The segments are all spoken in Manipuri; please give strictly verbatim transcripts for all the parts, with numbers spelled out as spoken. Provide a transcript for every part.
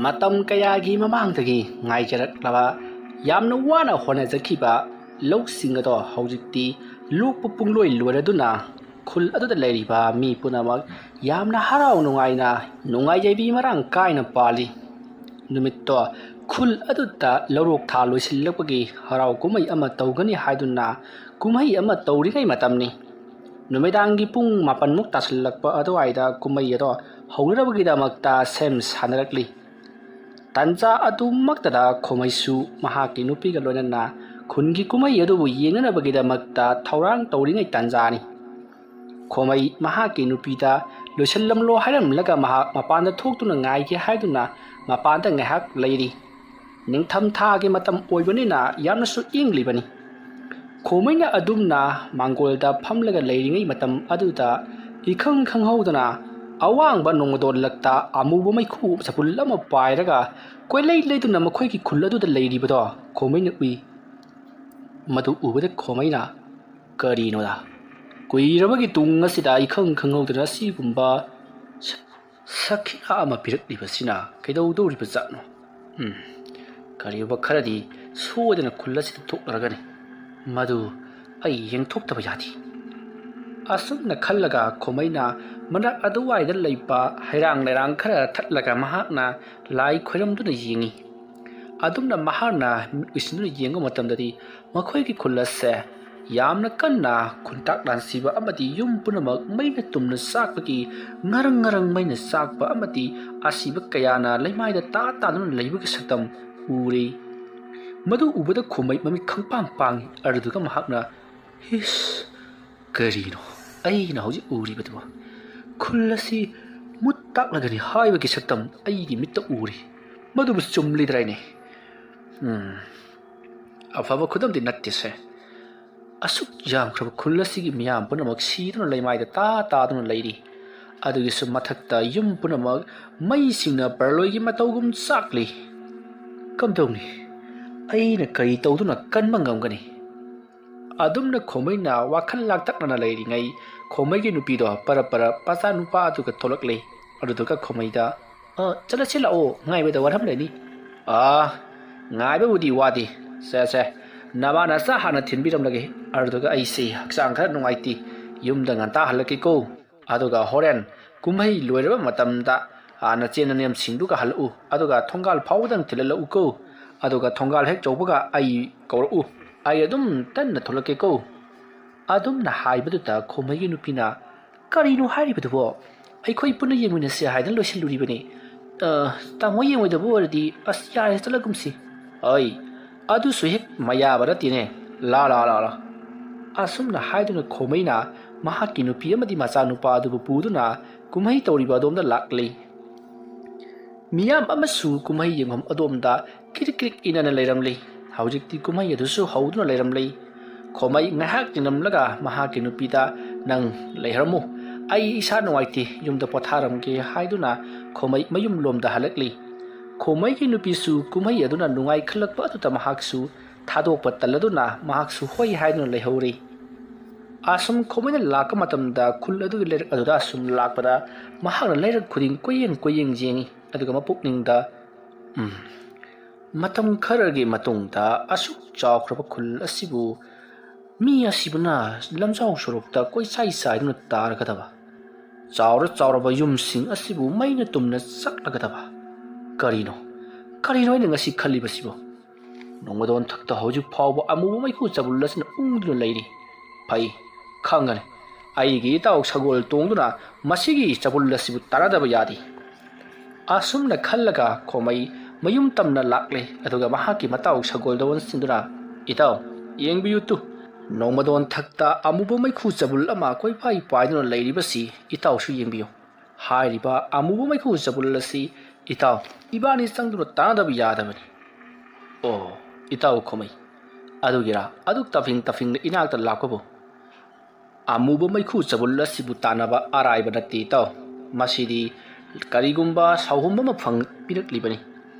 ꯃꯇꯝ ꯀꯌꯥꯒꯤ ꯃꯃꯥꯡꯗꯒꯤ ꯉꯥꯏꯖꯔꯛꯂꯕ, ꯌꯥꯝꯅ ꯋꯥꯅ ꯍꯣꯠꯅꯖꯈꯤꯕ ꯂꯧꯁꯤꯡ ꯑꯗꯣ ꯍꯧꯖꯤꯛꯇꯤ ꯂꯣꯛꯄ ꯄꯨꯡꯂꯣꯏ ꯂꯣꯏꯔꯗꯨꯅ, ꯈꯨꯜ ꯑꯗꯨꯗ ꯂꯩꯔꯤꯕ ꯃꯤ ꯄꯨꯝꯅꯃꯛ ꯌꯥꯝꯅ ꯍꯔꯥꯎ ꯅꯨꯡꯉꯥꯏꯅ, ꯅꯨꯡꯉꯥꯏ ꯌꯥꯏꯕꯤ ꯃꯔꯥꯡ ꯀꯥꯏꯅ ꯄꯥꯜꯂꯤ꯫ ꯅꯨꯃꯤꯠꯇꯣ ꯈꯨꯜ ꯑꯗꯨꯗ ꯂꯧꯔꯣꯛ ꯊꯥ ꯂꯣꯏꯁꯤꯜꯂꯛꯄꯒꯤ ꯍꯔꯥꯎ ꯀꯨꯝꯍꯩ ꯑꯃ ꯇꯧꯒꯅꯤ ꯍꯥꯏꯗꯨꯅ ꯀꯨꯝꯍꯩ ꯑꯃ ꯇꯧꯔꯤꯉꯩ ꯃꯇꯝꯅꯤ꯫ ꯅꯨꯃꯤꯗꯥꯡꯒꯤ ꯄꯨꯡ ꯃꯥꯄꯟꯃꯨꯛ ꯇꯥꯁꯤꯜꯂꯛꯄ ꯑꯗꯨꯋꯥꯏꯗ ꯀꯨꯝꯍꯩ ꯑꯗꯣ ꯍꯧꯅꯅꯕꯒꯤꯗꯃꯛꯇ ꯁꯦꯝ ꯁꯥꯅꯔꯛꯂꯤ꯫ ꯇꯥꯟꯖꯥ ꯑꯗꯨꯃꯛꯇꯗ ꯈꯣꯃꯩꯁꯨ ꯃꯍꯥꯛꯀꯤ ꯅꯨꯄꯤꯒ ꯂꯣꯏꯅꯅ ꯈꯨꯟꯒꯤ ꯀꯨꯝꯍꯩ ꯑꯗꯨꯕꯨ ꯌꯦꯡꯅꯅꯕꯒꯤꯗꯃꯛꯇ ꯊꯧꯔꯥꯡ ꯇꯧꯔꯤꯉꯩ ꯇꯥꯟꯖꯥꯅꯤ꯫ ꯈꯣꯃꯩ ꯃꯍꯥꯛꯀꯤ ꯅꯨꯄꯤꯗ ꯂꯣꯏꯁꯤꯜꯂꯝꯂꯣ ꯍꯥꯏꯔꯝꯂꯒ ꯃꯍꯥꯛ ꯃꯄꯥꯟꯗ ꯊꯣꯛꯇꯨꯅ ꯉꯥꯏꯒꯦ ꯍꯥꯏꯗꯨꯅ ꯃꯄꯥꯟꯗ ꯉꯥꯏꯍꯥꯛ ꯂꯩꯔꯤ꯫ ꯅꯤꯡꯊꯝ ꯊꯥꯒꯤ ꯃꯇꯝ ꯑꯣꯏꯕꯅꯤꯅ ꯌꯥꯝꯅꯁꯨ ꯏꯪꯂꯤꯕꯅꯤ꯫ ꯈꯣꯃꯩꯅ ꯑꯗꯨꯝꯅ ꯃꯥꯡꯒꯣꯜꯗ ꯐꯝꯂꯒ ꯂꯩꯔꯤꯉꯩ ꯃꯇꯝ ꯑꯗꯨꯗ ꯏꯈꯪ ꯈꯪꯍꯧꯗꯅ ꯑꯋꯥꯡꯕ ꯅꯣꯡꯃꯗꯣꯟꯂꯛꯇ ꯑꯃꯨꯕ ꯃꯩꯈꯨ ꯆꯕꯨꯜ ꯑꯃ ꯄꯥꯏꯔꯒ ꯀꯣꯏꯂꯩ ꯂꯩꯗꯨꯅ ꯃꯈꯣꯏꯒꯤ ꯈꯨꯜ ꯑꯗꯨꯗ ꯂꯩꯔꯤꯕꯗꯣ ꯈꯣꯃꯩꯅ ꯎꯏ꯫ ꯃꯗꯨ ꯎꯕꯗ ꯈꯣꯃꯩꯅ, "ꯀꯔꯤꯅꯣꯗ? ꯀꯨꯏꯔꯕꯒꯤ ꯇꯨꯡ ꯑꯁꯤꯗ ꯏꯈꯪ ꯈꯪꯍꯧꯗꯅ ꯑꯁꯤꯒꯨꯝꯕ ꯁ-, ꯁꯈꯤꯅꯥ ꯑꯃ ꯄꯤꯔꯛꯂꯤꯕꯁꯤꯅ ꯀꯩꯗꯧꯗꯧꯔꯤꯕ ꯖꯥꯠꯅꯣ? ꯎꯝ, ꯀꯔꯤꯒꯨꯝꯕ ꯈꯔꯗꯤ ꯁꯣꯏꯗꯅ ꯈꯨꯜ ꯑꯁꯤꯗ ꯊꯣꯛꯂꯔꯒꯅꯤ꯫ ꯃꯗꯨ ꯑꯩ ꯌꯦꯡꯊꯣꯛꯇꯕ ꯌꯥꯗꯦ"꯫ ꯑꯁꯨꯝꯅ ꯈꯜꯂꯒ ꯈꯣꯃꯩꯅ ꯃꯅꯥꯛ ꯑꯗꯨꯋꯥꯏꯗ ꯂꯩꯕ ꯍꯩꯔꯥꯡ ꯂꯩꯔꯥꯡ ꯈꯔ ꯊꯠꯂꯒ ꯃꯍꯥꯛꯅ ꯂꯥꯏ ꯈꯣꯏꯔꯝꯗꯨꯅ ꯌꯦꯡꯉꯤ꯫ ꯑꯗꯨꯝꯅ ꯃꯍꯥꯛꯅ ꯃꯤꯠ ꯎꯏꯁꯤꯟꯗꯨꯅ ꯌꯦꯡꯕ ꯃꯇꯝꯗꯗꯤ ꯃꯈꯣꯏꯒꯤ ꯈꯨꯜ ꯑꯁꯦ ꯌꯥꯝꯅ ꯀꯟꯅ ꯈꯨꯟꯇꯥꯛ ꯂꯥꯟꯁꯤꯕ ꯑꯃꯗꯤ ꯌꯨꯝ ꯄꯨꯝꯅꯃꯛ ꯃꯩꯅ ꯇꯨꯝꯅ ꯆꯥꯛꯄꯒꯤ ꯉꯔꯪ ꯉꯔꯪ ꯃꯩꯅ ꯆꯥꯛꯄ ꯑꯃꯗꯤ ꯑꯁꯤꯕ ꯀꯌꯥꯅ ꯂꯩꯃꯥꯏꯗ ꯇꯥ ꯇꯥꯗꯨꯅ ꯂꯩꯕꯒꯤ ꯁꯛꯇꯝ ꯎꯔꯤ꯫ ꯃꯗꯨ ꯎꯕꯗ ꯈꯣꯃꯩ ꯃꯃꯤꯠ ꯈꯪꯄꯥꯡ ꯄꯥꯡꯏ꯫ ꯑꯗꯨꯗꯨꯒ ꯃꯍꯥꯛꯅ, "ꯏꯁ, ꯀꯔꯤꯅꯣ ꯑꯩꯅ ꯍꯧꯖꯤꯛ ꯎꯔꯤꯕꯗꯨꯕꯨ? ꯈꯨꯜ ꯑꯁꯤ ꯃꯨꯠ ꯇꯥꯛꯂꯒꯅꯤ ꯍꯥꯏꯕꯒꯤ ꯁꯛꯇꯝ ꯑꯩꯒꯤ ꯃꯤꯠꯇ ꯎꯔꯤ꯫ ꯃꯗꯨꯕꯨ ꯆꯨꯝꯂꯤꯗ꯭ꯔꯥꯏꯅꯦ? ꯎꯝ, ꯑꯐꯕ ꯈꯨꯗꯝꯗꯤ ꯅꯠꯇꯦꯁꯦ꯫ ꯑꯁꯨꯛ ꯌꯥꯝꯈ꯭ꯔꯕ ꯈꯨꯜ ꯑꯁꯤꯒꯤ ꯃꯤꯌꯥꯝ ꯄꯨꯝꯅꯃꯛ ꯁꯤꯗꯨꯅ ꯂꯩꯃꯥꯏꯗ ꯇꯥ ꯇꯥꯗꯨꯅ ꯂꯩꯔꯤ꯫ ꯑꯗꯨꯒꯤꯁꯨ ꯃꯊꯛꯇ ꯌꯨꯝ ꯄꯨꯝꯅꯃꯛ ꯃꯩꯁꯤꯡꯅ ꯄ꯭ꯔꯂꯣꯏꯒꯤ ꯃꯇꯧꯒꯨꯝ ꯆꯥꯛꯂꯤ꯫ ꯀꯝꯗꯧꯅꯤ? ꯑꯩꯅ ꯀꯔꯤ ꯇꯧꯗꯨꯅ ꯀꯟꯕ ꯉꯝꯒꯅꯤ?" ꯑꯗꯨꯝꯅ ꯈꯣꯃꯩꯅ ꯋꯥꯈꯜ ꯂꯥꯡꯇꯛꯅꯅ ꯂꯩꯔꯤꯉꯩ, ꯈꯣꯃꯩꯒꯤ ꯅꯨꯄꯤꯗꯣ ꯄꯔꯞ ꯄꯔꯞ ꯃꯆꯥꯅꯨꯄꯥ ꯑꯗꯨꯒ ꯊꯣꯛꯂꯛꯂꯦ꯫ ꯑꯗꯨꯗꯨꯒ ꯈꯣꯃꯩꯗ, ꯑ, ꯆꯠꯂꯁꯤ ꯂꯥꯛꯑꯣ, ꯉꯥꯏꯕꯗ ꯋꯥꯔꯝꯂꯅꯤ꯫ ꯑꯥ, ꯉꯥꯏꯕꯕꯨꯗꯤ ꯋꯥꯗꯦ꯫ ꯁꯦ ꯁꯦ, ꯅꯃꯥ ꯅꯆꯥ ꯍꯥꯟꯅ ꯊꯤꯟꯕꯤꯔꯝꯂꯒꯦ꯫ ꯑꯗꯨꯗꯨꯒ ꯑꯩꯁꯦ ꯍꯛꯆꯥꯡ ꯈꯔ ꯅꯨꯡꯉꯥꯏꯇꯦ, ꯌꯨꯝꯗ ꯉꯟꯇꯥ ꯍꯜꯂꯛꯀꯦꯀꯣ꯫ ꯑꯗꯨꯒ ꯍꯣꯔꯦꯟ ꯀꯨꯝꯍꯩ ꯂꯣꯏꯔꯕ ꯃꯇꯝꯗ, ꯑꯥ, ꯅꯆꯦ ꯅꯅꯦꯝꯁꯤꯡꯗꯨꯒ ꯍꯜꯂꯛꯎ꯫ ꯑꯗꯨꯒ ꯊꯣꯡꯒꯥꯜ ꯐꯥꯎꯕꯗꯪ ꯊꯤꯜꯍꯜꯂꯛꯎꯀꯣ꯫ ꯑꯗꯨꯒ ꯊꯣꯡꯒꯥꯜ ꯍꯦꯛ ꯌꯧꯕꯒ ꯑꯩ ꯀꯧꯔꯛꯎ꯫ ꯑꯩ ꯑꯗꯨꯝ ꯇꯟꯅ ꯊꯣꯛꯂꯛꯀꯦꯀꯣ꯫ ꯑꯗꯨꯝꯅ ꯍꯥꯏꯕꯗꯨꯗ ꯈꯣꯃꯩꯒꯤ ꯅꯨꯄꯤꯅ, "ꯀꯔꯤꯅꯣ ꯍꯥꯏꯔꯤꯕꯗꯨꯕꯣ? ꯑꯩꯈꯣꯏ ꯄꯨꯟꯅ ꯌꯦꯡꯃꯤꯟꯅꯁꯦ ꯍꯥꯏꯗꯅ ꯂꯣꯏꯁꯤꯜꯂꯨꯔꯤꯕꯅꯤ꯫ ꯑ, ꯇꯥꯃꯣ ꯌꯦꯡꯉꯣꯏꯗꯕ ꯑꯣꯏꯔꯗꯤ, ꯑꯁ, ꯌꯥꯔꯦ, ꯆꯠꯂꯒꯨꯝꯁꯤ꯫" "ꯑꯩ, ꯑꯗꯨꯁꯨ ꯍꯦꯛ ꯃꯌꯥꯕ ꯅꯠꯇꯦꯅꯦ꯫ ꯂꯥ, ꯂꯥ, ꯂꯥ, ꯂꯥ꯫" ꯑꯁꯨꯝꯅ ꯍꯥꯏꯗꯨꯅ ꯈꯣꯃꯩꯅ ꯃꯍꯥꯛꯀꯤ ꯅꯨꯄꯤ ꯑꯃꯗꯤ ꯃꯆꯥꯅꯨꯄꯥ ꯑꯗꯨꯕꯨ ꯄꯨꯗꯨꯅ ꯀꯨꯝꯍꯩ ꯇꯧꯔꯤꯕ ꯑꯗꯣꯝꯗ ꯂꯥꯛꯂꯤ꯫ ꯃꯤꯌꯥꯝ ꯑꯃꯁꯨ ꯀꯨꯝꯍꯩ ꯌꯦꯡꯐꯝ ꯑꯗꯣꯝꯗ ꯀ꯭ꯔꯤꯛ ꯀ꯭ꯔꯤꯛ ꯏꯅꯅ ꯂꯩꯔꯝꯂꯤ꯫ ꯍꯧꯖꯤꯛꯇꯤ ꯀꯨꯝꯍꯩ ꯑꯗꯨꯁꯨ ꯍꯧꯗꯨꯅ ꯂꯩꯔꯝꯂꯤ꯫ ꯈꯣꯃꯩ ꯉꯥꯏꯍꯥꯛ ꯌꯦꯡꯂꯝꯂꯒ ꯃꯍꯥꯛꯀꯤ ꯅꯨꯄꯤꯗ, "ꯅꯪ ꯂꯩꯍꯧꯔꯝꯃꯨ, ꯑꯩ ꯏꯁꯥ ꯅꯨꯡꯉꯥꯏꯇꯦ, ꯌꯨꯝꯗ ꯄꯣꯊꯥꯔꯝꯒꯦ" ꯍꯥꯏꯗꯨꯅ ꯈꯣꯃꯩ ꯃꯌꯨꯝꯂꯣꯝꯗ ꯍꯜꯂꯛꯂꯤ꯫ ꯈꯣꯃꯩꯒꯤ ꯅꯨꯄꯤꯁꯨ ꯀꯨꯝꯍꯩ ꯑꯗꯨꯅ ꯅꯨꯡꯉꯥꯏꯈꯠꯂꯛꯄ ꯑꯗꯨꯗ ꯃꯍꯥꯛꯁꯨ ꯊꯥꯗꯣꯛꯄ ꯇꯜꯂꯗꯨꯅ ꯃꯍꯥꯛꯁꯨ ꯍꯣꯏ ꯍꯥꯏꯗꯨꯅ ꯂꯩꯍꯧꯔꯤ꯫ ꯑꯁꯨꯝ ꯈꯣꯃꯩꯅ ꯂꯥꯛꯄ ꯃꯇꯝꯗ ꯈꯨꯜ ꯑꯗꯨꯒꯤ ꯂꯩꯔꯛ ꯑꯗꯨꯗ ꯑꯁꯨꯝ ꯂꯥꯛꯄꯗ ꯃꯍꯥꯛꯅ ꯂꯩꯔꯛ ꯈꯨꯗꯤꯡ ꯀꯣꯏꯌꯦꯡ ꯀꯣꯏꯌꯦꯡ ꯌꯦꯡꯉꯤ꯫ ꯑꯗꯨꯒ ꯃꯄꯨꯛꯅꯤꯡꯗ, "ꯎꯝ, ꯃꯇꯝ ꯈꯔꯒꯤ ꯃꯇꯨꯡꯗ ꯑꯁꯨꯛ ꯆꯥꯎꯈ꯭ꯔꯕ ꯈꯨꯜ ꯑꯁꯤꯕꯨ ꯃꯤ ꯑꯁꯤꯕꯅ ꯂꯝꯖꯥꯎ ꯁꯣꯔꯣꯛꯇ ꯀꯣꯏꯆꯥꯏ ꯆꯥꯏꯗꯨꯅ ꯇꯥꯔꯒꯗꯕ? ꯆꯥꯎꯔ ꯆꯥꯎꯔꯕ ꯌꯨꯝꯁꯤꯡ ꯑꯁꯤꯕꯨ ꯃꯩꯅ ꯇꯨꯝꯅ ꯆꯥꯛꯂꯒꯗꯕ? ꯀꯔꯤꯅꯣ, ꯀꯔꯤꯅꯣ ꯑꯩꯅ ꯉꯁꯤ ꯈꯜꯂꯤꯕꯁꯤꯕꯣ? ꯅꯣꯡꯃꯗꯣꯟ ꯊꯛꯇ ꯍꯧꯖꯤꯛ ꯐꯥꯎꯕ ꯑꯃꯨꯕ ꯃꯩꯈꯨ ꯆꯕꯨꯜ ꯑꯁꯤꯅ ꯎꯪꯗꯨꯅ ꯂꯩꯔꯤ꯫ ꯐꯩ, ꯈꯪꯒꯅꯤ, ꯑꯩꯒꯤ ꯏꯇꯥꯎ ꯁꯒꯣꯜ ꯇꯣꯡꯗꯨꯅ ꯃꯁꯤꯒꯤ ꯆꯕꯨꯜ ꯑꯁꯤꯕꯨ ꯇꯥꯟꯅꯗꯕ ꯌꯥꯗꯦ꯫" ꯑꯁꯨꯝꯅ ꯈꯜꯂꯒ ꯈꯣꯃꯩ ꯃꯌꯨꯝ ꯇꯝꯅ ꯂꯥꯛꯂꯦ꯫ ꯑꯗꯨꯒ ꯃꯍꯥꯛꯀꯤ ꯃꯇꯥꯎ ꯁꯒꯣꯜꯗ ꯑꯣꯟꯁꯤꯟꯗꯨꯅ, "ꯏꯇꯥꯎ, ꯌꯦꯡꯕꯤꯌꯨ ꯇꯨ, ꯅꯣꯡꯃꯗꯣꯟ ꯊꯛꯇ ꯑꯃꯨꯕ ꯃꯩꯈꯨ ꯆꯕꯨꯜ ꯑꯃ ꯀꯣꯏꯄꯥꯏ ꯄꯥꯏꯗꯨꯅ ꯂꯩꯔꯤꯕꯁꯤ ꯏꯇꯥꯎꯁꯨ ꯌꯦꯡꯕꯤꯌꯨ꯫ ꯍꯥꯏꯔꯤꯕ ꯑꯃꯨꯕ ꯃꯩꯈꯨ ꯆꯕꯨꯜ ꯑꯁꯤ ꯏꯇꯥꯎ ꯏꯕꯥꯅꯤ ꯆꯪꯗꯨꯅ ꯇꯥꯟꯅꯗꯕ ꯌꯥꯗꯕꯅꯤ꯫" "ꯑꯣ, ꯏꯇꯥꯎ ꯈꯣꯃꯩ, ꯑꯗꯨꯒꯤꯔꯥ ꯑꯗꯨꯛ ꯇꯐꯤꯡ ꯇꯐꯤꯡꯅ ꯏꯅꯥꯛꯇ ꯂꯥꯛꯄꯕꯨ?" "ꯑꯃꯨꯕ ꯃꯩꯈꯨ ꯆꯕꯨꯜ ꯑꯁꯤꯕꯨ ꯇꯥꯟꯅꯕ ꯑꯔꯥꯏꯕ ꯅꯠꯇꯦ, ꯏꯇꯥꯎ꯫ ꯃꯁꯤꯗꯤ ꯀꯔꯤꯒꯨꯝꯕ ꯁꯥꯎꯍꯨꯝꯕ ꯑꯃ ꯐꯪ-, ꯄꯤꯔꯛꯂꯤꯕꯅꯤ꯫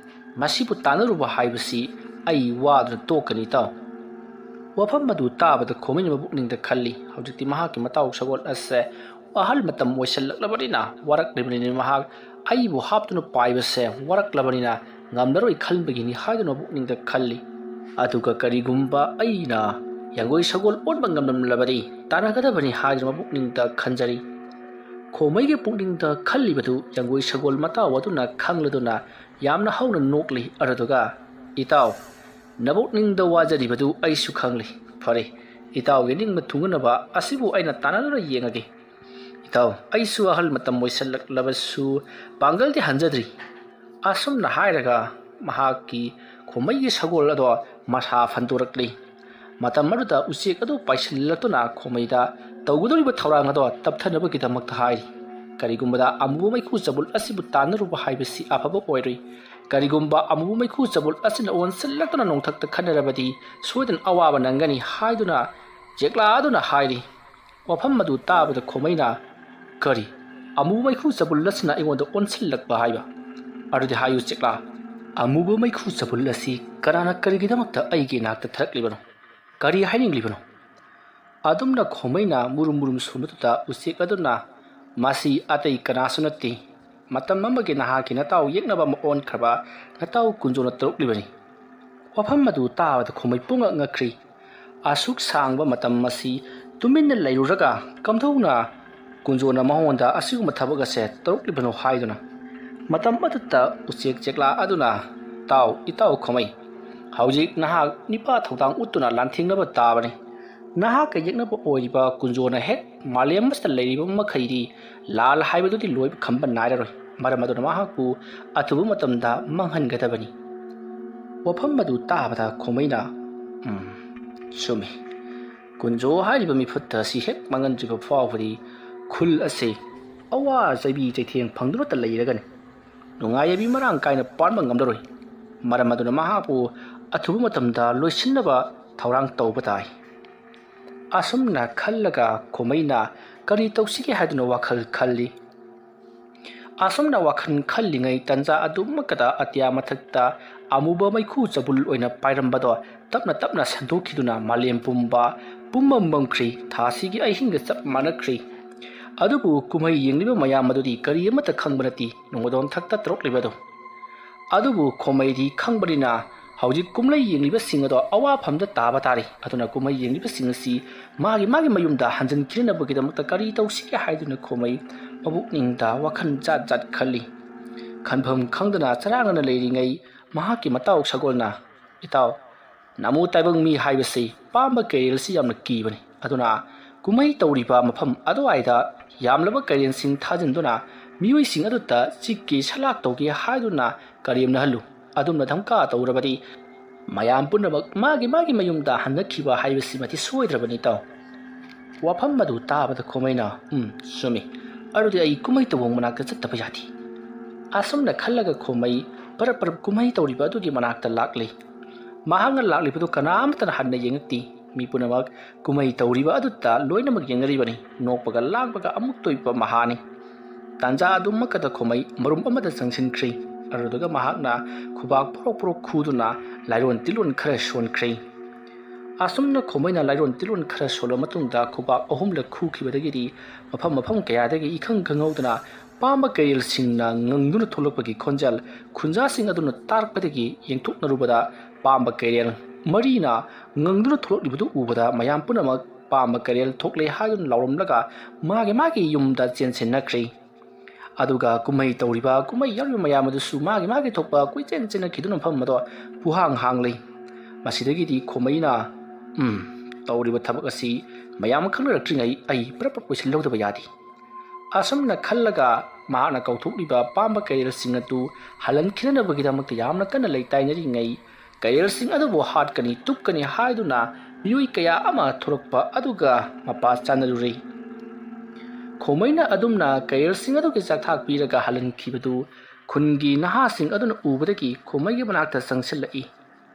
ꯃꯁꯤꯕꯨ ꯇꯥꯟꯅꯔꯨꯕ ꯍꯥꯏꯕꯁꯤ ꯑꯩ ꯋꯥꯗꯨꯅ ꯇꯣꯛꯀꯅꯤ, ꯏꯇꯥꯎ꯫" ꯋꯥꯐꯝ ꯑꯗꯨ ꯇꯥꯕꯗ ꯈꯣꯃꯩꯅ ꯃꯄꯨꯛꯅꯤꯡꯗ ꯈꯜꯂꯤ, ꯍꯧꯖꯤꯛꯇꯤ ꯃꯍꯥꯛꯀꯤ ꯃꯇꯥꯎ ꯁꯒꯣꯜ ꯑꯁꯦ ꯑꯍꯜ ꯃꯇꯝ ꯑꯣꯏꯁꯜꯂꯛꯂꯕꯅꯤꯅ ꯋꯥꯔꯛꯂꯤꯕꯅꯤꯅ ꯃꯍꯥꯛ ꯑꯩꯕꯨ ꯍꯥꯞꯇꯨꯅ ꯄꯥꯏꯕꯁꯦ ꯋꯥꯔꯛꯂꯕꯅꯤꯅ ꯉꯝꯂꯔꯣꯏ ꯈꯟꯕꯒꯤꯅꯤ ꯍꯥꯏꯗꯨꯅ ꯄꯨꯛꯅꯤꯡꯗ ꯈꯜꯂꯤ꯫ ꯑꯗꯨꯒ ꯀꯔꯤꯒꯨꯝꯕ ꯑꯩꯅ ꯌꯥꯡꯒꯣꯏ ꯁꯒꯣꯜ ꯑꯣꯟꯕ ꯉꯝꯂꯝꯂꯕꯗꯤ ꯇꯥꯟꯅꯒꯗꯕꯅꯤ ꯍꯥꯏꯗꯨꯅ ꯄꯨꯛꯅꯤꯡꯗ ꯈꯟꯖꯔꯤ꯫ ꯈꯣꯃꯩꯒꯤ ꯄꯨꯛꯅꯤꯡꯗ ꯈꯜꯂꯤꯕꯗꯨ ꯌꯥꯡꯒꯣꯏ ꯁꯒꯣꯜ ꯃꯇꯥꯎ ꯑꯗꯨꯅ ꯈꯪꯂꯗꯨꯅ ꯌꯥꯝꯅ ꯍꯧꯅ ꯅꯣꯛꯂꯤ꯫ ꯑꯗꯨꯗꯨꯒ, "ꯏꯇꯥꯎ, ꯅꯕꯨꯛꯅꯤꯡꯗ ꯋꯥꯖꯔꯤꯕꯗꯨ ꯑꯩꯁꯨ ꯈꯪꯂꯤ꯫ ꯐꯔꯦ, ꯏꯇꯥꯎꯒꯤ ꯅꯤꯡꯕ ꯊꯨꯡꯅꯅꯕ ꯑꯁꯤꯕꯨ ꯑꯩꯅ ꯇꯥꯟꯅꯗꯨꯅ ꯌꯦꯡꯉꯒꯦ꯫ ꯏꯇꯥꯎ, ꯑꯩꯁꯨ ꯑꯍꯜ ꯃꯇꯝ ꯑꯣꯏꯁꯜꯂꯛꯂꯕꯁꯨ ꯄꯥꯡꯒꯜꯗꯤ ꯍꯟꯖꯗ꯭ꯔꯤ"꯫ ꯑꯁꯨꯝꯅ ꯍꯥꯏꯔꯒ ꯃꯍꯥꯛꯀꯤ ꯈꯣꯃꯩꯒꯤ ꯁꯒꯣꯜ ꯑꯗꯣ ꯃꯁꯥ ꯐꯟꯗꯣꯔꯛꯂꯤ꯫ ꯃꯇꯝ ꯑꯗꯨꯗ ꯎꯆꯦꯛ ꯑꯗꯨ ꯄꯥꯏꯁꯤꯜꯂꯛꯇꯨꯅ ꯈꯣꯃꯩꯗ ꯇꯧꯒꯗꯧꯔꯤꯕ ꯊꯧꯔꯥꯡ ꯑꯗꯣ ꯇꯞꯊꯅꯕꯒꯤꯗꯃꯛꯇ ꯍꯥꯏꯔꯤ꯫ ꯀꯔꯤꯒꯨꯝꯕꯗ ꯑꯃꯨꯕ ꯃꯩꯈꯨ ꯆꯕꯨꯜ ꯑꯁꯤꯕꯨ ꯇꯥꯟꯅꯔꯨꯕ ꯍꯥꯏꯕꯁꯤ ꯑꯐꯕ ꯑꯣꯏꯔꯣꯏ꯫ ꯀꯔꯤꯒꯨꯝꯕ ꯑꯃꯨꯕ ꯃꯩꯈꯨ ꯆꯕꯨꯜ ꯑꯁꯤꯅ ꯑꯣꯟꯁꯤꯜꯂꯛꯇꯨꯅ ꯅꯣꯡꯊꯛꯇ ꯈꯟꯅꯔꯕꯗꯤ ꯁꯣꯏꯗꯅ ꯑꯋꯥꯕ ꯅꯪꯒꯅꯤ ꯍꯥꯏꯗꯨꯅ ꯆꯦꯛꯂꯥ ꯑꯗꯨꯅ ꯍꯥꯏꯔꯤ꯫ ꯋꯥꯐꯝ ꯑꯗꯨ ꯇꯥꯕꯗ ꯈꯣꯃꯩꯅ, "ꯀꯔꯤ? ꯑꯃꯨꯕ ꯃꯩꯈꯨ ꯆꯕꯨꯜ ꯑꯁꯤꯅ ꯑꯩꯉꯣꯟꯗ ꯑꯣꯟꯁꯤꯜꯂꯛꯄ ꯍꯥꯏꯕ? ꯑꯗꯨꯗꯤ ꯍꯥꯏꯌꯨ ꯆꯦꯛꯂꯥ, ꯑꯃꯨꯕ ꯃꯩꯈꯨ ꯆꯕꯨꯜ ꯑꯁꯤ ꯀꯅꯥꯅ ꯀꯔꯤꯒꯤꯗꯃꯛꯇ ꯑꯩꯒꯤ ꯏꯅꯥꯛꯇ ꯊꯔꯛꯂꯤꯕꯅꯣ? ꯀꯔꯤ ꯍꯥꯏꯅꯤꯡꯂꯤꯕꯅꯣ?" ꯑꯗꯨꯝꯅ ꯈꯣꯃꯩꯅ ꯃꯨꯔꯨꯝ ꯃꯨꯔꯨꯝ ꯁꯣꯟꯕꯗꯨꯗ ꯎꯆꯦꯛ ꯑꯗꯨꯅ, "ꯃꯁꯤ ꯑꯇꯩ ꯀꯅꯥꯁꯨ ꯅꯠꯇꯦ, ꯃꯇꯝ ꯑꯃꯒꯤ ꯅꯍꯥꯛꯀꯤ ꯅꯇꯥꯎ ꯌꯦꯛꯅꯕ ꯑꯃ ꯑꯣꯟꯈ꯭ꯔꯕ ꯅꯇꯥꯎ ꯀꯨꯟꯖꯣꯅ ꯇꯧꯔꯛꯂꯤꯕꯅꯤ"꯫ ꯋꯥꯐꯝ ꯑꯗꯨ ꯇꯥꯕꯗ ꯈꯣꯃꯩ ꯄꯨꯡꯉꯛ ꯉꯛꯈ꯭ꯔꯤ꯫ ꯑꯁꯨꯛ ꯁꯥꯡꯕ ꯃꯇꯝ ꯑꯁꯤ ꯇꯨꯃꯤꯟꯅ ꯂꯩꯔꯨꯔꯒ ꯀꯝꯗꯧꯅ ꯀꯨꯟꯖꯣꯅ ꯃꯉꯣꯟꯗ ꯑꯁꯤꯒꯨꯝꯕ ꯊꯕꯛ ꯑꯁꯦ ꯇꯧꯔꯛꯂꯤꯕꯅꯣ ꯍꯥꯏꯗꯨꯅ꯫ ꯃꯇꯝ ꯑꯗꯨꯗ ꯎꯆꯦꯛ ꯆꯦꯛꯂꯥ ꯑꯗꯨꯅ, "ꯇꯥꯎ, ꯏꯇꯥꯎ ꯈꯣꯃꯩ, ꯍꯧꯖꯤꯛ ꯅꯍꯥꯛ ꯅꯤꯄꯥ ꯊꯧꯗꯥꯡ ꯎꯠꯇꯨꯅ ꯂꯥꯟꯊꯦꯡꯅꯕ ꯇꯥꯕꯅꯤ꯫ ꯅꯍꯥꯛꯀ ꯌꯦꯛꯅꯕ ꯑꯣꯏꯔꯤꯕ ꯀꯨꯟꯖꯣꯅ ꯍꯦꯛ ꯃꯥꯂꯦꯝ ꯑꯁꯤꯗ ꯂꯩꯔꯤꯕ ꯃꯈꯩꯗꯤ ꯂꯥꯜ ꯍꯥꯏꯕꯗꯨꯗꯤ ꯂꯣꯏꯕ ꯈꯝꯕ ꯅꯥꯏꯔꯔꯣꯏ꯫ ꯃꯔꯝ ꯑꯗꯨꯅ ꯃꯍꯥꯛꯄꯨ ꯑꯊꯨꯕ ꯃꯇꯝꯗ ꯃꯥꯡꯍꯟꯒꯗꯕꯅꯤ"꯫ ꯋꯥꯐꯝ ꯑꯗꯨ ꯇꯥꯕꯗ ꯈꯣꯃꯩꯅ, "ꯎꯝ, ꯆꯨꯝꯃꯤ꯫ ꯀꯨꯟꯖꯣ ꯍꯥꯏꯔꯤꯕ ꯃꯤꯐꯠꯇ ꯑꯁꯤ ꯍꯦꯛ ꯃꯥꯡꯍꯟꯗ꯭ꯔꯤꯕ ꯐꯥꯎꯕꯗꯤ ꯈꯨꯜ ꯑꯁꯤ ꯑꯋꯥ ꯆꯩꯕꯤ ꯆꯩꯊꯦꯡ ꯐꯪꯗꯨꯅꯇ ꯂꯩꯔꯒꯅꯤ꯫ ꯅꯨꯡꯉꯥꯏ ꯌꯥꯏꯕꯤ ꯃꯔꯥꯡ ꯀꯥꯏꯅ ꯄꯥꯟꯕ ꯉꯝꯂꯔꯣꯏ꯫ ꯃꯔꯝ ꯑꯗꯨꯅ ꯃꯍꯥꯛꯄꯨ ꯑꯊꯨꯕ ꯃꯇꯝꯗ ꯂꯣꯏꯁꯤꯟꯅꯕ ꯊꯧꯔꯥꯡ ꯇꯧꯕ ꯇꯥꯏ"꯫ ꯑꯁꯨꯝꯅ ꯈꯜꯂꯒ ꯈꯣꯃꯩꯅ ꯀꯔꯤ ꯇꯧꯁꯤꯒꯦ ꯍꯥꯏꯗꯨꯅ ꯋꯥꯈꯜ ꯈꯜꯂꯤ꯫ ꯑꯁꯨꯝꯅ ꯋꯥꯈꯜ ꯈꯜꯂꯤꯉꯩ ꯇꯟꯖꯥ ꯑꯗꯨꯃꯛꯇꯗ ꯑꯇꯤꯌꯥ ꯃꯊꯛꯇ ꯑꯃꯨꯕ ꯃꯩꯈꯨ ꯆꯕꯨꯜ ꯑꯣꯏꯅ ꯄꯥꯏꯔꯝꯕꯗꯣ ꯇꯞꯅ ꯇꯞꯅ ꯁꯟꯗꯣꯛꯈꯤꯗꯨꯅ ꯃꯥꯂꯦꯝ ꯄꯨꯝꯕ ꯄꯨꯝꯃꯝ ꯃꯝꯈ꯭ꯔꯤ꯫ ꯊꯥꯁꯤꯒꯤ ꯑꯍꯤꯡꯒ ꯆꯞ ꯃꯥꯟꯅꯈ꯭ꯔꯤ꯫ ꯑꯗꯨꯕꯨ ꯀꯨꯝꯍꯩ ꯌꯦꯡꯂꯤꯕ ꯃꯌꯥꯝ ꯑꯗꯨꯗꯤ ꯀꯔꯤ ꯑꯃꯠꯇ ꯈꯪꯕ ꯅꯠꯇꯦ, ꯅꯣꯡꯃꯗꯣꯟ ꯊꯛꯇ ꯇꯧꯔꯛꯂꯤꯕ ꯑꯗꯨ꯫ ꯑꯗꯨꯕꯨ ꯈꯣꯃꯩꯗꯤ ꯈꯪꯕꯅꯤꯅ ꯍꯧꯖꯤꯛ ꯀꯨꯝꯂꯩ ꯌꯦꯡꯂꯤꯕꯁꯤꯡ ꯑꯗꯣ ꯑꯋꯥꯐꯝꯗ ꯇꯥꯕ ꯇꯥꯔꯦ꯫ ꯑꯗꯨꯅ ꯀꯨꯝꯍꯩ ꯌꯦꯡꯂꯤꯕꯁꯤꯡ ꯑꯁꯤ ꯃꯥꯒꯤ ꯃꯥꯒꯤ ꯃꯌꯨꯝꯗ ꯍꯟꯖꯤꯟꯈꯤꯅꯅꯕꯒꯤꯗꯃꯛꯇ ꯀꯔꯤ ꯇꯧꯁꯤꯒꯦ ꯍꯥꯏꯗꯨꯅ ꯈꯣꯃꯩ ꯃꯕꯨꯛꯅꯤꯡꯗ ꯋꯥꯈꯜ ꯖꯥꯠ ꯖꯥꯠ ꯈꯜꯂꯤ꯫ ꯈꯟꯐꯝ ꯈꯪꯗꯅ ꯆꯔꯥꯡꯅꯅ ꯂꯩꯔꯤꯉꯩ ꯃꯍꯥꯛꯀꯤ ꯃꯇꯥꯎ ꯁꯒꯣꯜꯅ, "ꯏꯇꯥꯎ, ꯅꯃꯨ ꯇꯥꯏꯕꯪ ꯃꯤ ꯍꯥꯏꯕꯁꯤ ꯄꯥꯝꯕ ꯀꯩꯔꯦꯜꯁꯤ ꯌꯥꯝꯅ ꯀꯤꯕꯅꯤ꯫ ꯑꯗꯨꯅ ꯀꯨꯝꯍꯩ ꯇꯧꯔꯤꯕ ꯃꯐꯝ ꯑꯗꯨꯋꯥꯏꯗ ꯌꯥꯝꯂꯕ ꯀꯩꯔꯦꯜꯁꯤꯡ ꯊꯥꯖꯤꯟꯗꯨꯅ ꯃꯤꯑꯣꯏꯁꯤꯡ ꯑꯗꯨꯗ ꯆꯤꯛꯀꯦ ꯁꯂꯥꯛ ꯇꯧꯒꯦ ꯍꯥꯏꯗꯨꯅ ꯀꯔꯦꯝꯅꯍꯜꯂꯨ꯫ ꯑꯗꯨꯝꯅ ꯙꯝꯀꯥ ꯇꯧꯔꯕꯗꯤ ꯃꯌꯥꯝ ꯄꯨꯝꯅꯃꯛ ꯃꯥꯒꯤ ꯃꯥꯒꯤ ꯃꯌꯨꯝꯗ ꯍꯟꯅꯈꯤꯕ ꯍꯥꯏꯕꯁꯤꯃꯗꯤ ꯁꯣꯏꯗ꯭ꯔꯕꯅꯤ, ꯏꯇꯥꯎ"꯫ ꯋꯥꯐꯝ ꯑꯗꯨ ꯇꯥꯕꯗ ꯈꯣꯃꯩꯅ, "ꯎꯝ, ꯆꯨꯝꯃꯤ꯫ ꯑꯗꯨꯗꯤ ꯑꯩ ꯀꯨꯝꯍꯩ ꯇꯧꯐꯝ ꯃꯅꯥꯛꯇ ꯆꯠꯇꯕ ꯌꯥꯗꯦ"꯫ ꯑꯁꯨꯝꯅ ꯈꯜꯂꯒ ꯈꯣꯃꯩ ꯄꯔꯞ ꯄꯔꯞ ꯀꯨꯝꯍꯩ ꯇꯧꯔꯤꯕ ꯑꯗꯨꯒꯤ ꯃꯅꯥꯛꯇ ꯂꯥꯛꯂꯤ꯫ ꯃꯍꯥꯛꯅ ꯂꯥꯛꯂꯤꯕꯗꯨ ꯀꯅꯥ ꯑꯃꯠꯇꯅ ꯍꯟꯅ ꯌꯦꯡꯉꯛꯇꯦ꯫ ꯃꯤ ꯄꯨꯝꯅꯃꯛ ꯀꯨꯝꯍꯩ ꯇꯧꯔꯤꯕ ꯑꯗꯨꯗ ꯂꯣꯏꯅꯃꯛ ꯌꯦꯡꯅꯔꯤꯕꯅꯤ꯫ ꯅꯣꯛꯄꯒ ꯂꯥꯡꯕꯒ ꯑꯃꯨꯛ ꯇꯣꯏꯕ ꯃꯍꯥꯅꯤ꯫ ꯇꯥꯟꯖꯥ ꯑꯗꯨꯃꯛꯀꯗ ꯈꯣꯃꯩ ꯃꯔꯨꯝ ꯑꯃꯗ ꯆꯪꯁꯤꯟꯈ꯭ꯔꯤ꯫ ꯑꯗꯨꯗꯨꯒ ꯃꯍꯥꯛꯅ ꯈꯨꯕꯥꯛ ꯄꯣꯔꯣꯛ ꯄꯣꯔꯣꯛ ꯈꯨꯗꯨꯅ ꯂꯥꯏꯔꯣꯟ ꯇꯤꯜꯂꯣꯟ ꯈꯔ ꯁꯣꯟꯈ꯭ꯔꯤ꯫ ꯑꯁꯨꯝꯅ ꯈꯣꯃꯩꯅ ꯂꯥꯏꯔꯣꯟ ꯇꯤꯜꯂꯣꯟ ꯈꯔ ꯁꯣꯜꯂ ꯃꯇꯨꯡꯗ ꯈꯨꯕꯥꯛ ꯑꯍꯨꯝꯂꯛ ꯈꯨꯈꯤꯕꯗꯒꯤꯗꯤ ꯃꯐꯝ ꯃꯐꯝ ꯀꯌꯥꯗꯒꯤ ꯏꯈꯪ ꯈꯪꯍꯧꯗꯅ ꯄꯥꯝꯕ ꯀꯩꯔꯦꯜꯁꯤꯡꯅ ꯉꯪꯗꯨꯅ ꯊꯣꯛꯂꯛꯄꯒꯤ ꯈꯣꯟꯖꯦꯜ ꯈꯨꯟꯖꯥꯁꯤꯡ ꯑꯗꯨꯅ ꯇꯥꯔꯛꯄꯗꯒꯤ ꯌꯦꯡꯊꯣꯛꯅꯔꯨꯕꯗ ꯄꯥꯝꯕ ꯀꯩꯔꯦꯜ ꯃꯔꯤꯅ ꯉꯪꯗꯨꯅ ꯊꯣꯛꯂꯛꯂꯤꯕꯗꯨ ꯎꯕꯗ ꯃꯌꯥꯝ ꯄꯨꯝꯅꯃꯛ ꯄꯥꯝꯕ ꯀꯩꯔꯦꯜ ꯊꯣꯛꯂꯦ ꯍꯥꯏꯗꯨꯅ ꯂꯥꯎꯔꯝꯂꯒ ꯃꯥꯒꯤ ꯃꯥꯒꯤ ꯌꯨꯝꯗ ꯆꯦꯟꯁꯤꯟꯅꯈ꯭ꯔꯤ꯫ ꯑꯗꯨꯒ ꯀꯨꯝꯍꯩ ꯇꯧꯔꯤꯕ, ꯀꯨꯝꯍꯩ ꯌꯥꯎꯔꯤꯕ ꯃꯌꯥꯝ ꯑꯗꯨꯁꯨ ꯃꯥꯒꯤ ꯃꯥꯒꯤ ꯊꯣꯛꯄ ꯀꯣꯏꯆꯦꯟ ꯆꯦꯟꯅꯈꯤꯗꯨꯅ ꯃꯐꯝ ꯑꯗꯣ ꯄꯨꯍꯥꯡ ꯍꯥꯡꯂꯤ꯫ ꯃꯁꯤꯗꯒꯤꯗꯤ ꯈꯣꯃꯩꯅ, "ꯎꯝ, ꯇꯧꯔꯤꯕ ꯊꯕꯛ ꯑꯁꯤ ꯃꯌꯥꯝ ꯈꯪꯅꯔꯛꯇ꯭ꯔꯤꯉꯩ ꯑꯩ ꯄ꯭ꯔꯞ ꯄ꯭ꯔꯞ ꯂꯣꯏꯁꯤꯜꯍꯧꯗꯕ ꯌꯥꯗꯦ"꯫ ꯑꯁꯨꯝꯅ ꯈꯜꯂꯒ ꯃꯍꯥꯛꯅ ꯀꯧꯊꯣꯛꯂꯤꯕ ꯄꯥꯝꯕ ꯀꯩꯔꯦꯜꯁꯤꯡ ꯑꯗꯨ ꯍꯜꯍꯟꯈꯤꯅꯅꯕꯒꯤꯗꯃꯛꯇ ꯌꯥꯝꯅ ꯀꯟꯅ ꯂꯩꯇꯥꯏꯅꯔꯤꯉꯩ, ꯀꯩꯔꯦꯜꯁꯤꯡ ꯑꯗꯨꯕꯨ ꯍꯥꯠꯀꯅꯤ, ꯇꯨꯞꯀꯅꯤ ꯍꯥꯏꯗꯨꯅ ꯃꯤꯑꯣꯏ ꯀꯌꯥ ꯑꯃ ꯊꯣꯔꯛꯄ ꯑꯗꯨꯒ ꯃꯄꯥ ꯆꯥꯅꯔꯨꯔꯤ꯫ ꯈꯣꯃꯩꯅ ꯑꯗꯨꯝꯅ ꯀꯩꯔꯦꯜꯁꯤꯡ ꯑꯗꯨꯒꯤ ꯆꯥꯛꯊꯥꯛ ꯄꯤꯔꯒ ꯍꯜꯍꯟꯈꯤꯕꯗꯨ ꯈꯨꯟꯒꯤ ꯅꯍꯥꯁꯤꯡ ꯑꯗꯨꯅ ꯎꯕꯗꯒꯤ ꯈꯣꯃꯩꯒꯤ ꯃꯅꯥꯛꯇ ꯆꯪꯁꯤꯜꯂꯛꯏ꯫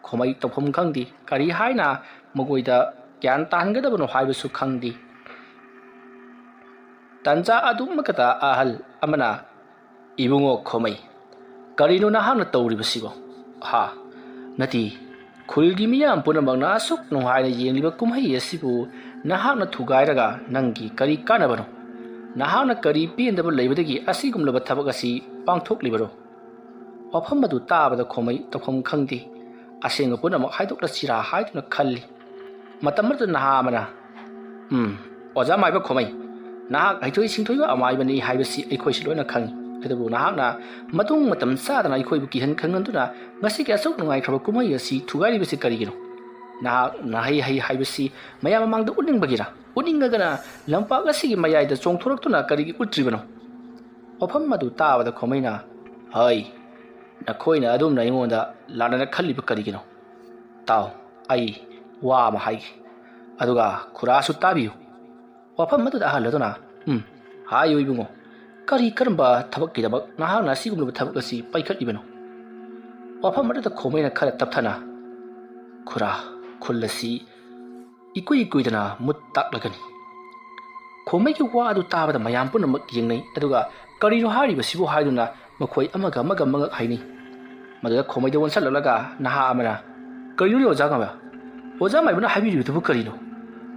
ꯈꯣꯃꯩ ꯇꯧꯐꯝ ꯈꯪꯗꯦ꯫ ꯀꯔꯤ ꯍꯥꯏꯅ ꯃꯈꯣꯏꯗ ꯒ꯭ꯌꯥꯟ ꯇꯥꯍꯟꯒꯗꯕꯅꯣ ꯍꯥꯏꯕꯁꯨ ꯈꯪꯗꯦ꯫ ꯇꯟꯖꯥ ꯑꯗꯨꯃꯛꯇ ꯑꯍꯜ ꯑꯃꯅ, "ꯏꯕꯨꯡꯉꯣ ꯈꯣꯃꯩ, ꯀꯔꯤꯅꯣ ꯅꯍꯥꯛꯅ ꯇꯧꯔꯤꯕꯁꯤꯕꯣ? ꯍꯥ? ꯅꯠꯇꯦ, ꯈꯨꯜꯒꯤ ꯃꯤꯌꯥꯝ ꯄꯨꯝꯅꯃꯛꯅ ꯑꯁꯨꯛ ꯅꯨꯡꯉꯥꯏꯅ ꯌꯦꯡꯂꯤꯕ ꯀꯨꯝꯍꯩ ꯑꯁꯤꯕꯨ ꯅꯍꯥꯛꯅ ꯊꯨꯒꯥꯏꯔꯒ ꯅꯪꯒꯤ ꯀꯔꯤ ꯀꯥꯟꯅꯕꯅꯣ? ꯅꯍꯥꯛꯅ ꯀꯔꯤ ꯄꯦꯟꯗꯕ ꯂꯩꯕꯗꯒꯤ ꯑꯁꯤꯒꯨꯝꯂꯕ ꯊꯕꯛ ꯑꯁꯤ ꯄꯥꯡꯊꯣꯛꯂꯤꯕꯅꯣ? ꯋꯥꯐꯝ ꯑꯗꯨ ꯇꯥꯕꯗ ꯈꯣꯃꯩ ꯇꯧꯐꯝ ꯈꯪꯗꯦ꯫ ꯑꯁꯦꯡꯕ ꯄꯨꯝꯅꯃꯛ ꯍꯥꯏꯗꯣꯛꯂꯁꯤꯔꯥ ꯍꯥꯏꯗꯨꯅ ꯈꯜꯂꯤ꯫ ꯃꯇꯝ ꯑꯗꯨꯗ ꯅꯍꯥ ꯑꯃꯅ, "ꯎꯝ, ꯑꯣꯖꯥ ꯃꯥꯏꯕ ꯈꯣꯃꯩ, ꯅꯍꯥꯛ ꯍꯩꯊꯣꯏ ꯁꯤꯡꯊꯣꯏꯕ ꯑꯃꯥꯏꯕꯅꯤ ꯍꯥꯏꯕꯁꯤ ꯑꯩꯈꯣꯏꯁꯨ ꯂꯣꯏꯅ ꯈꯪꯏ꯫ ꯑꯗꯨꯕꯨ ꯅꯍꯥꯛꯅ ꯃꯇꯨꯡ ꯃꯇꯝ ꯆꯥꯗꯅ ꯑꯩꯈꯣꯏꯕꯨ ꯀꯤꯍꯟ ꯈꯪꯍꯟꯗꯨꯅ ꯉꯁꯤꯒꯤ ꯑꯁꯨꯛ ꯅꯨꯡꯉꯥꯏꯈ꯭ꯔꯕ ꯀꯨꯝꯍꯩ ꯑꯁꯤ ꯊꯨꯒꯥꯏꯔꯤꯕꯁꯤ ꯀꯔꯤꯒꯤꯅꯣ? ꯅꯍꯥꯛ ꯅꯍꯩ ꯍꯩ ꯍꯥꯏꯕꯁꯤ ꯃꯌꯥꯝ ꯃꯃꯥꯡꯗ ꯎꯠꯅꯤꯡꯕꯒꯤꯔꯥ? ꯎꯠꯅꯤꯡꯉꯒꯅ ꯂꯝꯄꯥꯛ ꯑꯁꯤꯒꯤ ꯃꯌꯥꯏꯗ ꯆꯣꯡꯊꯣꯔꯛꯇꯨꯅ ꯀꯔꯤꯒꯤ ꯎꯠꯇ꯭ꯔꯤꯕꯅꯣ?" ꯋꯥꯐꯝ ꯑꯗꯨ ꯇꯥꯕꯗ ꯈꯣꯃꯩꯅ, "ꯍꯩ, ꯅꯈꯣꯏꯅ ꯑꯗꯨꯝꯅ ꯑꯩꯉꯣꯟꯗ ꯂꯥꯟꯅꯅ ꯈꯜꯂꯤꯕ ꯀꯔꯤꯒꯤꯅꯣ? ꯇꯥꯎ, ꯑꯩ ꯋꯥ ꯑꯃ ꯍꯥꯏꯒꯦ, ꯑꯗꯨꯒ ꯈꯨꯔꯥꯁꯨ ꯇꯥꯕꯤꯌꯨ꯫" ꯋꯥꯐꯝ ꯑꯗꯨꯗ ꯑꯍꯜ ꯑꯗꯨꯅ, "ꯎꯝ, ꯍꯥꯏꯌꯨ ꯏꯕꯨꯡꯉꯣ, ꯀꯔꯤ ꯀꯔꯝꯕ ꯊꯕꯛꯀꯤꯗꯃꯛ ꯅꯍꯥꯛꯅ ꯑꯁꯤꯒꯨꯝꯂꯕ ꯊꯕꯛ ꯑꯁꯤ ꯄꯥꯏꯈꯠꯂꯤꯕꯅꯣ?" ꯋꯥꯐꯝ ꯑꯗꯨꯗ ꯈꯣꯃꯩꯅ ꯈꯔ ꯇꯞꯊꯅ, "ꯈꯨꯔꯥ, ꯈꯨꯜ ꯑꯁꯤ ꯏꯀꯨꯏ ꯀꯨꯏꯗꯅ ꯃꯨꯠ ꯇꯥꯛꯂꯒꯅꯤ꯫" ꯈꯣꯃꯩꯒꯤ ꯋꯥ ꯑꯗꯨ ꯇꯥꯕꯗ ꯃꯌꯥꯝ ꯄꯨꯝꯅꯃꯛ ꯌꯦꯡꯅꯩ, ꯑꯗꯨꯒ "ꯀꯔꯤꯅꯣ ꯍꯥꯏꯔꯤꯕꯁꯤꯕꯨ?" ꯍꯥꯏꯗꯨꯅ ꯃꯈꯣꯏ ꯑꯃꯒ ꯑꯃꯒ ꯃꯉꯛ ꯍꯥꯏꯅꯩ꯫ ꯃꯗꯨꯗ ꯈꯣꯃꯩꯗ ꯑꯣꯟꯁꯤꯜꯂꯛꯂꯒ ꯅꯍꯥ ꯑꯃꯅ, "ꯀꯔꯤꯅꯣꯅꯦ ꯑꯣꯖꯥ ꯃꯥꯏꯕ? ꯑꯣꯖꯥ ꯃꯥꯏꯕꯅ ꯍꯥꯏꯕꯤꯔꯤꯕꯗꯨꯕꯨ ꯀꯔꯤꯅꯣ?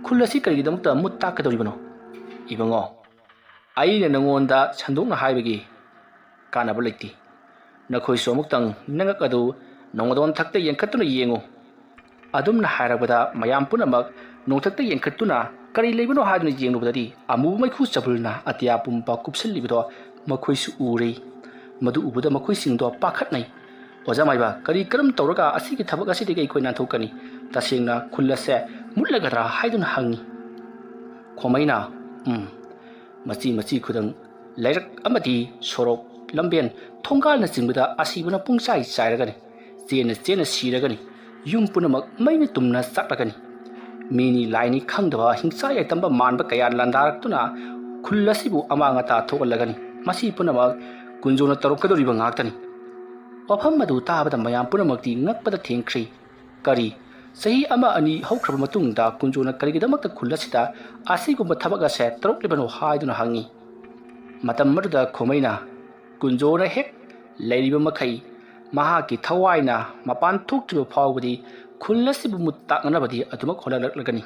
ꯈꯨꯜ ꯑꯁꯤ ꯀꯔꯤꯒꯤꯗꯃꯛꯇ ꯃꯨꯠ ꯇꯥꯛꯀꯗꯧꯔꯤꯕꯅꯣ?" "ꯏꯕꯨꯡꯉꯣ, ꯑꯩꯅ ꯅꯉꯣꯟꯗ ꯁꯟꯗꯣꯛꯅ ꯍꯥꯏꯕꯒꯤ ꯀꯥꯟꯅꯕ ꯂꯩꯇꯦ꯫ ꯅꯈꯣꯏꯁꯨ ꯑꯃꯨꯛꯇꯪ ꯅꯉꯛ ꯑꯗꯨ ꯅꯣꯡꯃꯗꯣꯟꯊꯛꯇ ꯌꯦꯡꯈꯠꯇꯨꯅ ꯌꯦꯡꯉꯨ꯫" ꯑꯗꯨꯝꯅ ꯍꯥꯏꯔꯛꯄꯗ ꯃꯌꯥꯝ ꯄꯨꯝꯅꯃꯛ ꯅꯣꯡꯊꯛꯇ ꯌꯦꯡꯈꯠꯇꯨꯅ ꯀꯔꯤ ꯂꯩꯕꯅꯣ ꯍꯥꯏꯗꯨꯅ ꯌꯦꯡꯂꯨꯕꯗꯗꯤ ꯑꯃꯨꯕ ꯃꯩꯈꯨ ꯆꯕꯨꯜꯅ ꯑꯇꯤꯌꯥ ꯄꯨꯝꯕ ꯀꯨꯞꯁꯤꯜꯂꯤꯕꯗꯣ ꯃꯈꯣꯏꯁꯨ ꯎꯔꯦ꯫ ꯃꯗꯨ ꯎꯕꯗ ꯃꯈꯣꯏꯁꯤꯡꯗꯣ ꯄꯥꯈꯠꯅꯩ꯫ "ꯑꯣꯖꯥ ꯃꯥꯏꯕ, ꯀꯔꯤ ꯀꯔꯝ ꯇꯧꯔꯒ ꯑꯁꯤꯒꯤ ꯊꯕꯛ ꯑꯁꯤꯗꯒꯤ ꯑꯩꯈꯣꯏ ꯅꯥꯟꯊꯣꯛꯀꯅꯤ? ꯇꯁꯦꯡꯅ ꯈꯨꯜ ꯑꯁꯦ ꯃꯨꯠꯂꯒꯗ꯭ꯔꯥ?" ꯍꯥꯏꯗꯨꯅ ꯍꯪꯉꯤ꯫ ꯈꯣꯃꯩꯅ, "ꯎꯝ, ꯃꯆꯤ ꯃꯆꯤ ꯈꯨꯗꯪ ꯂꯩꯔꯛ ꯑꯃꯗꯤ ꯁꯣꯔꯣꯛ, ꯂꯝꯕꯦꯟ, ꯊꯣꯡꯒꯥꯜꯅꯆꯤꯡꯕꯗ ꯑꯁꯤꯕꯅ ꯄꯨꯡꯆꯥꯏ ꯆꯥꯏꯔꯒꯅꯤ꯫ ꯆꯦꯟꯅ ꯆꯦꯟꯅ ꯁꯤꯔꯒꯅꯤ꯫ ꯌꯨꯝ ꯄꯨꯝꯅꯃꯛ ꯃꯩꯅ ꯇꯨꯝꯅ ꯆꯥꯛꯂꯒꯅꯤ꯫ ꯃꯤꯅꯤ ꯂꯥꯏꯅꯤ ꯈꯪꯗꯕ ꯍꯤꯡꯆꯥ ꯌꯥꯏꯇꯝꯕ ꯃꯥꯟꯕ ꯀꯌꯥ ꯂꯥꯟꯗꯥꯔꯛꯇꯨꯅ ꯈꯨꯜ ꯑꯁꯤꯕꯨ ꯑꯃꯥꯡ ꯑꯇꯥ ꯊꯣꯛꯍꯜꯂꯒꯅꯤ꯫ ꯃꯁꯤ ꯄꯨꯝꯅꯃꯛ ꯀꯨꯟꯖꯣꯅ ꯇꯧꯔꯛꯀꯗꯧꯔꯤꯕ ꯉꯥꯛꯇꯅꯤ꯫" ꯋꯥꯐꯝ ꯑꯗꯨ ꯇꯥꯕꯗ ꯃꯌꯥꯝ ꯄꯨꯝꯅꯃꯛꯇꯤ ꯉꯛꯄꯗ ꯊꯦꯡꯈ꯭ꯔꯦ꯫ ꯀꯔꯤ, ꯆꯍꯤ ꯑꯃ ꯑꯅꯤ ꯍꯧꯈ꯭ꯔꯕ ꯃꯇꯨꯡꯗ ꯀꯨꯟꯖꯣꯅ ꯀꯔꯤꯒꯤꯗꯃꯛꯇ ꯈꯨꯜ ꯑꯁꯤꯗ ꯑꯁꯤꯒꯨꯝꯕ ꯊꯕꯛ ꯑꯁꯦ ꯇꯧꯔꯛꯂꯤꯕꯅꯣ ꯍꯥꯏꯗꯨꯅ ꯍꯪꯉꯤ꯫ ꯃꯇꯝ ꯑꯗꯨꯗ ꯈꯣꯃꯩꯅ, "ꯀꯨꯟꯖꯣꯅ ꯍꯦꯛ ꯂꯩꯔꯤꯕ ꯃꯈꯩ ꯃꯍꯥꯛꯀꯤ ꯊꯋꯥꯏꯅ ꯃꯄꯥꯟ ꯊꯣꯛꯇ꯭ꯔꯤꯕ ꯐꯥꯎꯕꯗꯤ ꯈꯨꯜ ꯑꯁꯤꯕꯨ ꯃꯨꯠ ꯇꯥꯛꯅꯅꯕꯗꯤ ꯑꯗꯨꯃꯛ ꯍꯣꯠꯅꯔꯛꯂꯒꯅꯤ꯫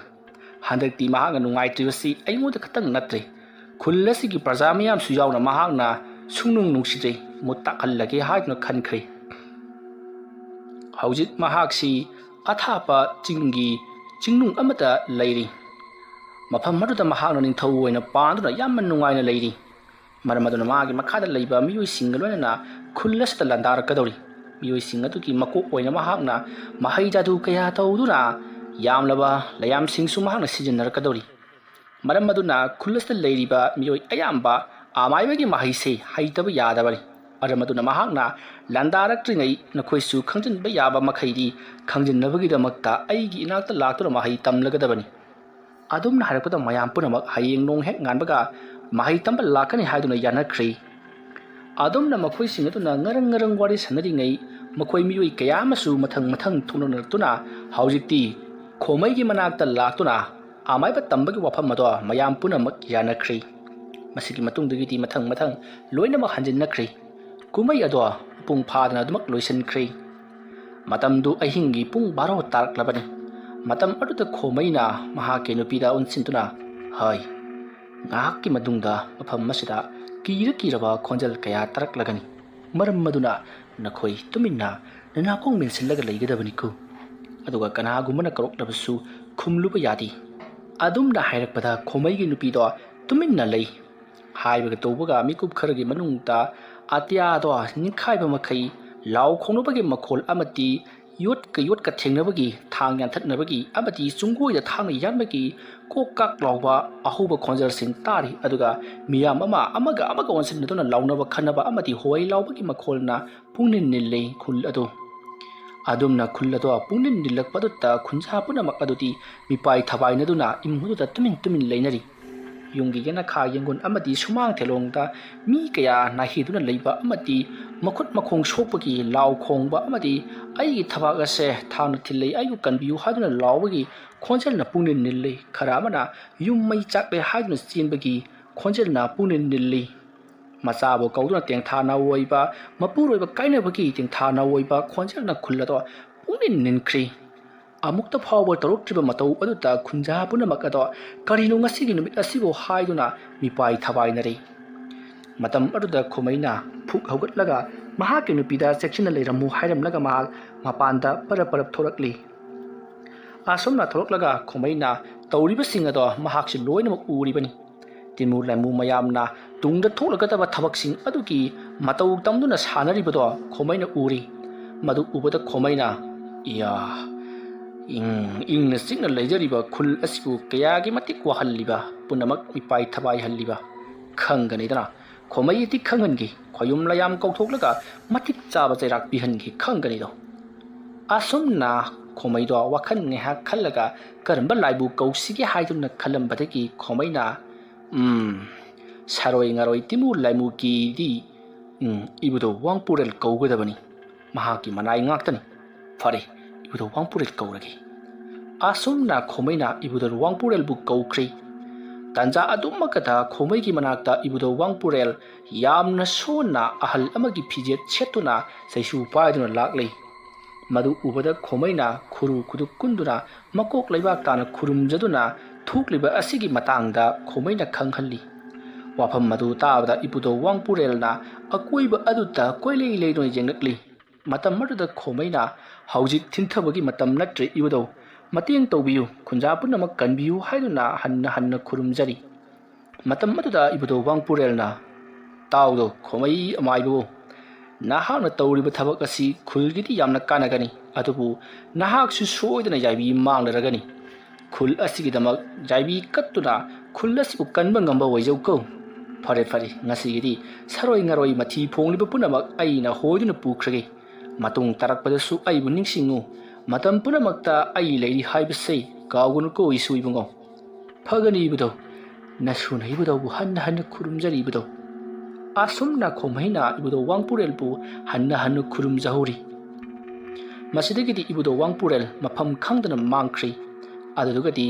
ꯍꯟꯗꯛꯇꯤ ꯃꯍꯥꯛꯅ ꯅꯨꯡꯉꯥꯏꯇ꯭ꯔꯤꯕꯁꯤ ꯑꯩꯉꯣꯟꯗ ꯈꯛꯇꯪ ꯅꯠꯇ꯭ꯔꯦ, ꯈꯨꯜ ꯑꯁꯤꯒꯤ ꯄ꯭ꯔꯖꯥ ꯃꯤꯌꯥꯝꯁꯨ ꯌꯥꯎꯅ ꯃꯍꯥꯛꯅ ꯁꯨꯡꯅꯨꯡ ꯅꯨꯡꯁꯤꯗ꯭ꯔꯦ, ꯃꯨꯠ ꯇꯥꯛꯍꯜꯂꯒꯦ ꯍꯥꯏꯗꯨꯅ ꯈꯟꯈ꯭ꯔꯦ꯫ ꯍꯧꯖꯤꯛ ꯃꯍꯥꯛꯁꯤ ꯑꯊꯥꯞꯄ ꯆꯤꯡꯒꯤ ꯆꯤꯡꯅꯨꯡ ꯑꯃꯗ ꯂꯩꯔꯤ꯫ ꯃꯐꯝ ꯑꯗꯨꯗ ꯃꯍꯥꯛꯅ ꯅꯤꯡꯊꯧ ꯑꯣꯏꯅ ꯄꯥꯟꯗꯨꯅ ꯌꯥꯝꯅ ꯅꯨꯡꯉꯥꯏꯅ ꯂꯩꯔꯤ꯫ ꯃꯔꯝ ꯑꯗꯨꯅ ꯃꯥꯒꯤ ꯃꯈꯥꯗ ꯂꯩꯕ ꯃꯤꯑꯣꯏꯁꯤꯡꯒ ꯂꯣꯏꯅꯅ ꯈꯨꯜ ꯑꯁꯤꯗ ꯂꯥꯟꯗꯥꯔꯛꯀꯗꯧꯔꯤ꯫ ꯃꯤꯑꯣꯏꯁꯤꯡ ꯑꯗꯨꯒꯤ ꯃꯀꯣꯛ ꯑꯣꯏꯅ ꯃꯍꯥꯛꯅ ꯃꯍꯩ ꯖꯥꯗꯨ ꯀꯌꯥ ꯇꯧꯗꯨꯅ ꯌꯥꯝꯂꯕ ꯂꯌꯥꯝꯁꯤꯡꯁꯨ ꯃꯍꯥꯛꯅ ꯁꯤꯖꯤꯟꯅꯔꯛꯀꯗꯧꯔꯤ꯫ ꯃꯔꯝ ꯑꯗꯨꯅ ꯈꯨꯜ ꯑꯁꯤꯗ ꯂꯩꯔꯤꯕ ꯃꯤꯑꯣꯏ ꯑꯌꯥꯝꯕ ꯑꯃꯥꯏꯕꯒꯤ ꯃꯍꯩꯁꯦ ꯍꯩꯇꯕ ꯌꯥꯗꯕꯅꯤ꯫ ꯃꯔꯝ ꯑꯗꯨꯅ ꯃꯍꯥꯛꯅ ꯂꯥꯟꯗꯥꯔꯛꯇ꯭ꯔꯤꯉꯩ ꯅꯈꯣꯏꯁꯨ ꯈꯪꯖꯤꯟꯕ ꯌꯥꯕ ꯃꯈꯩꯗꯤ ꯈꯪꯖꯤꯟꯅꯕꯒꯤꯗꯃꯛꯇ ꯑꯩꯒꯤ ꯏꯅꯥꯛꯇ ꯂꯥꯛꯇꯨꯅ ꯃꯍꯩ ꯇꯝꯂꯒꯗꯕꯅꯤ꯫ ꯑꯗꯨꯝꯅ ꯍꯥꯏꯔꯛꯄꯗ ꯃꯌꯥꯝ ꯄꯨꯝꯅꯃꯛ ꯍꯌꯦꯡ ꯅꯣꯡ ꯍꯦꯛ ꯉꯥꯟꯕꯒ ꯃꯍꯩ ꯇꯝꯕ ꯂꯥꯛꯀꯅꯤ ꯍꯥꯏꯗꯨꯅ ꯌꯥꯅꯈ꯭ꯔꯦ꯫ ꯑꯗꯨꯝꯅ ꯃꯈꯣꯏꯁꯤꯡ ꯑꯗꯨꯅ ꯉꯔꯪ ꯉꯔꯪ ꯋꯥꯔꯤ ꯁꯥꯟꯅꯔꯤꯉꯩ ꯃꯈꯣꯏ ꯃꯤꯑꯣꯏ ꯀꯌꯥ ꯑꯃꯁꯨ ꯃꯊꯪ ꯃꯊꯪ ꯊꯣꯛꯅꯔꯛꯇꯨꯅ ꯍꯧꯖꯤꯛꯇꯤ ꯈꯣꯃꯩꯒꯤ ꯃꯅꯥꯛꯇ ꯂꯥꯛꯇꯨꯅ ꯑꯃꯥꯏꯕ ꯇꯝꯕꯒꯤ ꯋꯥꯐꯝ ꯑꯗꯣ ꯃꯌꯥꯝ ꯄꯨꯝꯅꯃꯛ ꯌꯥꯅꯈ꯭ꯔꯦ꯫ ꯃꯁꯤꯒꯤ ꯃꯇꯨꯡꯗꯒꯤꯗꯤ ꯃꯊꯪ ꯃꯊꯪ ꯂꯣꯏꯅꯃꯛ ꯍꯟꯖꯤꯟꯅꯈ꯭ꯔꯦ꯫ ꯀꯨꯝꯍꯩ ꯑꯗꯣ ꯃꯄꯨꯡ ꯐꯥꯗꯅ ꯑꯗꯨꯃꯛ ꯂꯣꯏꯁꯤꯟꯈ꯭ꯔꯦ꯫ ꯃꯇꯝꯗꯨ ꯑꯍꯤꯡꯒꯤ ꯄꯨꯡ ꯕꯥꯔꯣ ꯇꯥꯔꯛꯂꯕꯅꯤ꯫ ꯃꯇꯝ ꯑꯗꯨꯗ ꯈꯣꯃꯩꯅ ꯃꯍꯥꯛꯀꯤ ꯅꯨꯄꯤꯗ ꯑꯣꯟꯁꯤꯟꯗꯨꯅ ꯍꯥꯏ, "ꯉꯥꯏꯍꯥꯛꯀꯤ ꯃꯇꯨꯡꯗ ꯃꯐꯝ ꯑꯁꯤꯗ ꯀꯤꯔ ꯀꯤꯔꯕ ꯈꯣꯟꯖꯦꯜ ꯀꯌꯥ ꯇꯥꯔꯛꯂꯒꯅꯤ꯫ ꯃꯔꯝ ꯑꯗꯨꯅ ꯅꯈꯣꯏ ꯇꯨꯃꯤꯟꯅ ꯅꯅꯥꯀꯣꯡ ꯃꯦꯟꯁꯤꯜꯂꯒ ꯂꯩꯒꯗꯕꯅꯤꯀꯣ꯫ ꯑꯗꯨꯒ ꯀꯅꯥꯒꯨꯝꯕꯅ ꯀꯧꯔꯛꯂꯕꯁꯨ ꯈꯨꯝꯂꯨꯕ ꯌꯥꯗꯦ꯫" ꯑꯗꯨꯝꯅ ꯍꯥꯏꯔꯛꯄꯗ ꯈꯣꯃꯩꯒꯤ ꯅꯨꯄꯤꯗꯣ ꯇꯨꯃꯤꯟꯅ ꯂꯩ꯫ ꯍꯥꯏꯕꯒ ꯇꯧꯕꯒ ꯃꯤꯀꯨꯞ ꯈꯔꯒꯤ ꯃꯅꯨꯡꯗ ꯑꯇꯤꯌꯥꯗꯣ ꯅꯤꯡꯈꯥꯏꯕ ꯃꯈꯩ ꯂꯥꯎ ꯈꯣꯡꯅꯕꯒꯤ ꯃꯈꯣꯜ ꯑꯃꯗꯤ ꯌꯣꯠꯀ ꯌꯣꯠꯀ ꯊꯦꯡꯅꯕꯒꯤ, ꯊꯥꯡ ꯌꯥꯟꯊꯠꯅꯕꯒꯤ ꯑꯃꯗꯤ ꯆꯨꯡꯒꯣꯏꯗ ꯊꯥꯡꯅ ꯌꯥꯟꯕꯒꯤ ꯀꯣꯛ ꯀꯥꯛ ꯂꯥꯎꯕ ꯑꯍꯧꯕ ꯈꯣꯟꯖꯦꯜꯁꯤꯡ ꯇꯥꯔꯤ꯫ ꯑꯗꯨꯒ ꯃꯤꯌꯥꯝ ꯑꯃ ꯑꯃꯒ ꯑꯃꯒ ꯑꯣꯟꯁꯤꯟꯅꯗꯨꯅ ꯂꯥꯎꯅꯕ ꯈꯟꯅꯕ ꯑꯃꯗꯤ ꯍꯣꯏ ꯂꯥꯎꯕꯒꯤ ꯃꯈꯣꯜꯅ ꯄꯨꯡꯅꯤꯜ ꯅꯤꯜꯂꯤ ꯈꯨꯜ ꯑꯗꯨ꯫ ꯑꯗꯨꯝꯅ ꯈꯨꯜ ꯑꯗꯣ ꯄꯨꯡꯅꯤꯜ ꯅꯤꯜꯂꯛꯄꯗꯨꯗ ꯈꯨꯟꯖꯥ ꯄꯨꯝꯅꯃꯛ ꯑꯗꯨꯗꯤ ꯃꯤꯄꯥꯏ ꯊꯕꯥꯏꯅꯗꯨꯅ ꯏꯃꯨꯡꯗꯨꯗ ꯇꯨꯃꯤꯟ ꯇꯨꯃꯤꯟ ꯂꯩꯅꯔꯤ꯫ ꯌꯨꯝꯒꯤ ꯌꯦꯅꯈꯥ ꯌꯦꯡꯒꯣꯟ ꯑꯃꯗꯤ ꯁꯨꯃꯥꯡ ꯊꯦꯂꯣꯡꯗ ꯃꯤ ꯀꯌꯥ ꯅꯥꯍꯤꯗꯨꯅ ꯂꯩꯕ ꯑꯃꯗꯤ ꯃꯈꯨꯠ ꯃꯈꯣꯡ ꯁꯣꯛꯄꯒꯤ ꯂꯥꯎ ꯈꯣꯡꯕ ꯑꯃꯗꯤ "ꯑꯩꯒꯤ ꯊꯕꯥꯛ ꯑꯁꯦ ꯊꯥꯡꯅ ꯊꯤꯜꯂꯤ, ꯑꯩꯕꯨ ꯀꯟꯕꯤꯌꯨ" ꯍꯥꯏꯗꯨꯅ ꯂꯥꯎꯕꯒꯤ ꯈꯣꯟꯖꯦꯜꯅ ꯄꯨꯡꯅꯤꯜ ꯅꯤꯜꯂꯤ꯫ ꯈꯔ ꯑꯃꯅ ꯌꯨꯝ ꯃꯩ ꯆꯥꯛꯂꯦ ꯍꯥꯏꯗꯨꯅ ꯆꯦꯟꯕꯒꯤ ꯈꯣꯟꯖꯦꯜꯅ ꯄꯨꯡꯅꯤꯜ ꯅꯤꯜꯂꯤ꯫ ꯃꯆꯥꯕꯨ ꯀꯧꯗꯨꯅ ꯇꯦꯡꯊꯥ ꯅꯥꯑꯣꯏꯕ, ꯃꯄꯨꯔꯣꯏꯕ ꯀꯥꯏꯅꯕꯒꯤ ꯇꯦꯡꯊꯥ ꯅꯥꯑꯣꯏꯕ ꯈꯣꯟꯖꯦꯜꯅ ꯈꯨꯜ ꯑꯗꯣ ꯄꯨꯡꯅꯤꯜ ꯅꯤꯟꯈ꯭ꯔꯤ꯫ ꯑꯃꯨꯛꯇ ꯐꯥꯎꯕ ꯇꯧꯔꯛꯇ꯭ꯔꯤꯕ ꯃꯇꯧ ꯑꯗꯨꯗ ꯈꯨꯟꯖꯥ ꯄꯨꯝꯅꯃꯛ ꯑꯗꯣ "ꯀꯔꯤꯅꯣ ꯉꯁꯤꯒꯤ ꯅꯨꯃꯤꯠ ꯑꯁꯤꯕꯨ?" ꯍꯥꯏꯗꯨꯅ ꯃꯤꯄꯥꯏ ꯊꯕꯥꯏꯅꯔꯤ꯫ ꯃꯇꯝ ꯑꯗꯨꯗ ꯈꯣꯃꯩꯅ ꯐꯨꯛ ꯍꯧꯒꯠꯂꯒ ꯃꯍꯥꯛꯀꯤ ꯅꯨꯄꯤꯗ "ꯆꯦꯛꯁꯤꯟꯅ ꯂꯩꯔꯝꯃꯨ" ꯍꯥꯏꯔꯝꯂꯒ ꯃꯍꯥꯛ ꯃꯄꯥꯟꯗ ꯄꯔꯞ ꯄꯔꯞ ꯊꯣꯔꯛꯂꯤ꯫ ꯑꯁꯨꯝꯅ ꯊꯣꯔꯛꯂꯒ ꯈꯣꯃꯩꯅ ꯇꯧꯔꯤꯕꯁꯤꯡ ꯑꯗꯣ ꯃꯍꯥꯛꯁꯨ ꯂꯣꯏꯅꯃꯛ ꯎꯔꯤꯕꯅꯤ꯫ ꯇꯤꯃꯨ ꯂꯥꯏꯃꯨ ꯃꯌꯥꯝꯅ ꯇꯨꯡꯗ ꯊꯣꯛꯂꯒꯗꯕ ꯊꯕꯛꯁꯤꯡ ꯑꯗꯨꯒꯤ ꯃꯇꯧ ꯇꯝꯗꯨꯅ ꯁꯥꯟꯅꯔꯤꯕꯗꯣ ꯈꯣꯃꯩꯅ ꯎꯔꯤ꯫ ꯃꯗꯨ ꯎꯕꯗ ꯈꯣꯃꯩꯅ, "ꯏꯌꯥ, ꯏꯪ ꯏꯪꯅ ꯆꯤꯛꯅ ꯂꯩꯖꯔꯤꯕ ꯈꯨꯜ ꯑꯁꯤꯕꯨ ꯀꯌꯥꯒꯤ ꯃꯇꯤꯛ ꯋꯥꯍꯜꯂꯤꯕ, ꯄꯨꯝꯅꯃꯛ ꯃꯤꯄꯥꯏ ꯊꯕꯥꯏꯍꯜꯂꯤꯕ ꯈꯪꯒꯅꯤꯗꯅ, ꯈꯣꯃꯩ ꯑꯗꯤ ꯈꯪꯍꯟꯈꯤ, ꯈꯣꯌꯨꯝ ꯂꯌꯥꯝ ꯀꯧꯊꯣꯛꯂꯒ ꯃꯇꯤꯛ ꯆꯥꯕ ꯆꯩꯔꯥꯛ ꯄꯤꯍꯟꯈꯤ ꯈꯪꯒꯅꯤꯗꯣ"꯫ ꯑꯁꯨꯝꯅ ꯈꯣꯃꯩꯗꯣ ꯋꯥꯈꯜ ꯉꯥꯏꯍꯥꯛ ꯈꯜꯂꯒ ꯀꯔꯝꯕ ꯂꯥꯏꯕꯨ ꯀꯧꯁꯤꯒꯦ ꯍꯥꯏꯗꯨꯅ ꯈꯜꯂꯝꯕꯗꯒꯤ ꯈꯣꯃꯩꯅ, "ꯎꯝ, ꯁꯔꯣꯏ ꯉꯔꯣꯏ ꯇꯤꯃꯨ ꯂꯥꯏꯃꯨꯒꯤꯗꯤ, ꯎꯝ, ꯏꯕꯨꯙꯧ ꯋꯥꯡꯄꯨꯔꯦꯜ ꯀꯧꯒꯗꯕꯅꯤ꯫ ꯃꯍꯥꯛꯀꯤ ꯃꯅꯥꯏ ꯉꯥꯛꯇꯅꯤ꯫ ꯐꯔꯦ, ꯏꯕꯨꯙꯧ ꯋꯥꯡꯄꯨꯔꯦꯜ ꯀꯧꯔꯒꯦ"꯫ ꯑꯁꯨꯝꯅ ꯈꯣꯃꯩꯅ ꯏꯕꯨꯙꯧ ꯋꯥꯡꯄꯨꯔꯦꯜꯕꯨ ꯀꯧꯈ꯭ꯔꯦ꯫ ꯇꯥꯟꯖꯥ ꯑꯗꯨꯃꯛꯀꯗ ꯈꯣꯃꯩꯒꯤ ꯃꯅꯥꯛꯇ ꯏꯕꯨꯙꯧ ꯋꯥꯡꯄꯨꯔꯦꯜ ꯌꯥꯝꯅ ꯁꯣꯟꯅ ꯑꯍꯜ ꯑꯃꯒꯤ ꯐꯤꯖꯦꯠ ꯁꯦꯠꯇꯨꯅ ꯆꯩꯁꯨ ꯄꯥꯏꯗꯨꯅ ꯂꯥꯛꯂꯤ꯫ ꯃꯗꯨ ꯎꯕꯗ ꯈꯣꯃꯩꯅ ꯈꯨꯔꯨ ꯈꯨꯗꯨꯛ ꯀꯨꯟꯗꯨꯅ ꯃꯀꯣꯛ ꯂꯩꯕꯥꯛ ꯇꯥꯅ ꯈꯨꯔꯨꯝꯖꯗꯨꯅ ꯊꯣꯛꯂꯤꯕ ꯑꯁꯤꯒꯤ ꯃꯇꯥꯡꯗ ꯈꯣꯃꯩꯅ ꯈꯪꯍꯜꯂꯤ꯫ ꯋꯥꯐꯝ ꯑꯗꯨ ꯇꯥꯕꯗ ꯏꯕꯨꯙꯧ ꯋꯥꯡꯄꯨꯔꯦꯜꯅ ꯑꯀꯣꯏꯕ ꯑꯗꯨꯗ ꯀꯣꯏꯂꯩ ꯂꯩꯗꯨꯅ ꯌꯦꯡꯂꯛꯂꯤ꯫ ꯃꯇꯝ ꯑꯗꯨꯗ ꯈꯣꯃꯩꯅ, "ꯍꯧꯖꯤꯛ ꯊꯤꯟꯊꯕꯒꯤ ꯃꯇꯝ ꯅꯠꯇ꯭ꯔꯦ ꯏꯕꯨꯙꯧ, ꯃꯇꯦꯡ ꯇꯧꯕꯤꯌꯨ, ꯈꯨꯟꯖꯥ ꯄꯨꯝꯅꯃꯛ ꯀꯟꯕꯤꯌꯨ" ꯍꯥꯏꯗꯨꯅ ꯍꯟꯅ ꯍꯟꯅ ꯈꯨꯔꯨꯝꯖꯔꯤ꯫ ꯃꯇꯝ ꯑꯗꯨꯗ ꯏꯕꯨꯙꯧ ꯋꯥꯡꯄꯨꯔꯦꯜꯅ, "ꯇꯥꯎꯗꯣ ꯈꯣꯃꯩ ꯑꯃꯥꯏꯕꯕꯨ, ꯅꯍꯥꯛꯅ ꯇꯧꯔꯤꯕ ꯊꯕꯛ ꯑꯁꯤ ꯈꯨꯜꯒꯤꯗꯤ ꯌꯥꯝꯅ ꯀꯥꯟꯅꯒꯅꯤ, ꯑꯗꯨꯕꯨ ꯅꯍꯥꯛꯁꯨ ꯁꯣꯏꯗꯅ ꯌꯥꯏꯕꯤ ꯃꯥꯡꯂꯔꯒꯅꯤ꯫ ꯈꯨꯜ ꯑꯁꯤꯒꯤꯗꯃꯛ ꯌꯥꯏꯕꯤ ꯀꯠꯇꯨꯅ ꯈꯨꯜ ꯑꯁꯤꯕꯨ ꯀꯟꯕ ꯉꯝꯕ ꯑꯣꯏꯖꯧꯀꯣ꯫ ꯐꯔꯦ ꯐꯔꯦ, ꯉꯁꯤꯒꯤꯗꯤ ꯁꯔꯣꯏ ꯉꯔꯣꯏ ꯃꯊꯤ ꯐꯣꯡꯂꯤꯕ ꯄꯨꯝꯅꯃꯛ ꯑꯩꯅ ꯍꯣꯏꯗꯨꯅ ꯄꯨꯈ꯭ꯔꯒꯦ꯫ ꯃꯇꯨꯡ ꯇꯥꯔꯛꯄꯗꯁꯨ ꯑꯩꯕꯨ ꯅꯤꯡꯁꯤꯡꯉꯨ꯫ ꯃꯇꯝ ꯄꯨꯝꯅꯃꯛꯇ ꯑꯩ ꯂꯩꯔꯤ ꯍꯥꯏꯕꯁꯦ ꯀꯥꯎꯒꯅꯨꯀꯣ ꯏꯁꯨ ꯏꯕꯨꯡꯉꯣ"꯫ "ꯐꯒꯅꯤ ꯏꯕꯨꯙꯧ, ꯅꯁꯨꯅ ꯏꯕꯨꯙꯧꯕꯨ ꯍꯟꯅ ꯍꯟꯅ ꯈꯨꯔꯨꯝꯖꯔꯤ ꯏꯕꯨꯙꯧ"꯫ ꯑꯁꯨꯝꯅ ꯈꯣꯃꯩꯅ ꯏꯕꯨꯙꯧ ꯋꯥꯡꯄꯨꯔꯦꯜꯕꯨ ꯍꯟꯅ ꯍꯟꯅ ꯈꯨꯔꯨꯝꯖꯍꯧꯔꯤ꯫ ꯃꯁꯤꯗꯒꯤꯗꯤ ꯏꯕꯨꯙꯧ ꯋꯥꯡꯄꯨꯔꯦꯜ ꯃꯐꯝ ꯈꯪꯗꯅ ꯃꯥꯡꯈ꯭ꯔꯤ꯫ ꯑꯗꯨꯗꯨꯒꯗꯤ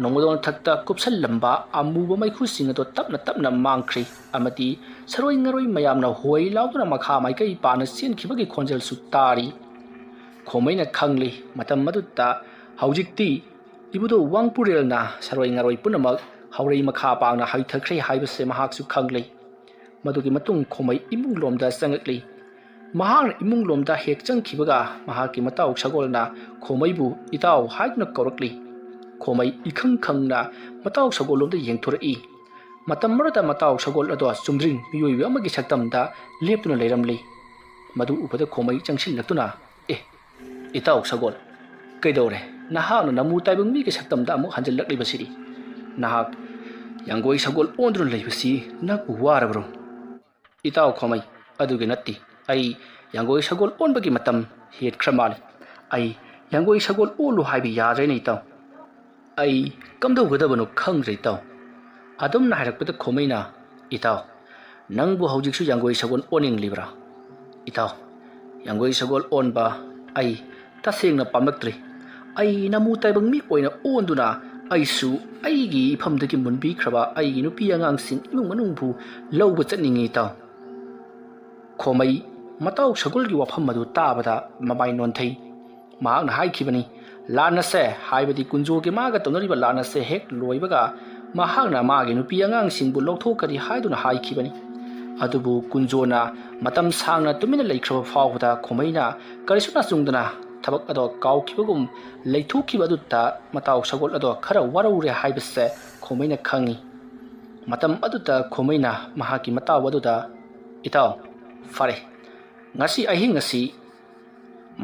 ꯅꯣꯡꯃꯗꯣꯟ ꯊꯛꯇ ꯀꯨꯞꯁꯜꯂꯝꯕ ꯑꯃꯨꯕ ꯃꯩꯈꯨꯁꯤꯡ ꯑꯗꯨ ꯇꯞꯅ ꯇꯞꯅ ꯃꯥꯡꯈ꯭ꯔꯤ꯫ ꯑꯃꯗꯤ ꯁꯔꯣꯏ ꯉꯔꯣꯏ ꯃꯌꯥꯝꯅ ꯍꯣꯏ ꯂꯥꯎꯗꯨꯅ ꯃꯈꯥ ꯃꯥꯏꯀꯩ ꯄꯥꯅ ꯆꯦꯟꯈꯤꯕꯒꯤ ꯈꯣꯟꯖꯦꯜꯁꯨ ꯇꯥꯔꯤ꯫ ꯈꯣꯃꯩꯅ ꯈꯪꯂꯤ꯫ ꯃꯇꯝ ꯑꯗꯨꯗ ꯍꯧꯖꯤꯛꯇꯤ ꯏꯕꯨꯙꯧ ꯋꯥꯡꯄꯨꯔꯦꯜꯅ ꯁꯔꯣꯏ ꯉꯥꯔꯣꯏ ꯄꯨꯝꯅꯃꯛ ꯍꯧꯔꯩ ꯃꯈꯥ ꯄꯥꯡꯅ ꯍꯩꯊꯈ꯭ꯔꯦ ꯍꯥꯏꯕꯁꯦ ꯃꯍꯥꯛꯁꯨ ꯈꯪꯂꯤ꯫ ꯃꯗꯨꯒꯤ ꯃꯇꯨꯡ ꯈꯣꯃꯩ ꯏꯃꯨꯡ ꯂꯣꯝꯗ ꯆꯪꯉꯛꯂꯤ꯫ ꯃꯍꯥꯛꯅ ꯏꯃꯨꯡ ꯂꯣꯝꯗ ꯍꯦꯛ ꯆꯪꯈꯤꯕꯒ ꯃꯍꯥꯛꯀꯤ ꯃꯇꯥꯎ ꯁꯒꯣꯜꯅ ꯈꯣꯃꯩꯕꯨ "ꯏꯇꯥꯎ" ꯍꯥꯏꯗꯨꯅ ꯀꯧꯔꯛꯂꯤ꯫ ꯈꯣꯃꯩ ꯏꯈꯪ ꯈꯪꯅ ꯃꯇꯥꯎ ꯁꯒꯣꯜ ꯂꯣꯝꯗ ꯌꯦꯡꯊꯣꯔꯛꯏ꯫ ꯃꯇꯝ ꯑꯃꯗ ꯃꯇꯥꯎ ꯁꯒꯣꯜ ꯑꯗꯣ ꯆꯨꯝꯗ꯭ꯔꯤꯡ ꯃꯤꯑꯣꯏꯕ ꯑꯃꯒꯤ ꯁꯛꯇꯝꯗ ꯂꯦꯞꯇꯨꯅ ꯂꯩꯔꯝꯂꯤ꯫ ꯃꯗꯨ ꯎꯕꯗ ꯈꯣꯃꯩ ꯆꯪꯁꯤꯜꯂꯛꯇꯨꯅ, "ꯑꯦ, ꯏꯇꯥꯎ ꯁꯒꯣꯜ, ꯀꯩꯗꯧꯔꯦ? ꯅꯍꯥꯛꯅ ꯅꯃꯨ ꯇꯥꯏꯕꯪ ꯃꯤꯒꯤ ꯁꯛꯇꯝꯗ ꯑꯃꯨꯛ ꯍꯟꯖꯤꯜꯂꯛꯂꯤꯕꯁꯤꯗꯤ? ꯅꯍꯥꯛ ꯌꯥꯡꯒꯣꯏ ꯁꯒꯣꯜ ꯑꯣꯟꯗꯨꯅ ꯂꯩꯕꯁꯤ ꯅꯪꯕꯨ ꯋꯥꯔꯕ꯭ꯔꯣ?" "ꯏꯇꯥꯎ ꯈꯣꯃꯩ, ꯑꯗꯨꯒꯤ ꯅꯠꯇꯦ꯫ ꯑꯩ ꯌꯥꯡꯒꯣꯏ ꯁꯒꯣꯜ ꯑꯣꯟꯕꯒꯤ ꯃꯇꯝ ꯍꯦꯠꯈ꯭ꯔ ꯃꯥꯜꯂꯤ꯫ ꯑꯩ ꯌꯥꯡꯒꯣꯏ ꯁꯒꯣꯜ ꯑꯣꯜꯂꯨ ꯍꯥꯏꯕ ꯌꯥꯗ꯭ꯔꯦꯅꯦ ꯏꯇꯥꯎ꯫ ꯑꯩ ꯀꯝꯗꯧꯒꯗꯕꯅꯣ ꯈꯪꯗ꯭ꯔꯦ ꯏꯇꯥꯎ꯫" ꯑꯗꯨꯝꯅ ꯍꯥꯏꯔꯛꯄꯗ ꯈꯣꯃꯩꯅ, "ꯏꯇꯥꯎ, ꯅꯪꯕꯨ ꯍꯧꯖꯤꯛꯁꯨ ꯌꯥꯡꯒꯣꯏ ꯁꯒꯣꯜ ꯑꯣꯟꯅꯤꯡꯂꯤꯕ꯭ꯔꯥ? ꯏꯇꯥꯎ, ꯌꯥꯡꯒꯣꯏ ꯁꯒꯣꯜ ꯑꯣꯟꯕ ꯑꯩ ꯇꯁꯦꯡꯅ ꯄꯥꯝꯂꯛꯇ꯭ꯔꯦ꯫ ꯑꯩ ꯅꯃꯨ ꯇꯥꯏꯕꯪ ꯃꯤ ꯑꯣꯏꯅ ꯑꯣꯟꯗꯨꯅ ꯑꯩꯁꯨ ꯑꯩꯒꯤ ꯏꯐꯝꯗꯒꯤ ꯃꯨꯟꯕꯤꯈ꯭ꯔꯕ ꯑꯩꯒꯤ ꯅꯨꯄꯤ ꯑꯉꯥꯡꯁꯤꯡ ꯏꯃꯨꯡ ꯃꯅꯨꯡꯕꯨ ꯂꯧꯕ ꯆꯠꯅꯤꯡꯉꯤ ꯏꯇꯥꯎ꯫" ꯈꯣꯃꯩ ꯃꯇꯥꯎ ꯁꯒꯣꯜꯒꯤ ꯋꯥꯐꯝ ꯑꯗꯨ ꯇꯥꯕꯗ ꯃꯃꯥꯏ ꯅꯣꯟꯊꯩ꯫ ꯃꯍꯥꯛꯅ ꯍꯥꯏꯈꯤꯕꯅꯤ, "ꯂꯥꯟ ꯑꯁꯦ, ꯍꯥꯏꯕꯗꯤ ꯀꯨꯟꯖꯣꯒꯤ ꯃꯥꯒ ꯇꯧꯅꯔꯤꯕ ꯂꯥꯟ ꯑꯁꯦ ꯍꯦꯛ ꯂꯣꯏꯕꯒ ꯃꯍꯥꯛꯅ ꯃꯥꯒꯤ ꯅꯨꯄꯤ ꯑꯉꯥꯡꯁꯤꯡꯕꯨ ꯂꯧꯊꯣꯛꯀꯅꯤ ꯍꯥꯏꯗꯨꯅ ꯍꯥꯏꯈꯤꯕꯅꯤ꯫" ꯑꯗꯨꯕꯨ ꯀꯨꯟꯖꯣꯅ ꯃꯇꯝ ꯁꯥꯡꯅ ꯇꯨꯃꯤꯟꯅ ꯂꯩꯈ꯭ꯔꯕ ꯐꯥꯎꯕꯗ ꯈꯣꯃꯩꯅ ꯀꯔꯤꯁꯨ ꯅꯆꯨꯡꯗꯅ ꯊꯕꯛ ꯑꯗꯣ ꯀꯥꯎꯈꯤꯕꯒꯨꯝ ꯂꯩꯊꯣꯛꯈꯤꯕ ꯑꯗꯨꯗ ꯃꯇꯥꯎ ꯁꯒꯣꯜ ꯑꯗꯣ ꯈꯔ ꯋꯥꯔꯧꯔꯦ ꯍꯥꯏꯕꯁꯦ ꯈꯣꯃꯩꯅ ꯈꯪꯏ꯫ ꯃꯇꯝ ꯑꯗꯨꯗ ꯈꯣꯃꯩꯅ ꯃꯍꯥꯛꯀꯤ ꯃꯇꯥꯎ ꯑꯗꯨꯗ, "ꯏꯇꯥꯎ, ꯐꯔꯦ, ꯉꯁꯤ ꯑꯍꯤꯡ ꯑꯁꯤ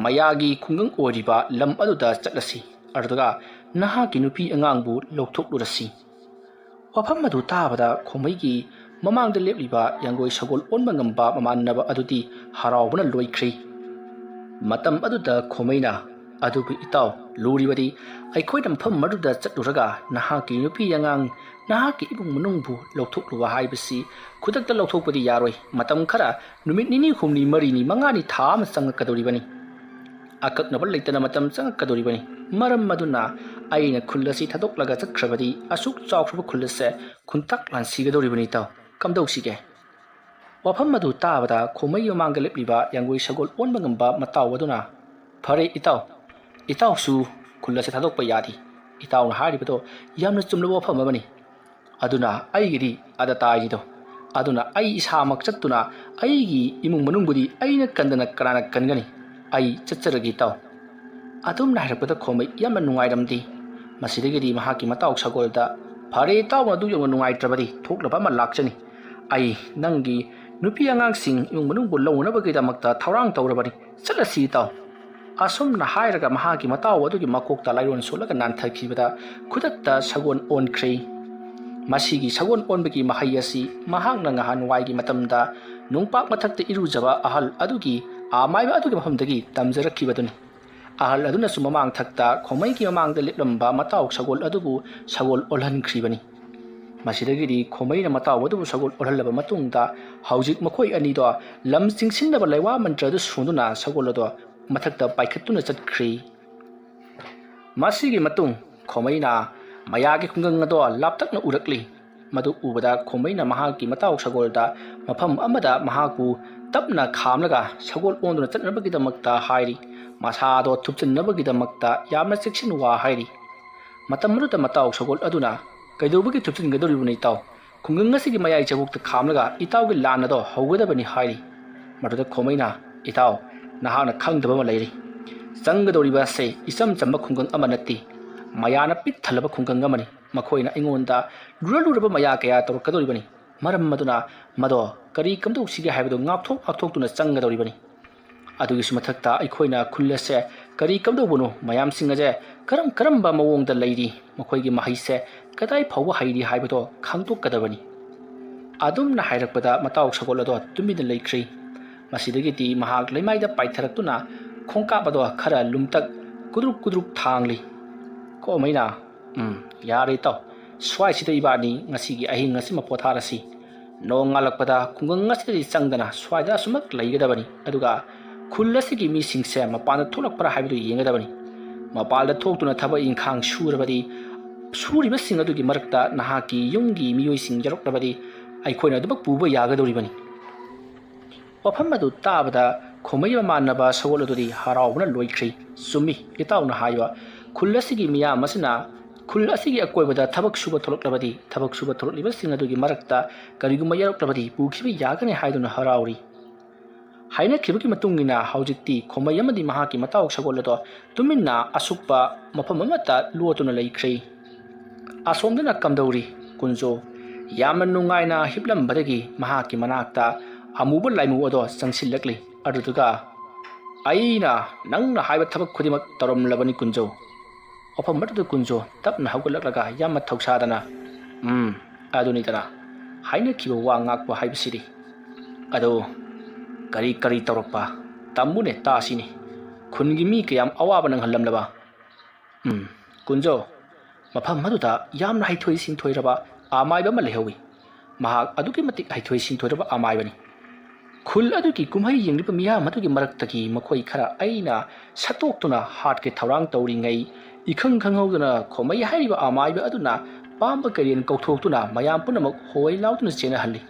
ꯃꯌꯥꯒꯤ ꯈꯨꯡꯒꯪ ꯑꯣꯏꯔꯤꯕ ꯂꯝ ꯑꯗꯨꯗ ꯆꯠꯂꯁꯤ, ꯑꯗꯨꯒ ꯅꯍꯥꯛꯀꯤ ꯅꯨꯄꯤ ꯑꯉꯥꯡꯕꯨ ꯂꯧꯊꯣꯛꯂꯨꯔꯁꯤ꯫" ꯋꯥꯐꯝ ꯑꯗꯨ ꯇꯥꯕꯗ ꯈꯣꯃꯩꯒꯤ ꯃꯃꯥꯡꯗ ꯂꯦꯞꯂꯤꯕ ꯌꯥꯡꯒꯣꯏ ꯁꯒꯣꯜ ꯑꯣꯟꯕ ꯉꯝꯕ ꯃꯃꯥꯟꯅꯕ ꯑꯗꯨꯗꯤ ꯍꯔꯥꯎꯕꯅ ꯂꯣꯏꯈ꯭ꯔꯦ꯫ ꯃꯇꯝ ꯑꯗꯨꯗ ꯈꯣꯃꯩꯅ, "ꯑꯗꯨꯕꯨ ꯏꯇꯥꯎ, ꯂꯨꯔꯤꯕꯗꯤ ꯑꯩꯈꯣꯏꯅ ꯃꯐꯝ ꯑꯗꯨꯗ ꯆꯠꯂꯨꯔꯒ ꯅꯍꯥꯛꯀꯤ ꯅꯨꯄꯤ ꯑꯉꯥꯡ, ꯅꯍꯥꯛꯀꯤ ꯏꯃꯨꯡ ꯃꯅꯨꯡꯕꯨ ꯂꯧꯊꯣꯛꯂꯨꯕ ꯍꯥꯏꯕꯁꯤ ꯈꯨꯗꯛꯇ ꯂꯧꯊꯣꯛꯄꯗꯤ ꯌꯥꯔꯣꯏ꯫ ꯃꯇꯝ ꯈꯔ, ꯅꯨꯃꯤꯠ ꯅꯤꯅꯤ, ꯍꯨꯝꯅꯤ, ꯃꯔꯤꯅꯤ, ꯃꯉꯥꯅꯤ, ꯊꯥ ꯑꯃ ꯆꯪꯉꯛꯀꯗꯧꯔꯤꯕꯅꯤ꯫ ꯑꯀꯛꯅꯕ ꯂꯩꯇꯅ ꯃꯇꯝ ꯆꯪꯉꯛꯀꯗꯧꯔꯤꯕꯅꯤ꯫ ꯃꯔꯝ ꯑꯗꯨꯅ ꯑꯩꯅ ꯈꯨꯜ ꯑꯁꯤ ꯊꯥꯗꯣꯛꯂꯒ ꯆꯠꯈ꯭ꯔꯕꯗꯤ ꯑꯁꯨꯛ ꯆꯥꯎꯈ꯭ꯔꯕ ꯈꯨꯜ ꯑꯁꯦ ꯈꯨꯟꯇꯥꯛ ꯂꯥꯟꯁꯤꯒꯗꯧꯔꯤꯕꯅꯤ ꯏꯇꯥꯎ꯫ ꯀꯝꯗꯧꯁꯤꯒꯦ?" ꯋꯥꯐꯝ ꯑꯗꯨ ꯇꯥꯕꯗ ꯈꯣꯃꯩ ꯃꯃꯥꯡꯗ ꯂꯦꯞꯂꯤꯕ ꯌꯥꯡꯒꯣꯏ ꯁꯒꯣꯜ ꯑꯣꯟꯕ ꯉꯝꯕ ꯃꯇꯥꯎ ꯑꯗꯨꯅ, "ꯐꯔꯦ ꯏꯇꯥꯎ, ꯏꯇꯥꯎꯁꯨ ꯈꯨꯜ ꯑꯁꯤ ꯊꯥꯗꯣꯛꯄ ꯌꯥꯗꯦ꯫ ꯏꯇꯥꯎꯅ ꯍꯥꯏꯔꯤꯕꯗꯣ ꯌꯥꯝꯅ ꯆꯨꯝꯂꯕ ꯋꯥꯐꯝ ꯑꯃꯅꯤ꯫ ꯑꯗꯨꯅ ꯑꯩꯒꯤꯗꯤ ꯑꯗ ꯇꯥꯏꯔꯤꯗꯣ, ꯑꯗꯨꯅ ꯑꯩ ꯏꯁꯥꯃꯛ ꯆꯠꯇꯨꯅ ꯑꯩꯒꯤ ꯏꯃꯨꯡ ꯃꯅꯨꯡꯕꯨꯗꯤ ꯑꯩꯅ ꯀꯟꯗꯅ ꯀꯅꯥꯅ ꯀꯟꯒꯅꯤ? ꯑꯩ ꯆꯠꯆꯔꯒꯦ ꯏꯇꯥꯎ꯫" ꯑꯗꯨꯝꯅ ꯍꯥꯏꯔꯛꯄꯗ ꯈꯣꯃꯩ ꯌꯥꯝꯅ ꯅꯨꯡꯉꯥꯏꯔꯝꯗꯦ꯫ ꯃꯁꯤꯗꯒꯤꯗꯤ ꯃꯍꯥꯛꯀꯤ ꯃꯇꯥꯎ ꯁꯒꯣꯜꯗ, "ꯐꯔꯦ, ꯏꯇꯥꯎꯅ ꯑꯗꯨ ꯌꯧꯅ ꯅꯨꯡꯉꯥꯏꯇ꯭ꯔꯕꯗꯤ ꯊꯣꯛꯂꯕ ꯑꯃ ꯂꯥꯛꯆꯅꯤ꯫ ꯑꯩ ꯅꯪꯒꯤ ꯅꯨꯄꯤ ꯑꯉꯥꯡꯁꯤꯡ ꯏꯃꯨꯡ ꯃꯅꯨꯡꯕꯨ ꯂꯧꯅꯅꯕꯒꯤꯗꯃꯛꯇ ꯊꯧꯔꯥꯡ ꯇꯧꯔꯕꯅꯤ꯫ ꯆꯠꯂꯁꯤ ꯏꯇꯥꯎ꯫" ꯑꯁꯨꯝꯅ ꯍꯥꯏꯔꯒ ꯃꯍꯥꯛꯀꯤ ꯃꯇꯥꯎ ꯑꯗꯨꯒꯤ ꯃꯀꯣꯛꯇ ꯂꯥꯏꯔꯣꯟ ꯁꯣꯠꯂꯒ ꯅꯥꯟꯊꯈꯤꯕꯗ ꯈꯨꯗꯛꯇ ꯁꯒꯣꯜ ꯑꯣꯟꯈ꯭ꯔꯦ꯫ ꯃꯁꯤꯒꯤ ꯁꯒꯣꯜ ꯑꯣꯟꯕꯒꯤ ꯃꯍꯩ ꯑꯁꯤ ꯃꯍꯥꯛꯅ ꯉꯍꯥꯟꯋꯥꯏꯒꯤ ꯃꯇꯝꯗ ꯅꯨꯡꯄꯥꯛ ꯃꯊꯛꯇ ꯏꯔꯨꯖꯕ ꯑꯍꯜ ꯑꯗꯨꯒꯤ ꯑꯃꯥꯏꯕ ꯑꯗꯨꯒꯤ ꯃꯐꯝꯗꯒꯤ ꯇꯝꯖꯔꯛꯈꯤꯕꯗꯨꯅꯤ꯫ ꯑꯍꯜ ꯑꯗꯨꯅꯁꯨ ꯃꯃꯥꯡ ꯊꯛꯇ ꯈꯣꯃꯩꯒꯤ ꯃꯃꯥꯡꯗ ꯂꯦꯞꯂꯝꯕ ꯃꯇꯥꯎ ꯁꯒꯣꯜ ꯑꯗꯨꯕꯨ ꯁꯒꯣꯜ ꯑꯣꯜꯍꯟꯈ꯭ꯔꯤꯕꯅꯤ꯫ ꯃꯁꯤꯗꯒꯤꯗꯤ ꯈꯣꯃꯩꯅ ꯃꯇꯥꯎ ꯑꯗꯨꯕꯨ ꯁꯒꯣꯜ ꯑꯣꯜꯍꯜꯂꯕ ꯃꯇꯨꯡꯗ ꯍꯧꯖꯤꯛ ꯃꯈꯣꯏ ꯑꯅꯤꯗꯣ ꯂꯝ ꯆꯤꯡꯁꯤꯟꯅꯕ ꯂꯩꯋꯥ ꯃꯟꯇ꯭ꯔ ꯑꯗꯨ ꯁꯣꯟꯗꯨꯅ ꯁꯒꯣꯜ ꯑꯗꯣ ꯃꯊꯛꯇ ꯄꯥꯏꯈꯠꯇꯨꯅ ꯆꯠꯈ꯭ꯔꯤ꯫ ꯃꯁꯤꯒꯤ ꯃꯇꯨꯡ ꯈꯣꯃꯩꯅ ꯃꯌꯥꯒꯤ ꯈꯨꯡꯒꯪ ꯑꯗꯣ ꯂꯥꯞꯇꯛꯅ ꯎꯔꯛꯂꯤ꯫ ꯃꯗꯨ ꯎꯕꯗ ꯈꯣꯃꯩꯅ ꯃꯍꯥꯛꯀꯤ ꯃꯇꯥꯎ ꯁꯒꯣꯜꯗ ꯃꯐꯝ ꯑꯃꯗ ꯃꯍꯥꯛꯄꯨ ꯇꯞꯅ ꯈꯥꯝꯂꯒ ꯁꯒꯣꯜ ꯑꯣꯟꯗꯨꯅ ꯆꯠꯅꯕꯒꯤꯗꯃꯛꯇ ꯍꯥꯏꯔꯤ꯫ ꯃꯁꯥꯗꯣ ꯊꯨꯞꯆꯤꯟꯅꯕꯒꯤꯗꯃꯛꯇ ꯌꯥꯝꯅ ꯆꯦꯛꯁꯤꯟ ꯋꯥ ꯍꯥꯏꯔꯤ꯫ ꯃꯇꯝ ꯑꯗꯨꯗ ꯃꯇꯥꯎ ꯁꯒꯣꯜ ꯑꯗꯨꯅ, "ꯀꯩꯗꯧꯕꯒꯤ ꯊꯨꯞꯆꯤꯟꯒꯗꯧꯔꯤꯕꯅꯣ ꯏꯇꯥꯎ? ꯈꯨꯡꯒꯪ ꯑꯁꯤꯒꯤ ꯃꯌꯥꯏ ꯆꯕꯨꯛꯇ ꯈꯥꯝꯂꯒ ꯏꯇꯥꯎꯒꯤ ꯂꯥꯟ ꯑꯗꯣ ꯍꯧꯒꯗꯕꯅꯤ" ꯍꯥꯏꯔꯤ꯫ ꯃꯗꯨꯗ ꯈꯣꯃꯩꯅ, "ꯏꯇꯥꯎ, ꯅꯍꯥꯛꯅ ꯈꯪꯗꯕ ꯑꯃ ꯂꯩꯔꯤ꯫ ꯆꯪꯒꯗꯧꯔꯤꯕ ꯑꯁꯤ ꯏꯆꯝ ꯆꯝꯕ ꯈꯨꯡꯒꯪ ꯑꯃ ꯅꯠꯇꯦ꯫ ꯃꯌꯥꯅ ꯄꯤꯛ ꯊꯜꯂꯕ ꯈꯨꯡꯒꯪ ꯑꯃꯅꯤ꯫ ꯃꯈꯣꯏꯅ ꯑꯩꯉꯣꯟꯗ ꯂꯨꯔ ꯂꯨꯔꯕ ꯃꯌꯥ ꯀꯌꯥ ꯇꯧꯔꯛꯀꯗꯧꯔꯤꯕꯅꯤ꯫ ꯃꯔꯝ ꯑꯗꯨꯅ ꯃꯗꯣ ꯀꯔꯤ ꯀꯝꯗꯧꯁꯤꯒꯦ ꯍꯥꯏꯕꯗꯨ ꯉꯥꯛꯊꯣꯛ ꯉꯥꯛꯊꯣꯛꯇꯨꯅ ꯆꯪꯒꯗꯧꯔꯤꯕꯅꯤ꯫ ꯑꯗꯨꯒꯤꯁꯨ ꯃꯊꯛꯇ ꯑꯩꯈꯣꯏꯅ ꯈꯨꯜ ꯑꯁꯦ ꯀꯔꯤ ꯀꯝꯗꯧꯕꯅꯣ, ꯃꯌꯥꯝꯁꯤꯡ ꯑꯁꯦ ꯀꯔꯝ ꯀꯔꯝꯕ ꯃꯑꯣꯡꯗ ꯂꯩꯔꯤ, ꯃꯈꯣꯏꯒꯤ ꯃꯍꯩꯁꯦ ꯀꯗꯥꯏ ꯐꯥꯎꯕ ꯍꯩꯔꯤ ꯍꯥꯏꯕꯗꯣ ꯈꯪꯗꯣꯛꯀꯗꯕꯅꯤ꯫" ꯑꯗꯨꯝꯅ ꯍꯥꯏꯔꯛꯄꯗ ꯃꯇꯥꯎ ꯁꯒꯣꯜ ꯑꯗꯣ ꯇꯨꯃꯤꯟꯅ ꯂꯩꯈ꯭ꯔꯤ꯫ ꯃꯁꯤꯗꯒꯤꯗꯤ ꯃꯍꯥꯛ ꯂꯩꯃꯥꯏꯗ ꯄꯥꯏꯊꯔꯛꯇꯨꯅ ꯈꯣꯡꯀꯥꯞ ꯑꯗꯣ ꯈꯔ ꯂꯨꯝꯇꯛ ꯀꯨꯗ꯭ꯔꯨꯛ ꯀꯨꯗ꯭ꯔꯨꯛ ꯊꯥꯡꯂꯤ꯫ ꯈꯣꯃꯩꯅ, "ꯎꯝ, ꯌꯥꯔꯦ ꯏꯇꯥꯎ, ꯁ꯭ꯋꯥꯏꯁꯤꯗ ꯏꯕꯥꯅꯤ ꯉꯁꯤꯒꯤ ꯑꯍꯤꯡ ꯑꯁꯤꯃ ꯄꯣꯊꯥꯔꯁꯤ꯫ ꯅꯣꯡꯉꯥꯜꯂꯛꯄꯗ ꯈꯨꯡꯒꯪ ꯑꯁꯤꯗꯗꯤ ꯆꯪꯗꯅ ꯁ꯭ꯋꯥꯏꯗ ꯑꯁꯨꯃꯛ ꯂꯩꯒꯗꯕꯅꯤ꯫ ꯑꯗꯨꯒ ꯈꯨꯜ ꯑꯁꯤꯒꯤ ꯃꯤꯁꯤꯡꯁꯦ ꯃꯄꯥꯟꯗ ꯊꯣꯛꯂꯛꯄ꯭ꯔꯥ ꯍꯥꯏꯕꯗꯨ ꯌꯦꯡꯒꯗꯕꯅꯤ꯫ ꯃꯄꯥꯟꯗ ꯊꯣꯛꯇꯨꯅ ꯊꯕꯛ ꯏꯪꯈꯥꯡ ꯁꯨꯔꯕꯗꯤ, ꯁꯨꯔꯤꯕꯁꯤꯡ ꯑꯗꯨꯒꯤ ꯃꯔꯛꯇ ꯅꯍꯥꯛꯀꯤ ꯌꯨꯝꯒꯤ ꯃꯤꯑꯣꯏꯁꯤꯡ ꯌꯥꯎꯔꯛꯂꯕꯗꯤ ꯑꯩꯈꯣꯏꯅ ꯑꯗꯨꯃꯛ ꯄꯨꯕ ꯌꯥꯒꯗꯧꯔꯤꯕꯅꯤ꯫" ꯋꯥꯐꯝ ꯑꯗꯨ ꯇꯥꯕꯗ ꯈꯣꯃꯩ ꯃꯃꯥꯟꯅꯕ ꯁꯒꯣꯜ ꯑꯗꯨꯗꯤ ꯍꯔꯥꯎꯕꯅ ꯂꯣꯏꯈ꯭ꯔꯦ꯫ "ꯆꯨꯝꯃꯤ, ꯏꯇꯥꯎꯅ ꯍꯥꯏꯕ꯫ ꯈꯨꯜ ꯑꯁꯤꯒꯤ ꯃꯤꯌꯥꯝ ꯑꯁꯤꯅ ꯈꯨꯜ ꯑꯁꯤꯒꯤ ꯑꯀꯣꯏꯕꯗ ꯊꯕꯛ ꯁꯨꯕ ꯊꯣꯛꯂꯛꯂꯕꯗꯤ, ꯊꯕꯛ ꯁꯨꯕ ꯊꯣꯛꯂꯛꯂꯤꯕꯁꯤꯡ ꯑꯗꯨꯒꯤ ꯃꯔꯛꯇ ꯀꯔꯤꯒꯨꯝꯕ ꯌꯥꯎꯔꯛꯂꯕꯗꯤ ꯄꯨꯈꯤꯕ ꯌꯥꯒꯅꯤ ꯍꯥꯏꯗꯨꯅ ꯍꯔꯥꯎꯔꯤ꯫" ꯍꯥꯏꯅꯈꯤꯕꯒꯤ ꯃꯇꯨꯡ ꯏꯟꯅ ꯍꯧꯖꯤꯛꯇꯤ ꯈꯣꯃꯩ ꯑꯃꯗꯤ ꯃꯍꯥꯛꯀꯤ ꯃꯇꯥꯎ ꯁꯒꯣꯜ ꯑꯗꯣ ꯇꯨꯃꯤꯟꯅ ꯑꯁꯨꯛꯄ ꯃꯐꯝ ꯑꯃꯠꯇ ꯂꯣꯠꯇꯨꯅ ꯂꯩꯈ꯭ꯔꯦ꯫ ꯑꯁꯣꯝꯗꯅ ꯀꯝꯗꯧꯔꯤ? ꯀꯨꯟꯖꯣ ꯌꯥꯝꯅ ꯅꯨꯡꯉꯥꯏꯅ ꯍꯤꯞꯂꯝꯕꯗꯒꯤ ꯃꯍꯥꯛꯀꯤ ꯃꯅꯥꯛꯇ ꯑꯃꯨꯕ ꯂꯥꯏꯃꯨ ꯑꯗꯣ ꯆꯪꯁꯤꯜꯂꯛꯂꯤ꯫ ꯑꯗꯨꯗꯨꯒ, "ꯑꯩꯅ ꯅꯪꯅ ꯍꯥꯏꯕ ꯊꯕꯛ ꯈꯨꯗꯤꯡꯃꯛ ꯇꯧꯔꯝꯂꯕꯅꯤ, ꯀꯨꯟꯖꯣ꯫" ꯋꯥꯐꯝ ꯑꯗꯨꯗ ꯀꯨꯟꯖꯣ ꯇꯞꯅ ꯍꯧꯒꯠꯂꯛꯂꯒ ꯌꯥꯝꯅ ꯊꯧꯁꯥꯗꯅ, "ꯎꯝ, ꯑꯗꯨꯅꯤꯗꯅ, ꯍꯥꯏꯅꯈꯤꯕ ꯋꯥ ꯉꯥꯛꯄ ꯍꯥꯏꯕꯁꯤꯗꯤ꯫ ꯑꯗꯣ ꯀꯔꯤ ꯀꯔꯤ ꯇꯧꯔꯛꯄ? ꯇꯝꯃꯨꯅꯦ, ꯇꯥꯁꯤꯅꯦ꯫ ꯈꯨꯟꯒꯤ ꯃꯤ ꯀꯌꯥꯝ ꯑꯋꯥꯕ ꯅꯪꯍꯜꯂꯝꯂꯕ?" "ꯎꯝ, ꯀꯨꯟꯖꯣ, ꯃꯐꯝ ꯑꯗꯨꯗ ꯌꯥꯝꯅ ꯍꯩꯊꯣꯏ ꯁꯤꯡꯊꯣꯏꯔꯕ ꯑꯃꯥꯏꯕ ꯑꯃ ꯂꯩꯍꯧꯏ꯫ ꯃꯍꯥꯛ ꯑꯗꯨꯛꯀꯤ ꯃꯇꯤꯛ ꯍꯩꯊꯣꯏ ꯁꯤꯡꯊꯣꯏꯔꯕ ꯑꯃꯥꯏꯕꯅꯤ꯫ ꯈꯨꯜ ꯑꯗꯨꯒꯤ ꯀꯨꯝꯍꯩ ꯌꯦꯡꯂꯤꯕ ꯃꯤꯌꯥꯝ ꯑꯗꯨꯒꯤ ꯃꯔꯛꯇꯒꯤ ꯃꯈꯣꯏ ꯈꯔ ꯑꯩꯅ ꯁꯠꯇꯣꯛꯇꯨꯅ ꯍꯥꯠꯀꯦ ꯊꯧꯔꯥꯡ ꯇꯧꯔꯤꯉꯩ, ꯏꯈꯪ ꯈꯪꯍꯧꯗꯅ ꯈꯣꯃꯩ ꯍꯥꯏꯔꯤꯕ ꯑꯃꯥꯏꯕ ꯑꯗꯨꯅ ꯄꯥꯝꯕ ꯀꯩꯔꯦꯟ ꯀꯧꯊꯣꯛꯇꯨꯅ ꯃꯌꯥꯝ ꯄꯨꯝꯅꯃꯛ ꯍꯣꯏ ꯂꯥꯎꯗꯨꯅ ꯆꯦꯟꯅꯍꯜꯂꯤ꯫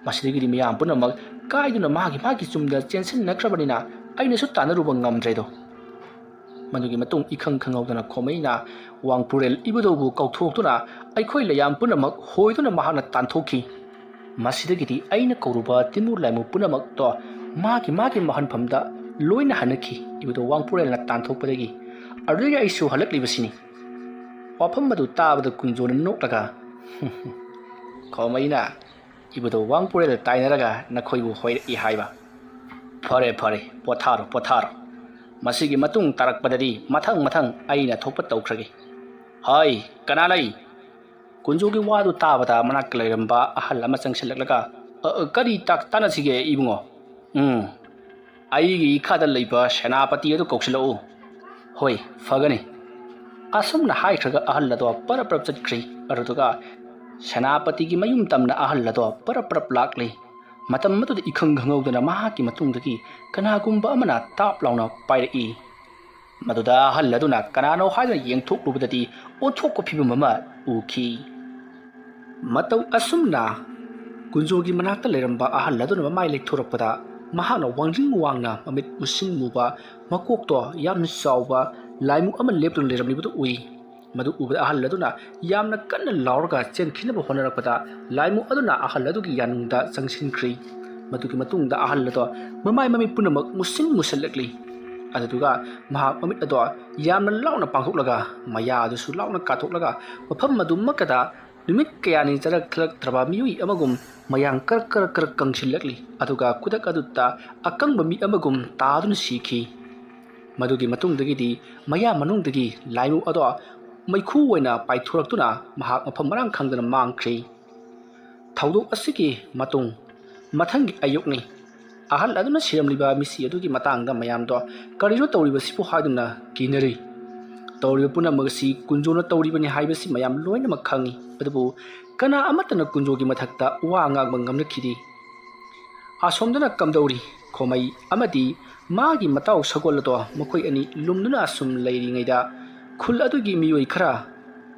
ꯃꯁꯤꯗꯒꯤꯗꯤ ꯃꯤꯌꯥꯝ ꯄꯨꯝꯅꯃꯛ ꯀꯥꯏꯗꯨꯅ ꯃꯥꯒꯤ ꯃꯥꯒꯤ ꯆꯨꯝꯗ ꯆꯦꯟꯁꯤꯟꯅꯈ꯭ꯔꯕꯅꯤꯅ ꯑꯩꯅꯁꯨ ꯇꯥꯟꯅꯔꯨꯕ ꯉꯝꯗ꯭ꯔꯦꯗꯣ꯫" ꯃꯗꯨꯒꯤ ꯃꯇꯨꯡ ꯏꯈꯪ ꯈꯪꯍꯧꯗꯅ ꯈꯣꯃꯩꯅ ꯋꯥꯡꯄꯨꯔꯦꯜ ꯏꯕꯨꯙꯧꯕꯨ ꯀꯧꯊꯣꯛꯇꯨꯅ ꯑꯩꯈꯣꯏ ꯂꯩꯌꯥꯝ ꯄꯨꯝꯅꯃꯛ ꯍꯣꯏꯗꯨꯅ ꯃꯍꯥꯛꯅ ꯇꯥꯟꯊꯣꯛꯈꯤ꯫ ꯃꯁꯤꯗꯒꯤꯗꯤ ꯑꯩꯅ ꯀꯧꯔꯨꯕ ꯇꯤꯟꯃꯨ ꯂꯥꯏꯃꯨ ꯄꯨꯝꯅꯃꯛꯇꯣ ꯃꯥꯒꯤ ꯃꯥꯒꯤ ꯃꯍꯟꯐꯝꯗ ꯂꯣꯏꯅ ꯍꯟꯅꯈꯤ꯫ ꯏꯕꯨꯙꯧ ꯋꯥꯡꯄꯨꯔꯦꯜꯅ ꯇꯥꯟꯊꯣꯛꯄꯗꯒꯤ ꯑꯗꯨꯗꯒꯤ ꯑꯩꯁꯨ ꯍꯜꯂꯛꯂꯤꯕꯁꯤꯅꯤ꯫ ꯋꯥꯐꯝ ꯑꯗꯨ ꯇꯥꯕꯗ ꯀꯨꯟꯖꯣꯅ ꯅꯣꯛꯂꯒ, "ꯈꯣꯃꯩꯅ ꯏꯕꯨꯙꯧ ꯋꯥꯡꯄꯨꯔꯦꯜ ꯇꯥꯏꯅꯔꯒ ꯅꯈꯣꯏꯕꯨ ꯍꯣꯏꯔꯛꯏ ꯍꯥꯏꯕ? ꯐꯔꯦ, ꯐꯔꯦ, ꯄꯣꯊꯥꯔꯣ, ꯄꯣꯊꯥꯔꯣ꯫ ꯃꯁꯤꯒꯤ ꯃꯇꯨꯡ ꯇꯥꯔꯛꯄꯗꯗꯤ ꯃꯊꯪ ꯃꯊꯪ ꯑꯩꯅ ꯊꯣꯛꯄ ꯇꯧꯈ꯭ꯔꯒꯦ꯫ ꯍꯥꯏ, ꯀꯅꯥ ꯂꯩ?" ꯀꯨꯟꯖꯣꯒꯤ ꯋꯥꯗꯨ ꯇꯥꯕꯗ ꯃꯅꯥꯛꯇ ꯂꯩꯔꯝꯕ ꯑꯍꯜ ꯑꯃ ꯆꯪꯁꯤꯜꯂꯛꯂꯒ, "ꯑ, ꯑ, ꯀꯔꯤ ꯇꯥꯛ-, ꯇꯥꯟꯅꯁꯤꯒꯦ ꯏꯕꯨꯡꯉꯣ?" "ꯎꯝ, ꯑꯩꯒꯤ ꯏꯈꯥꯗ ꯂꯩꯕ ꯁꯦꯅꯥꯄꯇꯤ ꯑꯗꯨ ꯀꯧꯁꯤꯜꯂꯛꯎ꯫" "ꯍꯣꯏ, ꯐꯒꯅꯤ꯫" ꯑꯁꯨꯝꯅ ꯍꯥꯏꯈ꯭ꯔꯒ ꯑꯍꯜ ꯑꯗꯣ ꯄꯔꯞ ꯄꯔꯞ ꯆꯠꯈ꯭ꯔꯤ꯫ ꯑꯗꯨꯗꯨꯒ ꯁꯦꯅꯥꯄꯇꯤꯒꯤ ꯃꯌꯨꯝ ꯇꯝꯅ ꯑꯍꯜ ꯑꯗꯣ ꯄꯔꯞ ꯄꯔꯞ ꯂꯥꯛꯂꯤ꯫ ꯃꯇꯝ ꯑꯗꯨꯗ ꯏꯈꯪ ꯈꯪꯍꯧꯗꯅ ꯃꯍꯥꯛꯀꯤ ꯃꯇꯨꯡꯗꯒꯤ ꯀꯅꯥꯒꯨꯝꯕ ꯑꯃꯅ ꯇꯥꯞ ꯂꯥꯎꯅ ꯄꯥꯏꯔꯛꯏ꯫ ꯃꯗꯨꯗ ꯑꯍꯜ ꯑꯗꯨꯅ ꯀꯅꯥꯅꯣ ꯍꯥꯏꯗꯨꯅ ꯌꯦꯡꯊꯣꯛꯂꯨꯕꯗꯗꯤ ꯑꯣꯟꯊꯣꯛꯄ ꯐꯤꯕꯝ ꯑꯃ ꯎꯈꯤ꯫ ꯃꯇꯧ ꯑꯁꯨꯝꯅ ꯀꯨꯟꯖꯣꯒꯤ ꯃꯅꯥꯛꯇ ꯂꯩꯔꯝꯕ ꯑꯍꯜ ꯑꯗꯨꯅ ꯃꯃꯥꯏ ꯂꯩꯊꯣꯔꯛꯄꯗ ꯃꯍꯥꯛꯅ ꯋꯥꯡꯖꯤꯡ ꯋꯥꯡꯅ ꯃꯃꯤꯠ ꯃꯨꯁꯤꯟ ꯃꯨꯕ, ꯃꯀꯣꯛꯇꯣ ꯌꯥꯝꯅ ꯆꯥꯎꯕ ꯂꯥꯏꯃꯨ ꯑꯃ ꯂꯦꯞꯇꯨꯅ ꯂꯩꯔꯝꯂꯤꯕꯗꯨ ꯎꯏ꯫ ꯃꯗꯨ ꯎꯕꯗ ꯑꯍꯜ ꯑꯗꯨꯅ ꯌꯥꯝꯅ ꯀꯟꯅ ꯂꯥꯎꯔꯒ ꯆꯦꯟꯈꯤꯅꯕ ꯍꯣꯠꯅꯔꯛꯄꯗ, ꯂꯥꯏꯃꯨ ꯑꯗꯨꯅ ꯑꯍꯜ ꯑꯗꯨꯒꯤ ꯌꯥꯅꯨꯡꯗ ꯆꯪꯁꯤꯟꯈ꯭ꯔꯤ꯫ ꯃꯗꯨꯒꯤ ꯃꯇꯨꯡꯗ ꯑꯍꯜ ꯑꯗꯣ ꯃꯃꯥꯏ ꯃꯃꯤꯠ ꯄꯨꯝꯅꯃꯛ ꯃꯨꯁꯤꯟ ꯃꯨꯁꯜꯂꯛꯂꯤ꯫ ꯑꯗꯨꯗꯨꯒ ꯃꯍꯥꯛ ꯃꯃꯤꯠ ꯑꯗꯣ ꯌꯥꯝꯅ ꯂꯥꯎꯅ ꯄꯥꯡꯊꯣꯛꯂꯒ, ꯃꯌꯥ ꯑꯗꯨꯁꯨ ꯂꯥꯎꯅ ꯀꯥꯊꯣꯛꯂꯒ, ꯃꯐꯝ ꯑꯗꯨꯃꯛꯀꯗ ꯅꯨꯃꯤꯠ ꯀꯌꯥꯅꯤ ꯆꯔꯛ ꯊꯤꯜꯂꯛꯇ꯭ꯔꯕ ꯃꯤꯑꯣꯏ ꯑꯃꯒꯨꯝ ꯃꯌꯥꯡ ꯀꯔꯛ ꯀꯔꯛ ꯀꯔꯛ ꯀꯪꯁꯤꯜꯂꯛꯂꯤ꯫ ꯑꯗꯨꯒ ꯈꯨꯗꯛ ꯑꯗꯨꯗ ꯑꯀꯪꯕ ꯃꯤ ꯑꯃꯒꯨꯝ ꯇꯥꯗꯨꯅ ꯁꯤꯈꯤ꯫ ꯃꯗꯨꯒꯤ ꯃꯇꯨꯡꯗꯒꯤꯗꯤ ꯃꯌꯥ ꯃꯅꯨꯡꯗꯒꯤ ꯂꯥꯏꯃꯨ ꯑꯗꯣ ꯃꯩꯈꯨ ꯑꯣꯏꯅ ꯄꯥꯏꯊꯣꯔꯛꯇꯨꯅ ꯃꯍꯥꯛ ꯃꯐꯝ ꯃꯔꯥꯡ ꯈꯪꯗꯅ ꯃꯥꯡꯈ꯭ꯔꯤ꯫ ꯊꯧꯗꯣꯛ ꯑꯁꯤꯒꯤ ꯃꯇꯨꯡ ꯃꯊꯪꯒꯤ ꯑꯌꯨꯛꯅꯤ꯫ ꯑꯍꯜ ꯑꯗꯨꯅ ꯁꯤꯔꯝꯂꯤꯕ ꯃꯤꯁꯤ ꯑꯗꯨꯒꯤ ꯃꯇꯥꯡꯗ ꯃꯌꯥꯝꯗꯣ ꯀꯔꯤꯅꯣ ꯇꯧꯔꯤꯕꯁꯤꯕꯨ ꯍꯥꯏꯗꯨꯅ ꯀꯤꯅꯔꯤ꯫ ꯇꯧꯔꯤꯕ ꯄꯨꯝꯅꯃꯛ ꯑꯁꯤ ꯀꯨꯟꯖꯣꯅ ꯇꯧꯔꯤꯕꯅꯤ ꯍꯥꯏꯕꯁꯤ ꯃꯌꯥꯝ ꯂꯣꯏꯅꯃꯛ ꯈꯪꯏ꯫ ꯑꯗꯨꯕꯨ ꯀꯅꯥ ꯑꯃꯠꯇꯅ ꯀꯨꯟꯖꯣꯒꯤ ꯃꯊꯛꯇ ꯋꯥ ꯉꯥꯡꯕ ꯉꯝꯂꯛꯈꯤꯗꯦ꯫ ꯑꯁꯣꯝꯗꯅ ꯀꯝꯗꯧꯔꯤ? ꯈꯣꯃꯩ ꯑꯃꯗꯤ ꯃꯥꯒꯤ ꯃꯇꯥꯎ ꯁꯒꯣꯜ ꯑꯗꯣ ꯃꯈꯣꯏ ꯑꯅꯤ ꯂꯨꯝꯗꯨꯅ ꯑꯁꯨꯝ ꯂꯩꯔꯤꯉꯩꯗ, ꯈꯨꯜ ꯑꯗꯨꯒꯤ ꯃꯤꯑꯣꯏ ꯈꯔ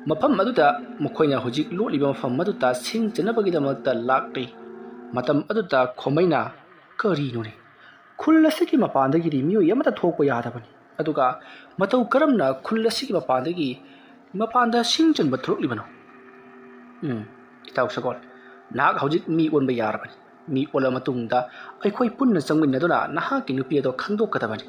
ꯃꯐꯝ ꯑꯗꯨꯗ, ꯃꯈꯣꯏꯅ ꯍꯧꯖꯤꯛ ꯂꯣꯠꯂꯤꯕ ꯃꯐꯝ ꯑꯗꯨꯗ ꯁꯤꯡ ꯆꯟꯅꯕꯒꯤꯗꯃꯛꯇ ꯂꯥꯛꯂꯤ꯫ ꯃꯇꯝ ꯑꯗꯨꯗ ꯈꯣꯃꯩꯅ, "ꯀꯔꯤꯅꯣꯅꯦ? ꯈꯨꯜ ꯑꯁꯤꯒꯤ ꯃꯄꯥꯟꯗꯒꯤꯗꯤ ꯃꯤꯑꯣꯏ ꯑꯃꯠꯇ ꯊꯣꯛꯄ ꯌꯥꯗꯕꯅꯤ꯫ ꯑꯗꯨꯒ ꯃꯇꯧ ꯀꯔꯝꯅ ꯈꯨꯜ ꯑꯁꯤꯒꯤ ꯃꯄꯥꯟꯗꯒꯤ, ꯃꯄꯥꯟꯗ ꯁꯤꯡ ꯆꯟꯕ ꯊꯣꯛꯂꯛꯂꯤꯕꯅꯣ?" ꯎꯝ, ꯏꯇꯥꯎ ꯁꯒꯣꯜ, ꯅꯍꯥꯛ ꯍꯧꯖꯤꯛ ꯃꯤ ꯑꯣꯟꯕ ꯌꯥꯔꯕꯅꯤ꯫ ꯃꯤ ꯑꯣꯜꯂ ꯃꯇꯨꯡꯗ ꯑꯩꯈꯣꯏ ꯄꯨꯟꯅ ꯆꯪꯃꯤꯟꯅꯗꯨꯅ ꯅꯍꯥꯛꯀꯤ ꯅꯨꯄꯤ ꯑꯗꯣ ꯈꯪꯗꯣꯛꯀꯗꯕꯅꯤ꯫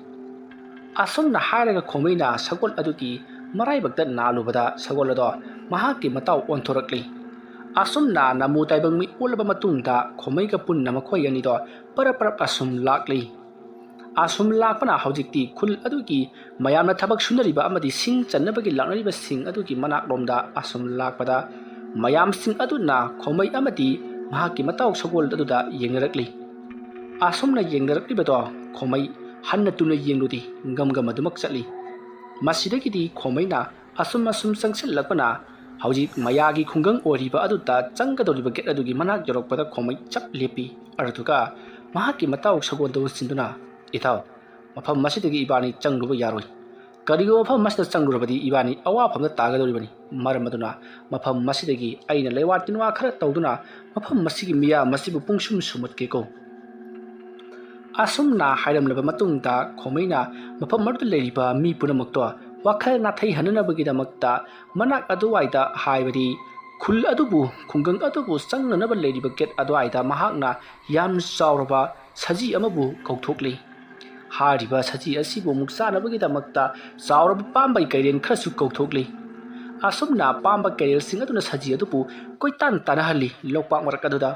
ꯑꯁꯨꯝꯅ ꯍꯥꯏꯔꯒ ꯈꯣꯃꯩꯅ ꯁꯒꯣꯜ ꯑꯗꯨꯒꯤ ꯃꯔꯥꯏꯕꯛꯇ ꯅꯥꯜꯂꯨꯕꯗ, ꯁꯒꯣꯜ ꯑꯗꯣ ꯃꯍꯥꯛꯀꯤ ꯃꯇꯥꯎ ꯑꯣꯟꯊꯣꯔꯛꯂꯤ꯫ ꯑꯁꯨꯝꯅ ꯅꯃꯨ ꯇꯥꯏꯕꯪ ꯃꯤ ꯑꯣꯜꯂꯕ ꯃꯇꯨꯡꯗ, ꯈꯣꯃꯩꯒ ꯄꯨꯟꯅ ꯃꯈꯣꯏ ꯑꯅꯤꯗꯣ ꯄꯔꯞ ꯄꯔꯞ ꯑꯁꯨꯝ ꯂꯥꯛꯂꯤ꯫ ꯑꯁꯨꯝ ꯂꯥꯛꯄꯅ ꯍꯧꯖꯤꯛꯇꯤ ꯈꯨꯜ ꯑꯗꯨꯒꯤ ꯃꯌꯥꯝꯅ ꯊꯕꯛ ꯁꯨꯅꯔꯤꯕ ꯑꯃꯗꯤ ꯁꯤꯡ ꯆꯟꯅꯕꯒꯤ ꯂꯥꯛꯅꯔꯤꯕꯁꯤꯡ ꯑꯗꯨꯒꯤ ꯃꯅꯥꯛꯂꯣꯝꯗ ꯑꯁꯨꯝ ꯂꯥꯛꯄꯗ, ꯃꯌꯥꯝꯁꯤꯡ ꯑꯗꯨꯅ ꯈꯣꯃꯩ ꯑꯃꯗꯤ ꯃꯍꯥꯛꯀꯤ ꯃꯇꯥꯎ ꯁꯒꯣꯜ ꯑꯗꯨꯗ ꯌꯦꯡꯅꯔꯛꯂꯤ꯫ ꯑꯁꯨꯝꯅ ꯌꯦꯡꯅꯔꯛꯂꯤꯕꯗꯣ ꯈꯣꯃꯩ ꯍꯟꯅ ꯇꯨꯅ ꯌꯦꯡꯂꯨꯗꯦ, ꯒꯝ ꯒꯝ ꯑꯗꯨꯃꯛ ꯆꯠꯂꯤ꯫ ꯃꯁꯤꯗꯒꯤꯗꯤ ꯈꯣꯃꯩꯅ ꯑꯁꯨꯝ ꯑꯁꯨꯝ ꯆꯪꯁꯤꯜꯂꯛꯄꯅ, ꯍꯧꯖꯤꯛ ꯃꯌꯥꯒꯤ ꯈꯨꯡꯒꯪ ꯑꯣꯏꯔꯤꯕ ꯑꯗꯨꯗ ꯆꯪꯒꯗꯧꯔꯤꯕ ꯒꯦꯠ ꯑꯗꯨꯒꯤ ꯃꯅꯥꯛ ꯌꯧꯔꯛꯄꯗ ꯈꯣꯃꯩ ꯆꯞ ꯂꯦꯞꯄꯤ꯫ ꯑꯗꯨꯗꯨꯒ ꯃꯍꯥꯛꯀꯤ ꯃꯇꯥꯎ ꯁꯒꯣꯜꯗꯨ ꯎꯁꯤꯟꯗꯨꯅ, "ꯏꯇꯥꯎ, ꯃꯐꯝ ꯑꯁꯤꯗꯒꯤ ꯏꯕꯥꯅꯤ ꯆꯪꯂꯨꯕ ꯌꯥꯔꯣꯏ꯫ ꯀꯔꯤꯒꯨꯝꯕ ꯃꯐꯝ ꯑꯁꯤꯗ ꯆꯪꯂꯨꯔꯕꯗꯤ ꯏꯕꯥꯅꯤ ꯑꯋꯥꯐꯝꯗ ꯇꯥꯒꯗꯧꯔꯤꯕꯅꯤ꯫ ꯃꯔꯝ ꯑꯗꯨꯅ ꯃꯐꯝ ꯑꯁꯤꯗꯒꯤ ꯑꯩꯅ ꯂꯩꯋꯥ ꯇꯤꯟꯋꯥ ꯈꯔ ꯇꯧꯗꯨꯅ ꯃꯐꯝ ꯑꯁꯤꯒꯤ ꯃꯤꯌꯥꯝ ꯑꯁꯤꯕꯨ ꯄꯨꯡꯁꯨꯝ ꯁꯨꯝꯍꯠꯀꯦꯀꯣ꯫" ꯑꯁꯨꯝꯅ ꯍꯥꯏꯔꯝꯂꯕ ꯃꯇꯨꯡꯗ ꯈꯣꯃꯩꯅ ꯃꯐꯝ ꯑꯗꯨꯗ ꯂꯩꯔꯤꯕ ꯃꯤ ꯄꯨꯝꯅꯃꯛꯇꯣ ꯋꯥꯈꯜ ꯅꯥꯊꯩꯍꯟꯅꯅꯕꯒꯤꯗꯃꯛꯇ ꯃꯅꯥꯛ ꯑꯗꯨꯋꯥꯏꯗ, ꯍꯥꯏꯕꯗꯤ ꯈꯨꯜ ꯑꯗꯨꯕꯨ, ꯈꯨꯡꯒꯪ ꯑꯗꯨꯕꯨ ꯆꯪꯅꯅꯕ ꯂꯩꯔꯤꯕ ꯒꯦꯠ ꯑꯗꯨꯋꯥꯏꯗ ꯃꯍꯥꯛꯅ ꯌꯥꯝꯅ ꯆꯥꯎꯔꯕ ꯁꯖꯤ ꯑꯃꯕꯨ ꯀꯧꯊꯣꯛꯂꯤ꯫ ꯍꯥꯏꯔꯤꯕ ꯁꯖꯤ ꯑꯁꯤꯕꯨ ꯑꯃꯨꯛ ꯆꯥꯅꯕꯒꯤꯗꯃꯛꯇ ꯆꯥꯎꯔꯕ ꯄꯥꯝꯕꯩ ꯀꯩꯔꯦꯜ ꯈꯔꯁꯨ ꯀꯧꯊꯣꯛꯂꯤ꯫ ꯑꯁꯨꯝꯅ ꯄꯥꯝꯕ ꯀꯩꯔꯦꯜꯁꯤꯡ ꯑꯗꯨꯅ ꯁꯖꯤ ꯑꯗꯨꯕꯨ ꯀꯣꯏꯇꯥꯟ ꯇꯥꯟꯅꯍꯜꯂꯤ ꯂꯣꯛꯄꯥꯛ ꯃꯔꯛ ꯑꯗꯨꯗ꯫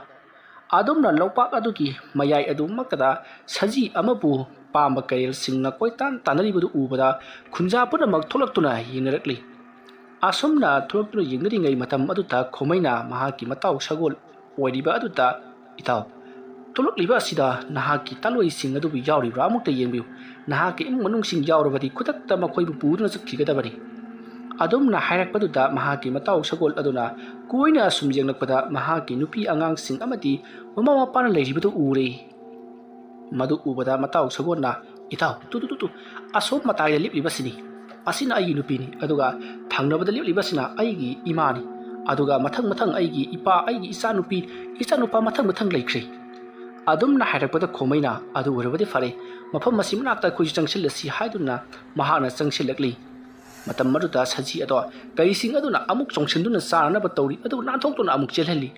ꯑꯗꯨꯝꯅ ꯂꯣꯛꯄꯥꯛ ꯑꯗꯨꯒꯤ ꯃꯌꯥꯏ ꯑꯗꯨꯃꯛꯇꯗ ꯁꯖꯤ ꯑꯃꯕꯨ ꯄꯥꯝꯕ ꯀꯩꯔꯦꯜꯁꯤꯡꯅ ꯀꯣꯏꯇꯥꯟ ꯇꯥꯟꯅꯔꯤꯕꯗꯨ ꯎꯕꯗ ꯈꯨꯟꯖꯥ ꯄꯨꯝꯅꯃꯛ ꯊꯣꯛꯂꯛꯇꯨꯅ ꯌꯦꯡꯅꯔꯛꯂꯤ꯫ ꯑꯁꯨꯝꯅ ꯊꯣꯛꯂꯛꯇꯨꯅ ꯌꯦꯡꯅꯔꯤꯉꯩ ꯃꯇꯝ ꯑꯗꯨꯗ ꯈꯣꯃꯩꯅ ꯃꯍꯥꯛꯀꯤ ꯃꯇꯥꯎ ꯁꯒꯣꯜ ꯑꯣꯏꯔꯤꯕ ꯑꯗꯨꯗ, "ꯏꯇꯥꯎ, ꯊꯣꯛꯂꯛꯂꯤꯕ ꯑꯁꯤꯗ ꯅꯍꯥꯛꯀꯤ ꯇꯥꯂꯣꯏꯁꯤꯡ ꯑꯗꯨꯕꯨ ꯌꯥꯎꯔꯤꯕ꯭ꯔꯥ ꯑꯃꯨꯛꯇ ꯌꯦꯡꯕꯤꯌꯨ꯫ ꯅꯍꯥꯛꯀꯤ ꯏꯃꯨꯡ ꯃꯅꯨꯡꯁꯤꯡ ꯌꯥꯎꯔꯕꯗꯤ ꯈꯨꯗꯛꯇ ꯃꯈꯣꯏꯕꯨ ꯄꯨꯗꯨꯅ ꯆꯠꯈꯤꯒꯗꯕꯅꯤ"꯫ ꯑꯗꯨꯝꯅ ꯍꯥꯏꯔꯛꯄꯗꯨꯗ ꯃꯍꯥꯛꯀꯤ ꯃꯇꯥꯎ ꯁꯒꯣꯜ ꯑꯗꯨꯅ ꯀꯣꯏꯅ ꯑꯁꯨꯝ ꯌꯦꯡꯂꯛꯄꯗ ꯃꯍꯥꯛꯀꯤ ꯅꯨꯄꯤ ꯑꯉꯥꯡꯁꯤꯡ ꯑꯃꯗꯤ ꯃꯃꯥ ꯃꯄꯥꯅ ꯂꯩꯔꯤꯕꯗꯨ ꯎꯔꯦ꯫ ꯃꯗꯨ ꯎꯕꯗ ꯃꯇꯥꯎ ꯁꯒꯣꯜꯅ, "ꯏꯇꯥꯎ, ꯇꯨ, ꯇꯨ, ꯇꯨ, ꯇꯨ, ꯑꯁꯣꯝ ꯃꯇꯥꯏꯗ ꯂꯦꯞꯂꯤꯕꯁꯤꯅꯤ꯫ ꯑꯁꯤꯅ ꯑꯩꯒꯤ ꯅꯨꯄꯤꯅꯤ, ꯑꯗꯨꯒ ꯊꯪꯅꯕꯗ ꯂꯦꯞꯂꯤꯕꯁꯤꯅ ꯑꯩꯒꯤ ꯏꯃꯥꯅꯤ, ꯑꯗꯨꯒ ꯃꯊꯪ ꯃꯊꯪ ꯑꯩꯒꯤ ꯏꯄꯥ, ꯑꯩꯒꯤ ꯏꯆꯥꯅꯨꯄꯤ, ꯏꯆꯥꯅꯨꯄꯥ ꯃꯊꯪ ꯃꯊꯪ ꯂꯩꯈ꯭ꯔꯦ"꯫ ꯑꯗꯨꯝꯅ ꯍꯥꯏꯔꯛꯄꯗ ꯈꯣꯃꯩꯅ, "ꯑꯗꯨ ꯑꯣꯏꯔꯕꯗꯤ ꯐꯔꯦ, ꯃꯐꯝ ꯑꯁꯤ ꯃꯅꯥꯛꯇ ꯑꯩꯈꯣꯏꯁꯨ ꯆꯪꯁꯤꯜꯂꯁꯤ" ꯍꯥꯏꯗꯨꯅ ꯃꯍꯥꯛꯅ ꯆꯪꯁꯤꯜꯂꯛꯂꯤ꯫ ꯃꯇꯝ ꯑꯗꯨꯗ ꯁꯖꯤ ꯑꯗꯣ ꯀꯩꯁꯤꯡ ꯑꯗꯨꯅ ꯑꯃꯨꯛ ꯆꯣꯡꯁꯤꯟꯗꯨꯅ ꯆꯥꯅꯅꯕ ꯇꯧꯔꯤ, ꯑꯗꯨꯕꯨ ꯅꯥꯟꯊꯣꯛꯇꯨꯅ ꯑꯃꯨꯛ ꯆꯦꯜꯍꯜꯂꯤ꯫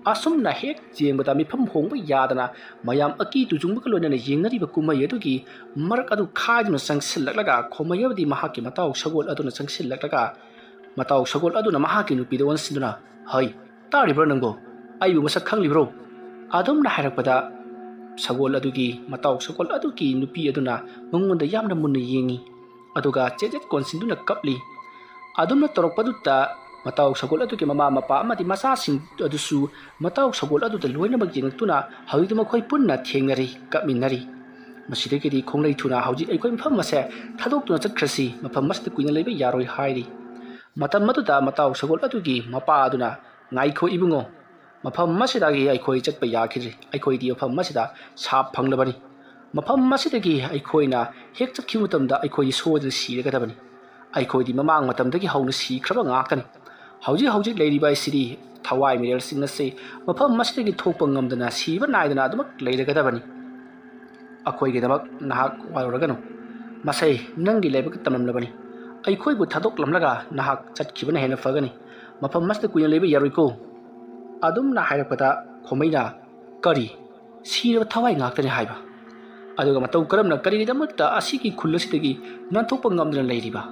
ꯑꯁꯨꯝꯅ ꯍꯦꯛ ꯌꯦꯡꯕꯗ ꯃꯤꯐꯝ ꯍꯣꯡꯕ ꯌꯥꯗꯅ ꯃꯌꯥꯝ ꯑꯀꯤ ꯇꯨꯖꯨꯡꯕꯒ ꯂꯣꯏꯅꯅ ꯌꯦꯡꯅꯔꯤꯕ ꯀꯨꯝꯍꯩ ꯑꯗꯨꯒꯤ ꯃꯔꯛ ꯑꯗꯨ ꯈꯥꯏꯗꯨꯅ ꯆꯪꯁꯤꯜꯂꯛꯂꯒ ꯈꯣꯃꯩ ꯑꯃꯗꯤ ꯃꯍꯥꯛꯀꯤ ꯃꯇꯥꯎ ꯁꯒꯣꯜ ꯑꯗꯨꯅ ꯆꯪꯁꯤꯜꯂꯛꯂꯒ, ꯃꯇꯥꯎ ꯁꯒꯣꯜ ꯑꯗꯨꯅ ꯃꯍꯥꯛꯀꯤ ꯅꯨꯄꯤꯗ ꯑꯣꯟꯁꯤꯟꯗꯨꯅ, "ꯍꯩ, ꯇꯥꯔꯤꯕ꯭ꯔꯥ ꯅꯪꯕꯣ? ꯑꯩꯕꯨ ꯃꯁꯛ ꯈꯪꯂꯤꯕ꯭ꯔꯣ?" ꯑꯗꯨꯝꯅ ꯍꯥꯏꯔꯛꯄꯗ ꯁꯒꯣꯜ ꯑꯗꯨꯒꯤ, ꯃꯇꯥꯎ ꯁꯒꯣꯜ ꯑꯗꯨꯒꯤ ꯅꯨꯄꯤ ꯑꯗꯨꯅ ꯃꯉꯣꯟꯗ ꯌꯥꯝꯅ ꯃꯨꯟꯅ ꯌꯦꯡꯉꯤ꯫ ꯑꯗꯨꯒ ꯆꯦꯠ ꯆꯦꯠ ꯀꯣꯟꯁꯤꯟꯗꯨꯅ ꯀꯞꯂꯤ꯫ ꯑꯗꯨꯝꯅ ꯇꯧꯔꯛꯄꯗꯨꯗ ꯃꯇꯥꯎ ꯁꯒꯣꯜ ꯑꯗꯨꯒꯤ ꯃꯃꯥ ꯃꯄꯥ ꯑꯃꯗꯤ ꯃꯆꯥꯁꯤꯡ ꯑꯗꯨꯁꯨ ꯃꯇꯥꯎ ꯁꯒꯣꯜ ꯑꯗꯨꯗ ꯂꯣꯏꯅꯃꯛ ꯌꯦꯡꯂꯛꯇꯨꯅ ꯍꯧꯖꯤꯛꯇꯤ ꯃꯈꯣꯏ ꯄꯨꯟꯅ ꯊꯦꯡꯅꯔꯤ, ꯀꯞꯃꯤꯟꯅꯔꯤ꯫ ꯃꯁꯤꯗꯒꯤꯗꯤ ꯈꯣꯡꯂꯩ ꯊꯨꯅ ꯍꯧꯖꯤꯛ ꯑꯩꯈꯣꯏ ꯃꯐꯝ ꯑꯁꯦ ꯊꯥꯗꯣꯛꯇꯨꯅ ꯆꯠꯈ꯭ꯔꯁꯤ, ꯃꯐꯝ ꯑꯁꯤꯗ ꯀꯨꯏꯅ ꯂꯩꯕ ꯌꯥꯔꯣꯏ ꯍꯥꯏꯔꯤ꯫ ꯃꯇꯝ ꯑꯗꯨꯗ ꯃꯇꯥꯎ ꯁꯒꯣꯜ ꯑꯗꯨꯒꯤ ꯃꯄꯥ ꯑꯗꯨꯅ, "ꯉꯥꯏꯈꯣ ꯏꯕꯨꯡꯉꯣ, ꯃꯐꯝ ꯑꯁꯤꯗꯒꯤ ꯑꯩꯈꯣꯏ ꯆꯠꯄ ꯌꯥꯈꯤꯗ꯭ꯔꯦ꯫ ꯑꯩꯈꯣꯏꯗꯤ ꯃꯐꯝ ꯑꯁꯤꯗ ꯁꯥꯞ ꯐꯪꯂꯕꯅꯤ꯫ ꯃꯐꯝ ꯑꯁꯤꯗꯒꯤ ꯑꯩꯈꯣꯏꯅ ꯍꯦꯛ ꯆꯠꯈꯤꯕ ꯃꯇꯝꯗ ꯑꯩꯈꯣꯏ ꯁꯣꯏꯗꯅ ꯁꯤꯔꯒꯗꯕꯅꯤ꯫ ꯑꯩꯈꯣꯏꯗꯤ ꯃꯃꯥꯡ ꯃꯇꯝꯗꯒꯤ ꯍꯧꯅ ꯁꯤꯈ꯭ꯔꯕ ꯉꯥꯛꯇꯅꯤ꯫ ꯍꯧꯖꯤꯛ ꯍꯧꯖꯤꯛ ꯂꯩꯔꯤꯕ ꯑꯁꯤꯗꯤ ꯊꯋꯥꯏ ꯃꯤꯔꯦꯜꯁꯤꯡ ꯑꯁꯤ ꯃꯐꯝ ꯑꯁꯤꯗꯒꯤ ꯊꯣꯛꯄ ꯉꯝꯗꯅ ꯁꯤꯕ ꯅꯥꯏꯗꯅ ꯑꯗꯨꯃꯛ ꯂꯩꯔꯒꯗꯕꯅꯤ"꯫ ꯑꯩꯈꯣꯏꯒꯤꯗꯃꯛ ꯅꯍꯥꯛ ꯋꯥꯔꯨꯔꯒꯅꯨ꯫ ꯃꯁꯤ ꯅꯪꯒꯤ ꯂꯥꯏꯕꯛꯇ ꯇꯝꯂꯝꯂꯕꯅꯤ꯫ ꯑꯩꯈꯣꯏꯕꯨ ꯊꯥꯗꯣꯛꯂꯝꯂꯒ ꯅꯍꯥꯛ ꯆꯠꯈꯤꯕꯅ ꯍꯦꯟꯅ ꯐꯒꯅꯤ꯫ ꯃꯐꯝ ꯑꯁꯤꯗ ꯀꯨꯏꯅ ꯂꯩꯕ ꯌꯥꯔꯣꯏꯀꯣ꯫ ꯑꯗꯨꯝꯅ ꯍꯥꯏꯔꯛꯄꯗ ꯈꯣꯃꯩꯅ, "ꯀꯔꯤ? ꯁꯤꯔꯕ ꯊꯋꯥꯏ ꯉꯥꯛꯇꯅꯤ ꯍꯥꯏꯕ? ꯑꯗꯨꯒ ꯃꯇꯧ ꯀꯔꯝꯅ ꯀꯔꯤꯒꯤꯗꯃꯛꯇ ꯑꯁꯤꯒꯤ ꯈꯨꯜ ꯑꯁꯤꯗꯒꯤ ꯅꯥꯟꯊꯣꯛꯄ ꯉꯝꯗꯅ ꯂꯩꯔꯤꯕ?"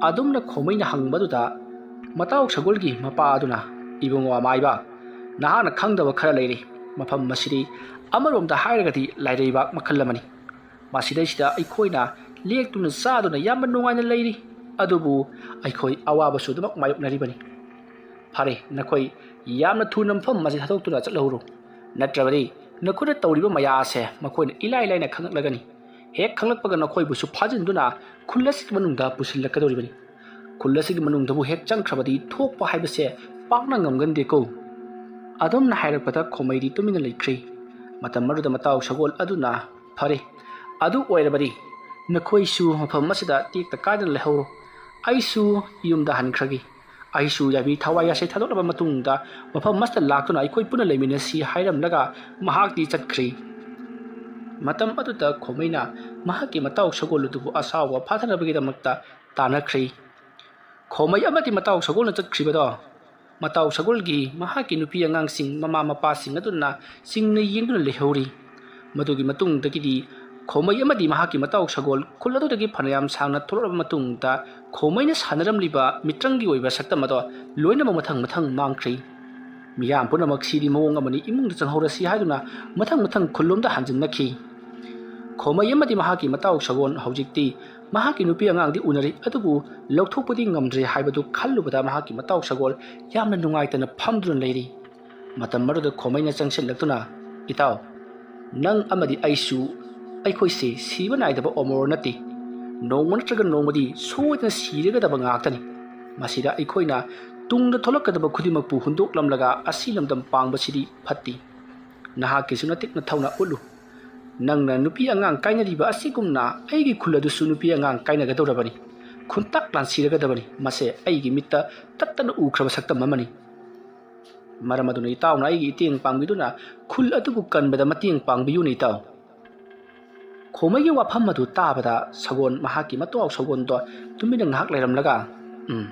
ꯑꯗꯨꯝꯅ ꯈꯣꯃꯩꯅ ꯍꯪꯕꯗꯨꯗ ꯃꯇꯥꯎ ꯁꯒꯣꯜꯒꯤ ꯃꯄꯥ ꯑꯗꯨꯅ, "ꯏꯕꯨꯡꯉꯣ ꯑꯃꯥꯏꯕ, ꯅꯍꯥꯛꯅ ꯈꯪꯗꯕ ꯈꯔ ꯂꯩꯔꯤ꯫ ꯃꯐꯝ ꯑꯁꯤꯗꯤ ꯑꯃꯔꯣꯝꯗ ꯍꯥꯏꯔꯒꯗꯤ ꯂꯥꯏꯔꯩꯕꯥꯛ ꯃꯈꯜ ꯑꯃꯅꯤ꯫ ꯃꯁꯤꯗꯩꯁꯤꯗ ꯑꯩꯈꯣꯏꯅ ꯂꯦꯛꯇꯨꯅ ꯆꯥꯗꯨꯅ ꯌꯥꯝꯅ ꯅꯨꯡꯉꯥꯏꯅ ꯂꯩꯔꯤ꯫ ꯑꯗꯨꯕꯨ ꯑꯩꯈꯣꯏ ꯑꯋꯥꯕꯁꯨ ꯑꯗꯨꯃꯛ ꯃꯥꯌꯣꯛꯅꯔꯤꯕꯅꯤ꯫ ꯐꯔꯦ, ꯅꯈꯣꯏ ꯌꯥꯝꯅ ꯊꯨꯅ ꯃꯐꯝ ꯑꯁꯤ ꯊꯥꯗꯣꯛꯇꯨꯅ ꯆꯠꯍꯧꯔꯣ, ꯅꯠꯇ꯭ꯔꯕꯗꯤ ꯅꯈꯣꯏꯅ ꯇꯧꯔꯤꯕ ꯃꯌꯥ ꯑꯁꯦ ꯃꯈꯣꯏꯅ ꯏꯂꯥꯏ ꯂꯥꯏꯅ ꯈꯪꯂꯛꯂꯒꯅꯤ꯫ ꯍꯦꯛ ꯈꯪꯂꯛꯄꯒ ꯅꯈꯣꯏꯕꯨꯁꯨ ꯐꯥꯖꯤꯟꯗꯨꯅ ꯈꯨꯜ ꯑꯁꯤꯒꯤ ꯃꯅꯨꯡꯗ ꯄꯨꯁꯤꯜꯂꯛꯀꯗꯧꯔꯤꯕꯅꯤ꯫ ꯈꯨꯜ ꯑꯁꯤꯒꯤ ꯃꯅꯨꯡꯗꯕꯨ ꯍꯦꯛ ꯆꯪꯈ꯭ꯔꯕꯗꯤ ꯊꯣꯛꯄ ꯍꯥꯏꯕꯁꯦ ꯄꯥꯛꯅ ꯉꯝꯒꯟꯗꯦꯀꯣ꯫" ꯑꯗꯨꯝꯅ ꯍꯥꯏꯔꯛꯄꯗ ꯈꯣꯃꯩꯗꯤ ꯇꯨꯃꯤꯟꯅ ꯂꯩꯈ꯭ꯔꯦ꯫ ꯃꯇꯝ ꯑꯗꯨꯗ ꯃꯇꯥꯎ ꯁꯒꯣꯜ ꯑꯗꯨꯅ, "ꯐꯔꯦ, ꯑꯗꯨ ꯑꯣꯏꯔꯕꯗꯤ ꯅꯈꯣꯏꯁꯨ ꯃꯐꯝ ꯑꯁꯤꯗ ꯇꯦꯛꯇ ꯀꯥꯏꯗꯅ ꯂꯩꯍꯧꯔꯣ꯫ ꯑꯩꯁꯨ ꯌꯨꯝꯗ ꯍꯟꯈ꯭ꯔꯒꯦ꯫ ꯑꯩꯁꯨ ꯌꯥꯕꯤ ꯊꯋꯥꯏ ꯑꯁꯦ ꯊꯥꯗꯣꯛꯂꯕ ꯃꯇꯨꯡꯗ ꯃꯐꯝ ꯑꯁꯤꯗ ꯂꯥꯛꯇꯨꯅ ꯑꯩꯈꯣꯏ ꯄꯨꯟꯅ ꯂꯩꯃꯤꯟꯅꯁꯤ" ꯍꯥꯏꯔꯝꯂꯒ ꯃꯍꯥꯛꯇꯤ ꯆꯠꯈ꯭ꯔꯦ꯫ ꯃꯇꯝ ꯑꯗꯨꯗ ꯈꯣꯃꯩꯅ ꯃꯍꯥꯛꯀꯤ ꯃꯇꯥꯎ ꯁꯒꯣꯜ ꯑꯗꯨꯕꯨ ꯑꯁꯥꯎꯕ ꯐꯥꯊꯅꯕꯒꯤꯗꯃꯛꯇ ꯇꯥꯟꯅꯈ꯭ꯔꯦ꯫ ꯈꯣꯃꯩ ꯑꯃꯗꯤ ꯃꯇꯥꯎ ꯁꯒꯣꯜꯅ ꯆꯠꯈ꯭ꯔꯤꯕꯗꯣ ꯃꯇꯥꯎ ꯁꯒꯣꯜꯒꯤ ꯃꯍꯥꯛꯀꯤ ꯅꯨꯄꯤ ꯑꯉꯥꯡꯁꯤꯡ, ꯃꯃꯥ ꯃꯄꯥꯁꯤꯡ ꯑꯗꯨꯅ ꯆꯤꯡꯅ ꯌꯦꯡꯗꯨꯅ ꯂꯩꯍꯧꯔꯤ꯫ ꯃꯗꯨꯒꯤ ꯃꯇꯨꯡꯗꯒꯤꯗꯤ ꯈꯣꯃꯩ ꯑꯃꯗꯤ ꯃꯍꯥꯛꯀꯤ ꯃꯇꯥꯎ ꯁꯒꯣꯜ ꯈꯨꯜ ꯑꯗꯨꯗꯒꯤ ꯐꯅꯌꯥꯝ ꯁꯥꯡꯅ ꯊꯣꯛꯂꯛꯂꯕ ꯃꯇꯨꯡꯗ ꯈꯣꯃꯩꯅ ꯁꯥꯟꯅꯔꯝꯂꯤꯕ ꯃꯤꯇ꯭ꯔꯪꯒꯤ ꯑꯣꯏꯕ ꯁꯛꯇꯝ ꯑꯗꯣ ꯂꯣꯏꯅꯃꯛ ꯃꯊꯪ ꯃꯊꯪ ꯃꯥꯡꯈ꯭ꯔꯦ꯫ ꯃꯤꯌꯥꯝ ꯄꯨꯝꯅꯃꯛ ꯁꯤꯗꯤ ꯃꯑꯣꯡ ꯑꯃꯅꯤ, ꯏꯃꯨꯡꯗ ꯆꯪꯍꯧꯔꯁꯤ ꯍꯥꯏꯗꯨꯅ ꯃꯊꯪ ꯃꯊꯪ ꯈꯨꯜꯂꯣꯝꯗ ꯍꯟꯖꯤꯟꯅꯈꯤ꯫ ꯈꯣꯃꯩ ꯑꯃꯗꯤ ꯃꯍꯥꯛꯀꯤ ꯃꯇꯥꯎ ꯁꯒꯣꯜ ꯍꯧꯖꯤꯛꯇꯤ ꯃꯍꯥꯛꯀꯤ ꯅꯨꯄꯤ ꯑꯉꯥꯡꯗꯤ ꯎꯅꯔꯤ, ꯑꯗꯨꯕꯨ ꯂꯧꯊꯣꯛꯄꯗꯤ ꯉꯝꯗ꯭ꯔꯦ ꯍꯥꯏꯕꯗꯨ ꯈꯜꯂꯨꯕꯗ ꯃꯍꯥꯛꯀꯤ ꯃꯇꯥꯎ ꯁꯒꯣꯜ ꯌꯥꯝꯅ ꯅꯨꯡꯉꯥꯏꯇꯅ ꯐꯝꯗꯨꯅ ꯂꯩꯔꯤ꯫ ꯃꯇꯝ ꯑꯗꯨꯗ ꯈꯣꯃꯩꯅ ꯆꯪꯁꯤꯜꯂꯛꯇꯨꯅ, "ꯏꯇꯥꯎ, ꯅꯪ ꯑꯃꯗꯤ ꯑꯩꯁꯨ, ꯑꯩꯈꯣꯏꯁꯦ ꯁꯤꯕ ꯅꯥꯏꯗꯕ ꯑꯃꯣꯔ ꯅꯠꯇꯦ꯫ ꯅꯣꯡꯃ ꯅꯠꯇ꯭ꯔꯒ ꯅꯣꯡꯃꯗꯤ ꯁꯣꯏꯗꯅ ꯁꯤꯔꯒꯗꯕ ꯉꯥꯛꯇꯅꯤ꯫ ꯃꯁꯤꯗ ꯑꯩꯈꯣꯏꯅ ꯇꯨꯡꯗ ꯊꯣꯛꯂꯛꯀꯗꯕ ꯈꯨꯗꯤꯡꯃꯛꯄꯨ ꯍꯨꯟꯗꯣꯛꯂꯝꯂꯒ ꯑꯁꯤ ꯂꯝꯗꯝ ꯄꯥꯡꯕꯁꯤꯗꯤ ꯐꯠꯇꯦ꯫ ꯅꯍꯥꯛꯀꯤꯁꯨ ꯅꯇꯤꯛ ꯅꯊꯧꯅ ꯎꯠꯂꯨ꯫ ꯅꯪꯅ ꯅꯨꯄꯤ ꯑꯉꯥꯡ ꯀꯥꯏꯅꯔꯤꯕ ꯑꯁꯤꯒꯨꯝꯅ ꯑꯩꯒꯤ ꯈꯨꯜ ꯑꯗꯨꯁꯨ ꯅꯨꯄꯤ ꯑꯉꯥꯡ ꯀꯥꯏꯅꯒꯗꯧꯔꯕꯅꯤ꯫ ꯈꯨꯟꯇꯥꯛ ꯂꯥꯟꯁꯤꯔꯒꯗꯕꯅꯤ꯫ ꯃꯁꯦ ꯑꯩꯒꯤ ꯃꯤꯠꯇ ꯇꯠꯇꯅ ꯎꯈ꯭ꯔꯕ ꯁꯛꯇꯝ ꯑꯃꯅꯤ꯫ ꯃꯔꯝ ꯑꯗꯨꯅ ꯏꯇꯥꯎꯅ ꯑꯩꯒꯤ ꯏꯇꯦꯡ ꯄꯥꯡꯕꯤꯗꯨꯅ ꯈꯨꯜ ꯑꯗꯨꯕꯨ ꯀꯟꯕꯗ ꯃꯇꯦꯡ ꯄꯥꯡꯕꯤꯌꯨꯅꯦ ꯏꯇꯥꯎ꯫" ꯈꯣꯃꯩꯒꯤ ꯋꯥꯐꯝ ꯑꯗꯨ ꯇꯥꯕꯗ ꯁꯒꯣꯜ, ꯃꯍꯥꯛꯀꯤ ꯃꯇꯣ ꯁꯒꯣꯜꯗꯣ ꯇꯨꯃꯤꯟꯅ ꯉꯥꯏꯍꯥꯛ ꯂꯩꯔꯝꯂꯒ, "ꯎꯝ,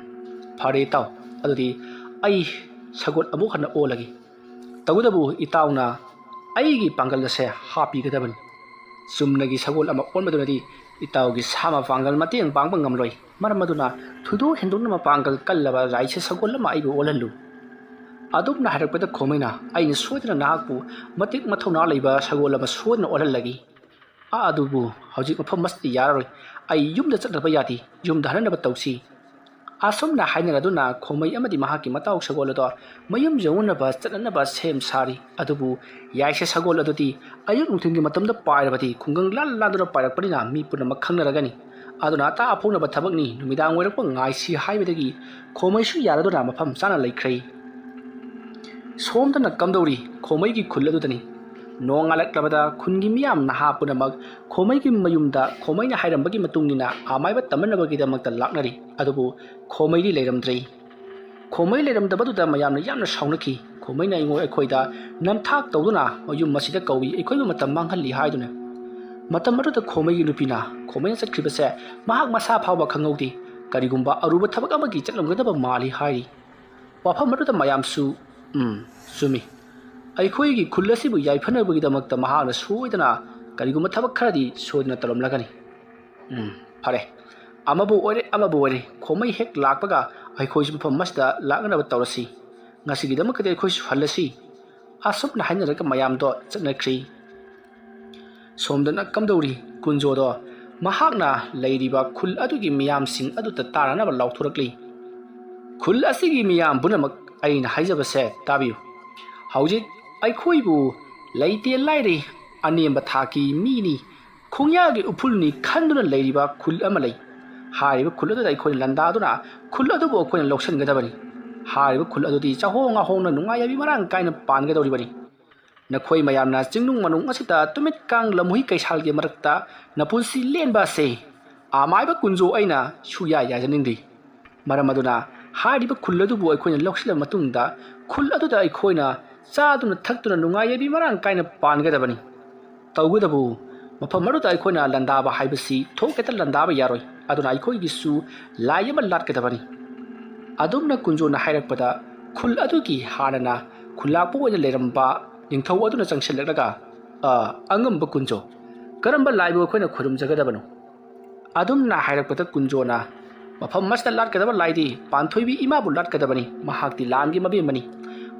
ꯐꯔꯦ ꯏꯇꯥꯎ, ꯑꯗꯨꯗꯤ ꯑꯩ ꯁꯒꯣꯜ ꯑꯃꯨꯛ ꯍꯟꯅ ꯑꯣꯜꯂꯒꯦ꯫ ꯇꯧꯕꯇꯕꯨ ꯏꯇꯥꯎꯅ ꯑꯩꯒꯤ ꯄꯥꯡꯒꯜ ꯑꯁꯦ ꯍꯥꯞꯄꯤꯒꯗꯕꯅꯤ꯫ ꯆꯨꯝꯅꯒꯤ ꯁꯒꯣꯜ ꯑꯃ ꯑꯣꯟꯕꯗꯨꯅꯗꯤ ꯏꯇꯥꯎꯒꯤ ꯁꯥ ꯃꯄꯥꯡꯒꯜ ꯃꯇꯦꯡ ꯄꯥꯡꯕ ꯉꯝꯂꯣꯏ꯫ ꯃꯔꯝ ꯑꯗꯨꯅ ꯊꯣꯏꯗꯣꯛ ꯍꯦꯟꯗꯣꯛꯅ ꯃꯄꯥꯡꯒꯜ ꯀꯜꯂꯕ ꯌꯥꯏꯁꯦ ꯁꯒꯣꯜ ꯑꯃ ꯑꯩꯕꯨ ꯑꯣꯜꯍꯜꯂꯨ꯫" ꯑꯗꯨꯝꯅ ꯍꯥꯏꯔꯛꯄꯗ ꯈꯣꯃꯩꯅ, "ꯑꯩꯅ ꯁꯣꯏꯗꯅ ꯅꯍꯥꯛꯄꯨ ꯃꯇꯤꯛ ꯃꯊꯧꯅꯥ ꯂꯩꯕ ꯁꯒꯣꯜ ꯑꯃ ꯁꯣꯏꯗꯅ ꯑꯣꯜꯍꯜꯂꯒꯦ꯫ ꯑꯥ, ꯑꯗꯨꯕꯨ ꯍꯧꯖꯤꯛ ꯃꯐꯝ ꯑꯁꯤꯗ ꯌꯥꯔꯔꯣꯏ꯫ ꯑꯩ ꯌꯨꯝꯗ ꯆꯠꯅꯕ ꯌꯥꯗꯦ꯫ ꯌꯨꯝꯗ ꯍꯟꯅꯕ ꯇꯧꯁꯤ꯫" ꯑꯁꯨꯝꯅ ꯍꯥꯏꯅꯔꯗꯨꯅ ꯈꯣꯃꯩ ꯑꯃꯗꯤ ꯃꯍꯥꯛꯀꯤ ꯃꯇꯥꯎ ꯁꯒꯣꯜ ꯑꯗꯣ ꯃꯌꯨꯝ ꯌꯧꯅꯅꯕ ꯆꯠꯅꯅꯕ ꯁꯦꯝ ꯁꯥꯔꯤ꯫ ꯑꯗꯨꯕꯨ ꯌꯥꯏꯁꯦ ꯁꯒꯣꯜ ꯑꯗꯨꯗꯤ ꯑꯌꯨꯛ ꯅꯨꯡꯊꯤꯜꯒꯤ ꯃꯇꯝꯗ ꯄꯥꯏꯔꯕꯗꯤ ꯈꯨꯡꯒꯪ ꯂꯥꯟ ꯂꯥꯟꯗꯨꯅ ꯄꯥꯏꯔꯛꯄꯅꯤꯅ ꯃꯤ ꯄꯨꯝꯅꯃꯛ ꯈꯪꯅꯔꯒꯅꯤ꯫ ꯑꯗꯨꯅ ꯑꯇꯥ ꯑꯐꯣꯡꯅꯕ ꯊꯕꯛꯅꯤ, ꯅꯨꯃꯤꯗꯥꯡ ꯑꯣꯏꯔꯛꯄ ꯉꯥꯏꯁꯤ ꯍꯥꯏꯕꯗꯒꯤ ꯈꯣꯃꯩꯁꯨ ꯌꯥꯔꯗꯨꯅ ꯃꯐꯝ ꯆꯥꯅ ꯂꯩꯈ꯭ꯔꯦ꯫ ꯁꯣꯝꯗꯅ ꯀꯝꯗꯧꯔꯤ? ꯈꯣꯃꯩꯒꯤ ꯈꯨꯜ ꯑꯗꯨꯗꯅꯤ꯫ ꯅꯣꯡꯉꯥꯜꯂꯛꯂꯕꯗ ꯈꯨꯟꯒꯤ ꯃꯤꯌꯥꯝ ꯅꯍꯥ ꯄꯨꯝꯅꯃꯛ ꯈꯣꯃꯩꯒꯤ ꯃꯌꯨꯝꯗ ꯈꯣꯃꯩꯅ ꯍꯥꯏꯔꯝꯕꯒꯤ ꯃꯇꯨꯡ ꯏꯟꯅ ꯑꯃꯥꯏꯕ ꯇꯝꯅꯅꯕꯒꯤꯗꯃꯛꯇ ꯂꯥꯛꯅꯔꯤ꯫ ꯑꯗꯨꯕꯨ ꯈꯣꯃꯩꯗꯤ ꯂꯩꯔꯝꯗ꯭ꯔꯦ꯫ ꯈꯣꯃꯩ ꯂꯩꯔꯝꯗꯕꯗꯨꯗ ꯃꯌꯥꯝꯅ ꯌꯥꯝꯅ ꯁꯥꯎꯅꯈꯤ꯫ ꯈꯣꯃꯩꯅ ꯑꯩꯉꯣꯟ-, ꯑꯩꯈꯣꯏꯗ ꯅꯝꯊꯥꯛ ꯇꯧꯗꯨꯅ ꯃꯌꯨꯝ ꯑꯁꯤꯗ ꯀꯧꯏ, ꯑꯩꯈꯣꯏꯕꯨ ꯃꯇꯝ ꯃꯥꯡꯍꯜꯂꯤ ꯍꯥꯏꯗꯨꯅ꯫ ꯃꯇꯝ ꯑꯗꯨꯗ ꯈꯣꯃꯩꯒꯤ ꯅꯨꯄꯤꯅ ꯈꯣꯃꯩꯅ ꯆꯠꯈ꯭ꯔꯤꯕꯁꯦ ꯃꯍꯥꯛ ꯃꯁꯥ ꯐꯥꯎꯕ ꯈꯪꯍꯧꯗꯦ꯫ ꯀꯔꯤꯒꯨꯝꯕ ꯑꯔꯨꯕ ꯊꯕꯛ ꯑꯃꯒꯤ ꯆꯠꯂꯝꯒꯗꯕ ꯃꯥꯜꯂꯤ ꯍꯥꯏꯔꯤ꯫ ꯋꯥꯐꯝ ꯑꯗꯨꯗ ꯃꯌꯥꯝꯁꯨ, "ꯎꯝ, ꯆꯨꯝꯃꯤ꯫ ꯑꯩꯈꯣꯏꯒꯤ ꯈꯨꯜ ꯑꯁꯤꯕꯨ ꯌꯥꯏꯐꯅꯕꯒꯤꯗꯃꯛꯇ ꯃꯍꯥꯛꯅ ꯁꯣꯏꯗꯅ ꯀꯔꯤꯒꯨꯝꯕ ꯊꯕꯛ ꯈꯔꯗꯤ ꯁꯣꯏꯗꯅ ꯇꯧꯔꯝꯂꯒꯅꯤ꯫ ꯎꯝ, ꯐꯔꯦ꯫ ꯑꯃꯕꯨ ꯑꯣꯏꯔꯦ, ꯑꯃꯕꯨ ꯑꯣꯏꯔꯦ, ꯈꯣꯃꯩ ꯍꯦꯛ ꯂꯥꯛꯄꯒ ꯑꯩꯈꯣꯏꯁꯨ ꯃꯐꯝ ꯑꯁꯤꯗ ꯂꯥꯛꯅꯅꯕ ꯇꯧꯔꯁꯤ꯫ ꯉꯁꯤꯒꯤꯗꯃꯛꯇꯗꯤ ꯑꯩꯈꯣꯏꯁꯨ ꯍꯜꯂꯁꯤ꯫" ꯑꯁꯨꯝꯅ ꯍꯥꯏꯅꯔꯒ ꯃꯌꯥꯝꯗꯣ ꯆꯠꯅꯈ꯭ꯔꯤ꯫ ꯁꯣꯝꯗꯅ ꯀꯝꯗꯧꯔꯤ? ꯀꯨꯟꯖꯣꯗꯣ ꯃꯍꯥꯛꯅ ꯂꯩꯔꯤꯕ ꯈꯨꯜ ꯑꯗꯨꯒꯤ ꯃꯤꯌꯥꯝꯁꯤꯡ ꯑꯗꯨꯗ ꯇꯥꯅꯅꯕ ꯂꯥꯎꯊꯣꯔꯛꯂꯤ꯫ "ꯈꯨꯜ ꯑꯁꯤꯒꯤ ꯃꯤꯌꯥꯝ ꯄꯨꯝꯅꯃꯛ, ꯑꯩꯅ ꯍꯥꯏꯖꯕꯁꯦ ꯇꯥꯕꯤꯌꯨ꯫ ꯍꯧꯖꯤꯛ ꯑꯩꯈꯣꯏꯕꯨ ꯂꯩꯇꯦ ꯂꯥꯏꯔꯩ, ꯑꯅꯦꯝꯕ ꯊꯥꯛꯀꯤ ꯃꯤꯅꯤ, ꯈꯣꯡꯌꯥꯒꯤ ꯎꯐꯨꯜꯅꯤ ꯈꯟꯗꯨꯅ ꯂꯩꯔꯤꯕ ꯈꯨꯜ ꯑꯃ ꯂꯩ꯫ ꯍꯥꯏꯔꯤꯕ ꯈꯨꯜ ꯑꯗꯨꯗ ꯑꯩꯈꯣꯏꯅ ꯂꯥꯟꯗꯥꯗꯨꯅ ꯈꯨꯜ ꯑꯗꯨꯕꯨ ꯑꯩꯈꯣꯏꯅ ꯂꯧꯁꯤꯟꯒꯗꯕꯅꯤ꯫ ꯍꯥꯏꯔꯤꯕ ꯈꯨꯜ ꯑꯗꯨꯗꯤ ꯆꯥꯍꯣꯡ ꯉꯥꯍꯣꯡꯅ ꯅꯨꯡꯉꯥꯏ ꯌꯥꯏꯕꯤ ꯃꯔꯥꯡ ꯀꯥꯏꯅ ꯄꯥꯟꯒꯗꯧꯔꯤꯕꯅꯤ꯫ ꯅꯈꯣꯏ ꯃꯌꯥꯝꯅ ꯆꯤꯡꯅꯨꯡ ꯃꯅꯨꯡ ꯑꯁꯤꯗ ꯇꯨꯃꯤꯠ ꯀꯥꯡ ꯂꯝꯍꯨꯏ ꯀꯩꯁꯥꯜꯒꯤ ꯃꯔꯛꯇ ꯅꯄꯨꯟꯁꯤ ꯂꯦꯟꯕ ꯑꯁꯦ ꯑꯃꯥꯏꯕ ꯀꯨꯟꯖꯣ ꯑꯩꯅ ꯁꯨꯌꯥ ꯌꯥꯖꯅꯤꯡꯗꯦ꯫ ꯃꯔꯝ ꯑꯗꯨꯅ ꯍꯥꯏꯔꯤꯕ ꯈꯨꯜ ꯑꯗꯨꯕꯨ ꯑꯩꯈꯣꯏꯅ ꯂꯧꯁꯤꯜꯂꯕ ꯃꯇꯨꯡꯗ ꯈꯨꯜ ꯑꯗꯨꯗ ꯑꯩꯈꯣꯏꯅ ꯆꯥꯗꯨꯅ ꯊꯛꯇꯨꯅ ꯅꯨꯡꯉꯥꯏ ꯌꯥꯏꯕꯤ ꯃꯔꯥꯡ ꯀꯥꯏꯅ ꯄꯥꯟꯒꯗꯕꯅꯤ꯫ ꯇꯧꯕꯇꯕꯨ ꯃꯐꯝ ꯑꯗꯨꯗ ꯑꯩꯈꯣꯏꯅ ꯂꯥꯟꯗꯥꯕ ꯍꯥꯏꯕꯁꯤ ꯊꯣꯛ ꯍꯦꯛꯇ ꯂꯥꯟꯗꯥꯕ ꯌꯥꯔꯣꯏ꯫ ꯑꯗꯨꯅ ꯑꯩꯈꯣꯏꯒꯤꯁꯨ ꯂꯥꯏ ꯑꯃ ꯂꯥꯠꯀꯗꯕꯅꯤ꯫ ꯑꯗꯨꯝꯅ ꯀꯨꯟꯖꯣꯅ ꯍꯥꯏꯔꯛꯄꯗ ꯈꯨꯜ ꯑꯗꯨꯒꯤ ꯍꯥꯟꯅꯅ ꯈꯨꯜꯂꯥꯛꯄ ꯑꯣꯏꯅ ꯂꯩꯔꯝꯕ ꯅꯤꯡꯊꯧ ꯑꯗꯨꯅ ꯆꯪꯁꯤꯜꯂꯛꯂꯒ, "ꯑ, ꯑꯉꯝꯕ ꯀꯨꯟꯖꯣ, ꯀꯔꯝꯕ ꯂꯥꯏꯕꯨ ꯑꯩꯈꯣꯏꯅ ꯈꯨꯔꯨꯝꯖꯒꯗꯕꯅꯣ?" ꯑꯗꯨꯝꯅ ꯍꯥꯏꯔꯛꯄꯗ ꯀꯨꯟꯖꯣꯅ ꯃꯐꯝ ꯑꯁꯤꯗ ꯂꯥꯠꯀꯗꯕ ꯂꯥꯏꯗꯤ ꯄꯥꯟꯊꯣꯏꯕꯤ ꯏꯃꯥꯕꯨ ꯂꯥꯠꯀꯗꯕꯅꯤ꯫ ꯃꯍꯥꯛꯇꯤ ꯂꯥꯟꯒꯤ ꯃꯕꯦꯝꯃꯅꯤ꯫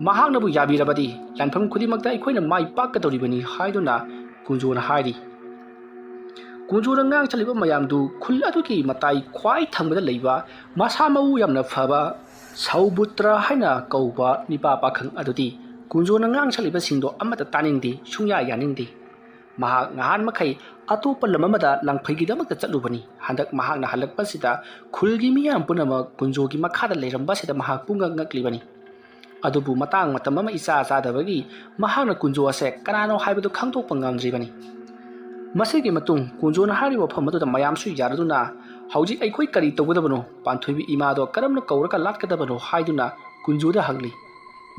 ꯃꯍꯥꯛꯅꯕꯨ ꯌꯥꯕꯤꯔꯕꯗꯤ ꯂꯥꯟꯐꯝ ꯈꯨꯗꯤꯡꯃꯛꯇ ꯑꯩꯈꯣꯏꯅ ꯃꯥꯏ ꯄꯥꯛꯀꯗꯧꯔꯤꯕꯅꯤ ꯍꯥꯏꯗꯨꯅ ꯀꯨꯟꯖꯣꯅ ꯍꯥꯏꯔꯤ꯫ ꯀꯨꯟꯖꯣꯅ ꯉꯥꯡꯁꯜꯂꯤꯕ ꯃꯌꯥꯝꯗꯨ ꯈꯨꯜ ꯑꯗꯨꯒꯤ ꯃꯇꯥꯏ ꯈ꯭ꯋꯥꯏ ꯊꯪꯕꯗ ꯂꯩꯕ ꯃꯁꯥ ꯃꯎ ꯌꯥꯝꯅ ꯐꯕ ꯁꯧꯕꯨꯇ꯭ꯔ ꯍꯥꯏꯅ ꯀꯧꯕ ꯅꯤꯄꯥ ꯄꯥꯈꯪ ꯑꯗꯨꯗꯤ ꯀꯨꯟꯖꯣꯅ ꯉꯥꯡꯁꯜꯂꯤꯕꯁꯤꯡꯗꯣ ꯑꯃꯠꯇ ꯇꯥꯅꯤꯡꯗꯦ, ꯁꯨꯡꯌꯥ ꯌꯥꯅꯤꯡꯗꯦ꯫ ꯃꯍꯥꯛ ꯅꯍꯥꯟ ꯃꯈꯩ ꯑꯇꯣꯞꯄ ꯂꯝ ꯑꯃꯗ ꯂꯥꯡꯐꯩꯒꯤꯗꯃꯛꯇ ꯆꯠꯂꯨꯕꯅꯤ꯫ ꯍꯟꯗꯛ ꯃꯍꯥꯛꯅ ꯍꯜꯂꯛꯄꯁꯤꯗ ꯈꯨꯜꯒꯤ ꯃꯤꯌꯥꯝ ꯄꯨꯝꯅꯃꯛ ꯀꯨꯟꯖꯣꯒꯤ ꯃꯈꯥꯗ ꯂꯩꯔꯝꯕꯁꯤꯗ ꯃꯍꯥꯛ ꯄꯨꯡꯉꯛ ꯉꯛꯂꯤꯕꯅꯤ꯫ ꯑꯗꯨꯕꯨ ꯃꯇꯥꯡ ꯃꯇꯝ ꯑꯃ ꯏꯆꯥ ꯆꯥꯗꯕꯒꯤ ꯃꯍꯥꯛꯅ ꯀꯨꯟꯖꯣ ꯑꯁꯦ ꯀꯅꯥꯅꯣ ꯍꯥꯏꯕꯗꯨ ꯈꯪꯗꯣꯛꯄ ꯉꯝꯗ꯭ꯔꯤꯕꯅꯤ꯫ ꯃꯁꯤꯒꯤ ꯃꯇꯨꯡ ꯀꯨꯟꯖꯣꯅ ꯍꯥꯏꯔꯤꯕ ꯋꯥꯐꯝ ꯑꯗꯨꯗ ꯃꯌꯥꯝꯁꯨ ꯌꯥꯔꯗꯨꯅ, "ꯍꯧꯖꯤꯛ ꯑꯩꯈꯣꯏ ꯀꯔꯤ ꯇꯧꯒꯗꯕꯅꯣ? ꯄꯥꯟꯊꯣꯏꯕꯤ ꯏꯃꯥꯗꯣ ꯀꯔꯝꯅ ꯀꯧꯔꯒ ꯂꯥꯠꯀꯗꯕꯅꯣ?" ꯍꯥꯏꯗꯨꯅ ꯀꯨꯟꯖꯣꯗ ꯍꯪꯂꯤ꯫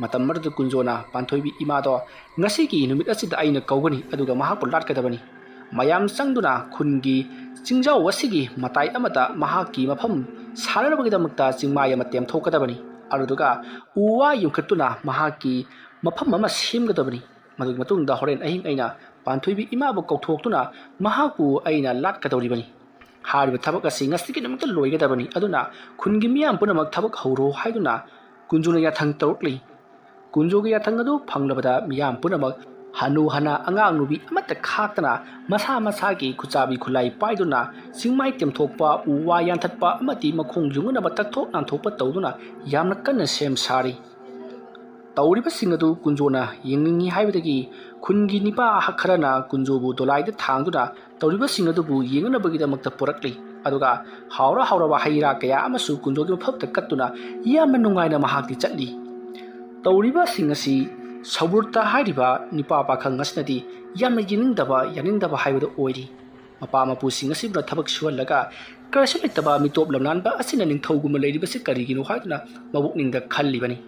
ꯃꯇꯝ ꯑꯗꯨꯗ ꯀꯨꯟꯖꯣꯅ ꯄꯥꯟꯊꯣꯏꯕꯤ ꯏꯃꯥꯗꯣ, "ꯉꯁꯤꯒꯤ ꯅꯨꯃꯤꯠ ꯑꯁꯤꯗ ꯑꯩꯅ ꯀꯧꯒꯅꯤ, ꯑꯗꯨꯒ ꯃꯍꯥꯛꯄꯨ ꯂꯥꯠꯀꯗꯕꯅꯤ꯫ ꯃꯌꯥꯝ ꯆꯪꯗꯨꯅ ꯈꯨꯟꯒꯤ ꯆꯤꯡꯖꯥꯎ ꯑꯁꯤꯒꯤ ꯃꯇꯥꯏ ꯑꯃꯗ ꯃꯍꯥꯛꯀꯤ ꯃꯐꯝ ꯁꯥꯟꯅꯅꯕꯒꯤꯗꯃꯛꯇ ꯆꯤꯡꯃꯥꯏ ꯑꯃ ꯇꯦꯝꯊꯣꯛꯀꯗꯕꯅꯤ꯫ ꯑꯗꯨꯗꯨꯒ ꯎ ꯋꯥ ꯌꯨꯡꯈꯠꯇꯨꯅ ꯃꯍꯥꯛꯀꯤ ꯃꯐꯝ ꯑꯃ ꯁꯦꯝꯒꯗꯕꯅꯤ꯫ ꯃꯗꯨꯒꯤ ꯃꯇꯨꯡꯗ ꯍꯣꯔꯦꯟ ꯑꯍꯤꯡ ꯑꯩꯅ ꯄꯥꯟꯊꯣꯏꯕꯤ ꯏꯃꯥꯕꯨ ꯀꯧꯊꯣꯛꯇꯨꯅ ꯃꯍꯥꯛꯄꯨ ꯑꯩꯅ ꯂꯥꯠꯀꯗꯧꯔꯤꯕꯅꯤ꯫ ꯍꯥꯏꯔꯤꯕ ꯊꯕꯛ ꯑꯁꯤ ꯉꯁꯤꯒꯤ ꯅꯨꯃꯤꯠꯇ ꯂꯣꯏꯒꯗꯕꯅꯤ꯫ ꯑꯗꯨꯅ ꯈꯨꯟꯒꯤ ꯃꯤꯌꯥꯝ ꯄꯨꯝꯅꯃꯛ ꯊꯕꯛ ꯍꯧꯔꯣ" ꯍꯥꯏꯗꯨꯅ ꯀꯨꯟꯖꯣꯅ ꯌꯥꯊꯪ ꯇꯧꯔꯛꯂꯤ꯫ ꯀꯨꯟꯖꯣꯒꯤ ꯌꯥꯊꯪ ꯑꯗꯨ ꯐꯪꯂꯕꯗ ꯃꯤꯌꯥꯝ ꯄꯨꯝꯅꯃꯛ ꯍꯅꯨ ꯍꯅꯥ ꯑꯉꯥꯡ ꯅꯨꯕꯤ ꯑꯃꯠꯇ ꯈꯥꯛꯇꯅ ꯃꯁꯥ ꯃꯁꯥꯒꯤ ꯈꯨꯠꯆꯥꯕꯤ ꯈꯨꯠꯂꯥꯏ ꯄꯥꯏꯗꯨꯅ ꯆꯤꯡꯃꯥꯏ ꯇꯦꯝꯊꯣꯛꯄ, ꯎ ꯋꯥ ꯌꯥꯟꯊꯠꯄ ꯑꯃꯗꯤ ꯃꯈꯣꯡ ꯌꯨꯡꯅꯅꯕ ꯇꯛꯊꯣꯛ ꯅꯥꯟꯊꯣꯛꯄ ꯇꯧꯗꯨꯅ ꯌꯥꯝꯅ ꯀꯟꯅ ꯁꯦꯝ ꯁꯥꯔꯤ꯫ ꯇꯧꯔꯤꯕꯁꯤꯡ ꯑꯗꯨ ꯀꯨꯟꯖꯣꯅ ꯌꯦꯡꯅꯤꯡꯏ ꯍꯥꯏꯕꯗꯒꯤ ꯈꯨꯟꯒꯤ ꯅꯤꯄꯥ ꯈꯔꯅ ꯀꯨꯟꯖꯣꯕꯨ ꯗꯣꯂꯥꯏꯗ ꯊꯥꯡꯗꯨꯅ ꯇꯧꯔꯤꯕꯁꯤꯡ ꯑꯗꯨꯕꯨ ꯌꯦꯡꯅꯅꯕꯒꯤꯗꯃꯛꯇ ꯄꯨꯔꯛꯂꯤ꯫ ꯑꯗꯨꯒ ꯍꯥꯎꯔ ꯍꯥꯎꯔꯕ ꯍꯩ ꯔꯥ ꯀꯌꯥ ꯑꯃꯁꯨ ꯀꯨꯟꯖꯣꯒꯤ ꯃꯐꯝꯗ ꯀꯠꯇꯨꯅ ꯌꯥꯝꯅ ꯅꯨꯡꯉꯥꯏꯅ ꯃꯍꯥꯛꯇꯤ ꯆꯠꯂꯤ꯫ ꯇꯧꯔꯤꯕꯁꯤꯡ ꯑꯁꯤ ꯁꯧꯕꯨꯔꯇ ꯍꯥꯏꯔꯤꯕ ꯅꯤꯄꯥ ꯄꯥꯈꯪ ꯑꯁꯤꯅꯗꯤ ꯌꯥꯝꯅ ꯌꯦꯡꯅꯤꯡꯗꯕ, ꯌꯥꯅꯤꯡꯗꯕ ꯍꯥꯏꯕꯗꯨ ꯑꯣꯏꯔꯤ꯫ ꯃꯄꯥ ꯃꯄꯨꯁꯤꯡ ꯑꯁꯤꯕꯨꯅ ꯊꯕꯛ ꯁꯨꯍꯜꯂꯒ ꯀꯔꯤꯁꯨ ꯂꯩꯇꯕ ꯃꯤꯇꯣꯞ ꯂꯝꯅꯥꯟꯕ ꯑꯁꯤꯅ ꯅꯤꯡꯊꯧꯒꯨꯝꯅ ꯂꯩꯔꯤꯕꯁꯤ ꯀꯔꯤꯒꯤꯅꯣ ꯍꯥꯏꯗꯨꯅ ꯃꯕꯨꯛꯅꯤꯡꯗ ꯈꯜꯂꯤꯕꯅꯤ꯫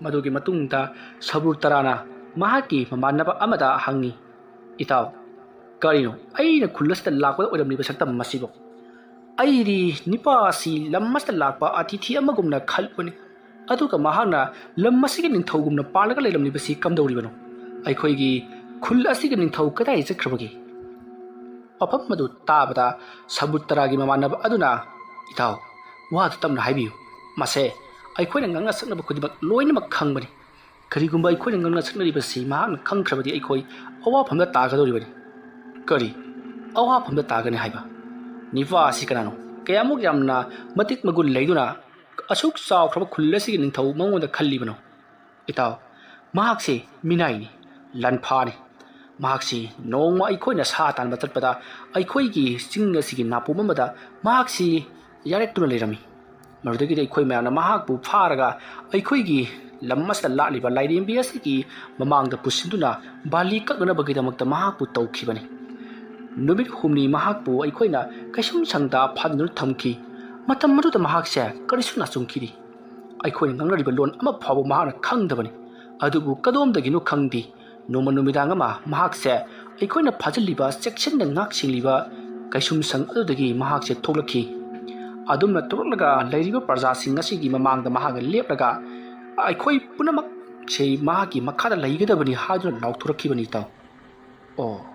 ꯃꯗꯨꯒꯤ ꯃꯇꯨꯡꯗ ꯁꯧꯕꯨꯔꯇꯔꯥꯅ ꯃꯍꯥꯛꯀꯤ ꯃꯃꯥꯟꯅꯕ ꯑꯃꯗ ꯍꯪꯉꯤ, "ꯏꯇꯥꯎ, ꯀꯔꯤꯅꯣ, ꯑꯩꯅ ꯈꯨꯜ ꯑꯁꯤꯗ ꯂꯥꯛꯄꯗ ꯑꯣꯏꯔꯝꯂꯤꯕ ꯁꯛꯇꯝ ꯑꯁꯤꯕꯨ? ꯑꯩꯗꯤ ꯅꯤꯄꯥ ꯑꯁꯤ ꯂꯝ ꯑꯁꯤꯗ ꯂꯥꯛꯄ ꯑꯇꯤꯊꯤ ꯑꯃꯒꯨꯝꯅ ꯈꯜꯂꯨꯕꯅꯤ, ꯑꯗꯨꯒ ꯃꯍꯥꯛꯅ ꯂꯝ ꯑꯁꯤꯒꯤ ꯅꯤꯡꯊꯧꯒꯨꯝꯅ ꯄꯥꯜꯂꯒ ꯂꯩꯔꯝꯂꯤꯕꯁꯤ ꯀꯝꯗꯧꯔꯤꯕꯅꯣ? ꯑꯩꯈꯣꯏꯒꯤ ꯈꯨꯜ ꯑꯁꯤꯒꯤ ꯅꯤꯡꯊꯧ ꯀꯗꯥꯏ ꯆꯠꯈ꯭ꯔꯕꯒꯦ? ꯋꯥꯐꯝ ꯑꯗꯨ ꯇꯥꯕꯗ ꯁꯃꯨꯗ꯭ꯔꯒꯤ ꯃꯃꯥꯟꯅꯕ ꯑꯗꯨꯅ, "ꯏꯇꯥꯎ, ꯋꯥꯗꯨ ꯇꯞꯅ ꯍꯥꯏꯕꯤꯌꯨ꯫ ꯃꯁꯦ ꯑꯩꯈꯣꯏꯅ ꯉꯥꯡꯅ ꯁꯛꯅꯕ ꯈꯨꯗꯤꯡꯃꯛ ꯂꯣꯏꯅꯃꯛ ꯈꯪꯕꯅꯤ꯫ ꯀꯔꯤꯒꯨꯝꯕ ꯑꯩꯈꯣꯏꯅ ꯉꯥꯡꯅ ꯁꯛꯅꯔꯤꯕꯁꯤ ꯃꯍꯥꯛꯅ ꯈꯪꯈ꯭ꯔꯕꯗꯤ ꯑꯩꯈꯣꯏ ꯑꯋꯥꯐꯝꯗ ꯇꯥꯒꯗꯧꯔꯤꯕꯅꯤ"꯫ "ꯀꯔꯤ ꯑꯋꯥꯐꯝꯗ ꯇꯥꯒꯅꯤ ꯍꯥꯏꯕ? ꯅꯤꯄꯥ ꯑꯁꯤ ꯀꯅꯥꯅꯣ? ꯀꯌꯥꯃꯨꯛ ꯌꯥꯝꯅ ꯃꯇꯤꯛ ꯃꯒꯨꯟ ꯂꯩꯗꯨꯅ ꯑꯁꯨꯛ ꯆꯥꯎꯈ꯭ꯔꯕ ꯈꯨꯜ ꯑꯁꯤꯒꯤ ꯅꯤꯡꯊꯧ ꯃꯉꯣꯟꯗ ꯈꯜꯂꯤꯕꯅꯣ?" "ꯏꯇꯥꯎ, ꯃꯍꯥꯛꯁꯤ ꯃꯤꯅꯥꯏꯅꯤ, ꯂꯥꯟꯐꯥꯅꯤ꯫ ꯃꯍꯥꯛꯁꯤ ꯅꯣꯡꯃ ꯑꯩꯈꯣꯏꯅ ꯁꯥ ꯇꯥꯟꯕ ꯆꯠꯄꯗ ꯑꯩꯈꯣꯏꯒꯤ ꯆꯤꯡ ꯑꯁꯤꯒꯤ ꯅꯥꯄꯣꯝ ꯑꯃꯗ ꯃꯍꯥꯛꯁꯤ ꯌꯥꯔꯦꯛꯇꯨꯅ ꯂꯩꯔꯝꯃꯤ꯫ ꯃꯗꯨꯗꯒꯤꯗꯤ ꯑꯩꯈꯣꯏ ꯃꯌꯥꯝꯅ ꯃꯍꯥꯛꯄꯨ ꯐꯥꯔꯒ ꯑꯩꯈꯣꯏꯒꯤ ꯂꯝ ꯑꯁꯤꯗ ꯂꯥꯠꯂꯤꯕ ꯂꯥꯏꯔꯦꯝꯕꯤ ꯑꯁꯤꯒꯤ ꯃꯃꯥꯡꯗ ꯄꯨꯁꯤꯟꯗꯨꯅ ꯕꯥꯂꯤ ꯀꯛꯅꯅꯕꯒꯤꯗꯃꯛꯇ ꯃꯍꯥꯛꯄꯨ ꯇꯧꯈꯤꯕꯅꯤ꯫ ꯅꯨꯃꯤꯠ ꯍꯨꯝꯅꯤ ꯃꯍꯥꯛꯄꯨ ꯑꯩꯈꯣꯏꯅ ꯀꯩꯁꯨꯝꯁꯪꯗ ꯐꯥꯖꯤꯟꯗꯨꯅ ꯊꯝꯈꯤ꯫ ꯃꯇꯝ ꯑꯗꯨꯗ ꯃꯍꯥꯛꯁꯦ ꯀꯔꯤꯁꯨ ꯅꯥꯆꯨꯡꯈꯤꯗꯦ꯫ ꯑꯩꯈꯣꯏꯅ ꯉꯥꯡꯅꯔꯤꯕ ꯂꯣꯟ ꯑꯃ ꯐꯥꯎꯕ ꯃꯍꯥꯛꯅ ꯈꯪꯗꯕꯅꯤ꯫ ꯑꯗꯨꯕꯨ ꯀꯗꯣꯝꯗꯒꯤꯅꯣ ꯈꯪꯗꯦ, ꯅꯣꯡꯃ ꯅꯨꯃꯤꯗꯥꯡ ꯑꯃ ꯃꯍꯥꯛꯁꯦ ꯑꯩꯈꯣꯏꯅ ꯐꯥꯖꯤꯜꯂꯤꯕ, ꯆꯦꯛꯁꯤꯟꯅ ꯉꯥꯛ ꯁꯦꯜꯂꯤꯕ ꯀꯩꯁꯨꯝꯁꯪ ꯑꯗꯨꯗꯒꯤ ꯃꯍꯥꯛꯁꯦ ꯊꯣꯛꯂꯛꯈꯤ꯫ ꯑꯗꯨꯝꯅ ꯊꯣꯛꯂꯛꯂꯒ ꯂꯩꯔꯤꯕ ꯄ꯭ꯔꯖꯥꯁꯤꯡ ꯑꯁꯤꯒꯤ ꯃꯃꯥꯡꯗ ꯃꯍꯥꯛꯅ ꯂꯦꯞꯂꯒ ꯑꯩꯈꯣꯏ ꯄꯨꯝꯅꯃꯛꯁꯦ ꯃꯍꯥꯛꯀꯤ ꯃꯈꯥꯗ ꯂꯩꯒꯗꯕꯅꯤ ꯍꯥꯏꯗꯨꯅ ꯂꯥꯎꯊꯣꯔꯛꯈꯤꯕꯅꯤ, ꯏꯇꯥꯎ꯫ ꯑꯣ,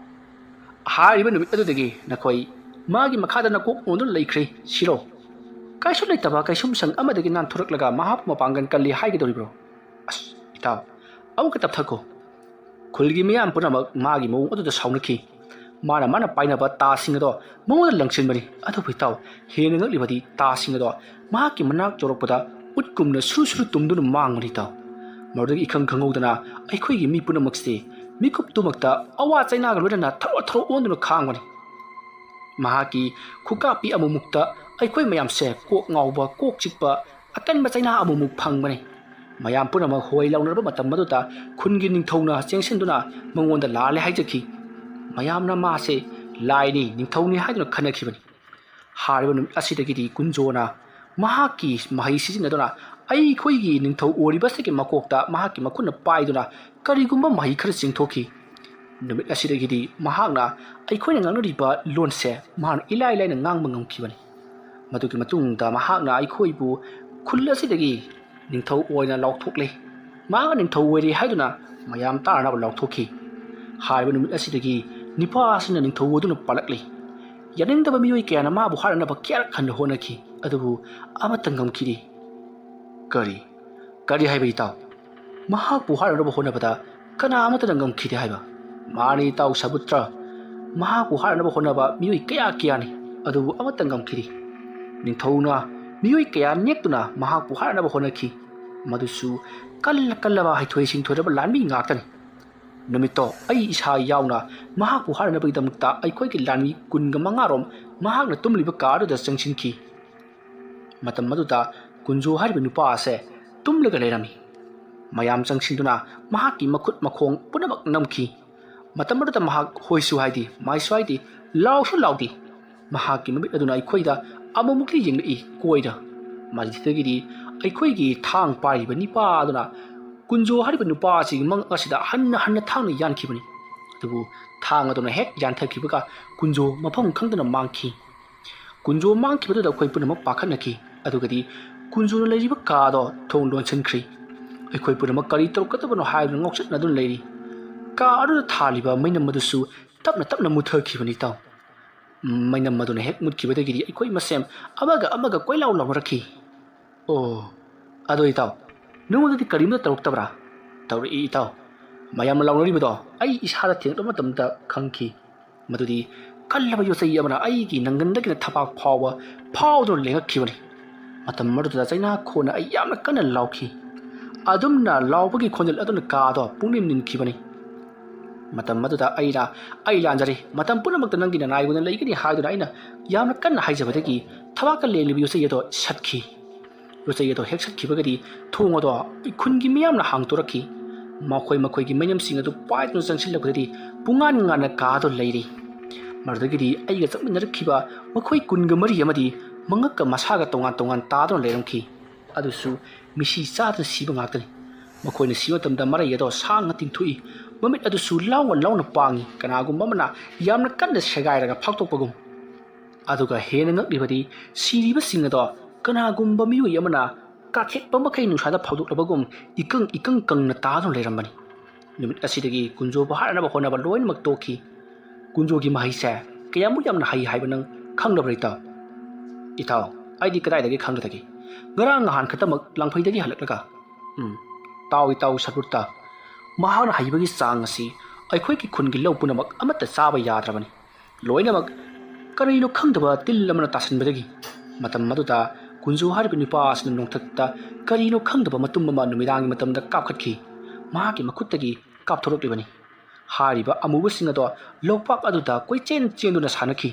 ꯍꯥꯏꯔꯤꯕ ꯅꯨꯃꯤꯠ ꯑꯗꯨꯗꯒꯤ ꯅꯈꯣꯏ ꯃꯥꯒꯤ ꯃꯈꯥꯗ ꯅꯀꯣꯛ ꯑꯣꯟꯗꯨꯅ ꯂꯩꯈ꯭ꯔꯦ ꯁꯤꯔꯣ? ꯀꯩꯁꯨ ꯂꯩꯇꯕ ꯀꯩꯁꯨꯝꯁꯪ ꯑꯃꯗꯒꯤ ꯅꯥꯟꯊꯣꯔꯛꯂꯒ ꯃꯍꯥꯛꯄꯨ ꯃꯄꯥꯡꯒꯜ ꯀꯜꯂꯤ ꯍꯥꯏꯒꯗꯧꯔꯤꯕ꯭ꯔꯣ? ꯑꯁ, ꯏꯇꯥꯎ, ꯑꯃꯨꯛꯀ ꯇꯞꯊꯈꯣ꯫ ꯈꯨꯜꯒꯤ ꯃꯤꯌꯥꯝ ꯄꯨꯝꯅꯃꯛ ꯃꯥꯒꯤ ꯃꯑꯣꯡ ꯑꯗꯨꯗ ꯁꯥꯎꯅꯈꯤ꯫ ꯃꯥꯅ, ꯃꯥꯅ ꯄꯥꯏꯅꯕ ꯇꯥꯁꯤꯡ ꯑꯗꯣ ꯃꯉꯣꯟꯗ ꯂꯪꯁꯤꯟꯕꯅꯤ꯫ ꯑꯗꯨꯕꯨ ꯏꯇꯥꯎ, ꯍꯦꯟꯅ ꯉꯛꯂꯤꯕꯗꯤ ꯇꯥꯁꯤꯡ ꯑꯗꯣ ꯃꯍꯥꯛꯀꯤ ꯃꯅꯥꯛ ꯌꯧꯔꯛꯄꯗ ꯎꯠꯀꯨꯝꯅ ꯁꯨꯔꯨ ꯁꯨꯔꯨ ꯇꯨꯝꯗꯨꯅ ꯃꯥꯡꯕꯅꯤ, ꯏꯇꯥꯎ꯫ ꯃꯗꯨꯗꯒꯤ ꯏꯈꯪ ꯈꯪꯍꯧꯗꯅ ꯑꯩꯈꯣꯏꯒꯤ ꯃꯤ ꯄꯨꯝꯅꯃꯛꯁꯤ ꯃꯤꯀꯨꯞꯇꯨꯃꯛꯇ ꯑꯋꯥ ꯆꯩꯅꯥꯒ ꯂꯣꯏꯅꯅ ꯊꯔꯣ ꯊꯔꯣ ꯑꯣꯟꯗꯨꯅ ꯈꯥꯡꯕꯅꯤ꯫ ꯃꯍꯥꯛꯀꯤ ꯈꯨꯀꯥꯞꯄꯤ ꯑꯃꯨꯛꯃꯨꯛꯇ ꯑꯩꯈꯣꯏ ꯃꯌꯥꯝꯁꯦ ꯀꯣꯛ ꯉꯥꯎꯕ, ꯀꯣꯛ ꯆꯤꯛꯄ, ꯑꯀꯟꯕ ꯆꯩꯅꯥ ꯑꯃꯨꯛꯃꯨꯛ ꯐꯪꯕꯅꯤ꯫ ꯃꯌꯥꯝ ꯄꯨꯝꯅꯃꯛ ꯍꯣꯏ ꯂꯥꯎꯅꯔꯕ ꯃꯇꯝ ꯑꯗꯨꯗ ꯈꯨꯟꯒꯤ ꯅꯤꯡꯊꯧꯅ ꯆꯦꯟꯁꯤꯟꯗꯨꯅ ꯃꯉꯣꯟꯗ ꯂꯥꯜꯂꯦ ꯍꯥꯏꯖꯈꯤ꯫ ꯃꯌꯥꯝꯅ ꯃꯥꯁꯦ ꯂꯥꯏꯅꯤ, ꯅꯤꯡꯊꯧꯅꯤ ꯍꯥꯏꯗꯨꯅ ꯈꯟꯅꯈꯤꯕꯅꯤ꯫ ꯍꯥꯏꯔꯤꯕ ꯅꯨꯃꯤꯠ ꯑꯁꯤꯗꯒꯤꯗꯤ ꯀꯨꯟꯖꯣꯅ ꯃꯍꯥꯛꯀꯤ ꯃꯍꯩ ꯁꯤꯖꯤꯟꯅꯗꯨꯅ ꯑꯩꯈꯣꯏꯒꯤ ꯅꯤꯡꯊꯧ ꯑꯣꯏꯔꯤꯕꯁꯤꯒꯤ ꯃꯀꯣꯛꯇ ꯃꯍꯥꯛꯀꯤ ꯃꯈꯨꯠꯅ ꯄꯥꯏꯗꯨꯅ ꯀꯔꯤꯒꯨꯝꯕ ꯃꯍꯩ ꯈꯔ ꯆꯤꯡꯊꯣꯛꯈꯤ꯫ ꯅꯨꯃꯤꯠ ꯑꯁꯤꯗꯒꯤꯗꯤ ꯃꯍꯥꯛꯅ ꯑꯩꯈꯣꯏꯅ ꯉꯥꯡꯅꯔꯤꯕ ꯂꯣꯟꯁꯦ ꯃꯍꯥꯛꯅ ꯏꯂꯥꯏ ꯂꯥꯏꯅ ꯉꯥꯡꯕ ꯉꯝꯈꯤꯕꯅꯤ꯫ ꯃꯗꯨꯒꯤ ꯃꯇꯨꯡꯗ ꯃꯍꯥꯛꯅ ꯑꯩꯈꯣꯏꯕꯨ ꯈꯨꯜ ꯑꯁꯤꯗꯒꯤ ꯅꯤꯡꯊꯧ ꯑꯣꯏꯅ ꯂꯥꯎꯊꯣꯛꯂꯦ꯫ ꯃꯍꯥꯛꯅ ꯅꯤꯡꯊꯧ ꯑꯣꯏꯔꯦ ꯍꯥꯏꯗꯨꯅ ꯃꯌꯥꯝ ꯇꯥꯅꯅꯕ ꯂꯥꯎꯊꯣꯛꯈꯤ꯫ ꯍꯥꯏꯔꯤꯕ ꯅꯨꯃꯤꯠ ꯑꯁꯤꯗꯒꯤ ꯅꯤꯄꯥ ꯑꯁꯤꯅ ꯅꯤꯡꯊꯧ ꯑꯣꯏꯗꯨꯅ ꯄꯥꯜꯂꯛꯂꯤ꯫ ꯌꯥꯅꯤꯡꯗꯕ ꯃꯤꯑꯣꯏ ꯀꯌꯥꯅ ꯃꯥꯕꯨ ꯍꯥꯠꯅꯅꯕ ꯀꯌꯥꯔꯛ ꯍꯟꯅ ꯍꯣꯠꯅꯈꯤ, ꯑꯗꯨꯕꯨ ꯑꯃꯠꯇ ꯉꯝꯈꯤꯗꯦ꯫ ꯀꯔꯤ? ꯀꯔꯤ ꯍꯥꯏꯕ ꯏꯇꯥꯎ? ꯃꯍꯥꯛꯄꯨ ꯍꯥꯠꯅꯅꯕ ꯍꯣꯠꯅꯕꯗ ꯀꯅꯥ ꯑꯃꯠꯇꯅ ꯉꯝꯈꯤꯗꯦ ꯍꯥꯏꯕ? ꯃꯥꯅꯤ ꯏꯇꯥꯎ ꯁꯥꯕꯨꯇ꯭ꯔ, ꯃꯍꯥꯛꯄꯨ ꯍꯥꯠꯅꯅꯕ ꯍꯣꯠꯅꯕ ꯃꯤꯑꯣꯏ ꯀꯌꯥ ꯀꯌꯥꯅꯤ, ꯑꯗꯨꯕꯨ ꯑꯃꯠꯇ ꯉꯝꯈꯤꯗꯦ꯫ ꯅꯤꯡꯊꯧꯅ ꯃꯤꯑꯣꯏ ꯀꯌꯥ ꯅꯦꯛꯇꯨꯅ ꯃꯍꯥꯛꯄꯨ ꯍꯥꯠꯅꯅꯕ ꯍꯣꯠꯅꯈꯤ꯫ ꯃꯗꯨꯁꯨ ꯀꯜꯂ ꯀꯜꯂꯕ ꯍꯩꯊꯣꯏ ꯁꯤꯡꯊꯣꯏꯔꯕ ꯂꯥꯟꯃꯤ ꯉꯥꯛꯇꯅꯤ꯫ ꯅꯨꯃꯤꯠꯇꯣ ꯑꯩ ꯏꯁꯥ ꯌꯥꯎꯅ ꯃꯍꯥꯛꯄꯨ ꯍꯥꯠꯅꯅꯕꯒꯤꯗꯃꯛꯇ ꯑꯩꯈꯣꯏꯒꯤ ꯂꯥꯟꯃꯤ ꯀꯨꯟꯒ ꯃꯉꯥꯔꯣꯝ ꯃꯍꯥꯛꯅ ꯇꯨꯝꯂꯤꯕ ꯀꯥ ꯑꯗꯨꯗ ꯆꯪꯁꯤꯟꯈꯤ꯫ ꯃꯇꯝ ꯑꯗꯨꯗ ꯀꯨꯟꯖꯣ ꯍꯥꯏꯔꯤꯕ ꯅꯨꯄꯥ ꯑꯁꯦ ꯇꯨꯝꯂꯒ ꯂꯩꯔꯝꯃꯤ꯫ ꯃꯌꯥꯝ ꯆꯪꯁꯤꯟꯗꯨꯅ ꯃꯍꯥꯛꯀꯤ ꯃꯈꯨꯠ ꯃꯈꯣꯡ ꯄꯨꯝꯅꯃꯛ ꯅꯝꯈꯤ꯫ ꯃꯇꯝ ꯑꯗꯨꯗ ꯃꯍꯥꯛ ꯍꯣꯏꯁꯨ ꯍꯥꯏꯗꯦ, ꯃꯥꯏꯁꯨ ꯍꯥꯏꯗꯦ, ꯂꯥꯎꯁꯨ ꯂꯥꯎꯗꯦ꯫ ꯃꯍꯥꯛꯀꯤ ꯃꯃꯤꯠ ꯑꯗꯨꯅ ꯑꯩꯈꯣꯏꯗ ꯑꯃꯨꯛꯃꯨꯛꯇꯤ ꯌꯦꯡꯂꯛꯏ ꯀꯣꯏꯔ꯫ ꯃꯁꯤꯗꯒꯤꯗꯤ ꯑꯩꯈꯣꯏꯒꯤ ꯊꯥꯡ ꯄꯥꯏꯔꯤꯕ ꯅꯤꯄꯥ ꯑꯗꯨꯅ ꯀꯨꯟꯖꯣ ꯍꯥꯏꯔꯤꯕ ꯅꯨꯄꯥ ꯑꯁꯤꯒꯤ ꯃꯉꯛ ꯑꯁꯤꯗ ꯍꯟꯅ ꯍꯟꯅ ꯊꯥꯡꯅ ꯌꯥꯟꯈꯤꯕꯅꯤ꯫ ꯑꯗꯨꯕꯨ ꯊꯥꯡ ꯑꯗꯨꯅ ꯍꯦꯛ ꯌꯥꯟꯊꯈꯤꯕꯒ ꯀꯨꯟꯖꯣ ꯃꯐꯝ ꯈꯪꯗꯅ ꯃꯥꯡꯈꯤ꯫ ꯀꯨꯟꯖꯣ ꯃꯥꯡꯈꯤꯕꯗꯨꯗ ꯑꯩꯈꯣꯏ ꯄꯨꯝꯅꯃꯛ ꯄꯥꯈꯠꯅꯈꯤ꯫ ꯑꯗꯨꯒꯗꯤ ꯀꯨꯟꯖꯣꯅ ꯂꯩꯔꯤꯕ ꯀꯥ ꯑꯗꯣ ꯊꯣꯡ ꯂꯣꯟꯁꯤꯟꯈ꯭ꯔꯤ꯫ ꯑꯩꯈꯣꯏ ꯄꯨꯝꯅꯃꯛ ꯀꯔꯤ ꯇꯧꯔꯛꯀꯗꯕꯅꯣ ꯍꯥꯏꯗꯨꯅ ꯉꯥꯎꯆꯠꯅꯗꯨꯅ ꯂꯩꯔꯤ꯫ ꯀꯥ ꯑꯗꯨꯗ ꯊꯥꯜꯂꯤꯕ ꯃꯩꯅꯝ ꯑꯗꯨꯁꯨ ꯇꯞꯅ ꯇꯞꯅ ꯃꯨꯠꯊꯈꯤꯕꯅꯤ ꯏꯇꯥꯎ꯫ ꯃꯩꯅꯝ ꯑꯗꯨꯅ ꯍꯦꯛ ꯃꯨꯠꯈꯤꯕꯗꯒꯤꯗꯤ ꯑꯩꯈꯣꯏ ꯃꯁꯦꯟ ꯑꯃꯒ ꯑꯃꯒ ꯀꯣꯏꯂꯥꯎ ꯂꯥꯎꯅꯔꯛꯈꯤ꯫ "ꯑꯣ, ꯑꯗꯣ ꯏꯇꯥꯎ, ꯅꯉꯣꯟꯗꯗꯤ ꯀꯔꯤꯝꯇ ꯇꯧꯔꯛꯇꯕ꯭ꯔꯥ?" "ꯇꯧꯔꯛꯏ ꯏꯇꯥꯎ꯫ ꯃꯌꯥꯝꯅ ꯂꯥꯎꯅꯔꯤꯕꯗꯣ ꯑꯩ ꯏꯁꯥꯗ ꯊꯦꯡꯂꯛꯄ ꯃꯇꯝꯗ ꯈꯪꯈꯤ꯫ ꯃꯗꯨꯗꯤ ꯀꯜꯂꯕ ꯌꯣꯠꯆꯩ ꯑꯃꯅ ꯑꯩꯒꯤ ꯅꯪꯒꯟꯗꯒꯤꯅ ꯊꯕꯥꯛ ꯐꯥꯎꯕ ꯐꯥꯎꯗꯨꯅ ꯂꯦꯡꯉꯛꯈꯤꯕꯅꯤ꯫ ꯃꯇꯝ ꯑꯗꯨꯗ ꯆꯩꯅꯥꯈꯣꯟꯅ ꯑꯩ ꯌꯥꯝꯅ ꯀꯟꯅ ꯂꯥꯎꯈꯤ꯫ ꯑꯗꯨꯝꯅ ꯂꯥꯎꯕꯒꯤ ꯈꯣꯟꯖꯦꯜ ꯑꯗꯨꯅ ꯀꯥꯗꯣ ꯄꯨꯡꯅꯤꯝ ꯅꯤꯟꯈꯤꯕꯅꯤ꯫ ꯃꯇꯝ ꯑꯗꯨꯗ ꯑꯩꯅ, "ꯑꯩ ꯂꯥꯟꯖꯔꯦ, ꯃꯇꯝ ꯄꯨꯝꯅꯃꯛꯇ ꯅꯪꯒꯤ ꯅꯅꯥꯏ ꯑꯣꯏꯅ ꯂꯩꯒꯅꯤ" ꯍꯥꯏꯗꯨꯅ ꯑꯩꯅ ꯌꯥꯝꯅ ꯀꯟꯅ ꯍꯥꯏꯖꯕꯗꯒꯤ ꯊꯕꯥꯛꯀ ꯂꯦꯡꯂꯤꯕ ꯌꯣꯠꯆꯩ ꯑꯗꯣ ꯁꯠꯈꯤ꯫ ꯌꯣꯠꯆꯩ ꯑꯗꯣ ꯍꯦꯛ ꯁꯠꯈꯤꯕꯒꯗꯤ ꯊꯣꯡ ꯑꯗꯣ ꯈꯨꯟꯒꯤ ꯃꯤꯌꯥꯝꯅ ꯍꯥꯡꯗꯣꯔꯛꯈꯤ꯫ ꯃꯈꯣꯏ ꯃꯈꯣꯏꯒꯤ ꯃꯩꯅꯝꯁꯤꯡ ꯑꯗꯨ ꯄꯥꯏꯗꯨꯅ ꯆꯪꯁꯤꯜꯂꯛꯄꯗꯗꯤ ꯄꯨꯡꯉꯥꯟ ꯉꯥꯟꯅ ꯀꯥꯗꯣ ꯂꯩꯔꯤ꯫ ꯃꯗꯨꯗꯒꯤꯗꯤ ꯑꯩꯒ ꯆꯠꯃꯤꯟꯅꯔꯛꯈꯤꯕ ꯃꯈꯣꯏ ꯀꯨꯟꯒ ꯃꯔꯤ ꯑꯃꯗꯤ ꯃꯉꯛꯀ ꯃꯁꯥꯒ ꯇꯣꯉꯥꯟ ꯇꯣꯉꯥꯟ ꯇꯥꯗꯨꯅ ꯂꯩꯔꯝꯈꯤ꯫ ꯑꯗꯨꯁꯨ ꯃꯤꯁꯤ ꯆꯥꯗꯅ ꯁꯤꯕ ꯉꯥꯛꯇꯅꯤ꯫ ꯃꯈꯣꯏꯅ ꯁꯤꯕ ꯃꯇꯝꯗ ꯃꯔꯩ ꯑꯗꯣ ꯁꯥꯡꯅ ꯇꯤꯡꯊꯣꯛꯏ꯫ ꯃꯃꯤꯠ ꯑꯗꯨꯁꯨ ꯂꯥꯎꯅ ꯂꯥꯎꯅ ꯄꯥꯡꯏ, ꯀꯅꯥꯒꯨꯝꯕ ꯑꯃꯅ ꯌꯥꯝꯅ ꯀꯟꯅ ꯁꯦꯒꯥꯏꯔꯒ ꯐꯥꯛꯇꯣꯛꯄꯒꯨꯝ꯫ ꯑꯗꯨꯒ ꯍꯦꯟꯅ ꯉꯛꯂꯤꯕꯗꯤ, ꯁꯤꯔꯤꯕꯁꯤꯡ ꯑꯗꯣ ꯀꯅꯥꯒꯨꯝꯕ ꯃꯤꯑꯣꯏ ꯑꯃꯅ ꯀꯥꯊꯦꯛꯄ ꯃꯈꯩ ꯅꯨꯡꯁꯥꯗ ꯐꯧꯗꯣꯛꯂꯕꯒꯨꯝ ꯏꯀꯪ ꯏꯀꯪ ꯀꯪꯅ ꯇꯥꯗꯨꯅ ꯂꯩꯔꯝꯕꯅꯤ꯫ ꯅꯨꯃꯤꯠ ꯑꯁꯤꯗꯒꯤ ꯀꯨꯟꯖꯣꯕꯨ ꯍꯥꯠꯅꯅꯕ ꯍꯣꯠꯅꯕ ꯂꯣꯏꯅꯃꯛ ꯇꯣꯛꯈꯤ꯫ ꯀꯨꯟꯖꯣꯒꯤ ꯃꯍꯩꯁꯦ ꯀꯌꯥꯃꯨꯛ ꯌꯥꯝꯅ ꯍꯩ ꯍꯥꯏꯕ ꯅꯪ ꯈꯪꯂꯕ꯭ꯔꯥ, ꯏꯇꯥꯎ? ꯏꯇꯥꯎ, ꯑꯩꯗꯤ ꯀꯗꯥꯏꯗꯒꯤ ꯈꯪꯒꯗꯒꯦ? ꯉꯔꯥꯡ ꯅꯍꯥꯟ ꯈꯛꯇꯃꯛ ꯂꯥꯡꯐꯩꯗꯒꯤ ꯍꯜꯂꯛꯂꯒ꯫ ꯎꯝ, ꯇꯥꯎ, ꯏꯇꯥꯎ ꯁꯕꯨꯔꯇ, ꯃꯍꯥꯛꯅ ꯍꯩꯕꯒꯤ ꯆꯥꯡ ꯑꯁꯤ ꯑꯩꯈꯣꯏꯒꯤ ꯈꯨꯟꯒꯤ ꯂꯧ ꯄꯨꯝꯅꯃꯛ ꯑꯃꯠꯇ ꯆꯥꯕ ꯌꯥꯗ꯭ꯔꯕꯅꯤ꯫ ꯂꯣꯏꯅꯃꯛ ꯀꯔꯤꯅꯣ ꯈꯪꯗꯕ ꯇꯤꯜ ꯑꯃꯅ ꯇꯥꯁꯤꯟꯕꯗꯒꯤ꯫ ꯃꯇꯝ ꯑꯗꯨꯗ ꯀꯨꯟꯖꯨ ꯍꯥꯏꯔꯤꯕ ꯅꯨꯄꯥ ꯑꯁꯤꯅ ꯅꯣꯡꯊꯛꯇ ꯀꯔꯤꯅꯣ ꯈꯪꯗꯕ ꯃꯇꯨꯝ ꯑꯃ ꯅꯨꯃꯤꯗꯥꯡꯒꯤ ꯃꯇꯝꯗ ꯀꯥꯞꯈꯠꯈꯤ꯫ ꯃꯍꯥꯛꯀꯤ ꯃꯈꯨꯠꯇꯒꯤ ꯀꯥꯞꯊꯣꯔꯛꯂꯤꯕꯅꯤ꯫ ꯍꯥꯏꯔꯤꯕ ꯑꯃꯨꯕꯁꯤꯡ ꯑꯗꯣ ꯂꯧꯄꯥꯛ ꯑꯗꯨꯗ ꯀꯣꯏꯆꯦꯟ ꯆꯦꯟꯗꯨꯅ ꯁꯥꯟꯅꯈꯤ꯫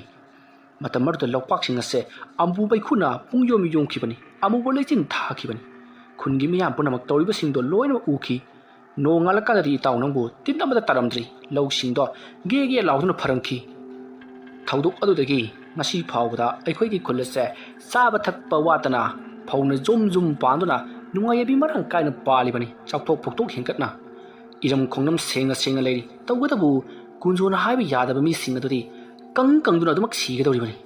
ꯃꯇꯝ ꯑꯗꯨꯗ ꯂꯧꯄꯥꯛꯁꯤꯡ ꯑꯁꯦ ꯑꯃꯨꯕ ꯃꯩꯈꯨꯅ ꯄꯨꯡ ꯌꯣꯝ ꯌꯣꯝꯈꯤꯕꯅꯤ, ꯑꯃꯨꯕ ꯂꯩꯆꯤꯟ ꯊꯥꯈꯤꯕꯅꯤ꯫ ꯈꯨꯟꯒꯤ ꯃꯤꯌꯥꯝ ꯄꯨꯝꯅꯃꯛ ꯇꯧꯔꯤꯕꯁꯤꯡꯗꯣ ꯂꯣꯏꯅꯃꯛ ꯎꯈꯤ꯫ ꯅꯣꯡꯉꯥꯜꯂꯀꯥꯟꯗꯗꯤ ꯏꯇꯥꯎ ꯅꯪꯕꯨ ꯇꯤꯟ ꯑꯃꯠꯇ ꯇꯥꯔꯝꯗ꯭ꯔꯤ꯫ ꯂꯧꯁꯤꯡꯗꯣ ꯒꯦ ꯒꯦ ꯂꯥꯎꯗꯨꯅ ꯐꯔꯝꯈꯤ꯫ ꯊꯧꯗꯣꯛ ꯑꯗꯨꯗꯒꯤ ꯉꯁꯤ ꯐꯥꯎꯕꯗ ꯑꯩꯈꯣꯏꯒꯤ ꯈꯨꯜ ꯑꯁꯦ ꯆꯥꯕ ꯊꯛꯄ ꯋꯥꯠꯇꯅ ꯐꯧꯅ ꯖꯨꯝ ꯖꯨꯝ ꯄꯥꯟꯗꯨꯅ ꯅꯨꯡꯉꯥꯏ ꯌꯥꯏꯕꯤ ꯃꯔꯥꯡ ꯀꯥꯏꯅ ꯄꯥꯜꯂꯤꯕꯅꯤ, ꯆꯥꯎꯊꯣꯛ ꯐꯧꯊꯣꯛ ꯍꯦꯟꯒꯠꯅ꯫ ꯏꯔꯝ ꯈꯣꯡꯂꯝ ꯁꯦꯡꯅ ꯁꯦꯡꯅ ꯂꯩꯔꯤ꯫ ꯇꯧꯕꯇꯕꯨ ꯀꯨꯟꯖꯣꯅ ꯍꯥꯏꯕ ꯌꯥꯗꯕ ꯃꯤꯁꯤꯡ ꯑꯗꯨꯗꯤ ꯀꯪ ꯀꯪꯗꯨꯅ ꯑꯗꯨꯃꯛ ꯁꯤꯒꯗꯧꯔꯤꯕꯅꯤ꯫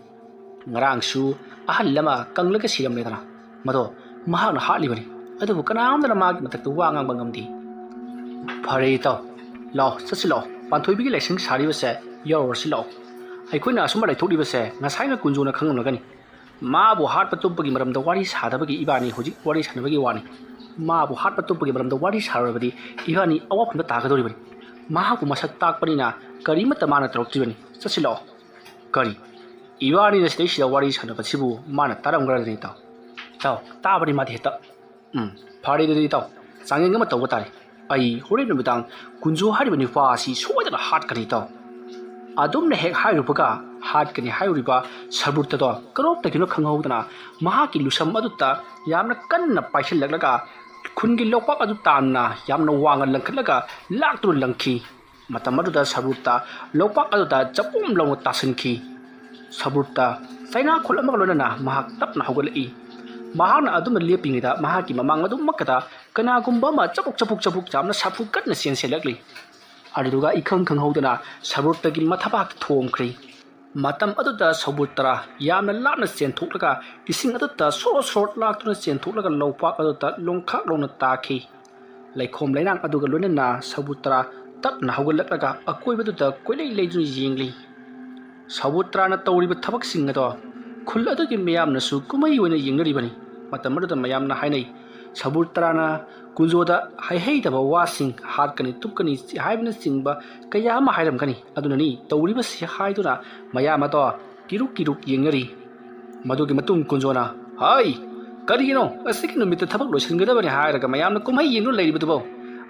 ꯉꯔꯥꯡꯁꯨ ꯑꯍꯜ ꯑꯃ ꯀꯪꯂꯒ ꯁꯤꯔꯝꯂꯦꯗꯅ, ꯃꯗꯣ ꯃꯍꯥꯛꯅ ꯍꯥꯠꯂꯤꯕꯅꯤ꯫ ꯑꯗꯨꯕꯨ ꯀꯅꯥꯝꯇꯅ ꯃꯥꯒꯤ ꯃꯊꯛꯇ ꯋꯥ ꯉꯥꯡꯕ ꯉꯝꯗꯦ꯫ ꯐꯔꯦ ꯏꯇꯥꯎ, ꯂꯥꯛꯑꯣ, ꯆꯠꯁꯤ ꯂꯥꯛꯑꯣ꯫ ꯄꯥꯟꯊꯣꯏꯕꯤꯒꯤ ꯂꯥꯏꯁꯪ ꯁꯥꯔꯤꯕꯁꯦ ꯌꯧꯔꯨꯔꯁꯤ ꯂꯥꯛꯑꯣ꯫ ꯑꯩꯈꯣꯏꯅ ꯑꯁꯨꯝꯅ ꯂꯩꯊꯣꯛꯂꯤꯕꯁꯦ ꯉꯁꯥꯏꯅ ꯀꯨꯟꯖꯣꯅ ꯈꯪꯂꯝꯂꯒꯅꯤ꯫ ꯃꯥꯕꯨ ꯍꯥꯠꯄ ꯇꯨꯞꯄꯒꯤ ꯃꯔꯝꯗ ꯋꯥꯔꯤ ꯁꯥꯗꯕꯒꯤ ꯏꯕꯥꯅꯤ ꯍꯧꯖꯤꯛ ꯋꯥꯔꯤ ꯁꯥꯟꯅꯕꯒꯤ ꯋꯥꯅꯤ꯫ ꯃꯥꯕꯨ ꯍꯥꯠꯄ ꯇꯨꯞꯄꯒꯤ ꯃꯔꯝꯗ ꯋꯥꯔꯤ ꯁꯥꯔꯨꯔꯕꯗꯤ ꯏꯕꯥꯅꯤ ꯑꯋꯥꯐꯝꯗ ꯇꯥꯒꯗꯧꯔꯤꯕꯅꯤ꯫ ꯃꯍꯥꯛꯄꯨ ꯃꯁꯛ ꯇꯥꯛꯄꯅꯤꯅ ꯀꯔꯤꯃꯠꯇ ꯃꯥꯅ ꯇꯧꯔꯛꯇ꯭ꯔꯤꯕꯅꯤ꯫ ꯆꯠꯁꯤ ꯂꯥꯛꯑꯣ꯫ ꯀꯔꯤ? ꯏꯕꯥꯅꯤꯅ ꯁꯤꯗꯩꯁꯤꯗ ꯋꯥꯔꯤ ꯁꯥꯟꯅꯕꯁꯤꯕꯨ ꯃꯥꯅ ꯇꯥꯔꯝꯒꯗ꯭ꯔꯅꯤ ꯏꯇꯥꯎ? ꯏꯇꯥꯎ, ꯇꯥꯕꯅꯤ ꯃꯥꯗꯤ ꯍꯦꯛꯇ꯫ ꯎꯝ, ꯐꯔꯦ ꯑꯗꯨꯗꯤ ꯏꯇꯥꯎ, ꯆꯥꯡꯌꯦꯡ ꯑꯃ ꯇꯧꯕ ꯇꯥꯔꯦ꯫ ꯑꯩ ꯍꯣꯔꯦꯟ ꯅꯨꯃꯤꯗꯥꯡ ꯀꯨꯟꯖꯨ ꯍꯥꯏꯔꯤꯕ ꯅꯨꯄꯥ ꯑꯁꯤ ꯁꯣꯏꯗꯅ ꯍꯥꯠꯀꯅꯤ ꯏꯇꯥꯎ꯫ ꯑꯗꯨꯝꯅ ꯍꯦꯛ ꯍꯥꯏꯔꯨꯕꯒ ꯍꯥꯠꯀꯅꯤ ꯍꯥꯏꯔꯨꯔꯤꯕ ꯁꯔꯕꯨꯔꯇꯗꯣ ꯀꯔꯣꯝꯗꯒꯤꯅꯣ ꯈꯪꯍꯧꯗꯅ ꯃꯍꯥꯛꯀꯤ ꯂꯨꯁꯝ ꯑꯗꯨꯗ ꯌꯥꯝꯅ ꯀꯟꯅ ꯄꯥꯏꯁꯤꯜꯂꯛꯂꯒ ꯈꯨꯟꯒꯤ ꯂꯧꯄꯥꯛ ꯑꯗꯨ ꯇꯥꯟꯅ ꯌꯥꯝꯅ ꯋꯥꯡꯅ ꯂꯪꯈꯠꯂꯒ ꯂꯥꯛꯇꯨꯅ ꯂꯪꯈꯤ꯫ ꯃꯇꯝ ꯑꯗꯨꯗ ꯁꯔꯕꯨꯔꯇ ꯂꯧꯄꯥꯛ ꯑꯗꯨꯗ ꯆꯄꯣꯝ ꯂꯥꯎꯅ ꯇꯥꯁꯤꯟꯈꯤ꯫ ꯁꯔꯕꯨꯔꯇ ꯆꯩꯅꯥꯈꯣꯜ ꯑꯃꯒ ꯂꯣꯏꯅꯅ ꯃꯍꯥꯛ ꯇꯞꯅ ꯍꯧꯒꯠꯂꯛꯏ꯫ ꯃꯍꯥꯛꯅ ꯑꯗꯨꯝꯅ ꯂꯦꯞꯄꯤꯉꯩꯗ ꯃꯍꯥꯛꯀꯤ ꯃꯃꯥꯡ ꯑꯗꯨꯃꯛꯀꯗ ꯀꯅꯥꯒꯨꯝꯕ ꯑꯃ ꯆꯕꯨꯛ ꯆꯕꯨꯛ ꯆꯕꯨꯛ ꯌꯥꯝꯅ ꯁꯥꯐꯨ ꯀꯟꯅ ꯆꯦꯟꯁꯤꯜꯂꯛꯂꯤ꯫ ꯑꯗꯨꯗꯨꯒ ꯏꯈꯪ ꯈꯪꯍꯧꯗꯅ ꯁꯕꯨꯔꯇꯒꯤ ꯃꯊꯕꯥꯛꯇ ꯊꯣꯝꯈ꯭ꯔꯤ꯫ ꯃꯇꯝ ꯑꯗꯨꯗ ꯁꯕꯨꯇ꯭ꯔꯥ ꯌꯥꯝꯅ ꯂꯥꯞꯅ ꯆꯦꯟꯊꯣꯛꯂꯒ ꯏꯁꯤꯡ ꯑꯗꯨꯗ ꯁꯣꯔꯣ ꯁꯣꯔꯣ ꯂꯥꯛꯇꯨꯅ ꯆꯦꯟꯊꯣꯛꯂꯒ ꯂꯧꯄꯥꯛ ꯑꯗꯨꯗ ꯂꯣꯡꯈꯥꯛ ꯂꯣꯡꯅ ꯇꯥꯈꯤ꯫ ꯂꯩꯈꯣꯝ ꯂꯩꯅꯥꯡ ꯑꯗꯨꯒ ꯂꯣꯏꯅꯅ ꯁꯕꯨꯇ꯭ꯔꯥ ꯇꯞꯅ ꯍꯧꯒꯠꯂꯛꯂꯒ ꯑꯀꯣꯏꯕꯗꯨꯗ ꯀꯣꯏꯂꯩ ꯂꯩꯗꯨꯅ ꯌꯦꯡꯂꯤ꯫ ꯁꯕꯨꯇ꯭ꯔꯥꯅ ꯇꯧꯔꯤꯕ ꯊꯕꯛꯁꯤꯡ ꯑꯗꯣ ꯈꯨꯜ ꯑꯗꯨꯒꯤ ꯃꯤꯌꯥꯝꯅꯁꯨ ꯀꯨꯝꯍꯩ ꯑꯣꯏꯅ ꯌꯦꯡꯅꯔꯤꯕꯅꯤ꯫ ꯃꯇꯝ ꯑꯗꯨꯗ ꯃꯌꯥꯝꯅ ꯍꯥꯏꯅꯩ, ꯁꯕꯨꯇ꯭ꯔꯥꯅ ꯀꯨꯟꯖꯣꯗ ꯍꯩꯍꯩꯗꯕ ꯋꯥꯁꯤꯡ, ꯍꯥꯠꯀꯅꯤ ꯇꯨꯞꯀꯅꯤ ꯍꯥꯏꯕꯅꯆꯤꯡꯕ ꯀꯌꯥ ꯑꯃ ꯍꯥꯏꯔꯝꯒꯅꯤ꯫ ꯑꯗꯨꯅꯅꯤ ꯇꯧꯔꯤꯕꯁꯤ ꯍꯥꯏꯗꯨꯅ ꯃꯌꯥꯝ ꯑꯗꯣ ꯀꯤꯔꯨꯛ ꯀꯤꯔꯨꯛ ꯌꯦꯡꯅꯔꯤ꯫ ꯃꯗꯨꯒꯤ ꯃꯇꯨꯡ ꯀꯨꯟꯖꯣꯅ, "ꯍꯥꯏ, ꯀꯔꯤꯒꯤꯅꯣ ꯉꯁꯤꯒꯤ ꯅꯨꯃꯤꯠꯇ ꯊꯕꯛ ꯂꯣꯏꯁꯤꯟꯒꯗꯕꯅꯤ ꯍꯥꯏꯔꯒ ꯃꯌꯥꯝꯅ ꯀꯨꯝꯍꯩ ꯌꯦꯡꯗꯨꯅ ꯂꯩꯔꯤꯕꯗꯨꯕꯣ?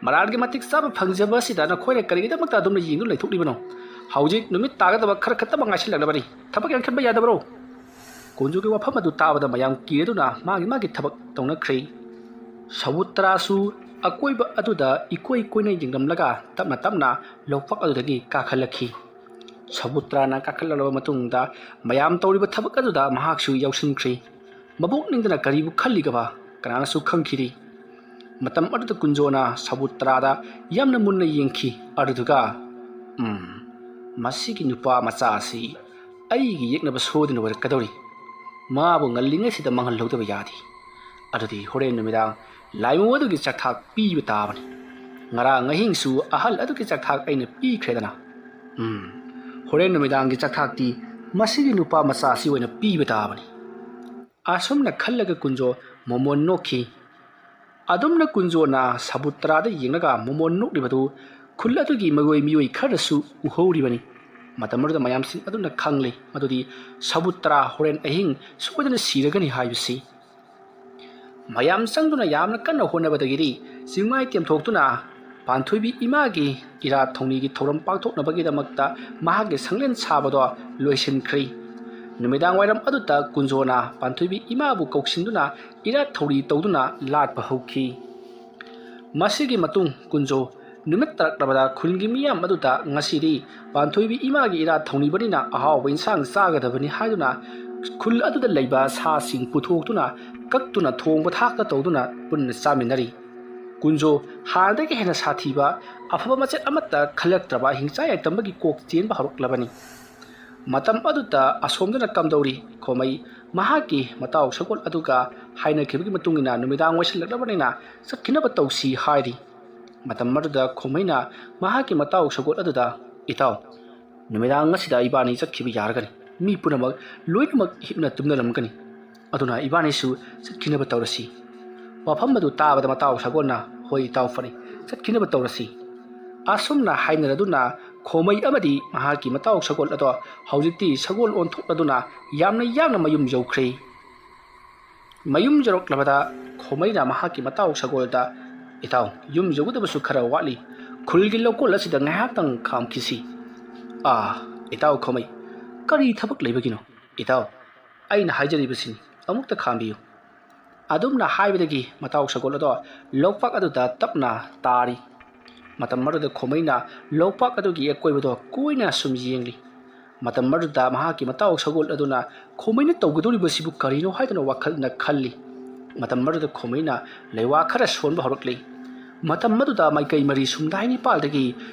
ꯃꯔꯥꯜꯒꯤ ꯃꯇꯤꯛ ꯆꯥꯕ ꯐꯪꯖꯕ ꯑꯁꯤꯗ ꯅꯈꯣꯏꯅ ꯀꯔꯤꯒꯤꯗꯃꯛꯇ ꯑꯗꯨꯝꯅ ꯌꯦꯡꯗꯨꯅ ꯂꯩꯊꯣꯛꯂꯤꯕꯅꯣ? ꯍꯧꯖꯤꯛ ꯅꯨꯃꯤꯠ ꯇꯥꯒꯗꯕ ꯈꯔ ꯈꯛꯇꯃꯛ ꯉꯥꯏꯁꯤꯜꯂꯛꯂꯕꯅꯤ꯫ ꯊꯕꯛ ꯌꯥꯡꯈꯠꯄ ꯌꯥꯗꯕ꯭ꯔꯣ?" ꯀꯨꯟꯖꯣꯒꯤ ꯋꯥꯐꯝ ꯑꯗꯨ ꯇꯥꯕꯗ ꯃꯌꯥꯝ ꯀꯤꯔꯗꯨꯅ ꯃꯥꯒꯤ ꯃꯥꯒꯤ ꯊꯕꯛ ꯇꯧꯅꯈ꯭ꯔꯦ꯫ ꯁꯕꯨꯇ꯭ꯔꯥꯁꯨ ꯑꯀꯣꯏꯕ ꯑꯗꯨꯗ ꯏꯀꯣꯏ ꯀꯣꯏꯅ ꯌꯦꯡꯂꯝꯂꯒ ꯇꯞꯅ ꯇꯞꯅ ꯂꯧꯄꯥꯛ ꯑꯗꯨꯗꯒꯤ ꯀꯥꯈꯠꯂꯛꯈꯤ꯫ ꯁꯕꯨꯇ꯭ꯔꯥꯅ ꯀꯥꯈꯠꯂꯛꯂꯕ ꯃꯇꯨꯡꯗ ꯃꯌꯥꯝ ꯇꯧꯔꯤꯕ ꯊꯕꯛ ꯑꯗꯨꯗ ꯃꯍꯥꯛꯁꯨ ꯌꯥꯎꯁꯤꯟꯈ꯭ꯔꯤ꯫ ꯃꯕꯣꯛ ꯅꯤꯡꯗꯅ ꯀꯔꯤꯕꯨ ꯈꯜꯂꯤꯒꯕ ꯀꯅꯥꯅꯁꯨ ꯈꯪꯈꯤꯗꯦ꯫ ꯃꯇꯝ ꯑꯗꯨꯗ ꯀꯨꯟꯖꯣꯅ ꯁꯕꯨꯇ꯭ꯔꯥꯗ ꯌꯥꯝꯅ ꯃꯨꯟꯅ ꯌꯦꯡꯈꯤ꯫ ꯑꯗꯨꯗꯨꯒ, "ꯎꯝ, ꯃꯁꯤꯒꯤ ꯅꯨꯄꯥ ꯃꯆꯥ ꯑꯁꯤ ꯑꯩꯒꯤ ꯌꯦꯛꯅꯕ ꯁꯣꯏꯗꯅ ꯑꯣꯏꯔꯛꯀꯗꯧꯔꯤ꯫ ꯃꯥꯕꯨ ꯉꯜꯂꯤꯉꯩꯁꯤꯗ ꯃꯥꯡꯍꯜꯍꯧꯗꯕ ꯌꯥꯗꯦ꯫ ꯑꯗꯨꯗꯤ ꯍꯣꯔꯦꯟ ꯅꯨꯃꯤꯗꯥꯡ ꯂꯥꯏꯃꯨ ꯑꯗꯨꯒꯤ ꯆꯥꯛꯊꯥꯛ ꯄꯤꯕ ꯇꯥꯕꯅꯤ꯫ ꯉꯔꯥꯡ ꯑꯍꯤꯡꯁꯨ ꯑꯍꯜ ꯑꯗꯨꯒꯤ ꯆꯥꯛꯊꯥꯛ ꯑꯩꯅ ꯄꯤꯈ꯭ꯔꯦꯗꯅ꯫ ꯎꯝ, ꯍꯣꯔꯦꯟ ꯅꯨꯃꯤꯗꯥꯡꯒꯤ ꯆꯥꯛꯊꯥꯛꯇꯤ ꯃꯁꯤꯒꯤ ꯅꯨꯄꯥ ꯃꯆꯥ ꯑꯁꯤ ꯑꯣꯏꯅ ꯄꯤꯕ ꯇꯥꯕꯅꯤ꯫" ꯑꯁꯨꯝꯅ ꯈꯜꯂꯒ ꯀꯨꯟꯖꯣ ꯃꯣꯃꯣꯟ ꯅꯣꯛꯈꯤ꯫ ꯑꯗꯨꯝꯅ ꯀꯨꯟꯖꯣꯅ ꯁꯕꯨꯇ꯭ꯔꯥꯗ ꯌꯦꯡꯂꯒ ꯃꯣꯃꯣꯟ ꯅꯣꯛꯂꯤꯕꯗꯨ ꯈꯨꯜ ꯑꯗꯨꯒꯤ ꯃꯤꯑꯣꯏ, ꯃꯤꯑꯣꯏ ꯈꯔꯅꯁꯨ ꯎꯍꯧꯔꯤꯕꯅꯤ꯫ ꯃꯇꯝ ꯑꯗꯨꯗ ꯃꯌꯥꯝꯁꯤꯡ ꯑꯗꯨꯅ ꯈꯪꯂꯦ ꯃꯗꯨꯗꯤ ꯁꯕꯨꯇ꯭ꯔꯥ ꯍꯣꯔꯦꯟ ꯑꯍꯤꯡ ꯁꯣꯏꯗꯅ ꯁꯤꯔꯒꯅꯤ ꯍꯥꯏꯕꯁꯤ꯫ ꯃꯌꯥꯝ ꯆꯪꯗꯨꯅ ꯌꯥꯝꯅ ꯀꯟꯅ ꯍꯣꯠꯅꯕꯗꯒꯤꯗꯤ ꯆꯤꯡꯃꯥꯏ ꯇꯦꯝꯊꯣꯛꯇꯨꯅ ꯄꯥꯟꯊꯣꯏꯕꯤ ꯏꯃꯥꯒꯤ ꯏꯔꯥꯠ ꯊꯧꯅꯤꯒꯤ ꯊꯧꯔꯝ ꯄꯥꯡꯊꯣꯛꯅꯕꯒꯤꯗꯃꯛꯇ ꯃꯍꯥꯛꯀꯤ ꯁꯪꯂꯦꯟ ꯁꯥꯕꯗꯣ ꯂꯣꯏꯁꯤꯟꯈ꯭ꯔꯤ꯫ ꯅꯨꯃꯤꯗꯥꯡ ꯋꯥꯏꯔꯝ ꯑꯗꯨꯗ ꯀꯨꯟꯖꯣꯅ ꯄꯥꯟꯊꯣꯏꯕꯤ ꯏꯃꯥꯕꯨ ꯀꯧꯁꯤꯟꯗꯨꯅ ꯏꯔꯥꯠ ꯊꯧꯔꯤ ꯇꯧꯗꯨꯅ ꯂꯥꯠꯄ ꯍꯧꯈꯤ꯫ ꯃꯁꯤꯒꯤ ꯃꯇꯨꯡ ꯀꯨꯟꯖꯣ ꯅꯨꯃꯤꯠ ꯇꯥꯔꯛꯂꯕꯗ ꯈꯨꯜꯒꯤ ꯃꯤꯌꯥꯝ ꯑꯗꯨꯗ ꯉꯁꯤꯗꯤ ꯄꯥꯟꯊꯣꯏꯕꯤ ꯏꯃꯥꯒꯤ ꯏꯔꯥꯠ ꯊꯧꯅꯤꯕꯅꯤꯅ ꯑꯍꯥꯎꯕ ꯏꯟꯁꯥꯡ ꯆꯥꯒꯗꯕꯅꯤ ꯍꯥꯏꯗꯨꯅ ꯈꯨꯜ ꯑꯗꯨꯗ ꯂꯩꯕ ꯁꯥꯁꯤꯡ ꯄꯨꯊꯣꯛꯇꯨꯅ ꯀꯛꯇꯨꯅ ꯊꯣꯡꯕ ꯊꯥꯛꯇ ꯇꯧꯗꯨꯅ ꯄꯨꯟꯅ ꯆꯥꯃꯤꯟꯅꯔꯤ꯫ ꯀꯨꯟꯖꯣ ꯍꯥꯟꯅꯗꯒꯤ ꯍꯦꯟꯅ ꯁꯥꯊꯤꯕ, ꯑꯐꯕ ꯃꯆꯦꯠ ꯑꯃꯠꯇ ꯈꯜꯂꯛꯇ꯭ꯔꯕ ꯍꯤꯡꯆꯥ ꯌꯥꯏꯇꯝꯕꯒꯤ ꯀꯣꯛ ꯆꯦꯟꯕ ꯍꯧꯔꯛꯂꯕꯅꯤ꯫ ꯃꯇꯝ ꯑꯗꯨꯗ ꯑꯁꯣꯝꯗꯅ ꯀꯝꯗꯧꯔꯤ? ꯈꯣꯃꯩ ꯃꯍꯥꯛꯀꯤ ꯃꯇꯥꯎ ꯁꯒꯣꯜ ꯑꯗꯨꯒ ꯍꯥꯏꯅꯈꯤꯕꯒꯤ ꯃꯇꯨꯡ ꯏꯟꯅ ꯅꯨꯃꯤꯗꯥꯡ ꯑꯣꯏꯁꯤꯜꯂꯛꯂꯕꯅꯤꯅ ꯆꯠꯈꯤꯅꯕ ꯇꯧꯁꯤ ꯍꯥꯏꯔꯤ꯫ ꯃꯇꯝ ꯑꯗꯨꯗ ꯈꯣꯃꯩꯅ ꯃꯍꯥꯛꯀꯤ ꯃꯇꯥꯎ ꯁꯒꯣꯜ ꯑꯗꯨꯗ, "ꯏꯇꯥꯎ, ꯅꯨꯃꯤꯗꯥꯡ ꯑꯁꯤꯗ ꯏꯕꯥꯅꯤ ꯆꯠꯈꯤꯕ ꯌꯥꯔꯒꯅꯤ꯫ ꯃꯤ ꯄꯨꯝꯅꯃꯛ ꯂꯣꯏꯅꯃꯛ ꯍꯤꯞꯅ ꯇꯨꯝꯅꯔꯝꯒꯅꯤ꯫ ꯑꯗꯨꯅ ꯏꯕꯥꯅꯤꯁꯨ ꯆꯠꯈꯤꯅꯕ ꯇꯧꯔꯁꯤ꯫" ꯋꯥꯐꯝ ꯑꯗꯨ ꯇꯥꯕꯗ ꯃꯇꯥꯎ ꯁꯒꯣꯜꯅ, "ꯍꯣꯏ ꯏꯇꯥꯎ, ꯐꯅꯤ, ꯆꯠꯈꯤꯅꯕ ꯇꯧꯔꯁꯤ꯫" ꯑꯁꯨꯝꯅ ꯍꯥꯏꯅꯔꯗꯨꯅ ꯈꯣꯃꯩ ꯑꯃꯗꯤ ꯃꯍꯥꯛꯀꯤ ꯃꯇꯥꯎ ꯁꯒꯣꯜ ꯑꯗꯣ ꯍꯧꯖꯤꯛꯇꯤ ꯁꯒꯣꯜ ꯑꯣꯟꯊꯣꯛꯂꯗꯨꯅ ꯌꯥꯝꯅ ꯌꯥꯡꯅ ꯃꯌꯨꯝ ꯌꯧꯈ꯭ꯔꯦ꯫ ꯃꯌꯨꯝ ꯌꯧꯔꯛꯂꯕꯗ ꯈꯣꯃꯩꯅ ꯃꯍꯥꯛꯀꯤ ꯃꯇꯥꯎ ꯁꯒꯣꯜꯗ, "ꯏꯇꯥꯎ, ꯌꯨꯝ ꯌꯧꯒꯗꯕꯁꯨ ꯈꯔ ꯋꯥꯠꯂꯤ꯫ ꯈꯨꯜꯒꯤ ꯂꯧꯀꯣꯜ ꯑꯁꯤꯗ ꯉꯥꯏꯍꯥꯛꯇꯪ ꯈꯥꯝꯈꯤꯁꯤ꯫" "ꯑꯥ, ꯏꯇꯥꯎ ꯈꯣꯃꯩ, ꯀꯔꯤ ꯊꯕꯛ ꯂꯩꯕꯒꯤꯅꯣ?" "ꯏꯇꯥꯎ, ꯑꯩꯅ ꯍꯥꯏꯖꯔꯤꯕꯁꯤꯅꯤ, ꯑꯃꯨꯛꯇ ꯈꯥꯝꯕꯤꯌꯨ꯫" ꯑꯗꯨꯝꯅ ꯍꯥꯏꯕꯗꯒꯤ ꯃꯇꯥꯎ ꯁꯒꯣꯜ ꯑꯗꯣ ꯂꯣꯛꯄꯥꯛ ꯑꯗꯨꯗ ꯇꯞꯅ ꯇꯥꯔꯤ꯫ ꯃꯇꯝ ꯑꯗꯨꯗ ꯈꯣꯃꯩꯅ ꯂꯣꯛꯄꯥꯛ ꯑꯗꯨꯒꯤ ꯑꯀꯣꯏꯕꯗꯣ ꯀꯨꯏꯅ ꯁꯨꯝ ꯌꯦꯡꯂꯤ꯫ ꯃꯇꯝ ꯑꯗꯨꯗ ꯃꯍꯥꯛꯀꯤ ꯃꯇꯥꯎ ꯁꯒꯣꯜ ꯑꯗꯨꯅ, "ꯈꯣꯃꯩꯅ ꯇꯧꯒꯗꯧꯔꯤꯕꯁꯤꯕꯨ ꯀꯔꯤꯅꯣ?" ꯍꯥꯏꯗꯨꯅ ꯋꯥꯈꯜꯅ ꯈꯜꯂꯤ꯫ ꯃꯇꯝ ꯑꯗꯨꯗ ꯈꯣꯃꯩꯅ ꯂꯩꯋꯥ ꯈꯔ ꯁꯣꯟꯕ ꯍꯧꯔꯛꯂꯤ꯫ ꯃꯇꯝ ꯑꯗꯨꯗ ꯃꯥꯏꯀꯩ ꯃꯔꯤ ꯁꯨꯝꯗꯥꯏ ꯅꯤꯄꯥꯜꯗꯒꯤ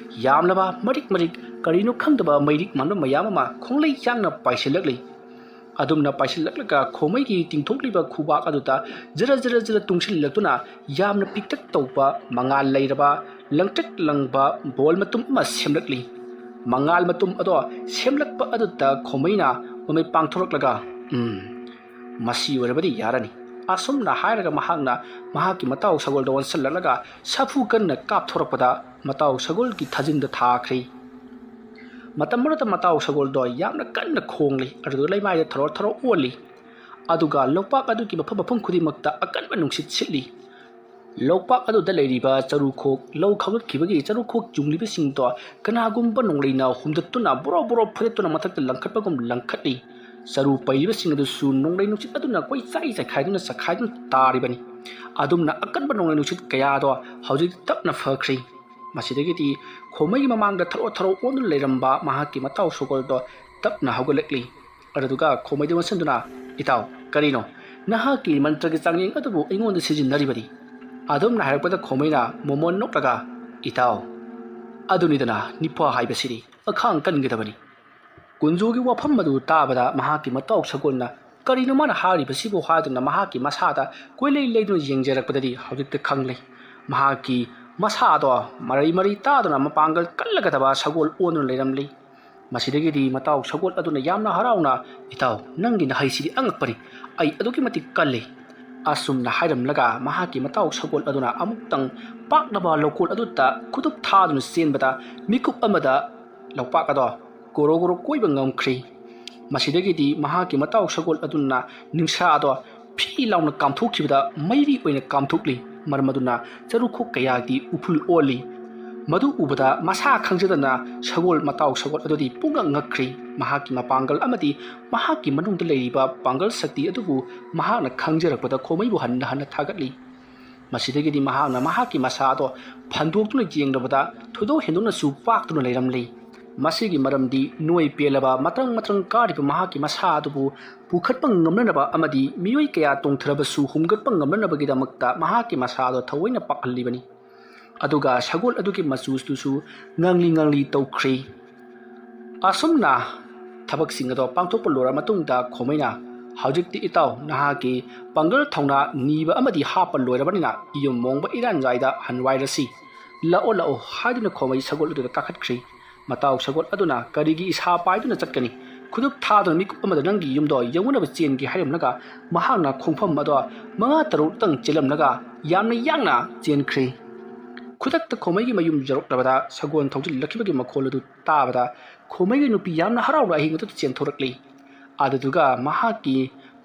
ꯌꯥꯝꯂꯕ ꯃꯔꯤꯛ ꯃꯔꯤꯛ ꯀꯔꯤꯅꯣ ꯈꯪꯗꯕ ꯃꯩꯔꯤꯛ ꯃꯥꯟꯕ ꯃꯌꯥꯝ ꯑꯃ ꯈꯣꯡꯂꯩ ꯌꯥꯡꯅ ꯄꯥꯏꯁꯤꯜꯂꯛꯂꯤ꯫ ꯑꯗꯨꯝꯅ ꯄꯥꯏꯁꯤꯜꯂꯛꯂꯒ ꯈꯣꯃꯩꯒꯤ ꯇꯤꯡꯊꯣꯛꯂꯤꯕ ꯈꯨꯕꯥꯛ ꯑꯗꯨꯗ ꯖꯔ ꯖꯔ ꯖꯔ ꯇꯨꯡꯁꯤꯜꯂꯛꯇꯨꯅ ꯌꯥꯝꯅ ꯄꯤꯛꯇꯛ ꯇꯧꯕ ꯃꯉꯥꯜ ꯂꯩꯔꯕ ꯂꯪꯇ꯭ꯔꯤꯛ ꯂꯪꯕ ꯕꯣꯜ ꯃꯇꯨꯝ ꯑꯃ ꯁꯦꯝꯂꯛꯂꯤ꯫ ꯃꯉꯥꯜ ꯃꯇꯨꯝ ꯑꯗꯣ ꯁꯦꯝꯂꯛꯄ ꯑꯗꯨꯗ ꯈꯣꯃꯩꯅ ꯃꯃꯤꯠ ꯄꯥꯡꯊꯣꯔꯛꯂꯒ, "ꯎꯝ, ꯃꯁꯤ ꯑꯣꯏꯔꯕꯗꯤ ꯌꯥꯔꯅꯤ꯫" ꯑꯁꯨꯝꯅ ꯍꯥꯏꯔꯒ ꯃꯍꯥꯛꯅ ꯃꯍꯥꯛꯀꯤ ꯃꯇꯥꯎ ꯁꯒꯣꯜꯗ ꯑꯣꯟꯁꯤꯜꯂꯛꯂꯒ ꯁꯥꯐꯨ ꯀꯟꯅ ꯀꯥꯞꯊꯣꯔꯛꯄꯗ ꯃꯇꯥꯎ ꯁꯒꯣꯜꯒꯤ ꯊꯥꯖꯤꯟꯗ ꯊꯥꯈ꯭ꯔꯦ꯫ ꯃꯇꯝ ꯑꯗꯨꯗ ꯃꯇꯥꯎ ꯁꯒꯣꯜꯗꯣ ꯌꯥꯝꯅ ꯀꯟꯅ ꯈꯣꯡꯂꯤ, ꯑꯗꯨꯗ ꯂꯩꯃꯥꯏꯗ ꯊꯔꯣ ꯊꯔꯣ ꯑꯣꯜꯂꯤ꯫ ꯑꯗꯨꯒ ꯂꯣꯛꯄꯥꯛ ꯑꯗꯨꯒꯤ ꯃꯐꯝ ꯃꯐꯝ ꯈꯨꯗꯤꯡꯃꯛꯇ ꯑꯀꯟꯕ ꯅꯨꯡꯁꯤꯠ ꯁꯤꯠꯂꯤ꯫ ꯂꯣꯛꯄꯥꯛ ꯑꯗꯨꯗ ꯂꯩꯔꯤꯕ ꯆꯔꯨꯈꯣꯛ, ꯂꯧ ꯈꯥꯎꯒꯠꯈꯤꯕꯒꯤ ꯆꯔꯨꯈꯣꯛ ꯌꯨꯡꯂꯤꯕꯁꯤꯡꯗꯣ ꯀꯅꯥꯒꯨꯝꯕ ꯅꯣꯡꯂꯩꯅ ꯍꯨꯝꯗꯠꯇꯨꯅ ꯕꯣꯔꯣ ꯕꯣꯔꯣ ꯐꯨꯗꯠꯇꯨꯅ ꯃꯊꯛꯇ ꯂꯪꯈꯠꯄꯒꯨꯝ ꯂꯪꯈꯠꯂꯤ꯫ ꯆꯔꯨ ꯄꯩꯔꯤꯕꯁꯤꯡ ꯑꯗꯨꯁꯨ ꯅꯣꯡꯂꯩ ꯅꯨꯡꯁꯤꯠ ꯑꯗꯨꯅ ꯀꯣꯏꯆꯥꯏ ꯆꯥꯏꯈꯥꯏꯗꯨꯅ ꯆꯈꯥꯏꯗꯨꯅ ꯇꯥꯔꯤꯕꯅꯤ꯫ ꯑꯗꯨꯝꯅ ꯑꯀꯟꯕ ꯅꯣꯡꯂꯩ ꯅꯨꯡꯁꯤꯠ ꯀꯌꯥꯗꯣ ꯍꯧꯖꯤꯛ ꯇꯞꯅ ꯐꯈ꯭ꯔꯦ꯫ ꯃꯁꯤꯗꯒꯤꯗꯤ ꯈꯣꯃꯩꯒꯤ ꯃꯃꯥꯡꯗ ꯊꯔꯣ ꯊꯔꯣ ꯑꯣꯟꯗꯨꯅ ꯂꯩꯔꯝꯕ ꯃꯍꯥꯛꯀꯤ ꯃꯇꯥꯎ ꯁꯒꯣꯜꯗꯣ ꯇꯞꯅ ꯍꯧꯒꯠꯂꯛꯂꯤ꯫ ꯑꯗꯨꯗꯨꯒ ꯈꯣꯃꯩꯗ ꯑꯣꯟꯁꯤꯟꯗꯨꯅ, "ꯏꯇꯥꯎ, ꯀꯔꯤꯅꯣ? ꯅꯍꯥꯛꯀꯤ ꯃꯟꯇ꯭ꯔꯒꯤ ꯆꯥꯡꯌꯦꯡ ꯑꯗꯨꯕꯨ ꯑꯩꯉꯣꯟꯗ ꯁꯤꯖꯤꯟꯅꯔꯤꯕꯗꯤ?" ꯑꯗꯨꯝꯅ ꯍꯥꯏꯔꯛꯄꯗ ꯈꯣꯃꯩꯅ ꯃꯣꯃꯣꯟ ꯅꯣꯛꯂꯒ, "ꯏꯇꯥꯎ, ꯑꯗꯨꯅꯤꯗꯅ ꯅꯤꯄꯥ ꯍꯥꯏꯕꯁꯤꯗꯤ, ꯑꯈꯥꯡ ꯀꯟꯒꯗꯕꯅꯤ꯫" ꯀꯨꯟꯖꯣꯒꯤ ꯋꯥꯐꯝ ꯑꯗꯨ ꯇꯥꯕꯗ ꯃꯍꯥꯛꯀꯤ ꯃꯇꯥꯎ ꯁꯒꯣꯜꯅ "ꯀꯔꯤꯅꯣ ꯃꯥꯅ ꯍꯥꯏꯔꯤꯕꯁꯤꯕꯨ?" ꯍꯥꯏꯗꯨꯅ ꯃꯍꯥꯛꯀꯤ ꯃꯁꯥꯗ ꯀꯣꯏꯂꯩ ꯂꯩꯗꯨꯅ ꯌꯦꯡꯖꯔꯛꯄꯗꯗꯤ ꯍꯧꯖꯤꯛꯇ ꯈꯪꯂꯦ꯫ ꯃꯍꯥꯛꯀꯤ ꯃꯁꯥꯗꯣ ꯃꯔꯩ ꯃꯔꯩ ꯇꯥꯗꯨꯅ ꯃꯄꯥꯡꯒꯜ ꯀꯜꯂꯒꯗꯕ ꯁꯒꯣꯜ ꯑꯣꯟꯗꯨꯅ ꯂꯩꯔꯝꯂꯤ꯫ ꯃꯁꯤꯗꯒꯤꯗꯤ ꯃꯇꯥꯎ ꯁꯒꯣꯜ ꯑꯗꯨꯅ ꯌꯥꯝꯅ ꯍꯔꯥꯎꯅ, "ꯏꯇꯥꯎ, ꯅꯪꯒꯤ ꯅꯍꯩꯁꯤꯗꯤ ꯑꯉꯛꯄꯅꯤ꯫ ꯑꯩ ꯑꯗꯨꯛꯀꯤ ꯃꯇꯤꯛ ꯀꯜꯂꯤ꯫" ꯑꯁꯨꯝꯅ ꯍꯥꯏꯔꯝꯂꯒ ꯃꯍꯥꯛꯀꯤ ꯃꯇꯥꯎ ꯁꯒꯣꯜ ꯑꯗꯨꯅ ꯑꯃꯨꯛꯇꯪ ꯄꯥꯛꯂꯕ ꯂꯧꯀꯣꯜ ꯑꯗꯨꯗ ꯈꯨꯗꯨꯞ ꯊꯥꯗꯨꯅ ꯆꯦꯟꯕꯗ ꯃꯤꯀꯨꯞ ꯑꯃꯗ ꯂꯧꯄꯥꯛ ꯑꯗꯣ ꯒꯣꯔꯣ ꯒꯣꯔꯣ ꯀꯣꯏꯕ ꯉꯝꯈ꯭ꯔꯤ꯫ ꯃꯁꯤꯗꯒꯤꯗꯤ ꯃꯍꯥꯛꯀꯤ ꯃꯇꯥꯎ ꯁꯒꯣꯜ ꯑꯗꯨꯅ ꯅꯤꯡꯁꯥ ꯑꯗꯣ ꯐꯤ ꯂꯥꯎꯅ ꯀꯥꯝꯊꯣꯛꯈꯤꯕꯗ ꯃꯩꯔꯤ ꯑꯣꯏꯅ ꯀꯥꯝꯊꯣꯛꯂꯤ꯫ ꯃꯔꯝ ꯑꯗꯨꯅ ꯆꯔꯨꯈꯣꯛ ꯀꯌꯥꯗꯤ ꯎꯐꯨꯜ ꯑꯣꯜꯂꯤ꯫ ꯃꯗꯨ ꯎꯕꯗ ꯃꯁꯥ ꯈꯪꯖꯗꯅ ꯁꯒꯣꯜ, ꯃꯇꯥꯎ ꯁꯒꯣꯜ ꯑꯗꯨꯗꯤ ꯄꯨꯡꯉꯛ ꯉꯛꯈ꯭ꯔꯤ꯫ ꯃꯍꯥꯛꯀꯤ ꯃꯄꯥꯡꯒꯜ ꯑꯃꯗꯤ ꯃꯍꯥꯛꯀꯤ ꯃꯅꯨꯡꯗ ꯂꯩꯔꯤꯕ ꯄꯥꯡꯒꯜ ꯁꯛꯇꯤ ꯑꯗꯨꯕꯨ ꯃꯍꯥꯛꯅ ꯈꯪꯖꯔꯛꯄꯗ ꯈꯣꯃꯩꯕꯨ ꯍꯟꯅ ꯍꯟꯅ ꯊꯥꯒꯠꯂꯤ꯫ ꯃꯁꯤꯗꯒꯤꯗꯤ ꯃꯍꯥꯛꯅ ꯃꯍꯥꯛꯀꯤ ꯃꯁꯥ ꯑꯗꯣ ꯐꯟꯗꯣꯛꯇꯨꯅ ꯌꯦꯡꯂꯕꯗ ꯊꯣꯏꯗꯣꯛ ꯍꯦꯟꯗꯣꯛꯅꯁꯨ ꯄꯥꯛꯇꯨꯅ ꯂꯩꯔꯝꯂꯤ꯫ ꯃꯁꯤꯒꯤ ꯃꯔꯝꯗꯤ ꯅꯣꯏ ꯄꯦꯜꯂꯕ ꯃꯇ꯭ꯔꯪ ꯃꯇ꯭ꯔꯪ ꯀꯥꯔꯤꯕ ꯃꯍꯥꯛꯀꯤ ꯃꯁꯥ ꯑꯗꯨꯕꯨ ꯄꯨꯈꯠꯄ ꯉꯝꯅꯅꯕ ꯑꯃꯗꯤ ꯃꯤꯑꯣꯏ ꯀꯌꯥ ꯇꯣꯡꯊꯔꯕꯁꯨ ꯍꯨꯝꯒꯠꯄ ꯉꯝꯅꯅꯕꯒꯤꯗꯃꯛꯇ ꯃꯍꯥꯛꯀꯤ ꯃꯁꯥ ꯑꯗꯣ ꯊꯑꯣꯏꯅ ꯄꯥꯛꯍꯜꯂꯤꯕꯅꯤ꯫ ꯑꯗꯨꯒ ꯁꯒꯣꯜ ꯑꯗꯨꯒꯤ ꯃꯆꯨꯗꯨꯁꯨ ꯉꯥꯡꯂꯤ ꯉꯥꯡꯂꯤ ꯇꯧꯈ꯭ꯔꯤ꯫ ꯑꯁꯨꯝꯅ ꯊꯕꯛꯁꯤꯡ ꯑꯗꯣ ꯄꯥꯡꯊꯣꯛꯄ ꯂꯣꯏꯔ ꯃꯇꯨꯡꯗ ꯈꯣꯃꯩꯅ, "ꯍꯧꯖꯤꯛꯇꯤ ꯏꯇꯥꯎ, ꯅꯍꯥꯛꯀꯤ ꯄꯥꯡꯒꯜ ꯊꯧꯅꯥ ꯅꯤꯕ ꯑꯃꯗꯤ ꯍꯥꯞꯄ ꯂꯣꯏꯔꯕꯅꯤꯅ ꯌꯨꯝ ꯃꯣꯡꯕ ꯏꯔꯥꯟꯖꯥꯏꯗ ꯍꯟꯋꯥꯏꯔꯁꯤ꯫ ꯂꯥꯛꯑꯣ, ꯂꯥꯛꯑꯣ" ꯍꯥꯏꯗꯨꯅ ꯈꯣꯃꯩ ꯁꯒꯣꯜ ꯑꯗꯨꯗ ꯀꯥꯈꯠꯈ꯭ꯔꯤ꯫ ꯃꯇꯥꯎ ꯁꯒꯣꯜ ꯑꯗꯨꯅ ꯀꯔꯤꯒꯤ ꯏꯁꯥ ꯄꯥꯏꯗꯨꯅ ꯆꯠꯀꯅꯤ? ꯈꯨꯗꯨꯞ ꯊꯥꯗꯨꯅ ꯃꯤꯀꯨꯞ ꯑꯃꯗ ꯅꯪꯒꯤ ꯌꯨꯝꯗꯣ ꯌꯧꯅꯅꯕ ꯆꯦꯟꯒꯦ ꯍꯥꯏꯔꯝꯂꯒ ꯃꯍꯥꯛꯅ ꯈꯣꯡꯐꯝ ꯑꯗꯣ ꯃꯉꯥ ꯇꯔꯨꯛꯇꯪ ꯆꯦꯜꯂꯝꯂꯒ ꯌꯥꯝꯅ ꯌꯥꯡꯅ ꯆꯦꯟꯈ꯭ꯔꯤ꯫ ꯈꯨꯗꯛꯇ ꯈꯣꯃꯩꯒꯤ ꯃꯌꯨꯝ ꯌꯧꯔꯛꯂꯕꯗ ꯁꯒꯣꯜ ꯊꯧꯖꯤꯜꯂꯛꯈꯤꯕꯒꯤ ꯃꯈꯣꯜ ꯑꯗꯨ ꯇꯥꯕꯗ ꯈꯣꯃꯩꯒꯤ ꯅꯨꯄꯤ ꯌꯥꯝꯅ ꯍꯔꯥꯎꯅ ꯑꯍꯤꯡ ꯑꯗꯨꯗ ꯆꯦꯟꯊꯣꯔꯛꯂꯤ꯫ ꯑꯗꯨꯗꯨꯒ ꯃꯍꯥꯛꯀꯤ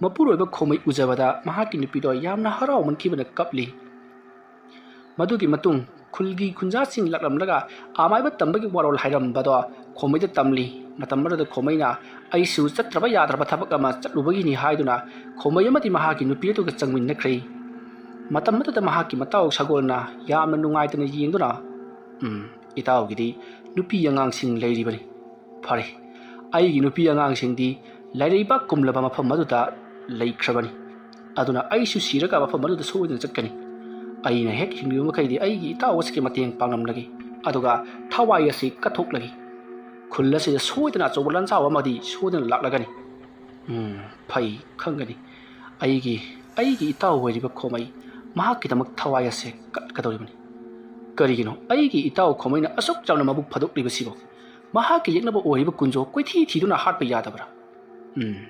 ꯃꯄꯨꯔꯣꯏꯕ ꯈꯣꯃꯩ ꯎꯖꯕꯗ ꯃꯍꯥꯛꯀꯤ ꯅꯨꯄꯤꯗꯣ ꯌꯥꯝꯅ ꯍꯔꯥꯎꯃꯟꯈꯤꯕꯅ ꯀꯞꯂꯤ꯫ ꯃꯗꯨꯒꯤ ꯃꯇꯨꯡ ꯈꯨꯜꯒꯤ ꯈꯨꯟꯖꯥꯁꯤꯡ ꯂꯥꯛꯂꯝꯂꯒ ꯑꯃꯥꯏꯕ ꯇꯝꯕꯒꯤ ꯋꯥꯔꯣꯜ ꯍꯥꯏꯔꯝꯕꯗꯣ ꯈꯣꯃꯩꯗ ꯇꯝꯂꯤ꯫ ꯃꯇꯝ ꯑꯗꯨꯗ ꯈꯣꯃꯩꯅ, "ꯑꯩꯁꯨ ꯆꯠꯇ꯭ꯔꯕ ꯌꯥꯗ꯭ꯔꯕ ꯊꯕꯛ ꯑꯃ ꯆꯠꯂꯨꯕꯒꯤꯅꯤ" ꯍꯥꯏꯗꯨꯅ ꯈꯣꯃꯩ ꯑꯃꯗꯤ ꯃꯍꯥꯛꯀꯤ ꯅꯨꯄꯤ ꯑꯗꯨꯒ ꯆꯪꯃꯤꯟꯅꯈ꯭ꯔꯦ꯫ ꯃꯇꯝ ꯑꯗꯨꯗ ꯃꯍꯥꯛꯀꯤ ꯃꯇꯥꯎ ꯁꯒꯣꯜꯅ ꯌꯥꯝꯅ ꯅꯨꯡꯉꯥꯏꯇꯅ ꯌꯦꯡꯗꯨꯅ, "ꯎꯝ, ꯏꯇꯥꯎꯒꯤꯗꯤ ꯅꯨꯄꯤ ꯑꯉꯥꯡꯁꯤꯡ ꯂꯩꯔꯤꯕꯅꯤ꯫ ꯐꯔꯦ, ꯑꯩꯒꯤ ꯅꯨꯄꯤ ꯑꯉꯥꯡꯁꯤꯡꯗꯤ ꯂꯥꯏꯔꯩꯕꯥꯛ ꯀꯨꯝꯂꯕ ꯃꯐꯝ ꯑꯗꯨꯗ ꯂꯩꯈ꯭ꯔꯕꯅꯤ꯫ ꯑꯗꯨꯅ ꯑꯩꯁꯨ ꯁꯤꯔꯒ ꯃꯐꯝ ꯑꯗꯨꯗ ꯁꯣꯏꯗꯅ ꯆꯠꯀꯅꯤ꯫ ꯑꯩꯅ ꯍꯦꯛ ꯍꯤꯡꯂꯤꯕ ꯃꯈꯩꯗꯤ ꯑꯩꯒꯤ ꯏꯇꯥꯎ ꯑꯁꯤꯒꯤ ꯃꯇꯦꯡ ꯄꯥꯡꯂꯝꯂꯒꯦ, ꯑꯗꯨꯒ ꯊꯋꯥꯏ ꯑꯁꯤ ꯀꯠꯊꯣꯛꯂꯒꯦ꯫ ꯈꯨꯜ ꯑꯁꯤꯗ ꯁꯣꯏꯗꯅ ꯑꯆꯧꯕ ꯂꯥꯟꯖꯥꯎ ꯑꯃꯗꯤ ꯁꯣꯏꯗꯅ ꯂꯥꯛꯂꯒꯅꯤ꯫ ꯎꯝ, ꯐꯩ, ꯈꯪꯒꯅꯤ꯫ ꯑꯩꯒꯤ, ꯑꯩꯒꯤ ꯏꯇꯥꯎ ꯑꯣꯏꯔꯤꯕ ꯈꯣꯃꯩ, ꯃꯍꯥꯛꯀꯤꯗꯃꯛ ꯊꯋꯥꯏ ꯑꯁꯦ ꯀꯠꯀꯗꯧꯔꯤꯕꯅꯤ꯫ ꯀꯔꯤꯒꯤꯅꯣ ꯑꯩꯒꯤ ꯏꯇꯥꯎ ꯈꯣꯃꯩꯅ ꯑꯁꯨꯛ ꯆꯥꯎꯅ ꯃꯕꯨꯛ ꯐꯥꯗꯣꯛꯂꯤꯕꯁꯤꯕꯣ? ꯃꯍꯥꯛꯀꯤ ꯌꯦꯛꯅꯕ ꯑꯣꯏꯔꯤꯕ ꯀꯨꯟꯖꯣ ꯀꯣꯏꯊꯤ ꯊꯤꯗꯨꯅ ꯍꯥꯠꯄ ꯌꯥꯗꯕ꯭ꯔꯥ? ꯎꯝ,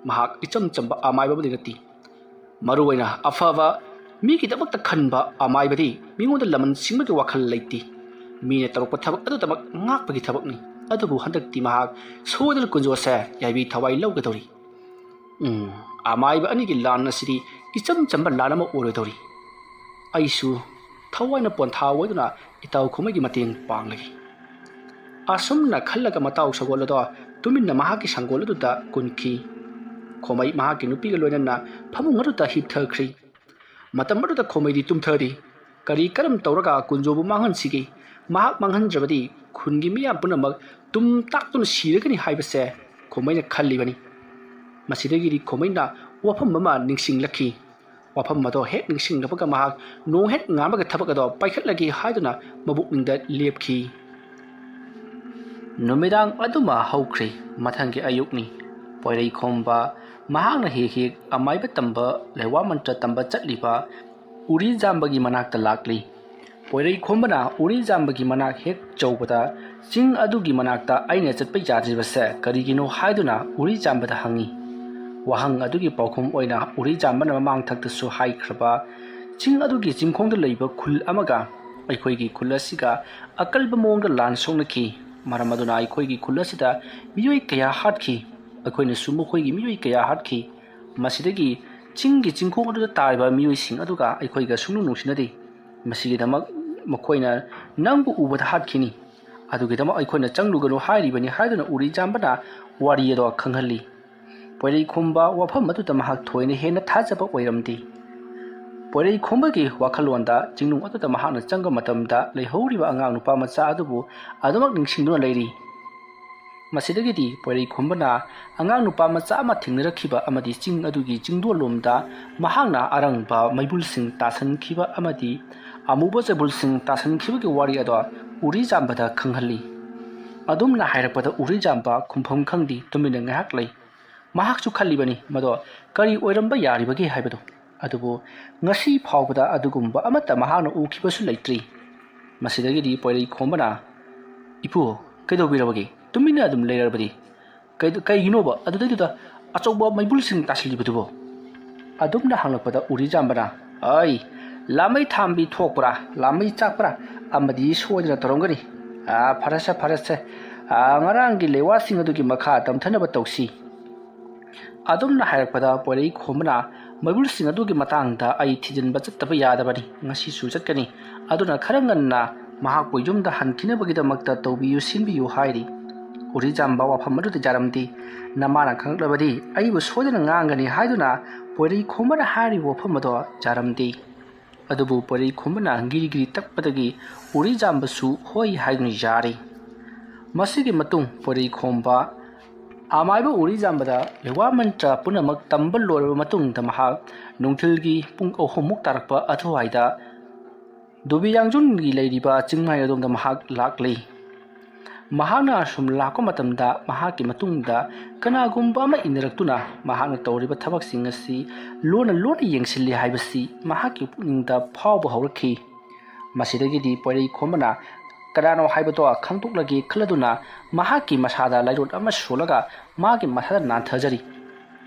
ꯃꯍꯥꯛ ꯏꯆꯝ ꯆꯝꯕ ꯑꯃꯥꯏꯕ ꯑꯃꯗꯤ ꯅꯠꯇꯦ꯫ ꯃꯔꯨ ꯑꯣꯏꯅ ꯑꯐꯕ, ꯃꯤꯒꯤꯗꯃꯛꯇ ꯈꯟꯕ ꯑꯃꯥꯏꯕꯗꯤ ꯃꯤꯉꯣꯟꯗ ꯂꯃꯟ ꯁꯤꯡꯕꯒꯤ ꯋꯥꯈꯜ ꯂꯩꯇꯦ꯫ ꯃꯤꯅ ꯇꯧꯔꯛꯄ ꯊꯕꯛ ꯑꯗꯨꯗꯃꯛ ꯉꯥꯛꯄꯒꯤ ꯊꯕꯛꯅꯤ꯫ ꯑꯗꯨꯕꯨ ꯍꯟꯗꯛꯇꯤ ꯃꯍꯥꯛ ꯁꯣꯏꯗꯅ ꯀꯨꯟꯖꯣꯁꯦ ꯌꯥꯏꯕꯤ ꯊꯋꯥꯏ ꯂꯧꯒꯗꯧꯔꯤ꯫ ꯎꯝ, ꯑꯃꯥꯏꯕ ꯑꯅꯤꯒꯤ ꯂꯥꯟ ꯑꯁꯤꯗꯤ ꯏꯆꯝ ꯆꯝꯕ ꯂꯥꯟ ꯑꯃ ꯑꯣꯏꯔꯣꯏꯗꯧꯔꯤ꯫ ꯑꯩꯁꯨ ꯊꯋꯥꯏꯅ ꯄꯣꯟꯊꯥ ꯑꯣꯏꯗꯨꯅ ꯏꯇꯥꯎ ꯈꯨꯃꯩꯒꯤ ꯃꯇꯦꯡ ꯄꯥꯡꯂꯒꯦ꯫ ꯑꯁꯨꯝꯅ ꯈꯜꯂꯒ ꯃꯇꯥꯎ ꯁꯒꯣꯜ ꯑꯗꯣ ꯇꯨꯃꯤꯟꯅ ꯃꯍꯥꯛꯀꯤ ꯁꯪꯒꯣꯜ ꯑꯗꯨꯗ ꯀꯨꯟꯈꯤ꯫ ꯈꯣꯃꯩ ꯃꯍꯥꯛꯀꯤ ꯅꯨꯄꯤꯒ ꯂꯣꯏꯅꯅ ꯐꯃꯨꯡ ꯑꯗꯨꯗ ꯍꯤꯞꯊꯈ꯭ꯔꯤ꯫ ꯃꯇꯝ ꯑꯗꯨꯗ ꯈꯣꯃꯩꯗꯤ ꯇꯨꯝꯊꯔꯤ꯫ ꯀꯔꯤ ꯀꯔꯝ ꯇꯧꯔꯒ ꯀꯨꯟꯖꯣꯕꯨ ꯃꯥꯡꯍꯟꯁꯤꯒꯦ? ꯃꯍꯥꯛ ꯃꯥꯡꯍꯟꯗ꯭ꯔꯕꯗꯤ ꯈꯨꯟꯒꯤ ꯃꯤꯌꯥꯝ ꯄꯨꯝꯅꯃꯛ ꯇꯨꯝ ꯇꯥꯛꯇꯨꯅ ꯁꯤꯔꯒꯅꯤ ꯍꯥꯏꯕꯁꯦ ꯈꯣꯃꯩꯅ ꯈꯜꯂꯤꯕꯅꯤ꯫ ꯃꯁꯤꯗꯒꯤꯗꯤ ꯈꯣꯃꯩꯅ ꯋꯥꯐꯝ ꯑꯃ ꯅꯤꯡꯁꯤꯡꯂꯛꯈꯤ꯫ ꯋꯥꯐꯝ ꯑꯗꯣ ꯍꯦꯛ ꯅꯤꯡꯁꯤꯡꯂꯛꯄꯒ ꯃꯍꯥꯛ ꯅꯣꯡ ꯍꯦꯛ ꯉꯥꯟꯕꯒ ꯊꯕꯛ ꯑꯗꯣ ꯄꯥꯏꯈꯠꯂꯒꯦ ꯍꯥꯏꯗꯨꯅ ꯃꯕꯨꯛꯅꯤꯡꯗ ꯂꯦꯞꯈꯤ꯫ ꯅꯨꯃꯤꯗꯥꯡ ꯑꯗꯨꯃ ꯍꯧꯈ꯭ꯔꯦ꯫ ꯃꯊꯪꯒꯤ ꯑꯌꯨꯛꯅꯤ꯫ ꯄꯣꯏꯔꯩꯈꯣꯝꯕ ꯃꯍꯥꯛꯅ ꯍꯦꯛ ꯍꯦꯛ ꯑꯃꯥꯏꯕ ꯇꯝꯕ, ꯂꯩꯋꯥ ꯃꯟꯇ꯭ꯔ ꯇꯝꯕ ꯆꯠꯂꯤꯕ ꯎꯔꯤꯖꯥꯝꯕꯒꯤ ꯃꯅꯥꯛꯇ ꯂꯥꯛꯂꯤ꯫ ꯄꯣꯏꯔꯩꯈꯣꯝꯕꯅ ꯎꯔꯤꯖꯥꯝꯕꯒꯤ ꯃꯅꯥꯛ ꯍꯦꯛ ꯌꯧꯕꯗ, "ꯆꯤꯡ ꯑꯗꯨꯒꯤ ꯃꯅꯥꯛꯇ ꯑꯩꯅ ꯆꯠꯄ ꯌꯥꯗ꯭ꯔꯤꯕꯁꯦ ꯀꯔꯤꯒꯤꯅꯣ?" ꯍꯥꯏꯗꯨꯅ ꯎꯔꯤꯖꯥꯝꯕꯗ ꯍꯪꯉꯤ꯫ ꯋꯥꯍꯪ ꯑꯗꯨꯒꯤ ꯄꯥꯎꯈꯨꯝ ꯑꯣꯏꯅ ꯎꯔꯤꯖꯥꯝꯕꯅ ꯃꯃꯥꯡ ꯊꯛꯇꯁꯨ ꯍꯥꯏꯈ꯭ꯔꯕ, ꯆꯤꯡ ꯑꯗꯨꯒꯤ ꯆꯤꯡꯈꯣꯡꯗ ꯂꯩꯕ ꯈꯨꯜ ꯑꯃꯒ ꯑꯩꯈꯣꯏꯒꯤ ꯈꯨꯜ ꯑꯁꯤꯒ ꯑꯀꯜꯕ ꯃꯑꯣꯡꯗ ꯂꯥꯟ ꯁꯣꯛꯅꯈꯤ꯫ ꯃꯔꯝ ꯑꯗꯨꯅ ꯑꯩꯈꯣꯏꯒꯤ ꯈꯨꯜ ꯑꯁꯤꯗ ꯃꯤꯑꯣꯏ ꯀꯌꯥ ꯍꯥꯠꯈꯤ꯫ ꯑꯩꯈꯣꯏꯅꯁꯨ ꯃꯈꯣꯏꯒꯤ ꯃꯤꯑꯣꯏ ꯀꯌꯥ ꯍꯥꯠꯈꯤ꯫ ꯃꯁꯤꯗꯒꯤ ꯆꯤꯡꯒꯤ ꯆꯤꯡꯈꯣꯡ ꯑꯗꯨꯗ ꯇꯥꯔꯤꯕ ꯃꯤꯑꯣꯏꯁꯤꯡ ꯑꯗꯨꯒ ꯑꯩꯈꯣꯏꯒ ꯁꯨꯡꯅꯨꯡ ꯅꯨꯡꯁꯤꯅꯗꯦ꯫ ꯃꯁꯤꯒꯤꯗꯃꯛ ꯃꯈꯣꯏꯅ ꯅꯪꯕꯨ ꯎꯕꯗ ꯍꯥꯠꯈꯤꯅꯤ꯫ ꯑꯗꯨꯒꯤꯗꯃꯛ ꯑꯩꯈꯣꯏꯅ ꯆꯪꯂꯨꯒꯅꯨ ꯍꯥꯏꯔꯤꯕꯅꯤ ꯍꯥꯏꯗꯨꯅ ꯎꯔꯤꯖꯥꯝꯕꯅ ꯋꯥꯔꯤ ꯑꯗꯣ ꯈꯪꯍꯜꯂꯤ꯫ ꯄꯣꯏꯔꯩꯈꯣꯝꯕ ꯋꯥꯐꯝ ꯑꯗꯨꯗ ꯃꯍꯥꯛ ꯊꯣꯏꯅ ꯍꯦꯟꯅ ꯊꯥꯖꯕ ꯑꯣꯏꯔꯝꯗꯦ꯫ ꯄꯣꯏꯔꯩꯈꯣꯝꯕꯒꯤ ꯋꯥꯈꯜꯂꯣꯟꯗ ꯆꯤꯡꯅꯨꯡ ꯑꯗꯨꯗ ꯃꯍꯥꯛꯅ ꯆꯪꯕ ꯃꯇꯝꯗ ꯂꯩꯍꯧꯔꯤꯕ ꯑꯉꯥꯡ ꯅꯨꯄꯥ ꯃꯆꯥ ꯑꯗꯨꯕꯨ ꯑꯗꯨꯃꯛ ꯅꯤꯡꯁꯤꯡꯗꯨꯅ ꯂꯩꯔꯤ꯫ ꯃꯁꯤꯗꯒꯤꯗꯤ ꯄꯣꯏꯔꯩꯈꯣꯝꯕꯅ ꯑꯉꯥꯡ ꯅꯨꯄꯥ ꯃꯆꯥ ꯑꯃ ꯊꯦꯡꯅꯔꯛꯈꯤꯕ ꯑꯃꯗꯤ ꯆꯤꯡ ꯑꯗꯨꯒꯤ ꯆꯤꯡꯗꯣꯜꯂꯣꯝꯗ ꯃꯍꯥꯛꯅ ꯑꯔꯪꯕ ꯃꯩꯕꯨꯜꯁꯤꯡ ꯇꯥꯁꯟꯈꯤꯕ ꯑꯃꯗꯤ ꯑꯃꯨꯕ ꯆꯩꯕꯨꯜꯁꯤꯡ ꯇꯥꯁꯟꯈꯤꯕꯒꯤ ꯋꯥꯔꯤ ꯑꯗꯣ ꯎꯔꯤꯖꯥꯝꯕꯗ ꯈꯪꯍꯜꯂꯤ꯫ ꯑꯗꯨꯝꯅ ꯍꯥꯏꯔꯛꯄꯗ ꯎꯔꯤꯖꯥꯝꯕ ꯈꯨꯝꯐꯝ ꯈꯪꯗꯦ, ꯇꯨꯃꯤꯟꯅ ꯉꯥꯏꯍꯥꯛ ꯂꯩ꯫ ꯃꯍꯥꯛꯁꯨ ꯈꯜꯂꯤꯕꯅꯤ, ꯃꯗꯣ ꯀꯔꯤ ꯑꯣꯏꯔꯝꯕ ꯌꯥꯔꯤꯕꯒꯦ ꯍꯥꯏꯕꯗꯣ꯫ ꯑꯗꯨꯕꯨ ꯉꯁꯤ ꯐꯥꯎꯕꯗ ꯑꯗꯨꯒꯨꯝꯕ ꯑꯃꯠꯇ ꯃꯍꯥꯛꯅ ꯎꯈꯤꯕꯁꯨ ꯂꯩꯇ꯭ꯔꯤ꯫ ꯃꯁꯤꯗꯒꯤꯗꯤ ꯄꯣꯏꯔꯩꯈꯣꯝꯕꯅ, "ꯏꯄꯨ, ꯀꯩꯗꯧꯕꯤꯔꯕꯒꯦ? ꯇꯨꯃꯤꯟꯅ ꯑꯗꯨꯝ ꯂꯩꯔꯕꯗꯤ? ꯀꯩ-, ꯀꯩꯒꯤꯅꯣꯕ ꯑꯗꯨꯗꯩꯗꯨꯗ ꯑꯆꯧꯕ ꯃꯩꯕꯨꯜꯁꯤꯡ ꯇꯥꯁꯤꯜꯂꯤꯕꯗꯨꯕꯣ?" ꯑꯗꯨꯝꯅ ꯍꯪꯂꯛꯄꯗ ꯎꯔꯤꯖꯥꯝꯕꯅ, "ꯑꯩ, ꯂꯥꯃꯩ ꯊꯥꯝꯕꯤ ꯊꯣꯛꯄ꯭ꯔꯥ, ꯂꯥꯃꯩ ꯆꯥꯛꯄ꯭ꯔꯥ ꯑꯃꯗꯤ ꯁꯣꯏꯗꯅ ꯇꯧꯔꯝꯒꯅꯤ꯫ ꯑꯥ, ꯐꯔꯦꯁꯦ, ꯐꯔꯦꯁꯦ꯫ ꯑꯥ, ꯉꯔꯥꯡꯒꯤ ꯂꯩꯋꯥꯁꯤꯡ ꯑꯗꯨꯒꯤ ꯃꯈꯥ ꯇꯝꯊꯅꯕ ꯇꯧꯁꯤ꯫" ꯑꯗꯨꯝꯅ ꯍꯥꯏꯔꯛꯄꯗ ꯄꯣꯏꯔꯩꯈꯣꯝꯕꯅ, "ꯃꯩꯕꯨꯜꯁꯤꯡ ꯑꯗꯨꯒꯤ ꯃꯇꯥꯡꯗ ꯑꯩ ꯊꯤꯖꯤꯟꯕ ꯆꯠꯇꯕ ꯌꯥꯗꯕꯅꯤ, ꯉꯁꯤꯁꯨ ꯆꯠꯀꯅꯤ꯫ ꯑꯗꯨꯅ ꯈꯔ ꯉꯟꯅ ꯃꯍꯥꯛꯄꯨ ꯌꯨꯝꯗ ꯍꯟꯈꯤꯅꯕꯒꯤꯗꯃꯛꯇ ꯇꯧꯕꯤꯌꯨ, ꯁꯤꯟꯕꯤꯌꯨ" ꯍꯥꯏꯔꯤ꯫ ꯎꯔꯤꯖꯥꯝꯕ ꯋꯥꯐꯝ ꯑꯗꯨꯗ ꯌꯥꯔꯝꯗꯦ꯫ "ꯅꯃꯥꯅ ꯈꯪꯂꯛꯂꯕꯗꯤ ꯑꯩꯕꯨ ꯁꯣꯏꯗꯅ ꯉꯥꯡꯒꯅꯤ" ꯍꯥꯏꯗꯨꯅ ꯄꯣꯏꯔꯩꯈꯣꯝꯕꯅ ꯍꯥꯏꯔꯤꯕ ꯋꯥꯐꯝ ꯑꯗꯣ ꯌꯥꯔꯝꯗꯦ꯫ ꯑꯗꯨꯕꯨ ꯄꯣꯏꯔꯩꯈꯣꯝꯕꯅ ꯒꯤꯔꯤ ꯒꯤꯔꯤ ꯇꯛꯄꯗꯒꯤ ꯎꯔꯤꯖꯥꯝꯕꯁꯨ ꯍꯣꯏ ꯍꯥꯏꯗꯨꯅ ꯌꯥꯔꯦ꯫ ꯃꯁꯤꯒꯤ ꯃꯇꯨꯡ ꯄꯣꯏꯔꯩꯈꯣꯝꯕ ꯑꯃꯥꯏꯕ ꯎꯔꯤꯖꯥꯝꯕꯗ ꯂꯩꯋꯥ ꯃꯟꯇ꯭ꯔ ꯄꯨꯝꯅꯃꯛ ꯇꯝꯕ ꯂꯣꯏꯔꯕ ꯃꯇꯨꯡꯗ ꯃꯍꯥꯛ ꯅꯨꯡꯊꯤꯜꯒꯤ ꯄꯨꯡ ꯑꯍꯨꯝꯃꯨꯛ ꯇꯥꯔꯛꯄ ꯑꯗꯨꯋꯥꯏꯗ ꯗꯨꯕꯤ ꯌꯥꯡꯖꯨꯟꯒꯤ ꯂꯩꯔꯤꯕ ꯆꯤꯡꯃꯥꯏ ꯑꯗꯣꯝꯗ ꯃꯍꯥꯛ ꯂꯥꯛꯂꯤ꯫ ꯃꯍꯥꯛꯅ ꯑꯁꯨꯝ ꯂꯥꯛꯄ ꯃꯇꯝꯗ ꯃꯍꯥꯛꯀꯤ ꯃꯇꯨꯡꯗ ꯀꯅꯥꯒꯨꯝꯕ ꯑꯃ ꯏꯟꯅꯔꯛꯇꯨꯅ ꯃꯍꯥꯛꯅ ꯇꯧꯔꯤꯕ ꯊꯕꯛꯁꯤꯡ ꯑꯁꯤ ꯂꯣꯟꯅ ꯂꯣꯟꯅ ꯌꯦꯡꯁꯤꯜꯂꯤ ꯍꯥꯏꯕꯁꯤ ꯃꯍꯥꯛꯀꯤ ꯄꯨꯛꯅꯤꯡꯗ ꯐꯥꯎꯕ ꯍꯧꯔꯛꯈꯤ꯫ ꯃꯁꯤꯗꯒꯤꯗꯤ ꯄꯣꯏꯔꯩꯈꯣꯝꯕꯅ ꯀꯅꯥꯅꯣ ꯍꯥꯏꯕꯗꯣ ꯈꯪꯗꯣꯛꯂꯒꯦ ꯈꯜꯂꯗꯨꯅ ꯃꯍꯥꯛꯀꯤ ꯃꯁꯥꯗ ꯂꯥꯏꯔꯣꯠ ꯑꯃ ꯁꯣꯜꯂꯒ ꯃꯥꯒꯤ ꯃꯁꯥꯗ ꯅꯥꯟꯊꯖꯔꯤ꯫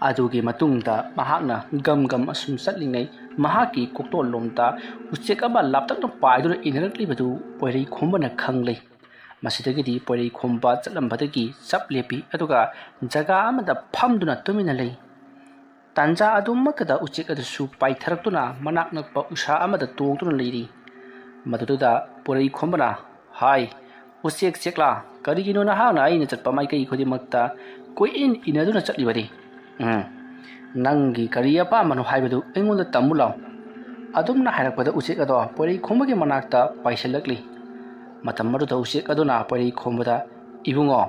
ꯑꯗꯨꯒꯤ ꯃꯇꯨꯡꯗ ꯃꯍꯥꯛꯅ ꯒꯝ ꯒꯝ ꯑꯁꯨꯝ ꯆꯠꯂꯤꯉꯩ ꯃꯍꯥꯛꯀꯤ ꯀꯣꯛꯇꯣꯜꯂꯣꯝꯗ ꯎꯆꯦꯛ ꯑꯃ ꯂꯥꯞꯇꯛꯅ ꯄꯥꯏꯗꯨꯅ ꯏꯟꯅꯔꯛꯂꯤꯕꯗꯨ ꯄꯣꯏꯔꯩꯈꯣꯝꯕꯅ ꯈꯪꯂꯦ꯫ ꯃꯁꯤꯗꯒꯤꯗꯤ ꯄꯣꯏꯔꯩꯈꯣꯝꯕ ꯆꯠꯂꯝꯕꯗꯒꯤ ꯆꯞ ꯂꯦꯞꯄꯤ, ꯑꯗꯨꯒ ꯖꯒꯥ ꯑꯃꯗ ꯐꯝꯗꯨꯅ ꯇꯨꯃꯤꯟꯅ ꯂꯩ꯫ ꯇꯥꯟꯖꯥ ꯑꯗꯨꯃꯛꯇꯗ ꯎꯆꯦꯛ ꯑꯗꯨꯁꯨ ꯄꯥꯏꯊꯔꯛꯇꯨꯅ ꯃꯅꯥꯛ ꯅꯛꯄ ꯎꯁꯥ ꯑꯃꯗ ꯇꯣꯡꯗꯨꯅ ꯂꯩꯔꯤ꯫ ꯃꯗꯨꯗꯨꯗ ꯄꯣꯏꯔꯩꯈꯣꯝꯕꯅ, "ꯍꯥꯏ, ꯎꯆꯦꯛ ꯆꯦꯛꯂꯥ, ꯀꯔꯤꯒꯤꯅꯣ ꯅꯍꯥꯛꯅ ꯑꯩꯅ ꯆꯠꯄ ꯃꯥꯏꯀꯩ ꯈꯨꯗꯤꯡꯃꯛꯇ ꯀꯣꯏꯏꯟ ꯏꯟꯅꯗꯨꯅ ꯆꯠꯂꯤꯕꯗꯤ? ꯎꯝ, ꯅꯪꯒꯤ ꯀꯔꯤ ꯑꯄꯥꯝꯕꯅꯣ ꯍꯥꯏꯕꯗꯨ ꯑꯩꯉꯣꯟꯗ ꯇꯝꯃꯨ ꯂꯥꯎ꯫" ꯑꯗꯨꯝꯅ ꯍꯥꯏꯔꯛꯄꯗ ꯎꯆꯦꯛ ꯑꯗꯣ ꯄꯣꯏꯔꯩꯈꯣꯝꯕꯒꯤ ꯃꯅꯥꯛꯇ ꯄꯥꯏꯁꯤꯜꯂꯛꯂꯤ꯫ ꯃꯇꯝ ꯑꯗꯨꯗ ꯎꯆꯦꯛ ꯑꯗꯨꯅ ꯄꯣꯏꯔꯩꯈꯣꯝꯕꯗ, "ꯏꯕꯨꯡꯉꯣ,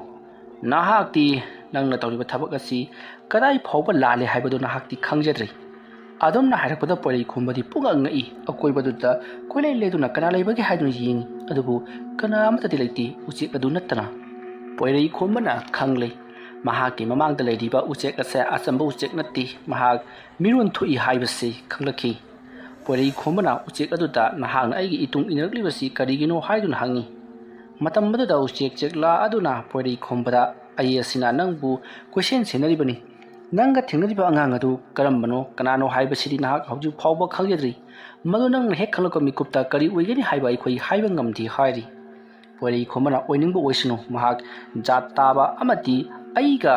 "ꯅꯍꯥꯛꯇꯤ ꯅꯪꯅ ꯇꯧꯔꯤꯕ ꯊꯕꯛ ꯑꯁꯤ ꯀꯗꯥꯏ ꯐꯥꯎꯕ ꯂꯥꯜꯂꯦ ꯍꯥꯏꯕꯗꯨ ꯅꯍꯥꯛꯇꯤ ꯈꯪꯖꯗ꯭ꯔꯤ꯫" ꯑꯗꯨꯝꯅ ꯍꯥꯏꯔꯛꯄꯗ ꯄꯣꯏꯔꯩꯈꯣꯝꯕꯗꯤ ꯄꯨꯡꯉꯛ ꯉꯛꯏ꯫ ꯑꯀꯣꯏꯕꯗꯨꯗ ꯀꯣꯏꯂꯩ ꯂꯩꯗꯨꯅ ꯀꯅꯥ ꯂꯩꯕꯒꯦ ꯍꯥꯏꯗꯨꯅ ꯌꯦꯡꯏ, ꯑꯗꯨꯕꯨ ꯀꯅꯥ ꯑꯃꯠꯇꯗꯤ ꯂꯩꯇꯦ, ꯎꯆꯦꯛ ꯑꯗꯨ ꯅꯠꯇꯅ꯫ ꯄꯣꯏꯔꯩꯈꯣꯝꯕꯅ ꯈꯪꯂꯦ, ꯃꯍꯥꯛꯀꯤ ꯃꯃꯥꯡꯗ ꯂꯩꯔꯤꯕ ꯎꯆꯦꯛ ꯑꯁꯦ ꯑꯆꯝꯕ ꯎꯆꯦꯛ ꯅꯠꯇꯦ, ꯃꯍꯥꯛ ꯃꯤꯔꯣꯟ ꯊꯣꯛꯏ ꯍꯥꯏꯕꯁꯤ ꯈꯪꯂꯛꯈꯤ꯫ ꯄꯣꯏꯔꯩꯈꯣꯝꯕꯅ ꯎꯆꯦꯛ ꯑꯗꯨꯗ "ꯅꯍꯥꯛꯅ ꯑꯩꯒꯤ ꯏꯇꯨꯡ ꯏꯟꯅꯔꯛꯂꯤꯕꯁꯤ ꯀꯔꯤꯒꯤꯅꯣ?" ꯍꯥꯏꯗꯨꯅ ꯍꯪꯉꯤ꯫ ꯃꯇꯝ ꯑꯗꯨꯗ ꯎꯆꯦꯛ ꯆꯦꯛꯂꯥ ꯑꯗꯨꯅ ꯄꯣꯏꯔꯩꯈꯣꯝꯕꯗ, "ꯑꯩ ꯑꯁꯤꯅ ꯅꯪꯕꯨ ꯀꯣꯏꯁꯦꯟ ꯁꯦꯟꯅꯔꯤꯕꯅꯤ꯫ ꯅꯪꯒ ꯊꯦꯡꯅꯔꯤꯕ ꯑꯉꯥꯡ ꯑꯗꯨ ꯀꯔꯝꯕꯅꯣ, ꯀꯅꯥꯅꯣ ꯍꯥꯏꯕꯁꯤꯗꯤ ꯅꯍꯥꯛ ꯍꯧꯖꯤꯛ ꯐꯥꯎꯕ ꯈꯪꯖꯗ꯭ꯔꯤ꯫ ꯃꯗꯨ ꯅꯪꯅ ꯍꯦꯛ ꯈꯪꯂꯛꯄ ꯃꯤꯀꯨꯞꯇ ꯀꯔꯤ ꯑꯣꯏꯒꯅꯤ ꯍꯥꯏꯕ ꯑꯩꯈꯣꯏ ꯍꯥꯏꯕ ꯉꯝꯗꯦ" ꯍꯥꯏꯔꯤ꯫ ꯄꯣꯏꯔꯩꯈꯣꯝꯕꯅ, "ꯑꯣꯏꯅꯤꯡꯕ ꯑꯣꯏꯁꯅꯨ, ꯃꯍꯥꯛ ꯖꯥꯠ ꯇꯥꯕ ꯑꯃꯗꯤ ꯑꯩꯒ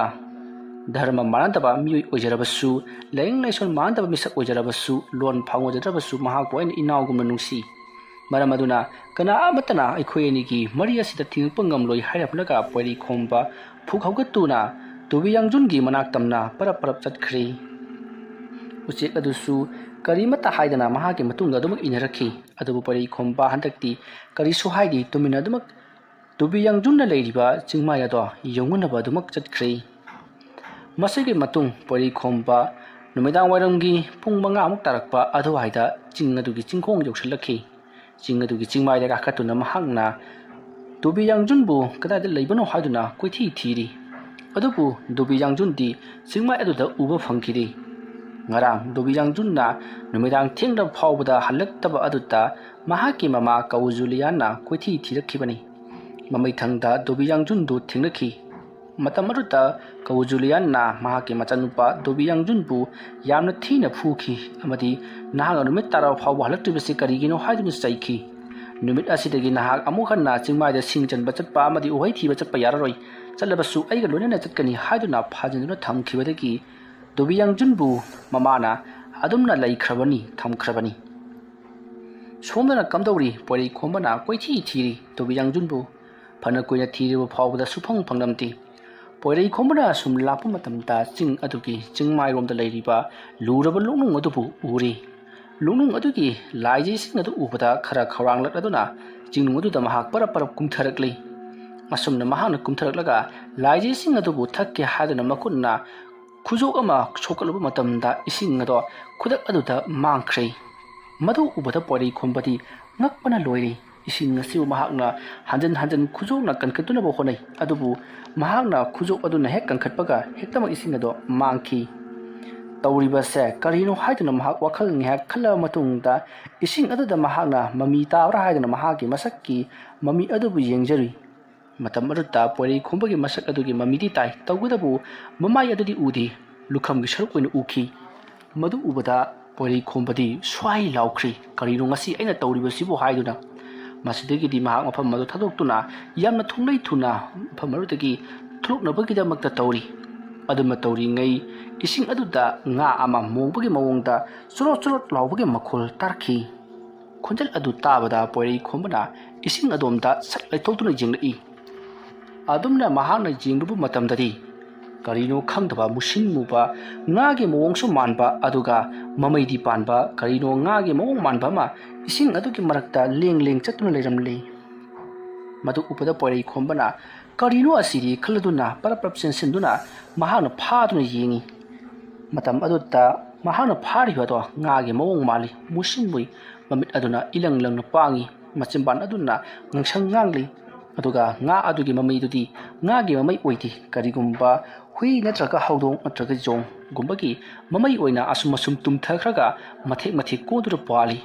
ꯙꯔꯃ ꯃꯥꯟꯅꯗꯕ ꯃꯤꯑꯣꯏ ꯑꯣꯏꯖꯔꯕꯁꯨ, ꯂꯥꯏꯅꯤꯡ ꯂꯥꯏꯁꯣꯟ ꯃꯥꯟꯅꯗꯕ ꯃꯤꯁꯛ ꯑꯣꯏꯖꯔꯕꯁꯨ, ꯂꯣꯟ ꯐꯥꯎꯅꯖꯗ꯭ꯔꯕꯁꯨ, ꯃꯍꯥꯛꯄꯨ ꯑꯩꯅ ꯏꯅꯥꯎꯒꯨꯝꯅ ꯅꯨꯡꯁꯤ꯫ ꯃꯔꯝ ꯑꯗꯨꯅ ꯀꯅꯥ ꯑꯃꯠꯇꯅ ꯑꯩꯈꯣꯏ ꯑꯅꯤꯒꯤ ꯃꯔꯤ ꯑꯁꯤꯗ ꯊꯤꯡꯉꯛꯄ ꯉꯝꯂꯣꯏ" ꯍꯥꯏꯔꯝꯂꯒ ꯄꯣꯏꯔꯩꯈꯣꯝꯕ ꯐꯨꯛ ꯍꯧꯒꯠꯇꯨꯅ ꯇꯨꯕꯤ ꯌꯥꯡꯖꯨꯟꯒꯤ ꯃꯅꯥꯛ ꯇꯝꯅ ꯄꯔꯞ ꯄꯔꯞ ꯆꯠꯈ꯭ꯔꯦ꯫ ꯎꯆꯦꯛ ꯑꯗꯨꯁꯨ ꯀꯔꯤꯃꯠꯇ ꯍꯥꯏꯗꯅ ꯃꯍꯥꯛꯀꯤ ꯃꯇꯨꯡꯗ ꯑꯗꯨꯃꯛ ꯏꯟꯅꯔꯛꯈꯤ꯫ ꯑꯗꯨꯕꯨ ꯄꯣꯏꯔꯩꯈꯣꯝꯕ ꯍꯟꯗꯛꯇꯤ ꯀꯔꯤꯁꯨ ꯍꯥꯏꯗꯦ, ꯇꯨꯃꯤꯟꯅ ꯑꯗꯨꯃꯛ ꯇꯨꯕꯤ ꯌꯥꯡꯖꯨꯟꯅ ꯂꯩꯔꯤꯕ ꯆꯤꯡꯃꯥꯏ ꯑꯗꯣ ꯌꯧꯅꯅꯕ ꯑꯗꯨꯃꯛ ꯆꯠꯈ꯭ꯔꯦ꯫ ꯃꯁꯤꯒꯤ ꯃꯇꯨꯡ ꯄꯣꯏꯔꯩꯈꯣꯝꯕ ꯅꯨꯃꯤꯗꯥꯡ ꯋꯥꯏꯔꯝꯒꯤ ꯄꯨꯡ ꯃꯉꯥꯃꯨꯛ ꯇꯥꯔꯛꯄ ꯑꯗꯨꯋꯥꯏꯗ ꯆꯤꯡ ꯑꯗꯨꯒꯤ ꯆꯤꯡꯈꯣꯡ ꯌꯧꯁꯤꯜꯂꯛꯈꯤ꯫ ꯆꯤꯡ ꯑꯗꯨꯒꯤ ꯆꯤꯡꯃꯥꯏꯗ ꯀꯥꯈꯠꯇꯨꯅ ꯃꯍꯥꯛꯅ ꯇꯨꯕꯤ ꯌꯥꯡꯖꯨꯟꯕꯨ ꯀꯗꯥꯏꯗ ꯂꯩꯕꯅꯣ ꯍꯥꯏꯗꯨꯅ ꯀꯣꯏꯊꯤ ꯊꯤꯔꯤ꯫ ꯑꯗꯨꯕꯨ ꯇꯨꯕꯤ ꯌꯥꯡꯖꯨꯟꯗꯤ ꯆꯤꯡꯃꯥꯏ ꯑꯗꯨꯗ ꯎꯕ ꯐꯪꯈꯤꯗꯦ꯫ ꯉꯔꯥꯡ ꯇꯨꯕꯤ ꯌꯥꯡꯖꯨꯟꯅ ꯅꯨꯃꯤꯗꯥꯡ ꯊꯦꯡꯂꯕ ꯐꯥꯎꯕꯗ ꯍꯜꯂꯛꯇꯕ ꯑꯗꯨꯗ ꯃꯍꯥꯛꯀꯤ ꯃꯃꯥ ꯀꯧ ꯖꯨꯂꯤꯌꯥꯟꯅ ꯀꯣꯏꯊꯤ ꯊꯤꯔꯛꯈꯤꯕꯅꯤ꯫ ꯃꯃꯩꯊꯪꯗ ꯇꯨꯕꯤ ꯌꯥꯡꯖꯨꯟꯗꯨ ꯊꯦꯡꯅꯈꯤ꯫ ꯃꯇꯝ ꯑꯗꯨꯗ ꯀꯧ ꯖꯨꯂꯤꯌꯥꯟꯅ ꯃꯍꯥꯛꯀꯤ ꯃꯆꯥꯅꯨꯄꯥ ꯇꯨꯕꯤ ꯌꯥꯡꯖꯨꯟꯕꯨ ꯌꯥꯝꯅ ꯊꯤꯅ ꯐꯨꯈꯤ ꯑꯃꯗꯤ "ꯅꯍꯥꯛꯅ ꯅꯨꯃꯤꯠ ꯇꯥꯔꯕ ꯐꯥꯎꯕ ꯍꯜꯂꯛꯇ꯭ꯔꯤꯕꯁꯤ ꯀꯔꯤꯒꯤꯅꯣ?" ꯍꯥꯏꯗꯨꯅ ꯆꯩꯈꯤ꯫ "ꯅꯨꯃꯤꯠ ꯑꯁꯤꯗꯒꯤ ꯅꯍꯥꯛ ꯑꯃꯨꯛ ꯍꯟꯅ ꯆꯤꯡꯃꯥꯏꯗ ꯁꯤꯡ ꯆꯟꯕ ꯆꯠꯄ ꯑꯃꯗꯤ ꯎꯍꯩ ꯊꯤꯕ ꯆꯠꯄ ꯌꯥꯔꯔꯣꯏ꯫ ꯆꯠꯂꯕꯁꯨ ꯑꯩꯒ ꯂꯣꯏꯅꯅ ꯆꯠꯀꯅꯤ" ꯍꯥꯏꯗꯨꯅ ꯐꯥꯖꯤꯟꯗꯨꯅ ꯊꯝꯈꯤꯕꯗꯒꯤ ꯇꯨꯕꯤ ꯌꯥꯡꯖꯨꯟꯕꯨ ꯃꯃꯥꯅ ꯑꯗꯨꯝꯅ ꯂꯩꯈ꯭ꯔꯕꯅꯤ, ꯊꯝꯈ꯭ꯔꯕꯅꯤ꯫ ꯁꯣꯝꯗꯅ ꯀꯝꯗꯧꯔꯤ? ꯄꯣꯏꯔꯩꯈꯣꯝꯕꯅ ꯀꯣꯏꯊꯤ ꯊꯤꯔꯤ ꯇꯨꯕꯤ ꯌꯥꯡꯖꯨꯟꯕꯨ꯫ ꯐꯅ ꯀꯨꯏꯅ ꯊꯤꯔꯕ ꯐꯥꯎꯕꯗ ꯁꯨꯐꯪ ꯐꯪꯂꯝꯗꯦ꯫ ꯄꯣꯏꯔꯩꯈꯣꯝꯕꯅ ꯁꯨꯝ ꯂꯥꯛꯄ ꯃꯇꯝꯗ ꯆꯤꯡ ꯑꯗꯨꯒꯤ ꯆꯤꯡꯃꯥꯏꯔꯣꯝꯗ ꯂꯩꯔꯤꯕ ꯂꯨꯔꯕ ꯂꯣꯛꯅꯨꯡ ꯑꯗꯨꯕꯨ ꯎꯔꯤ꯫ ꯂꯣꯛꯅꯨꯡ ꯑꯗꯨꯒꯤ ꯂꯥꯏꯖꯩꯁꯤꯡ ꯑꯗꯨ ꯎꯕꯗ ꯈꯔ ꯈꯧꯔꯥꯡꯂꯛꯂꯗꯨꯅ ꯆꯤꯡꯅꯨꯡ ꯑꯗꯨꯗ ꯃꯍꯥꯛ ꯄꯔꯞ ꯄꯔꯞ ꯀꯨꯝꯊꯔꯛꯂꯤ꯫ ꯑꯁꯨꯝꯅ ꯃꯍꯥꯛꯅ ꯀꯨꯝꯊꯔꯛꯂꯒ ꯂꯥꯏꯖ ꯏꯁꯤꯡ ꯑꯗꯨꯕꯨ ꯊꯛꯀꯦ ꯍꯥꯏꯗꯨꯅ ꯃꯈꯨꯠꯅ ꯈꯨꯖꯣꯞ ꯑꯃ ꯁꯣꯛꯀꯠꯂꯨꯕ ꯃꯇꯝꯗ, ꯏꯁꯤꯡ ꯑꯗꯣ ꯈꯨꯗꯛ ꯑꯗꯨꯗ ꯃꯥꯡꯈ꯭ꯔꯦ꯫ ꯃꯗꯨ ꯎꯕꯗ ꯄꯣꯏꯔꯩꯈꯣꯝꯕꯗꯤ ꯉꯛꯄꯅ ꯂꯣꯏꯔꯦ꯫ ꯏꯁꯤꯡ ꯑꯁꯤꯕꯨ ꯃꯍꯥꯛꯅ ꯍꯟꯖꯤꯟ ꯍꯟꯖꯤꯟ ꯈꯨꯖꯣꯞꯅ ꯀꯟꯈꯠꯇꯨꯅꯕ ꯍꯣꯠꯅꯩ, ꯑꯗꯨꯕꯨ ꯃꯍꯥꯛꯅ ꯈꯨꯖꯣꯞ ꯑꯗꯨꯅ ꯍꯦꯛ ꯀꯟꯈꯠꯄꯒ ꯍꯦꯛꯇꯃꯛ ꯏꯁꯤꯡ ꯑꯗꯣ ꯃꯥꯡꯈꯤ꯫ ꯇꯧꯔꯤꯕꯁꯦ ꯀꯔꯤꯅꯣ ꯍꯥꯏꯗꯨꯅ ꯃꯍꯥꯛ ꯋꯥꯈꯜ ꯉꯥꯏꯍꯥꯛ ꯈꯜꯂꯕ ꯃꯇꯨꯡꯗ, ꯏꯁꯤꯡ ꯑꯗꯨꯗ ꯃꯍꯥꯛꯅ ꯃꯃꯤ ꯇꯥꯕ꯭ꯔꯥ ꯍꯥꯏꯗꯨꯅ ꯃꯍꯥꯛꯀꯤ ꯃꯁꯛꯀꯤ ꯃꯃꯤ ꯑꯗꯨꯕꯨ ꯌꯦꯡꯖꯔꯨꯏ꯫ ꯃꯇꯝ ꯑꯗꯨꯗ ꯄꯣꯏꯔꯩꯈꯣꯝꯕꯒꯤ ꯃꯁꯛ ꯑꯗꯨꯒꯤ ꯃꯃꯤꯗꯤ ꯇꯥꯏ, ꯇꯧꯕꯇꯕꯨ ꯃꯃꯥꯏ ꯑꯗꯨꯗꯤ ꯎꯗꯦ, ꯂꯨꯈꯝꯒꯤ ꯁꯔꯨꯛ ꯑꯣꯏꯅ ꯎꯈꯤ꯫ ꯃꯗꯨ ꯎꯕꯗ ꯄꯣꯏꯔꯩꯈꯣꯝꯕꯗꯤ ꯁ꯭ꯋꯥꯏ ꯂꯥꯎꯈ꯭ꯔꯤ꯫ "ꯀꯔꯤꯅꯣ ꯉꯁꯤ ꯑꯩꯅ ꯇꯧꯔꯤꯕꯁꯤꯕꯨ?" ꯍꯥꯏꯗꯨꯅ꯫ ꯃꯁꯤꯗꯒꯤꯗꯤ ꯃꯍꯥꯛ ꯃꯐꯝ ꯑꯗꯨ ꯊꯥꯗꯣꯛꯇꯨꯅ ꯌꯥꯝꯅ ꯊꯨꯡꯂꯩ ꯊꯨꯅ ꯃꯐꯝ ꯑꯗꯨꯗꯒꯤ ꯊꯣꯛꯂꯛꯅꯕꯒꯤꯗꯃꯛꯇ ꯇꯧꯔꯤ꯫ ꯑꯗꯨꯃ ꯇꯧꯔꯤꯉꯩ ꯏꯁꯤꯡ ꯑꯗꯨꯗ ꯉꯥ ꯑꯃ ꯃꯣꯡꯕꯒꯤ ꯃꯑꯣꯡꯗ ꯆꯣꯔꯣꯠ ꯆꯣꯔꯣꯠ ꯂꯥꯎꯕꯒꯤ ꯃꯈꯣꯜ ꯇꯥꯔꯛꯈꯤ꯫ ꯈꯣꯟꯖꯦꯜ ꯑꯗꯨ ꯇꯥꯕꯗ ꯄꯣꯏꯔꯩꯈꯣꯝꯕꯅ ꯏꯁꯤꯡ ꯑꯗꯣꯝꯗ ꯁꯠ ꯂꯩꯊꯣꯛꯇꯨꯅ ꯌꯦꯡꯂꯛꯏ꯫ ꯑꯗꯨꯝꯅ ꯃꯍꯥꯛꯅ ꯌꯦꯡꯂꯨꯕ ꯃꯇꯝꯗꯗꯤ ꯀꯔꯤꯅꯣ ꯈꯪꯗꯕ ꯃꯨꯁꯤꯟ ꯃꯨꯕ ꯉꯥꯒꯤ ꯃꯑꯣꯡꯁꯨ ꯃꯥꯟꯕ, ꯑꯗꯨꯒ ꯃꯃꯩꯗꯤ ꯄꯥꯟꯕ ꯀꯔꯤꯅꯣ ꯉꯥꯒꯤ ꯃꯑꯣꯡ ꯃꯥꯟꯕ ꯑꯃ ꯏꯁꯤꯡ ꯑꯗꯨꯒꯤ ꯃꯔꯛꯇ ꯂꯦꯡ ꯂꯦꯡ ꯆꯠꯇꯨꯅ ꯂꯩꯔꯝꯂꯤ꯫ ꯃꯗꯨ ꯎꯕꯗ ꯄꯣꯏꯔꯩꯈꯣꯝꯕꯅ "ꯀꯔꯤꯅꯣ ꯑꯁꯤꯗꯤ?" ꯈꯜꯂꯗꯨꯅ ꯄꯔꯞ ꯄꯔꯞ ꯆꯦꯟꯁꯤꯟꯗꯨꯅ ꯃꯍꯥꯛꯅ ꯐꯥꯗꯨꯅ ꯌꯦꯡꯉꯤ꯫ ꯃꯇꯝ ꯑꯗꯨꯗ ꯃꯍꯥꯛꯅ ꯐꯥꯔꯤꯕ ꯑꯗꯣ ꯉꯥꯒꯤ ꯃꯑꯣꯡ ꯃꯥꯜꯂꯤ꯫ ꯃꯨꯁꯤꯟ ꯃꯨꯏ, ꯃꯃꯤꯠ ꯑꯗꯨꯅ ꯏꯂꯪ ꯂꯪꯅ ꯄꯥꯡꯉꯤ, ꯃꯆꯤꯟꯕꯥꯟ ꯑꯗꯨꯅ ꯉꯪꯁꯪ ꯉꯥꯡꯂꯤ꯫ ꯑꯗꯨꯒ ꯉꯥ ꯑꯗꯨꯒꯤ ꯃꯃꯩꯗꯨꯗꯤ ꯉꯥꯒꯤ ꯃꯃꯩ ꯑꯣꯏꯗꯦ, ꯀꯔꯤꯒꯨꯝꯕ ꯍꯨꯏ ꯅꯠꯇ꯭ꯔꯒ ꯍꯧꯗꯣꯡ ꯅꯠꯇ꯭ꯔꯒ ꯌꯣꯡꯒꯨꯝꯕꯒꯤ ꯃꯃꯩ ꯑꯣꯏꯅ ꯑꯁꯨꯝ ꯑꯁꯨꯝ ꯇꯨꯝꯊꯈ꯭ꯔꯒ ꯃꯊꯦꯛ ꯃꯊꯦꯛ ꯀꯣꯟꯗꯨꯅ ꯄꯥꯜꯂꯤ꯫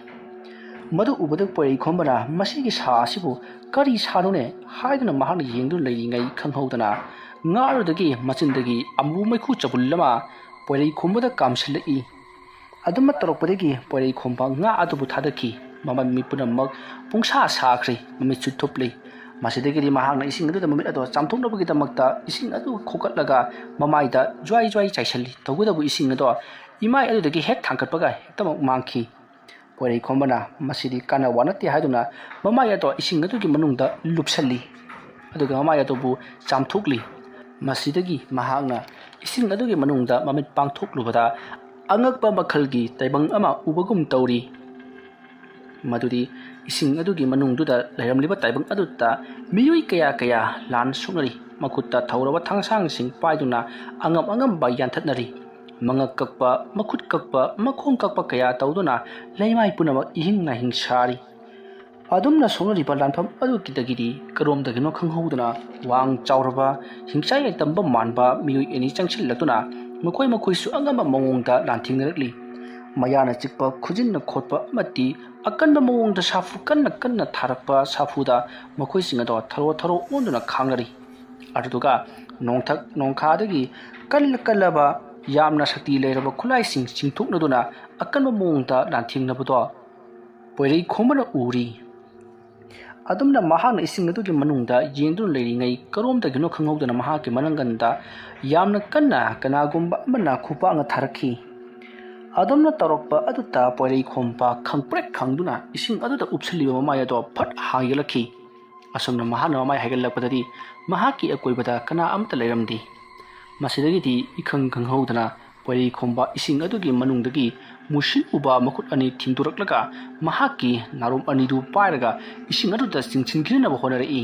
ꯃꯗꯨ ꯎꯕꯗ ꯄꯣꯏꯔꯩꯈꯣꯝꯕꯅ "ꯃꯁꯤꯒꯤ ꯁꯥ ꯑꯁꯤꯕꯨ ꯀꯔꯤ ꯁꯥꯅꯣꯅꯦ?" ꯍꯥꯏꯗꯨꯅ ꯃꯍꯥꯛꯅ ꯌꯦꯡꯗꯨꯅ ꯂꯩꯔꯤꯉꯩ ꯈꯪꯍꯧꯗꯅ ꯉꯥ ꯑꯗꯨꯗꯒꯤ ꯃꯆꯤꯟꯗꯒꯤ ꯑꯃꯨꯕ ꯃꯩꯈꯨ ꯆꯕꯨꯜ ꯑꯃ ꯄꯣꯏꯔꯩꯈꯣꯝꯕꯗ ꯀꯥꯝꯁꯤꯜꯂꯛꯏ꯫ ꯑꯗꯨꯃ ꯇꯧꯔꯛꯄꯗꯒꯤ ꯄꯣꯏꯔꯩꯈꯣꯝꯕ ꯉꯥ ꯑꯗꯨꯕꯨ ꯊꯥꯗꯈꯤ꯫ ꯃꯃꯥꯏ ꯃꯃꯤꯠ ꯄꯨꯝꯅꯃꯛ ꯄꯨꯡꯁꯥ ꯁꯥꯈ꯭ꯔꯦ, ꯃꯃꯤꯠꯁꯨ ꯊꯨꯞꯂꯤ꯫ ꯃꯁꯤꯗꯒꯤꯗꯤ ꯃꯍꯥꯛꯅ ꯏꯁꯤꯡ ꯑꯗꯨꯗ ꯃꯃꯤꯠ ꯑꯗꯣ ꯆꯥꯝꯊꯣꯛꯅꯕꯒꯤꯗꯃꯛꯇ ꯏꯁꯤꯡ ꯑꯗꯨ ꯈꯣꯀꯠꯂꯒ ꯃꯃꯥꯏꯗ ꯖ꯭ꯋꯥꯏ ꯖ꯭ꯋꯥꯏ ꯆꯥꯏꯁꯤꯜꯂꯤ꯫ ꯇꯧꯕꯇꯕꯨ ꯏꯁꯤꯡ ꯑꯗꯣ ꯏꯃꯥꯏ ꯑꯗꯨꯗꯒꯤ ꯍꯦꯛ ꯊꯥꯡꯒꯠꯄꯒ ꯍꯦꯛꯇꯃꯛ ꯃꯥꯡꯈꯤ꯫ ꯄꯣꯏꯔꯩꯈꯣꯝꯕꯅ "ꯃꯁꯤꯗꯤ ꯀꯥꯟꯅꯕ ꯅꯠꯇꯦ" ꯍꯥꯏꯗꯨꯅ ꯃꯃꯥꯏ ꯑꯗꯣ ꯏꯁꯤꯡ ꯑꯗꯨꯒꯤ ꯃꯅꯨꯡꯗ ꯂꯨꯞꯁꯜꯂꯤ, ꯑꯗꯨꯒ ꯃꯃꯥꯏ ꯑꯗꯨꯕꯨ ꯆꯥꯝꯊꯣꯛꯂꯤ꯫ ꯃꯁꯤꯗꯒꯤ ꯃꯍꯥꯛꯅ ꯏꯁꯤꯡ ꯑꯗꯨꯒꯤ ꯃꯅꯨꯡꯗ ꯃꯃꯤꯠ ꯄꯥꯡꯊꯣꯛꯂꯨꯕꯗ ꯑꯉꯛꯄ ꯃꯈꯜꯒꯤ ꯇꯥꯏꯕꯪ ꯑꯃ ꯎꯕꯒꯨꯝ ꯇꯧꯔꯤ꯫ ꯃꯗꯨꯗꯤ ꯏꯁꯤꯡ ꯑꯗꯨꯒꯤ ꯃꯅꯨꯡꯗꯨꯗ ꯂꯩꯔꯝꯂꯤꯕ ꯇꯥꯏꯕꯪ ꯑꯗꯨꯗ ꯃꯤꯑꯣꯏ ꯀꯌꯥ ꯀꯌꯥ ꯂꯥꯟ ꯁꯣꯛꯅꯔꯤ꯫ ꯃꯈꯨꯠꯇ ꯊꯧꯔꯕ ꯊꯥꯡꯁꯥꯡꯁꯤꯡ ꯄꯥꯏꯗꯨꯅ ꯑꯉꯝ ꯑꯉꯝꯕ ꯌꯥꯟꯊꯠꯅꯔꯤ꯫ ꯃꯉꯛ ꯀꯛꯄ, ꯃꯈꯨꯠ ꯀꯛꯄ, ꯃꯈꯣꯡ ꯀꯛꯄ ꯀꯌꯥ ꯇꯧꯗꯨꯅ ꯂꯩꯃꯥꯏ ꯄꯨꯝꯅꯃꯛ ꯏꯍꯤꯡ ꯅꯥꯍꯤꯡ ꯁꯥꯔꯤ꯫ ꯑꯗꯨꯝꯅ ꯁꯣꯛꯅꯔꯤꯕ ꯂꯥꯟꯐꯝ ꯑꯗꯨꯒꯤꯗꯒꯤꯗꯤ ꯀꯔꯣꯝꯗꯒꯤꯅꯣ ꯈꯪꯍꯧꯗꯅ ꯋꯥꯡ ꯆꯥꯎꯔꯕ, ꯍꯤꯡꯆꯥꯏ ꯂꯩꯇꯝꯕ ꯃꯥꯟꯕ ꯃꯤꯑꯣꯏ ꯑꯅꯤ ꯆꯪꯁꯤꯜꯂꯛꯇꯨꯅ ꯃꯈꯣꯏ ꯃꯈꯣꯏꯁꯨ ꯑꯉꯝꯕ ꯃꯑꯣꯡꯗ ꯂꯥꯟꯊꯦꯡꯅꯔꯛꯂꯤ꯫ ꯃꯌꯥꯅ ꯆꯤꯛꯄ, ꯈꯨꯖꯤꯟꯅ ꯈꯣꯠꯄ ꯑꯃꯗꯤ ꯑꯀꯟꯕ ꯃꯑꯣꯡꯗ ꯁꯥꯐꯨ ꯀꯟꯅ ꯀꯟꯅ ꯊꯥꯔꯛꯄ ꯁꯥꯐꯨꯗ ꯃꯈꯣꯏꯁꯤꯡ ꯑꯗꯣ ꯊꯔꯣ ꯊꯔꯣ ꯑꯣꯟꯗꯨꯅ ꯈꯥꯡꯅꯔꯤ꯫ ꯑꯗꯨꯗꯨꯒ ꯅꯣꯡꯊꯛ ꯅꯣꯡꯈꯥꯗꯒꯤ ꯀꯜꯂ ꯀꯜꯂꯕ ꯌꯥꯝꯅ ꯁꯛꯇꯤ ꯂꯩꯔꯕ ꯈꯨꯠꯂꯥꯏꯁꯤꯡ ꯆꯤꯡꯊꯣꯛꯅꯗꯨꯅ ꯑꯀꯟꯕ ꯃꯑꯣꯡꯗ ꯂꯥꯟꯊꯦꯡꯅꯕꯗꯣ ꯄꯣꯏꯔꯩꯈꯣꯝꯕꯅ ꯎꯔꯤ꯫ ꯑꯗꯨꯝꯅ ꯃꯍꯥꯛꯅ ꯏꯁꯤꯡ ꯑꯗꯨꯒꯤ ꯃꯅꯨꯡꯗ ꯌꯦꯡꯗꯨꯅ ꯂꯩꯔꯤꯉꯩ ꯀꯔꯣꯝꯗꯒꯤꯅꯣ ꯈꯪꯍꯧꯗꯅ ꯃꯍꯥꯛꯀꯤ ꯃꯅꯪꯒꯟꯗ ꯌꯥꯝꯅ ꯀꯟꯅ ꯀꯅꯥꯒꯨꯝꯕ ꯑꯃꯅ ꯈꯨꯄꯥꯛꯅ ꯊꯥꯔꯛꯈꯤ꯫ ꯑꯗꯨꯝꯅ ꯇꯧꯔꯛꯄ ꯑꯗꯨꯗ ꯄꯣꯏꯔꯩꯈꯣꯝꯕ ꯈꯪꯄ꯭ꯔꯦꯛ ꯈꯪꯗꯨꯅ ꯏꯁꯤꯡ ꯑꯗꯨꯗ ꯎꯞꯁꯤꯜꯂꯤꯕ ꯃꯃꯥꯏ ꯑꯗꯣ ꯐꯠ ꯍꯥꯡꯒꯠꯂꯛꯈꯤ꯫ ꯑꯁꯨꯝꯅ ꯃꯍꯥꯛꯅ ꯃꯃꯥꯏ ꯍꯥꯏꯒꯠꯂꯛꯄꯗꯗꯤ ꯃꯍꯥꯛꯀꯤ ꯑꯀꯣꯏꯕꯗ ꯀꯅꯥ ꯑꯃꯠꯇ ꯂꯩꯔꯝꯗꯦ꯫ ꯃꯁꯤꯗꯒꯤꯗꯤ ꯏꯈꯪ ꯈꯪꯍꯧꯗꯅ ꯄꯣꯏꯔꯩꯈꯣꯝꯕ ꯏꯁꯤꯡ ꯑꯗꯨꯒꯤ ꯃꯅꯨꯡꯗꯒꯤ ꯃꯨꯁꯤꯟ ꯃꯨꯕ ꯃꯈꯨꯠ ꯑꯅꯤ ꯊꯤꯡꯗꯣꯔꯛꯂꯒ ꯃꯍꯥꯛꯀꯤ ꯅꯥꯔꯣꯝ ꯑꯅꯤꯗꯨ ꯄꯥꯏꯔꯒ ꯏꯁꯤꯡ ꯑꯗꯨꯗ ꯆꯤꯡꯁꯤꯟꯈꯤꯅꯕ ꯍꯣꯠꯅꯔꯛꯏ꯫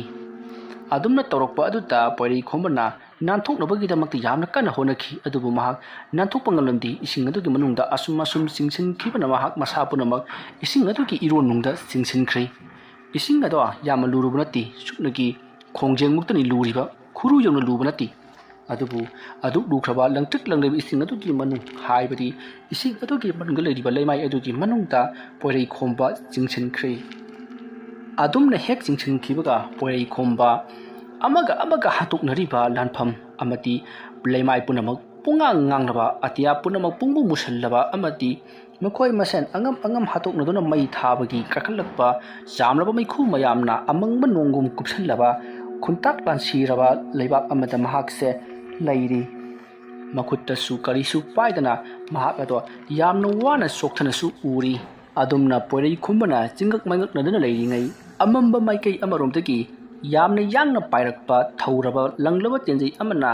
ꯑꯗꯨꯝꯅ ꯇꯧꯔꯛꯄ ꯑꯗꯨꯗ ꯄꯣꯏꯔꯩꯈꯣꯝꯕꯅ ꯅꯥꯟꯊꯣꯛꯅꯕꯒꯤꯗꯃꯛꯇ ꯌꯥꯝꯅ ꯀꯟꯅ ꯍꯣꯠꯅꯈꯤ, ꯑꯗꯨꯕꯨ ꯃꯍꯥꯛ ꯅꯥꯟꯊꯣꯛꯄ ꯉꯝꯂꯝꯗꯦ꯫ ꯏꯁꯤꯡ ꯑꯗꯨꯒꯤ ꯃꯅꯨꯡꯗ ꯑꯁꯨꯝ ꯑꯁꯨꯝ ꯆꯤꯡꯁꯤꯟꯈꯤꯕꯅ ꯃꯍꯥꯛ ꯃꯁꯥ ꯄꯨꯝꯅꯃꯛ ꯏꯁꯤꯡ ꯑꯗꯨꯒꯤ ꯏꯔꯣꯟꯅꯨꯡꯗ ꯆꯤꯡꯁꯤꯟꯈ꯭ꯔꯦ꯫ ꯏꯁꯤꯡ ꯑꯗꯣ ꯌꯥꯝꯅ ꯂꯨꯔꯨꯕ ꯅꯠꯇꯦ, ꯁꯨꯞꯅꯒꯤ ꯈꯣꯡꯖꯦꯡꯃꯨꯛꯇꯅꯤ ꯂꯨꯔꯤꯕ, ꯈꯨꯔꯨ ꯌꯧꯅ ꯂꯨꯕ ꯅꯠꯇꯦ꯫ ꯑꯗꯨꯕꯨ ꯑꯗꯨꯛ ꯂꯨꯈ꯭ꯔꯕ ꯂꯪꯇ꯭ꯔꯤꯛ ꯂꯪꯂꯤꯕ ꯏꯁꯤꯡ ꯑꯗꯨꯒꯤ ꯃꯅꯨꯡ, ꯍꯥꯏꯕꯗꯤ ꯏꯁꯤꯡ ꯑꯗꯨꯒꯤ ꯃꯅꯨꯡꯗ ꯂꯩꯔꯤꯕ ꯂꯩꯃꯥꯏ ꯑꯗꯨꯒꯤ ꯃꯅꯨꯡꯗ ꯄꯣꯏꯔꯩꯈꯣꯝꯕ ꯆꯤꯡꯁꯤꯟꯈ꯭ꯔꯦ꯫ ꯑꯗꯨꯝꯅ ꯍꯦꯛ ꯆꯤꯡꯁꯤꯟꯈꯤꯕꯒ ꯄꯣꯏꯔꯩꯈꯣꯝꯕ ꯑꯃꯒ ꯑꯃꯒ ꯍꯥꯠꯇꯣꯛꯅꯔꯤꯕ ꯂꯥꯟꯐꯝ ꯑꯃꯗꯤ ꯂꯩꯃꯥꯏ ꯄꯨꯝꯅꯃꯛ ꯄꯨꯡꯉꯥꯡ ꯉꯥꯡꯂꯕ, ꯑꯇꯤꯌꯥ ꯄꯨꯝꯅꯃꯛ ꯄꯨꯡꯃꯨ ꯃꯨꯁꯜꯂꯕ ꯑꯃꯗꯤ ꯃꯈꯣꯏ ꯃꯁꯦꯟ ꯑꯉꯝ ꯑꯉꯝ ꯍꯥꯠꯇꯣꯛꯅꯗꯨꯅ ꯃꯩ ꯊꯥꯕꯒꯤ ꯀꯥꯈꯠꯂꯛꯄ ꯆꯥꯝꯂꯕ ꯃꯩꯈꯨ ꯃꯌꯥꯝꯅ ꯑꯃꯪꯕ ꯅꯣꯡꯒꯨꯝ ꯀꯨꯞꯁꯜꯂꯕ ꯈꯨꯟꯇꯥꯛ ꯂꯥꯟꯁꯤꯔꯕ ꯂꯩꯕꯥꯛ ꯑꯃꯗ ꯃꯍꯥꯛꯁꯦ ꯂꯩꯔꯤ꯫ ꯃꯈꯨꯠꯇꯁꯨ ꯀꯔꯤꯁꯨ ꯄꯥꯏꯗꯅ ꯃꯍꯥꯛ ꯑꯗꯣ ꯌꯥꯝꯅ ꯋꯥꯅ ꯆꯣꯛꯊꯅꯁꯨ ꯎꯔꯤ꯫ ꯑꯗꯨꯝꯅ ꯄꯣꯏꯔꯩꯈꯣꯝꯕꯅ ꯆꯤꯡꯉꯛ ꯃꯥꯏꯉꯛꯅꯗꯨꯅ ꯂꯩꯔꯤꯉꯩ, ꯑꯃꯝꯕ ꯃꯥꯏꯀꯩ ꯑꯃꯔꯣꯝꯗꯒꯤ ꯌꯥꯝꯅ ꯌꯥꯡꯅ ꯄꯥꯏꯔꯛꯄ ꯊꯧꯔꯕ ꯂꯪꯂꯕ ꯇꯦꯟꯖꯩ ꯑꯃꯅ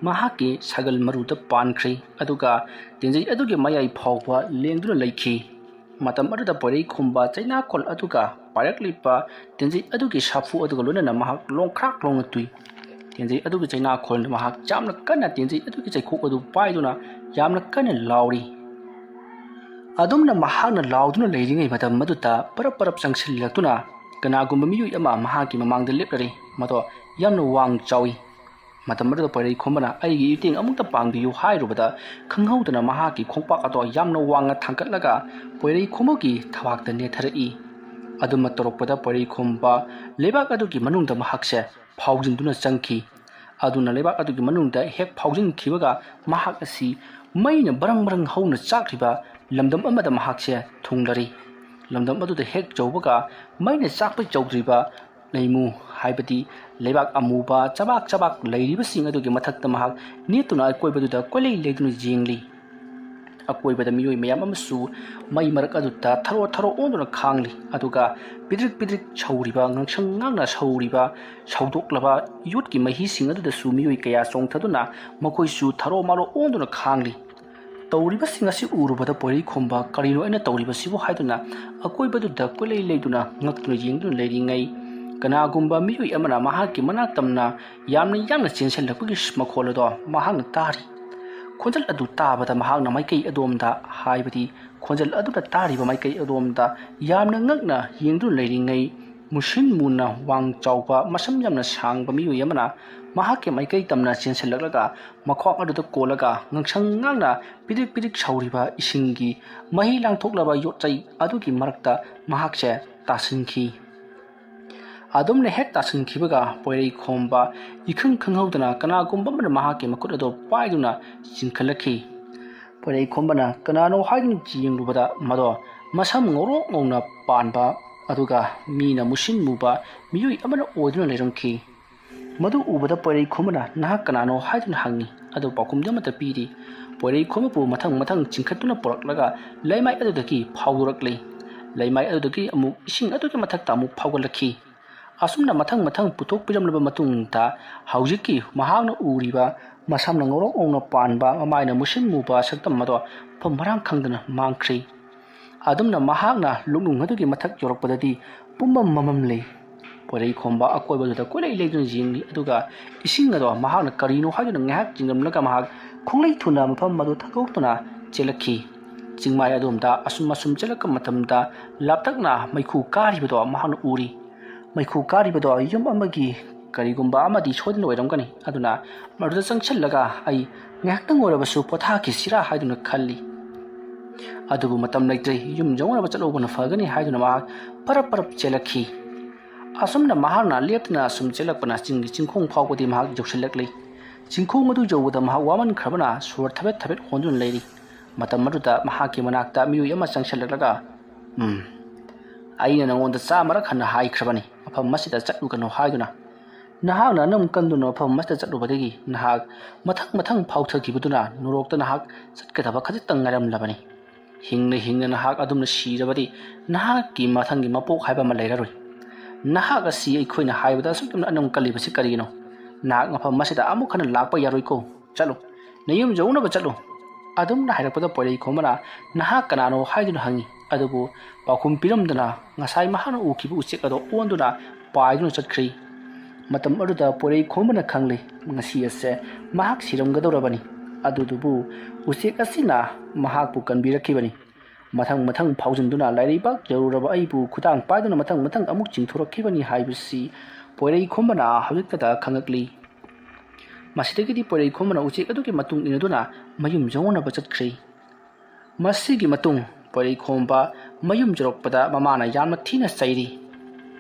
ꯃꯍꯥꯛꯀꯤ ꯁꯥꯒꯜ ꯃꯔꯨꯗ ꯄꯥꯟꯈ꯭ꯔꯦ, ꯑꯗꯨꯒ ꯇꯦꯟꯖꯩ ꯑꯗꯨꯒꯤ ꯃꯌꯥꯏ ꯐꯥꯎꯕ ꯂꯦꯡꯗꯨꯅ ꯂꯩꯈꯤ꯫ ꯃꯇꯝ ꯑꯗꯨꯗ ꯄꯣꯏꯔꯩꯈꯣꯝꯕ ꯆꯩꯅꯥꯈꯣꯜ ꯑꯗꯨꯒ ꯄꯥꯏꯔꯛꯂꯤꯕ ꯇꯦꯟꯖꯩ ꯑꯗꯨꯒꯤ ꯁꯥꯐꯨ ꯑꯗꯨꯒ ꯂꯣꯏꯅꯅ ꯃꯍꯥꯛ ꯂꯣꯡꯈ꯭ꯔꯥꯛ ꯂꯣꯡꯅ ꯇꯨꯏ꯫ ꯇꯦꯟꯖꯩ ꯑꯗꯨꯒꯤ ꯆꯩꯅꯥꯈꯣꯜꯅ ꯃꯍꯥꯛ ꯌꯥꯝꯅ ꯀꯟꯅ ꯇꯦꯟꯖꯩ ꯑꯗꯨꯒꯤ ꯆꯩꯈꯣꯛ ꯑꯗꯨ ꯄꯥꯏꯗꯨꯅ ꯌꯥꯝꯅ ꯀꯟꯅ ꯂꯥꯎꯔꯤ꯫ ꯑꯗꯨꯝꯅ ꯃꯍꯥꯛꯅ ꯂꯥꯎꯗꯨꯅ ꯂꯩꯔꯤꯉꯩ ꯃꯇꯝ ꯑꯗꯨꯗ ꯄꯔꯞ ꯄꯔꯞ ꯆꯪꯁꯤꯜꯂꯛꯇꯨꯅ ꯀꯅꯥꯒꯨꯝꯕ ꯃꯤꯑꯣꯏ ꯑꯃ ꯃꯍꯥꯛꯀꯤ ꯃꯃꯥꯡꯗ ꯂꯦꯞꯂꯔꯤ꯫ ꯃꯗꯣ ꯌꯥꯝꯅ ꯋꯥꯡ ꯆꯥꯎꯏ꯫ ꯃꯇꯝ ꯑꯗꯨꯗ ꯄꯣꯏꯔꯩꯈꯣꯝꯕꯅ "ꯑꯩꯒꯤ ꯏꯇꯦꯡ ꯑꯃꯨꯛꯇ ꯄꯥꯡꯕꯤꯌꯨ" ꯍꯥꯏꯔꯨꯕꯗ, ꯈꯪꯍꯧꯗꯅ ꯃꯍꯥꯛꯀꯤ ꯈꯣꯡꯄꯥꯛ ꯑꯗꯣ ꯌꯥꯝꯅ ꯋꯥꯡꯅ ꯊꯥꯡꯒꯠꯂꯒ ꯄꯣꯏꯔꯩꯈꯣꯝꯕꯒꯤ ꯊꯕꯥꯛꯇ ꯅꯦꯠꯊꯔꯛꯏ꯫ ꯑꯗꯨꯃ ꯇꯧꯔꯛꯄꯗ ꯄꯣꯏꯔꯩꯈꯣꯝꯕ ꯂꯩꯕꯥꯛ ꯑꯗꯨꯒꯤ ꯃꯅꯨꯡꯗ ꯃꯍꯥꯛꯁꯦ ꯐꯥꯎꯖꯤꯟꯗꯨꯅ ꯆꯪꯈꯤ꯫ ꯑꯗꯨꯅ ꯂꯩꯕꯥꯛ ꯑꯗꯨꯒꯤ ꯃꯅꯨꯡꯗ ꯍꯦꯛ ꯐꯥꯎꯖꯤꯟꯈꯤꯕꯒ, ꯃꯍꯥꯛ ꯑꯁꯤ ꯃꯩꯅ ꯕꯔꯪ ꯕꯔꯪ ꯍꯧꯅ ꯆꯥꯛꯂꯤꯕ ꯂꯝꯗꯝ ꯑꯃꯗ ꯃꯍꯥꯛꯁꯦ ꯊꯨꯡꯂꯔꯤ꯫ ꯂꯝꯗꯝ ꯑꯗꯨꯗ ꯍꯦꯛ ꯌꯧꯕꯒ, ꯃꯩꯅ ꯆꯥꯛꯄ ꯌꯧꯗ꯭ꯔꯤꯕ ꯂꯩꯃꯨ, ꯍꯥꯏꯕꯗꯤ ꯂꯩꯕꯥꯛ ꯑꯃꯨꯕ ꯆꯕꯥꯛ ꯆꯕꯥꯛ ꯂꯩꯔꯤꯕꯁꯤꯡ ꯑꯗꯨꯒꯤ ꯃꯊꯛꯇ ꯃꯍꯥꯛ ꯅꯦꯠꯇꯨꯅ ꯑꯀꯣꯏꯕꯗꯨꯗ ꯀꯣꯏꯂꯩ ꯂꯩꯗꯨꯅ ꯌꯦꯡꯂꯤ꯫ ꯑꯀꯣꯏꯕꯗ ꯃꯤꯑꯣꯏ ꯃꯌꯥꯝ ꯑꯃꯁꯨ ꯃꯩ ꯃꯔꯛ ꯑꯗꯨꯗ ꯊꯔꯣ ꯊꯔꯣ ꯑꯣꯟꯗꯨꯅ ꯈꯥꯡꯂꯤ꯫ ꯑꯗꯨꯒ ꯄꯤꯗ꯭ꯔꯤꯛ ꯄꯤꯗ꯭ꯔꯤꯛ ꯁꯧꯔꯤꯕ, ꯉꯥꯡꯁꯪ ꯉꯥꯡꯅ ꯁꯧꯔꯤꯕ, ꯁꯧꯗꯣꯛꯂꯕ ꯌꯣꯠꯀꯤ ꯃꯍꯤꯁꯤꯡ ꯑꯗꯨꯗꯁꯨ ꯃꯤꯑꯣꯏ ꯀꯌꯥ ꯆꯣꯡꯊꯗꯨꯅ ꯃꯈꯣꯏꯁꯨ ꯊꯔꯣ ꯃꯥꯔꯣ ꯑꯣꯟꯗꯨꯅ ꯈꯥꯡꯂꯤ꯫ ꯇꯧꯔꯤꯕꯁꯤꯡ ꯑꯁꯤ ꯎꯔꯨꯕꯗ ꯄꯣꯏꯔꯩꯈꯣꯝꯕ "ꯀꯔꯤꯅꯣ ꯑꯩꯅ ꯇꯧꯔꯤꯕꯁꯤꯕꯨ?" ꯍꯥꯏꯗꯨꯅ ꯑꯀꯣꯏꯕꯗꯨꯗ ꯀꯣꯏꯂꯩ ꯂꯩꯗꯨꯅ ꯉꯛꯇꯨꯅ ꯌꯦꯡꯗꯨꯅ ꯂꯩꯔꯤꯉꯩ, ꯀꯅꯥꯒꯨꯝꯕ ꯃꯤꯑꯣꯏ ꯑꯃꯅ ꯃꯍꯥꯛꯀꯤ ꯃꯅꯥꯛ ꯇꯝꯅ ꯌꯥꯝꯅ ꯌꯥꯡꯅ ꯆꯦꯟꯁꯤꯜꯂꯛꯄꯒꯤ ꯃꯈꯣꯜ ꯑꯗꯣ ꯃꯍꯥꯛꯅ ꯇꯥꯔꯤ꯫ ꯈꯣꯟꯖꯦꯜ ꯑꯗꯨ ꯇꯥꯕꯗ ꯃꯍꯥꯛꯅ ꯃꯥꯏꯀꯩ ꯑꯗꯣꯝꯗ, ꯍꯥꯏꯕꯗꯤ ꯈꯣꯟꯖꯦꯜ ꯑꯗꯨꯅ ꯇꯥꯔꯤꯕ ꯃꯥꯏꯀꯩ ꯑꯗꯣꯝꯗ ꯌꯥꯝꯅ ꯉꯛꯅ ꯌꯦꯡꯗꯨꯅ ꯂꯩꯔꯤꯉꯩ, ꯃꯨꯁꯤꯟ ꯃꯨꯅ ꯋꯥꯡ ꯆꯥꯎꯕ, ꯃꯁꯝ ꯌꯥꯝꯅ ꯁꯥꯡꯕ ꯃꯤꯑꯣꯏ ꯑꯃꯅ ꯃꯍꯥꯛꯀꯤ ꯃꯥꯏꯀꯩ ꯇꯝꯅ ꯆꯦꯟꯁꯤꯜꯂꯛꯂꯒ ꯃꯈ꯭ꯋꯥꯡ ꯑꯗꯨꯗ ꯀꯣꯜꯂꯒ ꯉꯥꯡꯁꯪ ꯉꯥꯡꯅ ꯄꯤꯗ꯭ꯔꯤꯛ ꯄꯤꯗ꯭ꯔꯤꯛ ꯁꯧꯔꯤꯕ ꯏꯁꯤꯡꯒꯤ ꯃꯍꯤ ꯂꯥꯡꯊꯣꯛꯂꯕ ꯌꯣꯠꯆꯩ ꯑꯗꯨꯒꯤ ꯃꯔꯛꯇ ꯃꯍꯥꯛꯁꯦ ꯇꯥꯁꯤꯟꯈꯤ꯫ ꯑꯗꯨꯝꯅ ꯍꯦꯛ ꯇꯥꯁꯤꯟꯈꯤꯕꯒ ꯄꯣꯏꯔꯩꯈꯣꯝꯕ ꯏꯈꯪ ꯈꯪꯍꯧꯗꯅ ꯀꯅꯥꯒꯨꯝꯕ ꯑꯃꯅ ꯃꯍꯥꯛꯀꯤ ꯃꯈꯨꯠ ꯑꯗꯨ ꯄꯥꯏꯗꯨꯅ ꯆꯤꯡꯈꯠꯂꯛꯈꯤ꯫ ꯄꯣꯏꯔꯩꯈꯣꯝꯕꯅ ꯀꯅꯥꯅꯣ ꯍꯥꯏꯗꯨꯅ ꯌꯦꯡꯂꯨꯕꯗ ꯃꯗꯣ ꯃꯁꯝ ꯉꯧꯔꯣꯛ ꯉꯧꯅ ꯄꯥꯟꯕ, ꯑꯗꯨꯒ ꯃꯤꯅ ꯃꯨꯁꯤꯟ ꯃꯨꯕ ꯃꯤꯑꯣꯏ ꯑꯃꯅ ꯑꯣꯏꯗꯨꯅ ꯂꯩꯔꯝꯈꯤ꯫ ꯃꯗꯨ ꯎꯕꯗ ꯄꯣꯏꯔꯩꯈꯣꯝꯕꯅ "ꯅꯍꯥꯛ ꯀꯅꯥꯅꯣ?" ꯍꯥꯏꯗꯨꯅ ꯍꯪꯉꯤ꯫ ꯑꯗꯨ ꯄꯥꯎꯈꯨꯝꯗꯤ ꯑꯃꯠꯇ ꯄꯤꯗꯦ꯫ ꯄꯣꯏꯔꯩꯈꯣꯝꯕꯕꯨ ꯃꯊꯪ ꯃꯊꯪ ꯆꯤꯡꯈꯠꯇꯨꯅ ꯄꯨꯔꯛꯂꯒ ꯂꯩꯃꯥꯏ ꯑꯗꯨꯗꯒꯤ ꯐꯥꯎꯗꯣꯔꯛꯂꯤ꯫ ꯂꯩꯃꯥꯏ ꯑꯗꯨꯗꯒꯤ ꯑꯃꯨꯛ ꯏꯁꯤꯡ ꯑꯗꯨꯒꯤ ꯃꯊꯛꯇ ꯑꯃꯨꯛ ꯐꯥꯎꯒꯠꯂꯛꯈꯤ꯫ ꯑꯁꯨꯝꯅ ꯃꯊꯪ ꯃꯊꯪ ꯄꯨꯊꯣꯛꯄꯤꯔꯝꯂꯕ ꯃꯇꯨꯡꯗ, ꯍꯧꯖꯤꯛꯀꯤ ꯃꯍꯥꯛꯅ ꯎꯔꯤꯕ ꯃꯁꯝꯅ ꯉꯧꯔꯣꯛ ꯉꯧꯅ ꯄꯥꯟꯕ, ꯃꯃꯥꯏꯅ ꯃꯨꯁꯤꯟ ꯃꯨꯕ ꯁꯛꯇꯝ ꯑꯗꯣ ꯃꯐꯝ ꯃꯔꯥꯡ ꯈꯪꯗꯅ ꯃꯥꯡꯈ꯭ꯔꯦ꯫ ꯑꯗꯨꯝꯅ ꯃꯍꯥꯛꯅ ꯂꯨꯛꯅꯨꯡ ꯑꯗꯨꯒꯤ ꯃꯊꯛ ꯌꯧꯔꯛꯄꯗꯗꯤ ꯄꯨꯝꯃꯝ ꯃꯝꯃꯝꯂꯦ꯫ ꯄꯣꯏꯔꯩꯈꯣꯝꯕ ꯑꯀꯣꯏꯕꯗꯨꯗ ꯀꯣꯏꯂꯩ ꯂꯩꯗꯨꯅ ꯌꯦꯡꯂꯤ, ꯑꯗꯨꯒ ꯏꯁꯤꯡ ꯑꯗꯣ ꯃꯍꯥꯛꯅ ꯀꯔꯤꯅꯣ ꯍꯥꯏꯗꯨꯅ ꯉꯥꯏꯍꯥꯛ ꯆꯤꯡꯂꯝꯂꯒ ꯃꯍꯥꯛ ꯈꯣꯡꯂꯩ ꯊꯨꯅ ꯃꯐꯝ ꯑꯗꯨ ꯊꯥꯗꯣꯛꯇꯨꯅ ꯆꯦꯜꯂꯛꯈꯤ꯫ ꯆꯤꯡꯃꯥꯏ ꯑꯗꯣꯝꯗ ꯑꯁꯨꯝ ꯑꯁꯨꯝ ꯆꯦꯜꯂꯛꯄ ꯃꯇꯝꯗ ꯂꯥꯞꯇꯛꯅ ꯃꯩꯈꯨ ꯀꯥꯔꯤꯕꯗꯣ ꯃꯍꯥꯛꯅ ꯎꯔꯤ꯫ ꯃꯩꯈꯨ ꯀꯥꯔꯤꯕꯗꯣ ꯌꯨꯝ ꯑꯃꯒꯤ ꯀꯔꯤꯒꯨꯝꯕ ꯑꯃꯗꯤ ꯁꯣꯏꯗꯅ ꯑꯣꯏꯔꯝꯒꯅꯤ꯫ ꯑꯗꯨꯅ ꯃꯗꯨꯗ ꯆꯪꯁꯤꯜꯂꯒ ꯑꯩ ꯉꯥꯏꯍꯥꯛꯇꯪ ꯑꯣꯏꯔꯕꯁꯨ ꯄꯣꯊꯥꯈꯤꯁꯤꯔꯥ ꯍꯥꯏꯗꯨꯅ ꯈꯜꯂꯤ꯫ ꯑꯗꯨꯕꯨ ꯃꯇꯝ ꯂꯩꯇ꯭ꯔꯦ, ꯌꯨꯝ ꯌꯧꯅꯕ ꯆꯠꯍꯧꯕꯅ ꯐꯒꯅꯤ ꯍꯥꯏꯗꯨꯅ ꯃꯍꯥꯛ ꯄꯔꯞ ꯄꯔꯞ ꯆꯦꯜꯂꯛꯈꯤ꯫ ꯑꯁꯨꯝꯅ ꯃꯍꯥꯛꯅ ꯂꯦꯞꯇꯅ ꯑꯁꯨꯝ ꯆꯦꯜꯂꯛꯄꯅ ꯆꯤꯡꯒꯤ ꯆꯤꯡꯈꯣꯡ ꯐꯥꯎꯕꯗꯤ ꯃꯍꯥꯛ ꯌꯧꯁꯤꯜꯂꯛꯂꯤ꯫ ꯆꯤꯡꯈꯣꯡ ꯑꯗꯨ ꯌꯧꯕꯗ ꯃꯍꯥꯛ ꯋꯥꯃꯟꯈ꯭ꯔꯕꯅ ꯁꯣꯔ ꯊꯕꯦꯠ ꯊꯕꯦꯠ ꯍꯣꯟꯗꯨꯅ ꯂꯩꯔꯤ꯫ ꯃꯇꯝ ꯑꯗꯨꯗ ꯃꯍꯥꯛꯀꯤ ꯃꯅꯥꯛꯇ ꯃꯤꯑꯣꯏ ꯑꯃ ꯆꯪꯁꯤꯜꯂꯛꯂꯒ, "ꯎꯝ, ꯑꯩꯅ ꯅꯉꯣꯟꯗ ꯆꯥꯃꯔꯛ ꯍꯟꯅ ꯍꯥꯏꯈ꯭ꯔꯕꯅꯤ, ꯃꯐꯝ ꯑꯁꯤꯗ ꯆꯠꯂꯨꯒꯅꯨ" ꯍꯥꯏꯗꯨꯅ꯫ ꯅꯍꯥꯛꯅ ꯑꯅꯝ ꯀꯟꯗꯨꯅ ꯃꯐꯝ ꯑꯁꯤꯗ ꯆꯠꯂꯨꯕꯗꯒꯤ ꯅꯍꯥꯛ ꯃꯊꯪ ꯃꯊꯪ ꯐꯥꯎꯊꯈꯤꯕꯗꯨꯅ ꯅꯣꯔꯣꯛꯇ ꯅꯍꯥꯛ ꯆꯠꯀꯗꯕ ꯈꯖꯤꯛꯇꯪ ꯉꯥꯏꯔꯝꯂꯕꯅꯤ꯫ ꯍꯤꯡꯅ ꯍꯤꯡꯅ ꯅꯍꯥꯛ ꯑꯗꯨꯝꯅ ꯁꯤꯔꯕꯗꯤ ꯅꯍꯥꯛꯀꯤ ꯃꯊꯪꯒꯤ ꯃꯄꯣꯛ ꯍꯥꯏꯕ ꯑꯃ ꯂꯩꯔꯔꯣꯏ꯫ ꯅꯍꯥꯛ ꯑꯁꯤ ꯑꯩꯈꯣꯏꯅ ꯍꯥꯏꯕꯗ ꯑꯁꯨꯛ ꯌꯥꯝꯅ ꯑꯅꯝ ꯀꯜꯂꯤꯕꯁꯤ ꯀꯔꯤꯒꯤꯅꯣ? ꯅꯍꯥꯛ ꯃꯐꯝ ꯑꯁꯤꯗ ꯑꯃꯨꯛ ꯍꯟꯅ ꯂꯥꯛꯄ ꯌꯥꯔꯣꯏꯀꯣ꯫ ꯆꯠꯂꯨ, ꯅꯌꯨꯝ ꯌꯧꯅꯕ ꯆꯠꯂꯨ꯫ ꯑꯗꯨꯝꯅ ꯍꯥꯏꯔꯛꯄꯗ ꯄꯣꯏꯔꯩꯈꯣꯝꯕꯅ ꯅꯍꯥꯛ ꯀꯅꯥꯅꯣ ꯍꯥꯏꯗꯨꯅ ꯍꯪꯉꯤ꯫ ꯑꯗꯨꯕꯨ ꯄꯥꯎꯈꯨꯝ ꯄꯤꯔꯝꯗꯅ ꯉꯁꯥꯏ ꯃꯍꯥꯛꯅ ꯎꯈꯤꯕ ꯎꯆꯦꯛ ꯑꯗꯣ ꯑꯣꯟꯗꯨꯅ ꯄꯥꯏꯗꯨꯅ ꯆꯠꯈ꯭ꯔꯦ꯫ ꯃꯇꯝ ꯑꯗꯨꯗ ꯄꯣꯏꯔꯩꯈꯣꯝꯕꯅ ꯈꯪꯂꯦ, ꯉꯁꯤ ꯑꯁꯦ ꯃꯍꯥꯛ ꯁꯤꯔꯝꯒꯗꯧꯔꯕꯅꯤ꯫ ꯑꯗꯨꯗꯨꯕꯨ ꯎꯆꯦꯛ ꯑꯁꯤꯅ ꯃꯍꯥꯛꯄꯨ ꯀꯟꯕꯤꯔꯛꯈꯤꯕꯅꯤ꯫ ꯃꯊꯪ ꯃꯊꯪ ꯐꯥꯎꯖꯤꯟꯗꯨꯅ ꯂꯥꯏꯔꯩꯕꯥꯛ ꯌꯧꯔꯨꯔꯕ ꯑꯩꯕꯨ ꯈꯨꯗꯥꯡ ꯄꯥꯏꯗꯨꯅ ꯃꯊꯪ ꯃꯊꯪ ꯑꯃꯨꯛ ꯆꯤꯡꯊꯣꯔꯛꯈꯤꯕꯅꯤ ꯍꯥꯏꯕꯁꯤ ꯄꯣꯏꯔꯩꯈꯣꯝꯕꯅ ꯍꯧꯖꯤꯛꯇꯗ ꯈꯪꯉꯛꯂꯤ꯫ ꯃꯁꯤꯗꯒꯤꯗꯤ ꯄꯣꯏꯔꯩꯈꯣꯝꯕꯅ ꯎꯆꯦꯛ ꯑꯗꯨꯒꯤ ꯃꯇꯨꯡ ꯏꯟꯅꯗꯨꯅ ꯃꯌꯨꯝ ꯌꯧꯅꯕ ꯆꯠꯈ꯭ꯔꯦ꯫ ꯃꯁꯤꯒꯤ ꯃꯇꯨꯡ ꯄꯣꯏꯔꯩꯈꯣꯝꯕ ꯃꯌꯨꯝ ꯌꯧꯔꯛꯄꯗ ꯃꯃꯥꯅ ꯌꯥꯝꯅ ꯊꯤꯅ ꯆꯩꯔꯤ꯫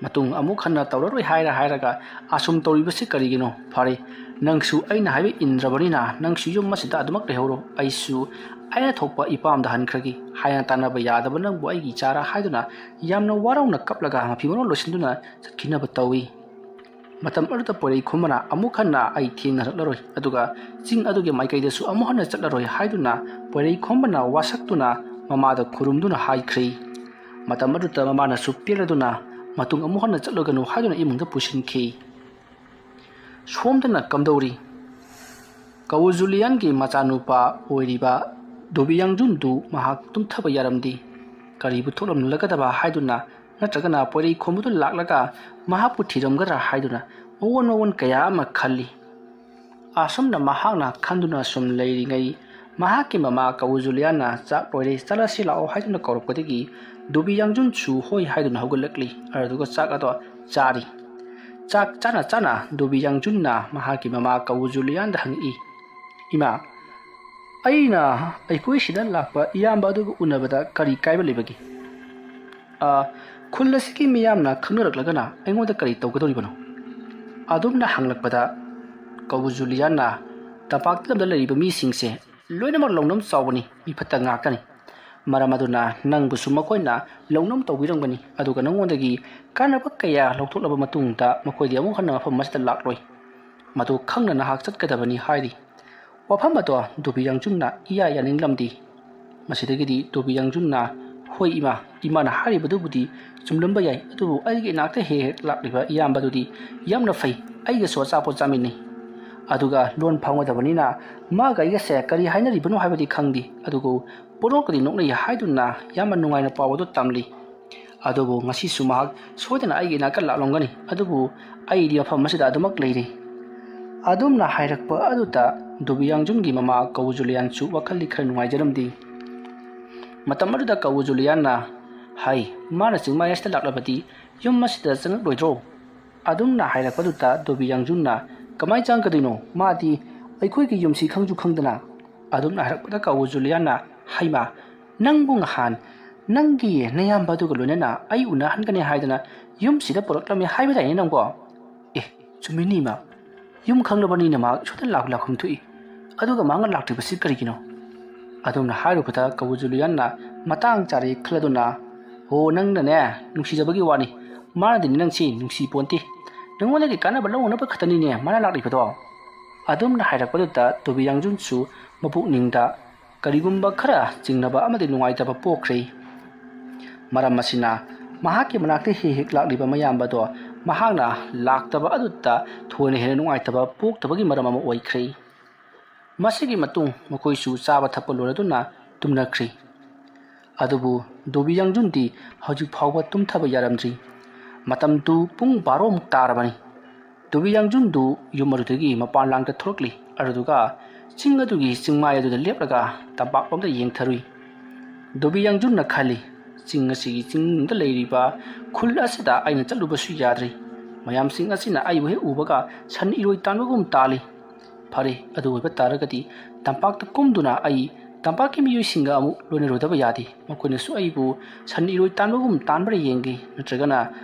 "ꯃꯇꯨꯡ ꯑꯃꯨꯛ ꯍꯟꯅ ꯇꯧꯔꯔꯣꯏ ꯍꯥꯏꯔ ꯍꯥꯏꯔꯒ ꯑꯁꯨꯝ ꯇꯧꯔꯤꯕꯁꯤ ꯀꯔꯤꯒꯤꯅꯣ? ꯐꯔꯦ, ꯅꯪꯁꯨ ꯑꯩꯅ ꯍꯥꯏꯕ ꯏꯟꯗ꯭ꯔꯕꯅꯤꯅ ꯅꯪꯁꯨ ꯌꯨꯝ ꯑꯁꯤꯗ ꯑꯗꯨꯃꯛ ꯂꯩꯍꯧꯔꯣ, ꯑꯩꯁꯨ ꯑꯩꯅ ꯊꯣꯛꯄ ꯏꯄꯥꯝꯗ ꯍꯟꯈ꯭ꯔꯒꯦ" ꯍꯥꯏꯅ ꯇꯥꯟꯅꯕ ꯌꯥꯗꯕ ꯅꯪꯕꯨ ꯑꯩꯒꯤ ꯏꯆꯥꯔꯥ ꯍꯥꯏꯗꯨꯅ ꯌꯥꯝꯅ ꯋꯥꯔꯧꯅ ꯀꯞꯂꯒ ꯃꯐꯤ ꯃꯔꯣꯟ ꯂꯣꯏꯁꯤꯟꯗꯨꯅ ꯆꯠꯈꯤꯅꯕ ꯇꯧꯏ꯫ ꯃꯇꯝ ꯑꯗꯨꯗ ꯄꯣꯏꯔꯩꯈꯣꯝꯕꯅ ꯑꯃꯨꯛ ꯍꯟꯅ ꯑꯩ ꯊꯦꯡꯅꯔꯛꯂꯔꯣꯏ, ꯑꯗꯨꯒ ꯆꯤꯡ ꯑꯗꯨꯒꯤ ꯃꯥꯏꯀꯩꯗꯁꯨ ꯑꯃꯨꯛ ꯍꯟꯅ ꯆꯠꯂꯔꯣꯏ ꯍꯥꯏꯗꯨꯅ ꯄꯣꯏꯔꯩꯈꯣꯝꯕꯅ ꯋꯥꯁꯛꯇꯨꯅ ꯃꯃꯥꯗ ꯈꯨꯔꯨꯝꯗꯨꯅ ꯍꯥꯏꯈ꯭ꯔꯦ꯫ ꯃꯇꯝ ꯑꯗꯨꯗ ꯃꯃꯥꯅꯁꯨ ꯄꯦꯜꯂꯗꯨꯅ "ꯃꯇꯨꯡ ꯑꯃꯨꯛ ꯍꯟꯅ ꯆꯠꯂꯒꯅꯨ" ꯍꯥꯏꯗꯨꯅ ꯏꯃꯨꯡꯗ ꯄꯨꯁꯤꯟꯈꯤ꯫ ꯁꯣꯝꯗꯅ ꯀꯝꯗꯧꯔꯤ? ꯀꯧꯖꯨꯂꯤꯌꯥꯟꯒꯤ ꯃꯆꯥꯅꯨꯄꯥ ꯑꯣꯏꯔꯤꯕ ꯗꯣꯕꯤꯌꯥꯡꯖꯨꯟꯗꯨ ꯃꯍꯥꯛ ꯇꯨꯝꯊꯕ ꯌꯥꯔꯝꯗꯦ꯫ ꯀꯔꯤꯕꯨ ꯊꯣꯛꯂꯝꯂꯒꯗꯕ ꯍꯥꯏꯗꯨꯅ ꯅꯠꯇ꯭ꯔꯒꯅ ꯄꯣꯏꯔꯩ ꯈꯣꯝꯕꯗꯨ ꯂꯥꯛꯂꯒ ꯃꯍꯥꯛꯄꯨ ꯊꯤꯔꯝꯒꯗ꯭ꯔꯥ ꯍꯥꯏꯗꯨꯅ ꯃꯑꯣꯟ ꯃꯑꯣꯟ ꯀꯌꯥ ꯑꯃ ꯈꯜꯂꯤ꯫ ꯑꯁꯨꯝꯅ ꯃꯍꯥꯛꯅ ꯈꯟꯗꯨꯅ ꯁꯨꯝ ꯂꯩꯔꯤꯉꯩ, ꯃꯍꯥꯛꯀꯤ ꯃꯃꯥ ꯀꯧ ꯖꯨꯂꯤꯌꯥꯟꯅ ꯆꯥꯛ ꯂꯣꯏꯔꯦ, ꯆꯠꯂꯁꯤ ꯂꯥꯛꯑꯣ ꯍꯥꯏꯗꯨꯅ ꯀꯧꯔꯛꯄꯗꯒꯤ ꯗꯨꯕꯤ ꯌꯥꯡꯖꯨꯟꯁꯨ ꯍꯣꯏ ꯍꯥꯏꯗꯨꯅ ꯍꯧꯒꯠꯂꯛꯂꯤ꯫ ꯑꯗꯨꯒ ꯆꯥꯛ ꯑꯗꯣ ꯆꯥꯔꯤ꯫ ꯆꯥꯛ ꯆꯥꯅ ꯆꯥꯅ ꯗꯨꯕꯤ ꯌꯥꯡꯖꯨꯟꯅ ꯃꯍꯥꯛꯀꯤ ꯃꯃꯥ ꯀꯧ ꯖꯨꯂꯤꯌꯥꯟꯗ ꯍꯪꯉꯛꯏ, "ꯏꯃꯥ, ꯑꯩꯅ ꯑꯩꯈꯣꯏ ꯁꯤꯗ ꯂꯥꯛꯄ ꯏꯌꯥꯝꯕ ꯑꯗꯨꯒ ꯎꯅꯕꯗ ꯀꯔꯤ ꯀꯥꯏꯕ ꯂꯩꯕꯒꯦ? ꯑ, ꯈꯨꯜ ꯑꯁꯤꯒꯤ ꯃꯤꯌꯥꯝꯅ ꯈꯪꯅꯔꯛꯂꯒꯅ ꯑꯩꯉꯣꯟꯗ ꯀꯔꯤ ꯇꯧꯒꯗꯧꯔꯤꯕꯅꯣ?" ꯑꯗꯨꯝꯅ ꯍꯪꯂꯛꯄꯗ ꯀꯧ ꯖꯨꯂꯤꯌꯥꯟꯅ, "ꯇꯝꯄꯥꯛꯀꯤ ꯂꯝꯗ ꯂꯩꯔꯤꯕ ꯃꯤꯁꯤꯡꯁꯦ ꯂꯣꯏꯅꯃꯛ ꯂꯧꯅꯝ ꯆꯥꯎꯕꯅꯤ, ꯃꯤ ꯐꯠꯇ ꯉꯥꯛꯇꯅꯤ꯫ ꯃꯔꯝ ꯑꯗꯨꯅ ꯅꯪꯕꯨꯁꯨ ꯃꯈꯣꯏꯅ ꯂꯧꯅꯝ ꯇꯧꯕꯤꯔꯝꯒꯅꯤ, ꯑꯗꯨꯒ ꯅꯉꯣꯟꯗꯒꯤ ꯀꯥꯟꯅꯕ ꯀꯌꯥ ꯂꯧꯊꯣꯛꯂꯕ ꯃꯇꯨꯡꯗ ꯃꯈꯣꯏꯗꯤ ꯑꯃꯨꯛ ꯍꯟꯅ ꯃꯐꯝ ꯑꯁꯤꯗ ꯂꯥꯛꯂꯣꯏ꯫ ꯃꯗꯨ ꯈꯪꯅ ꯅꯍꯥꯛ ꯆꯠꯀꯗꯕꯅꯤ" ꯍꯥꯏꯔꯤ꯫ ꯋꯥꯐꯝ ꯑꯗꯣ ꯗꯨꯕꯤ ꯌꯥꯡꯖꯨꯟꯅ ꯏꯌꯥ ꯌꯥꯅꯤꯡꯂꯝꯗꯦ꯫ ꯃꯁꯤꯗꯒꯤꯗꯤ ꯗꯨꯕꯤ ꯌꯥꯡꯖꯨꯟꯅ, "ꯍꯣꯏ ꯏꯃꯥ, ꯏꯃꯥꯅ ꯍꯥꯏꯔꯤꯕꯗꯨꯕꯨꯗꯤ ꯆꯨꯝꯂꯝꯕ ꯌꯥꯏ, ꯑꯗꯨꯕꯨ ꯑꯩꯒꯤ ꯏꯅꯥꯛꯇ ꯍꯦꯛ ꯍꯦꯛ ꯂꯥꯛꯂꯤꯕ ꯏꯌꯥꯝꯕꯗꯨꯗꯤ ꯌꯥꯝꯅ ꯐꯩ, ꯑꯩꯒꯁꯨ ꯑꯆꯥꯄꯣꯠ ꯆꯥꯃꯤꯟꯅꯩ꯫ ꯑꯗꯨꯒ ꯂꯣꯟ ꯐꯥꯎꯅꯗꯕꯅꯤꯅ ꯃꯥꯒ ꯑꯩꯒꯁꯦ ꯀꯔꯤ ꯍꯥꯏꯅꯔꯤꯕꯅꯣ ꯍꯥꯏꯕꯗꯤ ꯈꯪꯗꯦ, ꯑꯗꯨꯕꯨ ꯄꯣꯠꯅꯣꯛꯀꯗꯤ ꯅꯣꯛꯅꯩ" ꯍꯥꯏꯗꯨꯅ ꯌꯥꯝꯅ ꯅꯨꯡꯉꯥꯏꯅ ꯄꯥꯎ ꯑꯗꯨ ꯇꯝꯂꯤ꯫ "ꯑꯗꯨꯕꯨ ꯉꯁꯤꯁꯨ ꯃꯍꯥꯛ ꯁꯣꯏꯗꯅ ꯑꯩꯒꯤ ꯏꯅꯥꯛꯇ ꯂꯥꯛꯂꯝꯒꯅꯤ, ꯑꯗꯨꯕꯨ ꯑꯩꯗꯤ ꯃꯐꯝ ꯑꯁꯤꯗ ꯑꯗꯨꯃꯛ ꯂꯩꯔꯤ"꯫ ꯑꯗꯨꯝꯅ ꯍꯥꯏꯔꯛꯄ ꯑꯗꯨꯗ ꯗꯨꯕꯤ ꯌꯥꯡꯖꯨꯟꯒꯤ ꯃꯃꯥ ꯀꯧ ꯖꯨꯂꯤꯌꯥꯟꯁꯨ ꯋꯥꯈꯜꯗꯤ ꯈꯔ ꯅꯨꯡꯉꯥꯏꯖꯔꯝꯗꯦ꯫ ꯃꯇꯝ ꯑꯗꯨꯗ ꯀꯧ ꯖꯨꯂꯤꯌꯥꯟꯅ, "ꯍꯥꯏ, ꯃꯥꯅ ꯆꯤꯡꯃꯥꯏ ꯑꯁꯤꯗ ꯂꯥꯛꯂꯕꯗꯤ ꯌꯨꯝ ꯑꯁꯤꯗ ꯆꯪꯉꯛꯂꯣꯏꯗ꯭ꯔꯣ?" ꯑꯗꯨꯝꯅ ꯍꯥꯏꯔꯛꯄꯗꯨꯗ ꯗꯣꯕꯤ ꯌꯥꯡꯖꯨꯟꯅ, "ꯀꯃꯥꯏ ꯆꯪꯉꯛꯀꯗꯣꯏꯅꯣ? ꯃꯥꯗꯤ ꯑꯩꯈꯣꯏꯒꯤ ꯌꯨꯝꯁꯤ ꯈꯪꯁꯨ ꯈꯪꯗꯅ?" ꯑꯗꯨꯝꯅ ꯍꯥꯏꯔꯛꯄꯗ ꯀꯧ ꯖꯨꯂꯤꯌꯥꯟꯅ, "ꯍꯩꯃꯥ, ꯅꯪꯕꯨ ꯉꯍꯥꯟ ꯅꯪꯒꯤ ꯅꯌꯥꯝꯕꯗꯨꯒ ꯂꯣꯏꯅꯅ ꯑꯩ ꯎꯅꯍꯟꯒꯅꯤ ꯍꯥꯏꯗꯅ ꯌꯨꯝꯁꯤꯗ ꯄꯨꯔꯛꯂꯝꯃꯤ ꯍꯥꯏꯕꯗꯥꯏꯅꯦ ꯅꯪꯕꯣ? ꯑꯦ, ꯆꯨꯝꯃꯤꯅꯤ ꯏꯃꯥ, ꯌꯨꯝ ꯈꯪꯂꯕꯅꯤꯅ ꯃꯍꯥꯛ ꯁꯣꯏꯗꯅ ꯂꯥꯛ-, ꯂꯥꯛꯐꯝ ꯊꯣꯛꯏ꯫ ꯑꯗꯨꯒ ꯃꯍꯥꯛꯅ ꯂꯥꯛꯇ꯭ꯔꯤꯕꯁꯤ ꯀꯔꯤꯒꯤꯅꯣ?" ꯑꯗꯨꯝꯅ ꯍꯥꯏꯔꯨꯕꯗ ꯀꯧ ꯖꯨꯂꯤꯌꯥꯟꯅ ꯃꯇꯥꯡ ꯆꯥꯔꯦ ꯈꯜꯂꯗꯨꯅ, "ꯍꯣ, ꯅꯪꯅꯅꯦ ꯅꯨꯡꯁꯤꯖꯕꯒꯤ ꯋꯥꯅꯤ, ꯃꯥꯅꯗꯤ ꯅꯪꯁꯤ ꯅꯨꯡꯁꯤ ꯄꯣꯟꯇꯦ꯫ ꯅꯉꯣꯟꯗꯒꯤ ꯀꯥꯟꯅꯕ ꯂꯧꯅꯅꯕ ꯈꯛꯇꯅꯤꯅꯦ ꯃꯥꯅ ꯂꯥꯛꯂꯤꯕꯗꯣ"꯫ ꯑꯗꯨꯝꯅ ꯍꯥꯏꯔꯛꯄꯗꯨꯗ ꯗꯣꯕꯤ ꯌꯥꯡꯖꯨꯟꯁꯨ ꯃꯄꯨꯛꯅꯤꯡꯗ ꯀꯔꯤꯒꯨꯝꯕ ꯈꯔ ꯆꯤꯡꯅꯕ ꯑꯃꯗꯤ ꯅꯨꯡꯉꯥꯏꯇꯕ ꯄꯣꯛꯈ꯭ꯔꯦ꯫ ꯃꯔꯝ ꯑꯁꯤꯅ ꯃꯍꯥꯛꯀꯤ ꯃꯅꯥꯛꯇ ꯍꯦꯛ ꯍꯦꯛ ꯂꯥꯛꯂꯤꯕ ꯃꯌꯥꯝꯕꯗꯣ ꯃꯍꯥꯛꯅ ꯂꯥꯛꯇꯕ ꯑꯗꯨꯗ ꯊꯣꯏꯅ ꯍꯦꯟꯅ ꯅꯨꯡꯉꯥꯏꯇꯕ ꯄꯣꯛꯇꯕꯒꯤ ꯃꯔꯝ ꯑꯃ ꯑꯣꯏꯈ꯭ꯔꯦ꯫ ꯃꯁꯤꯒꯤ ꯃꯇꯨꯡ ꯃꯈꯣꯏꯁꯨ ꯆꯥꯕ ꯊꯛꯄ ꯂꯣꯏꯔꯗꯨꯅ ꯇꯨꯝꯅꯈ꯭ꯔꯦ꯫ ꯑꯗꯨꯕꯨ ꯗꯣꯕꯤ ꯌꯥꯡꯖꯨꯟꯗꯤ ꯍꯧꯖꯤꯛ ꯐꯥꯎꯕ ꯇꯨꯝꯊꯕ ꯌꯥꯔꯝꯗ꯭ꯔꯤ꯫ ꯃꯇꯝꯗꯨ ꯄꯨꯡ ꯕꯥꯔꯣꯃꯨꯛ ꯇꯥꯔꯕꯅꯤ꯫ ꯗꯣꯕꯤ ꯌꯥꯡꯖꯨꯟꯗꯨ ꯌꯨꯝ ꯑꯗꯨꯗꯒꯤ ꯃꯄꯥꯟ ꯂꯥꯡꯗ ꯊꯣꯛꯂꯛꯂꯤ꯫ ꯑꯗꯨꯗꯨꯒ ꯆꯤꯡ ꯑꯗꯨꯒꯤ ꯆꯤꯡꯃꯥꯏ ꯑꯗꯨꯗ ꯂꯦꯞꯂꯒ ꯇꯝꯄꯥꯛꯂꯣꯝꯗ ꯌꯦꯡꯊꯔꯨꯏ꯫ ꯗꯣꯕꯤ ꯌꯥꯡꯖꯨꯟꯅ ꯈꯜꯂꯤ, "ꯆꯤꯡ ꯑꯁꯤꯒꯤ ꯆꯤꯡꯗ ꯂꯩꯔꯤꯕ ꯈꯨꯜ ꯑꯁꯤꯗ ꯑꯩꯅ ꯆꯠꯂꯨꯕꯁꯨ ꯌꯥꯗ꯭ꯔꯤ꯫ ꯃꯌꯥꯝꯁꯤꯡ ꯑꯁꯤꯅ ꯑꯩꯕꯨ ꯍꯦꯛ ꯎꯕꯒ ꯁꯟ ꯏꯔꯣꯏ ꯇꯥꯟꯕꯒꯨꯝ ꯇꯥꯜꯂꯤ꯫ ꯐꯔꯦ, ꯑꯗꯨ ꯑꯣꯏꯕ ꯇꯥꯔꯒꯗꯤ ꯇꯝꯄꯥꯛꯇ ꯀꯨꯝꯗꯨꯅ ꯑꯩ ꯇꯝꯄꯥꯛꯀꯤ ꯃꯤꯑꯣꯏꯁꯤꯡꯒ ꯑꯃꯨꯛ ꯂꯣꯏꯅꯔꯨꯗꯕ ꯌꯥꯗꯦ꯫ ꯃꯈꯣꯏꯅꯁꯨ ꯑꯩꯕꯨ ꯁꯟ ꯏꯔꯣꯏ ꯇꯥꯟꯕꯒꯨꯝ ꯇꯥꯟꯕ꯭ꯔꯥ ꯌꯦꯡꯒꯦ, ꯅꯠꯇ꯭ꯔꯒꯅ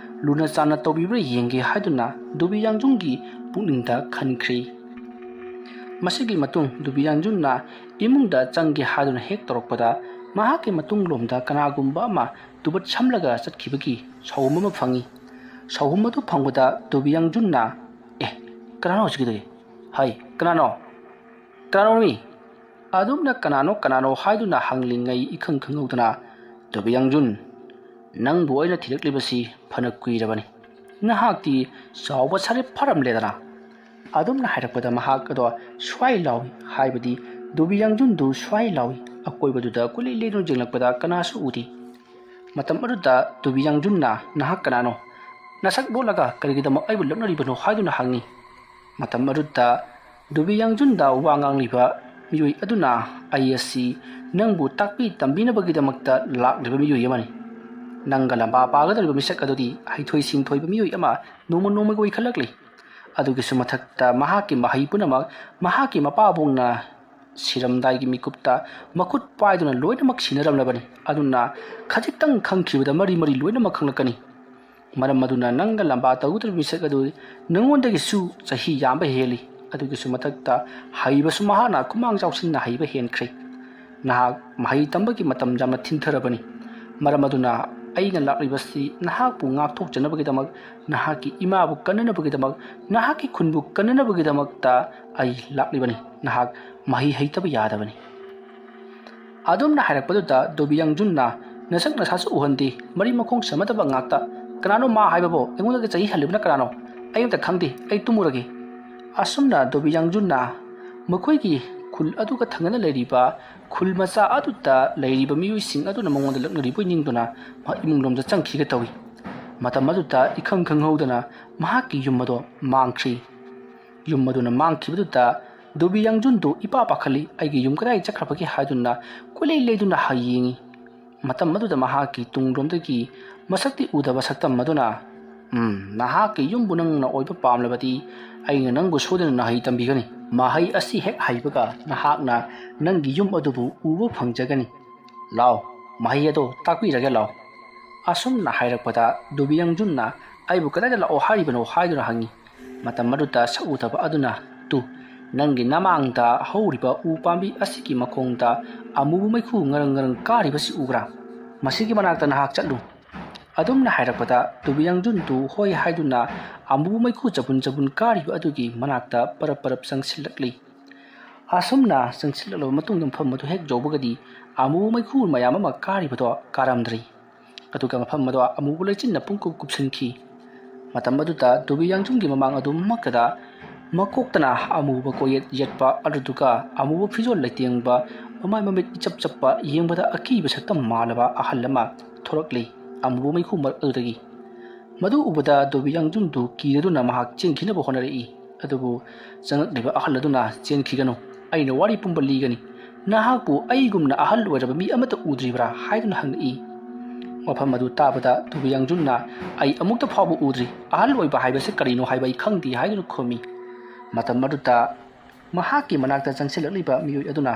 ꯂꯨꯅ ꯆꯥꯟꯅ ꯇꯧꯕꯤꯕ꯭ꯔꯥ ꯌꯦꯡꯒꯦ" ꯍꯥꯏꯗꯨꯅ ꯗꯣꯕꯤ ꯌꯥꯡꯖꯨꯟꯒꯤ ꯄꯨꯛꯅꯤꯡꯗ ꯈꯟꯈ꯭ꯔꯦ꯫ ꯃꯁꯤꯒꯤ ꯃꯇꯨꯡ ꯗꯣꯕꯤ ꯌꯥꯡꯖꯨꯟꯅ ꯏꯃꯨꯡꯗ ꯆꯪꯒꯦ ꯍꯥꯏꯗꯨꯅ ꯍꯦꯛ ꯇꯧꯔꯛꯄꯗ, ꯃꯍꯥꯛꯀꯤ ꯃꯇꯨꯡꯂꯣꯝꯗ ꯀꯅꯥꯒꯨꯝꯕ ꯑꯃ ꯇꯨꯕꯠ ꯁꯝꯂꯒ ꯆꯠꯈꯤꯕꯒꯤ ꯁꯥꯎꯍꯨꯝ ꯑꯃ ꯐꯪꯏ꯫ ꯁꯥꯎꯍꯨꯝ ꯑꯗꯨ ꯐꯪꯕꯗ ꯗꯣꯕꯤ ꯌꯥꯡꯖꯨꯟꯅ, "ꯑꯦ, ꯀꯅꯥꯅꯣ ꯍꯧꯖꯤꯛꯀꯤꯗꯨꯗꯤ? ꯍꯩ, ꯀꯅꯥꯅꯣ? ꯀꯅꯥꯅꯣ ꯃꯤ?" ꯑꯗꯨꯝꯅ "ꯀꯅꯥꯅꯣ, ꯀꯅꯥꯅꯣ?" ꯍꯥꯏꯗꯨꯅ ꯍꯪꯂꯤꯉꯩ ꯏꯈꯪ ꯈꯪꯍꯧꯗꯅ, "ꯗꯣꯕꯤ ꯌꯥꯡꯖꯨꯟ, ꯅꯪꯕꯨ ꯑꯩꯅ ꯊꯤꯔꯛꯂꯤꯕꯁꯤ ꯐꯅ ꯀꯨꯏꯔꯕꯅꯤ꯫ ꯅꯍꯥꯛꯇꯤ ꯆꯥꯎꯕ ꯁꯥꯔꯦ ꯐꯥꯔꯝꯂꯦꯗꯅ?" ꯑꯗꯨꯝꯅ ꯍꯥꯏꯔꯛꯄꯗ ꯃꯍꯥꯛ ꯑꯗꯣ ꯁ꯭ꯋꯥꯏ ꯂꯥꯎꯏ, ꯍꯥꯏꯕꯗꯤ ꯗꯣꯕꯤ ꯌꯥꯡꯖꯨꯟꯗꯨ ꯁ꯭ꯋꯥꯏ ꯂꯥꯎꯏ꯫ ꯑꯀꯣꯏꯕꯗꯨꯗ ꯀꯨꯂꯤ ꯂꯦꯟꯗꯨꯅ ꯌꯦꯡꯂꯛꯄꯗ ꯀꯅꯥꯁꯨ ꯎꯗꯦ꯫ ꯃꯇꯝ ꯑꯗꯨꯗ ꯗꯣꯕꯤ ꯌꯥꯡꯖꯨꯟꯅ, "ꯅꯍꯥꯛ ꯀꯅꯥꯅꯣ? ꯅꯁꯛ ꯂꯣꯠꯂꯒ ꯀꯔꯤꯒꯤꯗꯃꯛ ꯑꯩꯕꯨ ꯂꯛꯅꯔꯤꯕꯅꯣ?" ꯍꯥꯏꯗꯨꯅ ꯍꯪꯉꯤ꯫ ꯃꯇꯝ ꯑꯗꯨꯗ ꯗꯣꯕꯤ ꯌꯥꯡꯖꯨꯟꯗ ꯋꯥ ꯉꯥꯡꯂꯤꯕ ꯃꯤꯑꯣꯏ ꯑꯗꯨꯅ, "ꯑꯩ ꯑꯁꯤ ꯅꯪꯕꯨ ꯇꯥꯛꯄꯤ ꯇꯝꯕꯤꯅꯕꯒꯤꯗꯃꯛꯇ ꯂꯥꯛꯂꯤꯕ ꯃꯤꯑꯣꯏ ꯑꯃꯅꯤ꯫ ꯅꯪꯒ ꯂꯝꯕꯥ ꯄꯥꯒꯗꯧꯔꯤꯕ ꯃꯤꯁꯛ ꯑꯗꯨꯗꯤ ꯍꯩꯊꯣꯏ ꯁꯤꯡꯊꯣꯏꯕ ꯃꯤꯑꯣꯏ ꯑꯃ ꯅꯣꯡꯃ ꯅꯣꯡꯃꯒꯤ ꯑꯣꯏꯈꯠꯂꯛꯂꯤ꯫ ꯑꯗꯨꯒꯤꯁꯨ ꯃꯊꯛꯇ ꯃꯍꯥꯛꯀꯤ ꯃꯍꯩ ꯄꯨꯝꯅꯃꯛ ꯃꯍꯥꯛꯀꯤ ꯃꯄꯥꯕꯨꯡꯅ ꯁꯤꯔꯝꯗꯥꯏꯒꯤ ꯃꯤꯀꯨꯞꯇ ꯃꯈꯨꯠ ꯄꯥꯏꯗꯨꯅ ꯂꯣꯏꯅꯃꯛ ꯁꯤꯟꯅꯔꯝꯂꯕꯅꯤ꯫ ꯑꯗꯨꯅ ꯈꯖꯤꯛꯇꯪ ꯈꯪꯈꯤꯕꯗ ꯃꯔꯤ ꯃꯔꯤ ꯂꯣꯏꯅꯃꯛ ꯈꯪꯂꯛꯀꯅꯤ꯫ ꯃꯔꯝ ꯑꯗꯨꯅ ꯅꯪꯒ ꯂꯝꯕꯥ ꯇꯧꯒꯗꯧꯔꯤꯕ ꯃꯤꯁꯛ ꯑꯗꯨ ꯅꯉꯣꯟꯗꯒꯤꯁꯨ ꯆꯍꯤ ꯌꯥꯝꯕ ꯍꯦꯜꯂꯤ꯫ ꯑꯗꯨꯒꯤꯁꯨ ꯃꯊꯛꯇ ꯍꯩꯕꯁꯨ ꯃꯍꯥꯛꯅ ꯈꯨꯃꯥꯡ ꯆꯥꯎꯁꯤꯟꯅ ꯍꯩꯕ ꯍꯦꯟꯈ꯭ꯔꯦ꯫ ꯅꯍꯥꯛ ꯃꯍꯩ ꯇꯝꯕꯒꯤ ꯃꯇꯝ ꯌꯥꯝꯅ ꯊꯤꯟꯊꯔꯕꯅꯤ꯫ ꯃꯔꯝ ꯑꯗꯨꯅ ꯑꯩꯅ ꯂꯥꯛꯂꯤꯕꯁꯤ ꯅꯍꯥꯛꯄꯨ ꯉꯥꯛꯊꯣꯛꯆꯅꯕꯒꯤꯗꯃꯛ, ꯅꯍꯥꯛꯀꯤ ꯏꯃꯥꯕꯨ ꯀꯟꯅꯅꯕꯒꯤꯗꯃꯛ, ꯅꯍꯥꯛꯀꯤ ꯈꯨꯟꯕꯨ ꯀꯟꯅꯅꯕꯒꯤꯗꯃꯛꯇ ꯑꯩ ꯂꯥꯛꯂꯤꯕꯅꯤ꯫ ꯅꯍꯥꯛ ꯃꯍꯩ ꯍꯩꯇꯕ ꯌꯥꯗꯕꯅꯤ꯫" ꯑꯗꯨꯝꯅ ꯍꯥꯏꯔꯛꯄꯗꯨꯗ ꯗꯣꯕꯤ ꯌꯥꯡꯖꯨꯟꯅ, "ꯅꯁꯛ ꯅꯁꯥꯁꯨ ꯎꯍꯟꯗꯦ, ꯃꯔꯤ ꯃꯈꯣꯡ ꯁꯝꯅꯗꯕ ꯉꯥꯛꯇ꯫ ꯀꯅꯥꯅꯣ ꯃꯥ ꯍꯥꯏꯕꯕꯨ? ꯑꯩꯉꯣꯟꯗꯒꯤ ꯆꯍꯤ ꯍꯜꯂꯤꯕꯅ ꯀꯅꯥꯅꯣ? ꯑꯩ ꯑꯝꯇ ꯈꯪꯗꯦ, ꯑꯩ ꯇꯨꯝꯃꯨꯔꯒꯦ꯫" ꯑꯁꯨꯝꯅ ꯗꯣꯕꯤ ꯌꯥꯡꯖꯨꯟꯅ ꯃꯈꯣꯏꯒꯤ ꯈꯨꯜ ꯑꯗꯨꯒ ꯊꯪꯅꯅ ꯂꯩꯔꯤꯕ ꯈꯨꯜ ꯃꯆꯥ ꯑꯗꯨꯗ ꯂꯩꯔꯤꯕ ꯃꯤꯑꯣꯏꯁꯤꯡ ꯑꯗꯨꯅ ꯃꯉꯣꯟꯗ ꯂꯛꯅꯔꯤꯕꯣꯏ ꯅꯤꯡꯗꯨꯅ ꯃꯍꯥꯛ ꯏꯃꯨꯡꯂꯣꯝꯗ ꯆꯪꯈꯤꯒꯦ ꯇꯧꯏ꯫ ꯃꯇꯝ ꯑꯗꯨꯗ ꯏꯈꯪ ꯈꯪꯍꯧꯗꯅ ꯃꯍꯥꯛꯀꯤ ꯌꯨꯝ ꯑꯗꯣ ꯃꯥꯡꯈ꯭ꯔꯤ꯫ ꯌꯨꯝ ꯑꯗꯨꯅ ꯃꯥꯡꯈꯤꯕꯗꯨꯗ ꯗꯣꯕꯤ ꯌꯥꯡꯖꯨꯟꯗꯨ ꯏꯄꯥ ꯄꯥꯈꯠꯂꯤ꯫ "ꯑꯩꯒꯤ ꯌꯨꯝ ꯀꯗꯥꯏ ꯆꯠꯈ꯭ꯔꯕꯒꯦ?" ꯍꯥꯏꯗꯨꯅ ꯀꯣꯏꯂꯩ ꯂꯩꯗꯨꯅ ꯍꯥ ꯌꯦꯡꯉꯤ꯫ ꯃꯇꯝ ꯑꯗꯨꯗ ꯃꯍꯥꯛꯀꯤ ꯇꯨꯡꯂꯣꯝꯗꯒꯤ ꯃꯁꯛꯇꯤ ꯎꯗꯕ ꯁꯛꯇꯝ ꯑꯗꯨꯅ, "ꯎꯝ, ꯅꯍꯥꯛꯀꯤ ꯌꯨꯝꯕꯨ ꯅꯪꯅ ꯑꯣꯏꯕ ꯄꯥꯝꯂꯕꯗꯤ ꯑꯩꯅ ꯅꯪꯕꯨ ꯁꯣꯏꯗꯅ ꯃꯍꯩ ꯇꯝꯕꯤꯒꯅꯤ꯫ ꯃꯍꯩ ꯑꯁꯤ ꯍꯦꯛ ꯍꯩꯕꯒ ꯅꯍꯥꯛꯅ ꯅꯪꯒꯤ ꯌꯨꯝ ꯑꯗꯨꯕꯨ ꯎꯕ ꯐꯪꯖꯒꯅꯤ꯫ ꯂꯥꯎ, ꯃꯍꯩ ꯑꯗꯨ ꯇꯥꯛꯄꯤꯔꯒꯦ ꯂꯥꯎ"꯫ ꯑꯁꯨꯝꯅ ꯍꯥꯏꯔꯛꯄꯗ ꯗꯣꯕꯤ ꯌꯥꯡꯖꯨꯟꯅ, "ꯑꯩꯕꯨ ꯀꯗꯥꯏꯗ ꯂꯥꯛꯑꯣ ꯍꯥꯏꯔꯤꯕꯅꯣ?" ꯍꯥꯏꯗꯨꯅ ꯍꯪꯉꯤ꯫ ꯃꯇꯝ ꯑꯗꯨꯗ ꯁꯛꯎꯗꯕ ꯑꯗꯨꯅ, "ꯇꯨ, ꯅꯪꯒꯤ ꯅꯃꯥꯡꯗ ꯍꯧꯔꯤꯕ ꯎ ꯄꯥꯝꯕꯤ ꯑꯁꯤꯒꯤ ꯃꯈꯣꯡꯗ ꯑꯃꯨꯕ ꯃꯩꯈꯨ ꯉꯔꯪ ꯉꯔꯪ ꯀꯥꯔꯤꯕꯁꯤ ꯎꯕ꯭ꯔꯥ? ꯃꯁꯤꯒꯤ ꯃꯅꯥꯛꯇ ꯅꯍꯥꯛ ꯆꯠꯂꯨ"꯫ ꯑꯗꯨꯝꯅ ꯍꯥꯏꯔꯛꯄꯗ ꯗꯣꯕꯤ ꯌꯥꯡꯖꯨꯟꯗꯨ ꯍꯣꯏ ꯍꯥꯏꯗꯨꯅ ꯑꯃꯨꯕ ꯃꯩꯈꯨ ꯆꯕꯨꯟ ꯆꯕꯨꯟ ꯀꯥꯔꯤꯕ ꯑꯗꯨꯒꯤ ꯃꯅꯥꯛꯇ ꯄꯔꯞ ꯄꯔꯞ ꯆꯪꯁꯤꯜꯂꯛꯂꯤ꯫ ꯑꯁꯨꯝꯅ ꯆꯪꯁꯤꯜꯂꯛꯂꯕ ꯃꯇꯨꯡꯗ ꯃꯐꯝ ꯑꯗꯨ ꯍꯦꯛ ꯌꯧꯕꯒꯗꯤ ꯑꯃꯨꯕ ꯃꯩꯈꯨ ꯃꯌꯥꯝ ꯑꯃ ꯀꯥꯔꯤꯕꯗꯣ ꯀꯥꯔꯝꯗ꯭ꯔꯤ꯫ ꯑꯗꯨꯒ ꯃꯐꯝ ꯑꯗꯣ ꯑꯃꯨꯕ ꯂꯩꯆꯤꯟꯅ ꯄꯨꯡꯀꯨꯞ ꯀꯨꯞꯁꯤꯟꯈꯤ꯫ ꯃꯇꯝ ꯑꯗꯨꯗ ꯗꯣꯕꯤ ꯌꯥꯡꯖꯨꯟꯒꯤ ꯃꯃꯥꯡ ꯑꯗꯨꯃꯛꯇꯗ ꯃꯀꯣꯛꯇꯅ ꯑꯃꯨꯕ ꯀꯣꯌꯦꯠ ꯌꯦꯠꯄ ꯑꯗꯨꯗꯨꯒ ꯑꯃꯨꯕ ꯐꯤꯖꯣꯜ ꯂꯩꯇꯦꯡꯕ, ꯃꯃꯥꯏ ꯃꯃꯤꯠ ꯏꯆꯞ ꯆꯞꯄ, ꯌꯦꯡꯕꯗ ꯑꯀꯤꯕ ꯁꯛꯇꯝ ꯃꯥꯜꯂꯕ ꯑꯍꯜ ꯑꯃ ꯊꯣꯔꯛꯂꯤ ꯑꯃꯨꯕ ꯃꯩꯈꯨ ꯃꯔꯛ ꯑꯗꯨꯗꯒꯤ꯫ ꯃꯗꯨ ꯎꯕꯗ ꯗꯣꯕꯤ ꯌꯥꯡꯖꯨꯟꯗꯨ ꯀꯤꯔꯗꯨꯅ ꯃꯍꯥꯛ ꯆꯦꯟꯈꯤꯅꯕ ꯍꯣꯠꯅꯔꯛꯏ꯫ ꯑꯗꯨꯕꯨ ꯆꯪꯂꯛꯂꯤꯕ ꯑꯍꯜ ꯑꯗꯨꯅ, "ꯆꯦꯟꯈꯤꯒꯅꯨ, ꯑꯩꯅ ꯋꯥꯔꯤ ꯄꯨꯝꯕ ꯂꯤꯒꯅꯤ꯫ ꯅꯍꯥꯛꯄꯨ ꯑꯩꯒꯨꯝꯅ ꯑꯍꯜ ꯑꯣꯏꯔꯕ ꯃꯤ ꯑꯃꯠꯇ ꯎꯗ꯭ꯔꯤꯕ꯭ꯔꯥ?" ꯍꯥꯏꯗꯨꯅ ꯍꯪꯂꯛꯏ꯫ ꯋꯥꯐꯝ ꯑꯗꯨ ꯇꯥꯕꯗ ꯗꯣꯕꯤ ꯌꯥꯡꯖꯨꯟꯅ, "ꯑꯩ ꯑꯃꯨꯛꯇ ꯐꯥꯎꯕ ꯎꯗ꯭ꯔꯤ꯫ ꯑꯍꯜ ꯑꯣꯏꯕ ꯍꯥꯏꯕꯁꯤ ꯀꯔꯤꯅꯣ ꯍꯥꯏꯕ ꯑꯩ ꯈꯪꯗꯦ" ꯍꯥꯏꯗꯨꯅ ꯈꯨꯝꯃꯤ꯫ ꯃꯇꯝ ꯑꯗꯨꯗ ꯃꯍꯥꯛꯀꯤ ꯃꯅꯥꯛꯇ ꯆꯪꯁꯤꯜꯂꯛꯂꯤꯕ ꯃꯤꯑꯣꯏ ꯑꯗꯨꯅ,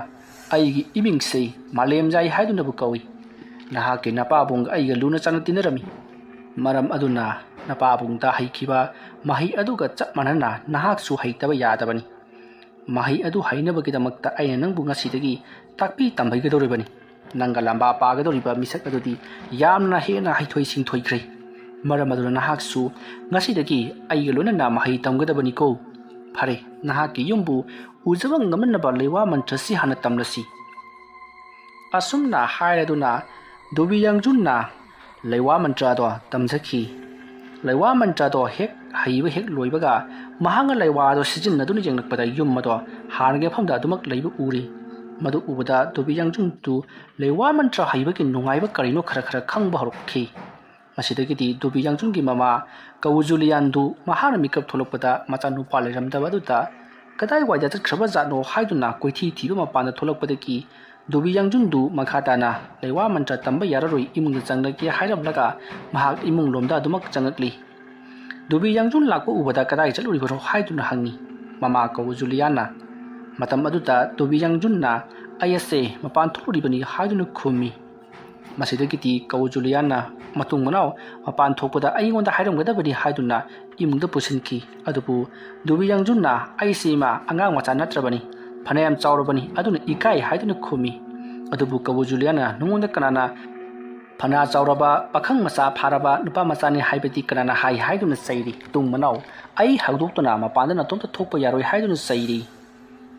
"ꯑꯩꯒꯤ ꯏꯃꯤꯡꯁꯤ ꯃꯥꯂꯦꯝꯖꯥꯏ ꯍꯥꯏꯗꯨꯅꯕꯨ ꯀꯧꯏ꯫ ꯅꯍꯥꯛꯀꯤ ꯅꯄꯥꯕꯨꯡꯒ ꯑꯩꯒ ꯂꯨꯅ ꯆꯥꯟꯅ ꯇꯤꯟꯅꯔꯝꯃꯤ꯫ ꯃꯔꯝ ꯑꯗꯨꯅ ꯅꯄꯥꯕꯨꯡꯗ ꯍꯩꯈꯤꯕ ꯃꯍꯩ ꯑꯗꯨꯒ ꯆꯞ ꯃꯥꯟꯅꯅ ꯅꯍꯥꯛꯁꯨ ꯍꯩꯇꯕ ꯌꯥꯗꯕꯅꯤ꯫ ꯃꯍꯩ ꯑꯗꯨ ꯍꯩꯅꯕꯒꯤꯗꯃꯛꯇ ꯑꯩꯅ ꯅꯪꯕꯨ ꯉꯁꯤꯗꯒꯤ ꯇꯥꯛꯄꯤ ꯇꯝꯕꯤꯒꯗꯧꯔꯤꯕꯅꯤ꯫ ꯅꯪꯒ ꯂꯝꯕꯥ ꯄꯥꯒꯗꯧꯔꯤꯕ ꯃꯤꯁꯛ ꯑꯗꯨꯗꯤ ꯌꯥꯝꯅ ꯍꯦꯟꯅ ꯍꯩꯊꯣꯏ ꯁꯤꯡꯊꯣꯏꯈ꯭ꯔꯦ꯫ ꯃꯔꯝ ꯑꯗꯨꯅ ꯅꯍꯥꯛꯁꯨ ꯉꯁꯤꯗꯒꯤ ꯑꯩꯒ ꯂꯣꯏꯅꯅ ꯃꯍꯩ ꯇꯝꯒꯗꯕꯅꯤꯀꯣ꯫ ꯐꯔꯦ, ꯅꯍꯥꯛꯀꯤ ꯌꯨꯝꯕꯨ ꯎꯖꯕ ꯉꯝꯅꯅꯕ ꯂꯩꯋꯥ ꯃꯟꯇ꯭ꯔꯁꯤ ꯍꯥꯟꯅ ꯇꯝꯂꯁꯤ"꯫ ꯑꯁꯨꯝꯅ ꯍꯥꯏꯔꯗꯨꯅ ꯗꯣꯕꯤ ꯌꯥꯡꯖꯨꯟꯅ ꯂꯩꯋꯥ ꯃꯟꯇ꯭ꯔ ꯑꯗꯣ ꯇꯝꯖꯈꯤ꯫ ꯂꯩꯋꯥ ꯃꯟꯇ꯭ꯔ ꯑꯗꯣ ꯍꯦꯛ ꯍꯩꯕ ꯍꯦꯛ ꯂꯣꯏꯕꯒ ꯃꯍꯥꯛꯅ ꯂꯩꯋꯥ ꯑꯗꯣ ꯁꯤꯖꯤꯟꯅꯗꯨꯅ ꯌꯦꯡꯂꯛꯄꯗ ꯌꯨꯝ ꯑꯗꯣ ꯍꯥꯟꯅꯒꯤ ꯃꯐꯝꯗ ꯑꯗꯨꯃꯛ ꯂꯩꯕ ꯎꯔꯤ꯫ ꯃꯗꯨ ꯎꯕꯗ ꯗꯣꯕꯤ ꯌꯥꯡꯖꯨꯟꯗꯨ ꯂꯩꯋꯥ ꯃꯟꯇ꯭ꯔ ꯍꯩꯕꯒꯤ ꯅꯨꯡꯉꯥꯏꯕ ꯀꯔꯤꯅꯣ ꯈꯔ ꯈꯔ ꯈꯪꯕ ꯍꯧꯔꯛꯈꯤ꯫ ꯃꯁꯤꯗꯒꯤꯗꯤ ꯗꯣꯕꯤ ꯌꯥꯡꯖꯨꯟꯒꯤ ꯃꯃꯥ ꯀꯧꯖꯨꯂꯤꯌꯥꯟꯗꯨ ꯃꯍꯥꯛꯅ ꯃꯤꯀꯞ ꯊꯣꯛꯂꯛꯄꯗ ꯃꯆꯥꯅꯨꯄꯥ ꯂꯩꯔꯝꯗꯕ ꯑꯗꯨꯗ ꯀꯗꯥꯏꯋꯥꯏꯗ ꯆꯠꯈ꯭ꯔꯕ ꯖꯥꯠꯅꯣ ꯍꯥꯏꯗꯨꯅ ꯀꯣꯏꯊꯤ ꯊꯤꯕ ꯃꯄꯥꯟꯗ ꯊꯣꯛꯂꯛꯄꯗꯒꯤ ꯗꯣꯕꯤ ꯌꯥꯡꯖꯨꯟꯗꯨ ꯃꯈꯥ ꯇꯥꯅ ꯂꯩꯋꯥ ꯃꯟꯇ꯭ꯔ ꯇꯝꯕ ꯌꯥꯔꯔꯣꯏ, ꯏꯃꯨꯡꯗ ꯆꯪꯂꯒꯦ ꯍꯥꯏꯔꯝꯂꯒ ꯃꯍꯥꯛ ꯏꯃꯨꯡ ꯂꯣꯝꯗ ꯑꯗꯨꯃꯛ ꯆꯪꯂꯛꯂꯤ꯫ ꯗꯣꯕꯤ ꯌꯥꯡꯖꯨꯟ ꯂꯥꯛꯄ ꯎꯕꯗ ꯀꯗꯥꯏ ꯆꯠꯂꯨꯔꯤꯕꯅꯣ ꯍꯥꯏꯗꯨꯅ ꯍꯪꯉꯤ꯫ ꯃꯃꯥ ꯀꯧꯖꯨꯂꯤꯌꯥꯟꯅ ꯃꯇꯝ ꯑꯗꯨꯗ ꯗꯣꯕꯤ ꯌꯥꯡꯖꯨꯟꯅ "ꯑꯩ ꯑꯁꯦ ꯃꯄꯥꯟ ꯊꯣꯛꯂꯨꯔꯤꯕꯅꯤ" ꯍꯥꯏꯗꯨꯅ ꯈꯨꯝꯃꯤ꯫ ꯃꯁꯤꯗꯒꯤꯗꯤ ꯀꯧꯖꯨꯂꯤꯌꯥꯟꯅ "ꯃꯇꯨꯡ ꯃꯅꯥꯎ ꯃꯄꯥꯟ ꯊꯣꯛꯄꯗ ꯑꯩꯉꯣꯟꯗ ꯍꯥꯏꯔꯝꯒꯗꯕꯅꯤ" ꯍꯥꯏꯗꯨꯅ ꯏꯃꯨꯡꯗ ꯄꯨꯁꯤꯟꯈꯤ꯫ ꯑꯗꯨꯕꯨ ꯗꯣꯕꯤ ꯌꯥꯡꯖꯨꯟꯅ "ꯑꯩꯁꯤ ꯏꯃꯥ ꯑꯉꯥꯡ ꯃꯆꯥ ꯅꯠꯇ꯭ꯔꯕꯅꯤ, ꯐꯅꯌꯥꯝ ꯆꯥꯎꯔꯕꯅꯤ, ꯑꯗꯨꯅ ꯏꯀꯥꯏ" ꯍꯥꯏꯗꯨꯅ ꯈꯨꯝꯃꯤ꯫ ꯑꯗꯨꯕꯨ ꯀꯧꯖꯨꯂꯤꯌꯥꯟꯅ "ꯅꯉꯣꯟꯗ ꯀꯅꯥꯅ ꯐꯅ ꯆꯥꯎꯔꯕ ꯄꯥꯈꯪ ꯃꯆꯥ ꯐꯥꯔꯕ ꯅꯨꯄꯥ ꯃꯆꯥꯅꯤ ꯍꯥꯏꯕꯗꯤ ꯀꯅꯥꯅ ꯍꯥꯏ?" ꯍꯥꯏꯗꯨꯅ ꯆꯩꯔꯤ꯫ "ꯃꯇꯨꯡ ꯃꯅꯥꯎ ꯑꯩ ꯍꯧꯗꯣꯛꯇꯨꯅ ꯃꯄꯥꯟꯗ ꯅꯇꯣꯝꯇ ꯊꯣꯛꯄ ꯌꯥꯔꯣꯏ" ꯍꯥꯏꯗꯨꯅ ꯆꯩꯔꯤ꯫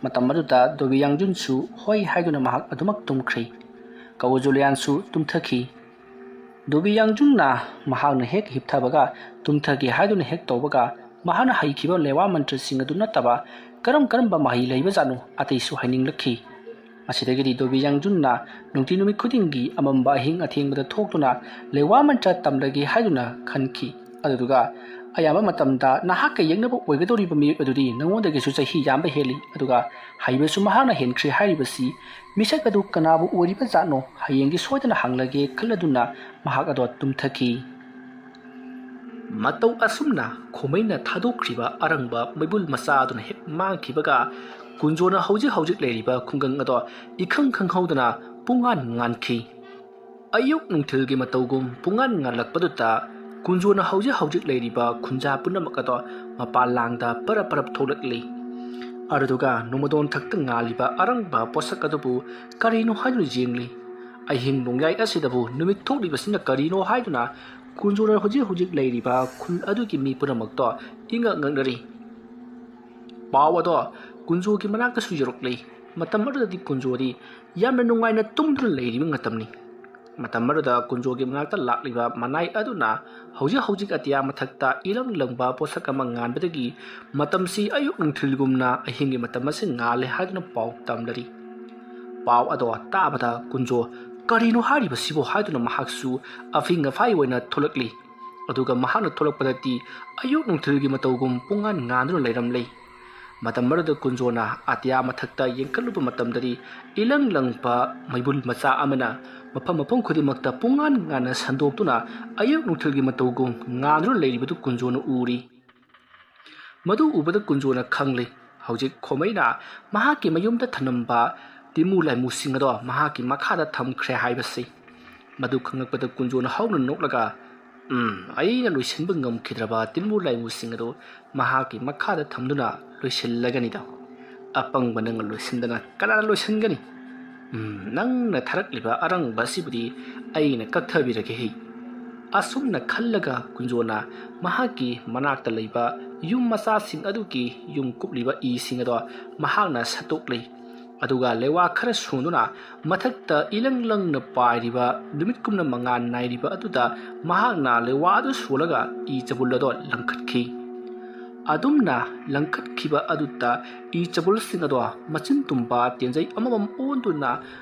ꯃꯇꯝ ꯑꯗꯨꯗ ꯗꯣꯕꯤ ꯌꯥꯡꯖꯨꯟꯁꯨ "ꯍꯣꯏ" ꯍꯥꯏꯗꯨꯅ ꯃꯍꯥꯛ ꯑꯗꯨꯃꯛ ꯇꯨꯝꯈ꯭ꯔꯤ꯫ ꯀꯧꯖꯨꯂꯤꯌꯥꯟꯁꯨ ꯇꯨꯝꯊꯈꯤ꯫ ꯗꯣꯕꯤ ꯌꯥꯡꯖꯨꯟꯅ ꯃꯍꯥꯛꯅ ꯍꯦꯛ ꯍꯤꯞꯊꯕꯒ ꯇꯨꯝꯊꯒꯦ ꯍꯥꯏꯗꯨꯅ ꯍꯦꯛ ꯇꯧꯕꯒ ꯃꯍꯥꯛꯅ ꯍꯩꯈꯤꯕ ꯂꯩꯋꯥ ꯃꯟꯇ꯭ꯔꯁꯤꯡ ꯑꯗꯨ ꯅꯠꯇꯕ ꯀꯔꯝ ꯀꯔꯝꯕ ꯃꯍꯩ ꯂꯩꯕꯖꯥꯠꯅꯣ ꯑꯇꯩꯁꯨ ꯍꯩꯅꯤꯡꯂꯛꯈꯤ꯫ ꯃꯁꯤꯗꯒꯤꯗꯤ ꯗꯣꯕꯤ ꯌꯥꯡꯖꯨꯟꯅ ꯅꯨꯡꯇꯤ ꯅꯨꯃꯤꯠ ꯈꯨꯗꯤꯡꯒꯤ ꯑꯃꯝꯕ ꯑꯍꯤꯡ ꯑꯊꯦꯡꯕꯗ ꯊꯣꯛꯇꯨꯅ ꯂꯩꯋꯥ ꯃꯟꯇ꯭ꯔ ꯇꯝꯂꯒꯦ ꯍꯥꯏꯗꯨꯅ ꯈꯟꯈꯤ꯫ ꯑꯗꯨꯗꯨꯒ ꯑꯌꯥꯝꯕ ꯃꯇꯝꯗ ꯅꯍꯥꯛꯀ ꯌꯦꯛꯅꯕ ꯑꯣꯏꯒꯗꯧꯔꯤꯕ ꯃꯤꯑꯣꯏ ꯑꯗꯨꯗꯤ ꯅꯉꯣꯟꯗꯒꯤꯁꯨ ꯆꯍꯤ ꯌꯥꯝꯕ ꯍꯦꯜꯂꯤ, ꯑꯗꯨꯒ ꯍꯩꯕꯁꯨ ꯃꯍꯥꯛꯅ ꯍꯦꯟꯈ꯭ꯔꯦ ꯍꯥꯏꯔꯤꯕꯁꯤ ꯃꯤꯁꯛ ꯑꯗꯨ ꯀꯅꯥꯕꯨ ꯑꯣꯏꯔꯤꯕ ꯖꯥꯠꯅꯣ? ꯍꯌꯦꯡꯗꯤ ꯁꯣꯏꯗꯅ ꯍꯪꯂꯒꯦ ꯈꯜꯂꯗꯨꯅ ꯃꯍꯥꯛ ꯑꯗꯣ ꯇꯨꯝꯊꯈꯤ꯫ ꯃꯇꯧ ꯑꯁꯨꯝꯅ ꯈꯣꯃꯩꯅ ꯊꯥꯗꯣꯛꯈ꯭ꯔꯤꯕ ꯑꯔꯪꯕ ꯃꯩꯕꯨꯜ ꯃꯆꯥ ꯑꯗꯨꯅ ꯍꯦꯛ ꯃꯥꯡꯈꯤꯕꯒ ꯀꯨꯟꯖꯣꯅ ꯍꯧꯖꯤꯛ ꯍꯧꯖꯤꯛ ꯂꯩꯔꯤꯕ ꯈꯨꯡꯒꯪ ꯑꯗꯣ ꯏꯈꯪ ꯈꯪꯍꯧꯗꯅ ꯄꯨꯡꯉꯥꯟ ꯉꯥꯟꯈꯤ꯫ ꯑꯌꯨꯛ ꯅꯨꯡꯊꯤꯜꯒꯤ ꯃꯇꯧꯒꯨꯝ ꯄꯨꯡꯉꯥꯟ ꯉꯥꯜꯂꯛꯄꯗꯨꯗ ꯀꯨꯟꯖꯣꯅ ꯍꯧꯖꯤꯛ ꯍꯧꯖꯤꯛ ꯂꯩꯔꯤꯕ ꯈꯨꯟꯖꯥ ꯄꯨꯝꯅꯃꯛ ꯑꯗꯣ ꯃꯄꯥꯟ ꯂꯥꯡꯗ ꯄꯔꯞ ꯄꯔꯞ ꯊꯣꯛꯂꯛꯂꯤ꯫ ꯑꯗꯨꯗꯨꯒ ꯅꯣꯡꯃꯗꯣꯟ ꯊꯛꯇ ꯉꯥꯜꯂꯤꯕ ꯑꯔꯪꯕ ꯄꯣꯠꯁꯛ ꯑꯗꯨꯕꯨ ꯀꯔꯤꯅꯣ ꯍꯥꯏꯗꯨꯅ ꯌꯦꯡꯂꯤ꯫ ꯑꯍꯤꯡ ꯅꯣꯡꯌꯥꯏ ꯑꯁꯤꯗꯕꯨ ꯅꯨꯃꯤꯠ ꯊꯣꯛꯂꯤꯕꯁꯤꯅ ꯀꯔꯤꯅꯣ ꯍꯥꯏꯗꯨꯅ ꯀꯨꯟꯖꯣꯅ ꯍꯧꯖꯤꯛ ꯍꯧꯖꯤꯛ ꯂꯩꯔꯤꯕ ꯈꯨꯜ ꯑꯗꯨꯒꯤ ꯃꯤ ꯄꯨꯝꯅꯃꯛꯇꯣ ꯏꯉꯛ ꯉꯛꯅꯔꯤ꯫ ꯄꯥꯎ ꯑꯗꯣ ꯀꯨꯟꯖꯣꯒꯤ ꯃꯅꯥꯛꯇꯁꯨ ꯌꯧꯔꯛꯂꯤ꯫ ꯃꯇꯝ ꯑꯗꯨꯗꯗꯤ ꯀꯨꯟꯖꯣꯗꯤ ꯌꯥꯝꯅ ꯅꯨꯡꯉꯥꯏꯅ ꯇꯨꯝꯗꯨꯅ ꯂꯩꯔꯤꯕ ꯃꯇꯝꯅꯤ꯫ ꯃꯇꯝ ꯑꯗꯨꯗ ꯀꯨꯟꯖꯣꯒꯤ ꯃꯅꯥꯛꯇ ꯂꯥꯛꯂꯤꯕ ꯃꯅꯥꯏ ꯑꯗꯨꯅ ꯍꯧꯖꯤꯛ ꯍꯧꯖꯤꯛ ꯑꯇꯤꯌꯥ ꯃꯊꯛꯇ ꯏꯂꯪ ꯂꯪꯕ ꯄꯣꯠꯁꯛ ꯑꯃ ꯉꯥꯟꯕꯗꯒꯤ ꯃꯇꯝꯁꯤ ꯑꯌꯨꯛ ꯅꯨꯡꯊꯤꯜꯒꯨꯝꯅ ꯑꯍꯤꯡꯒꯤ ꯃꯇꯝ ꯑꯁꯤ ꯉꯥꯜꯂꯦ ꯍꯥꯏꯗꯨꯅ ꯄꯥꯎ ꯇꯝꯂꯔꯤ꯫ ꯄꯥꯎ ꯑꯗꯣ ꯇꯥꯕꯗ ꯀꯨꯟꯖꯣ "ꯀꯔꯤꯅꯣ ꯍꯥꯏꯔꯤꯕꯁꯤꯕꯣ?" ꯍꯥꯏꯗꯨꯅ ꯃꯍꯥꯛꯁꯨ ꯑꯐꯤꯡ ꯑꯐꯥꯏ ꯑꯣꯏꯅ ꯊꯣꯛꯂꯛꯂꯤ꯫ ꯑꯗꯨꯒ ꯃꯍꯥꯛꯅ ꯊꯣꯛꯂꯛꯄꯗꯗꯤ ꯑꯌꯨꯛ ꯅꯨꯡꯊꯤꯜꯒꯤ ꯃꯇꯧꯒꯨꯝ ꯄꯨꯡꯉꯥꯟ ꯉꯥꯟꯗꯨꯅ ꯂꯩꯔꯝꯂꯦ꯫ ꯃꯇꯝ ꯑꯗꯨꯗ ꯀꯨꯟꯖꯣꯅ ꯑꯇꯤꯌꯥ ꯃꯊꯛꯇ ꯌꯦꯡꯈꯠꯂꯨꯕ ꯃꯇꯝꯗꯗꯤ ꯏꯂꯪ ꯂꯪꯕ ꯃꯩꯕꯨꯜ ꯃꯆꯥ ꯑꯃꯅ ꯃꯐꯝ ꯃꯐꯝ ꯈꯨꯗꯤꯡꯃꯛꯇ ꯄꯨꯡꯉꯥꯟ ꯉꯥꯟꯅ ꯁꯟꯗꯣꯛꯇꯨꯅ ꯑꯌꯨꯛ ꯅꯨꯡꯊꯤꯜꯒꯤ ꯃꯇꯧꯒꯨꯝ ꯉꯥꯟꯗꯨꯅ ꯂꯩꯔꯤꯕꯗꯨ ꯀꯨꯟꯖꯣꯅ ꯎꯔꯤ꯫ ꯃꯗꯨ ꯎꯕꯗ ꯀꯨꯟꯖꯣꯅ ꯈꯪꯂꯦ, ꯍꯧꯖꯤꯛ ꯈꯣꯃꯩꯅ ꯃꯍꯥꯛꯀꯤ ꯃꯌꯨꯝꯗ ꯊꯅꯝꯕ ꯇꯤꯃꯨ ꯂꯥꯏꯃꯨꯁꯤꯡ ꯑꯗꯣ ꯃꯍꯥꯛꯀꯤ ꯃꯈꯥꯗ ꯊꯝꯈ꯭ꯔꯦ ꯍꯥꯏꯕꯁꯤ꯫ ꯃꯗꯨ ꯈꯪꯂꯛꯄꯗ ꯀꯨꯟꯖꯣꯅ ꯍꯧꯅ ꯅꯣꯛꯂꯒ, "ꯎꯝ, ꯑꯩꯅ ꯂꯣꯏꯁꯤꯟꯕ ꯉꯝꯈꯤꯗ꯭ꯔꯕ ꯇꯤꯃꯨ ꯂꯥꯏꯃꯨꯁꯤꯡ ꯑꯗꯨ ꯃꯍꯥꯛꯀꯤ ꯃꯈꯥꯗ ꯊꯝꯗꯨꯅ ꯂꯣꯏꯁꯤꯜꯂꯒꯅꯤꯗ꯫ ꯑꯄꯪꯕ ꯅꯪꯅ ꯂꯣꯏꯁꯤꯟꯗꯅ ꯀꯅꯥꯅ ꯂꯣꯏꯁꯤꯟꯒꯅꯤ? ꯎꯝ, ꯅꯪꯅ ꯊꯥꯔꯛꯂꯤꯕ ꯑꯔꯪꯕ ꯑꯁꯤꯕꯨꯗꯤ ꯑꯩꯅ ꯀꯛꯊꯕꯤꯔꯒꯦ ꯍꯦ꯫" ꯑꯁꯨꯝꯅ ꯈꯜꯂꯒ ꯀꯨꯟꯖꯣꯅ ꯃꯍꯥꯛꯀꯤ ꯃꯅꯥꯛꯇ ꯂꯩꯕ ꯌꯨꯝ ꯃꯆꯥꯁꯤꯡ ꯑꯗꯨꯒꯤ ꯌꯨꯝ ꯀꯨꯞꯂꯤꯕ ꯏꯁꯤꯡ ꯑꯗꯣ ꯃꯍꯥꯛꯅ ꯁꯠꯇꯣꯛꯂꯤ꯫ ꯑꯗꯨꯒ ꯂꯩꯋꯥ ꯈꯔ ꯁꯣꯟꯗꯨꯅ ꯃꯊꯛꯇ ꯏꯂꯪ ꯂꯪꯅ ꯄꯥꯏꯔꯤꯕ ꯅꯨꯃꯤꯠꯀꯨꯝꯅ ꯃꯉꯥꯜ ꯅꯥꯏꯔꯤꯕ ꯑꯗꯨꯗ ꯃꯍꯥꯛꯅ ꯂꯩꯋꯥ ꯑꯗꯨ ꯁꯣꯜꯂꯒ ꯏ ꯆꯕꯨꯜ ꯑꯗꯣ ꯂꯪꯈꯠꯈꯤ꯫ ꯑꯗꯨꯝꯅ ꯂꯪꯈꯠꯈꯤꯕ ꯑꯗꯨꯗ ꯏ ꯆꯕꯨꯜꯁꯤꯡ ꯑꯗꯣ ꯃꯆꯤꯟ ꯇꯨꯝꯕ ꯇꯦꯟꯖꯩ ꯑꯃꯃꯝ ꯑꯣꯟꯗꯨꯅ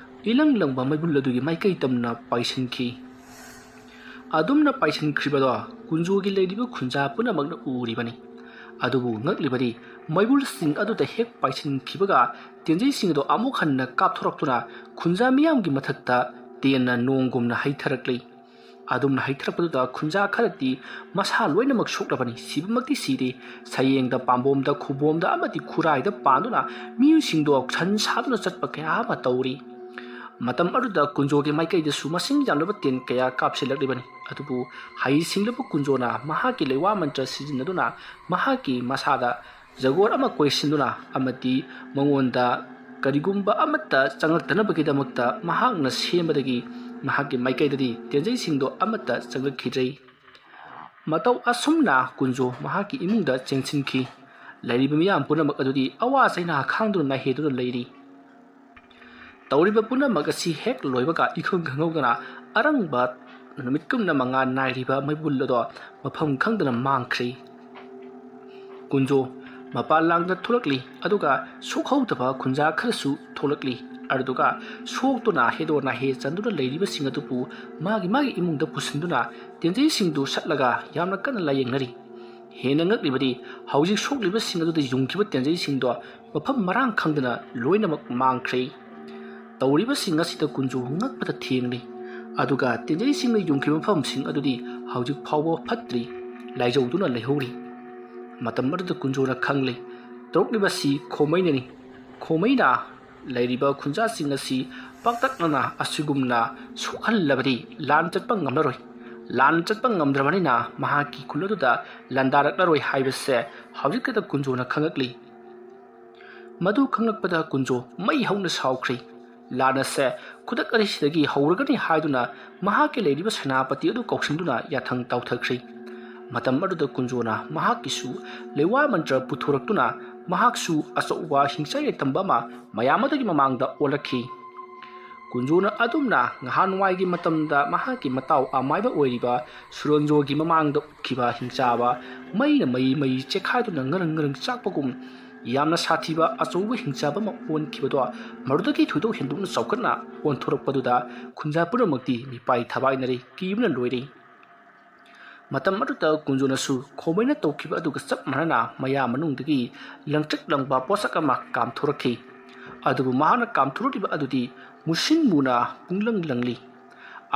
ꯏꯂꯪ ꯂꯪꯕ ꯃꯩꯕꯨꯜ ꯑꯗꯨꯒꯤ ꯃꯥꯏꯀꯩ ꯇꯝꯅ ꯄꯥꯏꯁꯤꯟꯈꯤ꯫ ꯑꯗꯨꯝꯅ ꯄꯥꯏꯁꯤꯟꯈ꯭ꯔꯤꯕꯗꯣ ꯀꯨꯟꯖꯣꯒꯤ ꯂꯩꯔꯤꯕ ꯈꯨꯟꯖꯥ ꯄꯨꯝꯅꯃꯛꯅ ꯎꯔꯤꯕꯅꯤ꯫ ꯑꯗꯨꯕꯨ ꯉꯛꯂꯤꯕꯗꯤ ꯃꯩꯕꯨꯜꯁꯤꯡ ꯑꯗꯨꯗ ꯍꯦꯛ ꯄꯥꯏꯁꯤꯟꯈꯤꯕꯒ ꯇꯦꯟꯖꯩꯁꯤꯡ ꯑꯗꯨ ꯑꯃꯨꯛ ꯍꯟꯅ ꯀꯥꯞꯊꯣꯔꯛꯇꯨꯅ ꯈꯨꯟꯖꯥ ꯃꯤꯌꯥꯝꯒꯤ ꯃꯊꯛꯇ ꯇꯦꯟꯅ ꯅꯣꯡꯒꯨꯝꯅ ꯍꯩꯊꯔꯛꯂꯤ꯫ ꯑꯗꯨꯝꯅ ꯍꯩꯊꯔꯛꯄꯗꯨꯗ ꯈꯨꯟꯖꯥ ꯈꯔꯗꯤ ꯃꯁꯥ ꯂꯣꯏꯅꯃꯛ ꯁꯣꯛꯂꯕꯅꯤ, ꯁꯤꯕꯃꯛꯇꯤ ꯁꯤꯗꯦ꯫ ꯁꯌꯦꯡꯗ, ꯄꯥꯝꯕꯣꯝꯗ, ꯈꯨꯕꯣꯝꯗ ꯑꯃꯗꯤ ꯈꯨꯔꯥꯏꯗ ꯄꯥꯟꯗꯨꯅ ꯃꯤꯑꯣꯏꯁꯤꯡꯗꯣ ꯁꯟ ꯁꯥꯗꯨꯅ ꯆꯠꯄ ꯀꯌꯥ ꯑꯃ ꯇꯧꯔꯤ꯫ ꯃꯇꯝ ꯑꯗꯨꯗ ꯀꯨꯟꯖꯣꯒꯤ ꯃꯥꯏꯀꯩꯗꯁꯨ ꯃꯁꯤꯡ ꯌꯥꯝꯂꯕ ꯇꯦꯟ ꯀꯌꯥ ꯀꯥꯞꯁꯤꯜꯂꯛꯂꯤꯕꯅꯤ꯫ ꯑꯗꯨꯕꯨ ꯍꯩ ꯁꯤꯡꯂꯕ ꯀꯨꯟꯖꯣꯅ ꯃꯍꯥꯛꯀꯤ ꯂꯩꯋꯥ ꯃꯟꯇ꯭ꯔ ꯁꯤꯖꯤꯟꯅꯗꯨꯅ ꯃꯍꯥꯛꯀꯤ ꯃꯁꯥꯗ ꯖꯒꯣꯔ ꯑꯃ ꯀꯣꯏꯁꯤꯟꯗꯨꯅ ꯑꯃꯗꯤ ꯃꯉꯣꯟꯗ ꯀꯔꯤꯒꯨꯝꯕ ꯑꯃꯠꯇ ꯆꯪꯂꯛꯇꯅꯕꯒꯤꯗꯃꯛꯇ ꯃꯍꯥꯛꯅ ꯁꯦꯝꯕꯗꯒꯤ ꯃꯍꯥꯛꯀꯤ ꯃꯥꯏꯀꯩꯗꯗꯤ ꯇꯦꯟꯖꯩꯁꯤꯡꯗꯣ ꯑꯃꯠꯇ ꯆꯪꯂꯛꯈꯤꯗ꯭ꯔꯦ꯫ ꯃꯇꯧ ꯑꯁꯨꯝꯅ ꯀꯨꯟꯖꯣ ꯃꯍꯥꯛꯀꯤ ꯏꯃꯨꯡꯗ ꯆꯦꯟꯁꯤꯟꯈꯤ꯫ ꯂꯩꯔꯤꯕ ꯃꯤꯌꯥꯝ ꯄꯨꯝꯅꯃꯛ ꯑꯗꯨꯗꯤ ꯑꯋꯥ ꯆꯩꯅꯥ ꯈꯥꯡꯗꯨꯅ ꯅꯥꯍꯦꯗꯨꯅ ꯂꯩꯔꯤ꯫ ꯇꯧꯔꯤꯕ ꯄꯨꯝꯅꯃꯛ ꯑꯁꯤ ꯍꯦꯛ ꯂꯣꯏꯕꯒ ꯏꯈꯪ ꯈꯪꯍꯧꯗꯅ ꯑꯔꯪꯕ ꯅꯨꯃꯤꯠ ꯀꯨꯝꯅ ꯃꯉꯥꯜ ꯅꯥꯏꯔꯤꯕ ꯃꯩꯕꯨꯜ ꯑꯗꯣ ꯃꯐꯝ ꯈꯪꯗꯅ ꯃꯥꯡꯈ꯭ꯔꯦ꯫ ꯀꯨꯟꯖꯣ ꯃꯄꯥꯟ ꯂꯥꯡꯗ ꯊꯣꯛꯂꯛꯂꯤ, ꯑꯗꯨꯒ ꯁꯣꯛꯍꯧꯗꯕ ꯈꯨꯟꯖꯥ ꯈꯔꯁꯨ ꯊꯣꯛꯂꯛꯂꯤ꯫ ꯑꯗꯨꯒ ꯁꯣꯛꯇꯨꯅ ꯍꯦꯗꯣ ꯅꯥꯍꯦ ꯆꯟꯗꯨꯅ ꯂꯩꯔꯤꯕꯁꯤꯡ ꯑꯗꯨꯕꯨ ꯃꯥꯒꯤ ꯃꯥꯒꯤ ꯏꯃꯨꯡꯗ ꯄꯨꯁꯤꯟꯗꯨꯅ ꯇꯦꯟꯖꯩꯁꯤꯡꯗꯨ ꯁꯠꯂꯒ ꯌꯥꯝꯅ ꯀꯟꯅ ꯂꯥꯌꯦꯡꯅꯔꯤ꯫ ꯍꯦꯟꯅ ꯉꯛꯂꯤꯕꯗꯤ ꯍꯧꯖꯤꯛ ꯁꯣꯛꯂꯤꯕꯁꯤꯡ ꯑꯗꯨꯗ ꯌꯨꯡꯈꯤꯕ ꯇꯦꯟꯖꯩꯁꯤꯡꯗꯣ ꯃꯐꯝ ꯃꯔꯥꯡ ꯈꯪꯗꯅ ꯂꯣꯏꯅꯃꯛ ꯃꯥꯡꯈ꯭ꯔꯦ꯫ ꯇꯧꯔꯤꯕꯁꯤꯡ ꯑꯁꯤꯗ ꯀꯨꯟꯖꯣ ꯉꯛꯄꯗ ꯊꯦꯡꯂꯤ꯫ ꯑꯗꯨꯒ ꯇꯦꯟꯖꯩꯁꯤꯡꯅ ꯌꯨꯡꯈꯤꯕ ꯃꯐꯝꯁꯤꯡ ꯑꯗꯨꯗꯤ ꯍꯧꯖꯤꯛ ꯐꯥꯎꯕ ꯐꯠꯇ꯭ꯔꯤ, ꯂꯥꯏꯖꯧꯗꯨꯅ ꯂꯩꯍꯧꯔꯤ꯫ ꯃꯇꯝ ꯑꯗꯨꯗ ꯀꯨꯟꯖꯣꯅ ꯈꯪꯂꯦ, ꯇꯧꯔꯛꯂꯤꯕꯁꯤ ꯈꯣꯃꯩꯅꯅꯤ꯫ ꯈꯣꯃꯩꯅ ꯂꯩꯔꯤꯕ ꯈꯨꯟꯖꯥꯁꯤꯡ ꯑꯁꯤ ꯄꯥꯛꯇꯛꯅꯅ ꯑꯁꯤꯒꯨꯝꯅ ꯁꯣꯛꯍꯜꯂꯕꯗꯤ ꯂꯥꯟ ꯆꯠꯄ ꯉꯝꯂꯔꯣꯏ꯫ ꯂꯥꯟ ꯆꯠꯄ ꯉꯝꯗ꯭ꯔꯕꯅꯤꯅ ꯃꯍꯥꯛꯀꯤ ꯈꯨꯜ ꯑꯗꯨꯗ ꯂꯥꯟꯗꯥꯔꯛꯂꯔꯣꯏ ꯍꯥꯏꯕꯁꯦ ꯍꯧꯖꯤꯛꯇꯗ ꯀꯨꯟꯖꯣꯅ ꯈꯪꯂꯛꯂꯤ꯫ ꯃꯗꯨ ꯈꯪꯂꯛꯄꯗ ꯀꯨꯟꯖꯣ ꯃꯩ ꯍꯧꯅ ꯁꯥꯎꯈ꯭ꯔꯦ꯫ ꯂꯥꯟ ꯑꯁꯦ ꯈꯨꯗꯛ ꯑꯁꯤꯗꯒꯤ ꯍꯧꯔꯒꯅꯤ ꯍꯥꯏꯗꯨꯅ ꯃꯍꯥꯛꯀꯤ ꯂꯩꯔꯤꯕ ꯁꯦꯅꯥꯄꯇꯤ ꯑꯗꯨ ꯀꯧꯁꯤꯟꯗꯨꯅ ꯌꯥꯊꯪ ꯇꯥꯎꯊꯈ꯭ꯔꯦ꯫ ꯃꯇꯝ ꯑꯗꯨꯗ ꯀꯨꯟꯖꯣꯅ ꯃꯍꯥꯛꯀꯤꯁꯨ ꯂꯩꯋꯥ ꯃꯟꯇ꯭ꯔ ꯄꯨꯊꯣꯔꯛꯇꯨꯅ ꯃꯍꯥꯛꯁꯨ ꯑꯆꯧꯕ ꯍꯤꯡꯆꯥꯏ ꯂꯩꯇꯝꯕ ꯑꯃ ꯃꯌꯥꯝ ꯑꯗꯨꯒꯤ ꯃꯃꯥꯡꯗ ꯑꯣꯜꯂꯛꯈꯤ꯫ ꯀꯨꯟꯖꯣꯅ ꯑꯗꯨꯝꯅ ꯅꯍꯥꯟꯋꯥꯏꯒꯤ ꯃꯇꯝꯗ ꯃꯍꯥꯛꯀꯤ ꯃꯇꯥꯎ ꯑꯃꯥꯏꯕ ꯑꯣꯏꯔꯤꯕ ꯁꯨꯔꯣꯟꯖꯣꯒꯤ ꯃꯃꯥꯡꯗ ꯎꯠꯈꯤꯕ ꯍꯤꯡꯆꯥꯕ ꯃꯩꯅ ꯃꯩ ꯃꯩ ꯆꯦꯛꯈꯥꯏꯗꯨꯅ ꯉꯔꯪ ꯉꯔꯪ ꯆꯥꯛꯄꯒꯨꯝ ꯌꯥꯝꯅ ꯁꯥꯊꯤꯕ ꯑꯆꯧꯕ ꯍꯤꯡꯆꯥꯕ ꯑꯃ ꯑꯣꯟꯈꯤꯕꯗꯣ ꯃꯗꯨꯗꯒꯤ ꯊꯣꯏꯗꯣꯛ ꯍꯦꯟꯗꯣꯛꯅ ꯆꯥꯎꯈꯠꯅ ꯑꯣꯟꯊꯣꯔꯛꯄꯗꯨꯗ ꯈꯨꯟꯖꯥ ꯄꯨꯝꯅꯃꯛꯇꯤ ꯃꯤꯄꯥꯏ ꯊꯕꯥꯏꯅꯔꯦ, ꯀꯤꯕꯅ ꯂꯣꯏꯔꯦ꯫ ꯃꯇꯝ ꯑꯗꯨꯗ ꯀꯨꯟꯖꯣꯅꯁꯨ ꯈꯣꯃꯩꯅ ꯇꯧꯈꯤꯕ ꯑꯗꯨꯒ ꯆꯞ ꯃꯥꯟꯅꯅ ꯃꯌꯥ ꯃꯅꯨꯡꯗꯒꯤ ꯂꯪꯇ꯭ꯔꯤꯛ ꯂꯪꯕ ꯄꯣꯠꯁꯛ ꯑꯃ ꯀꯥꯝꯊꯣꯔꯛꯈꯤ꯫ ꯑꯗꯨꯕꯨ ꯃꯍꯥꯛꯅ ꯀꯥꯝꯊꯣꯔꯛꯂꯤꯕ ꯑꯗꯨꯗꯤ ꯃꯨꯁꯤꯟ ꯃꯨꯅ ꯄꯨꯡꯂꯪ ꯂꯪꯂꯤ꯫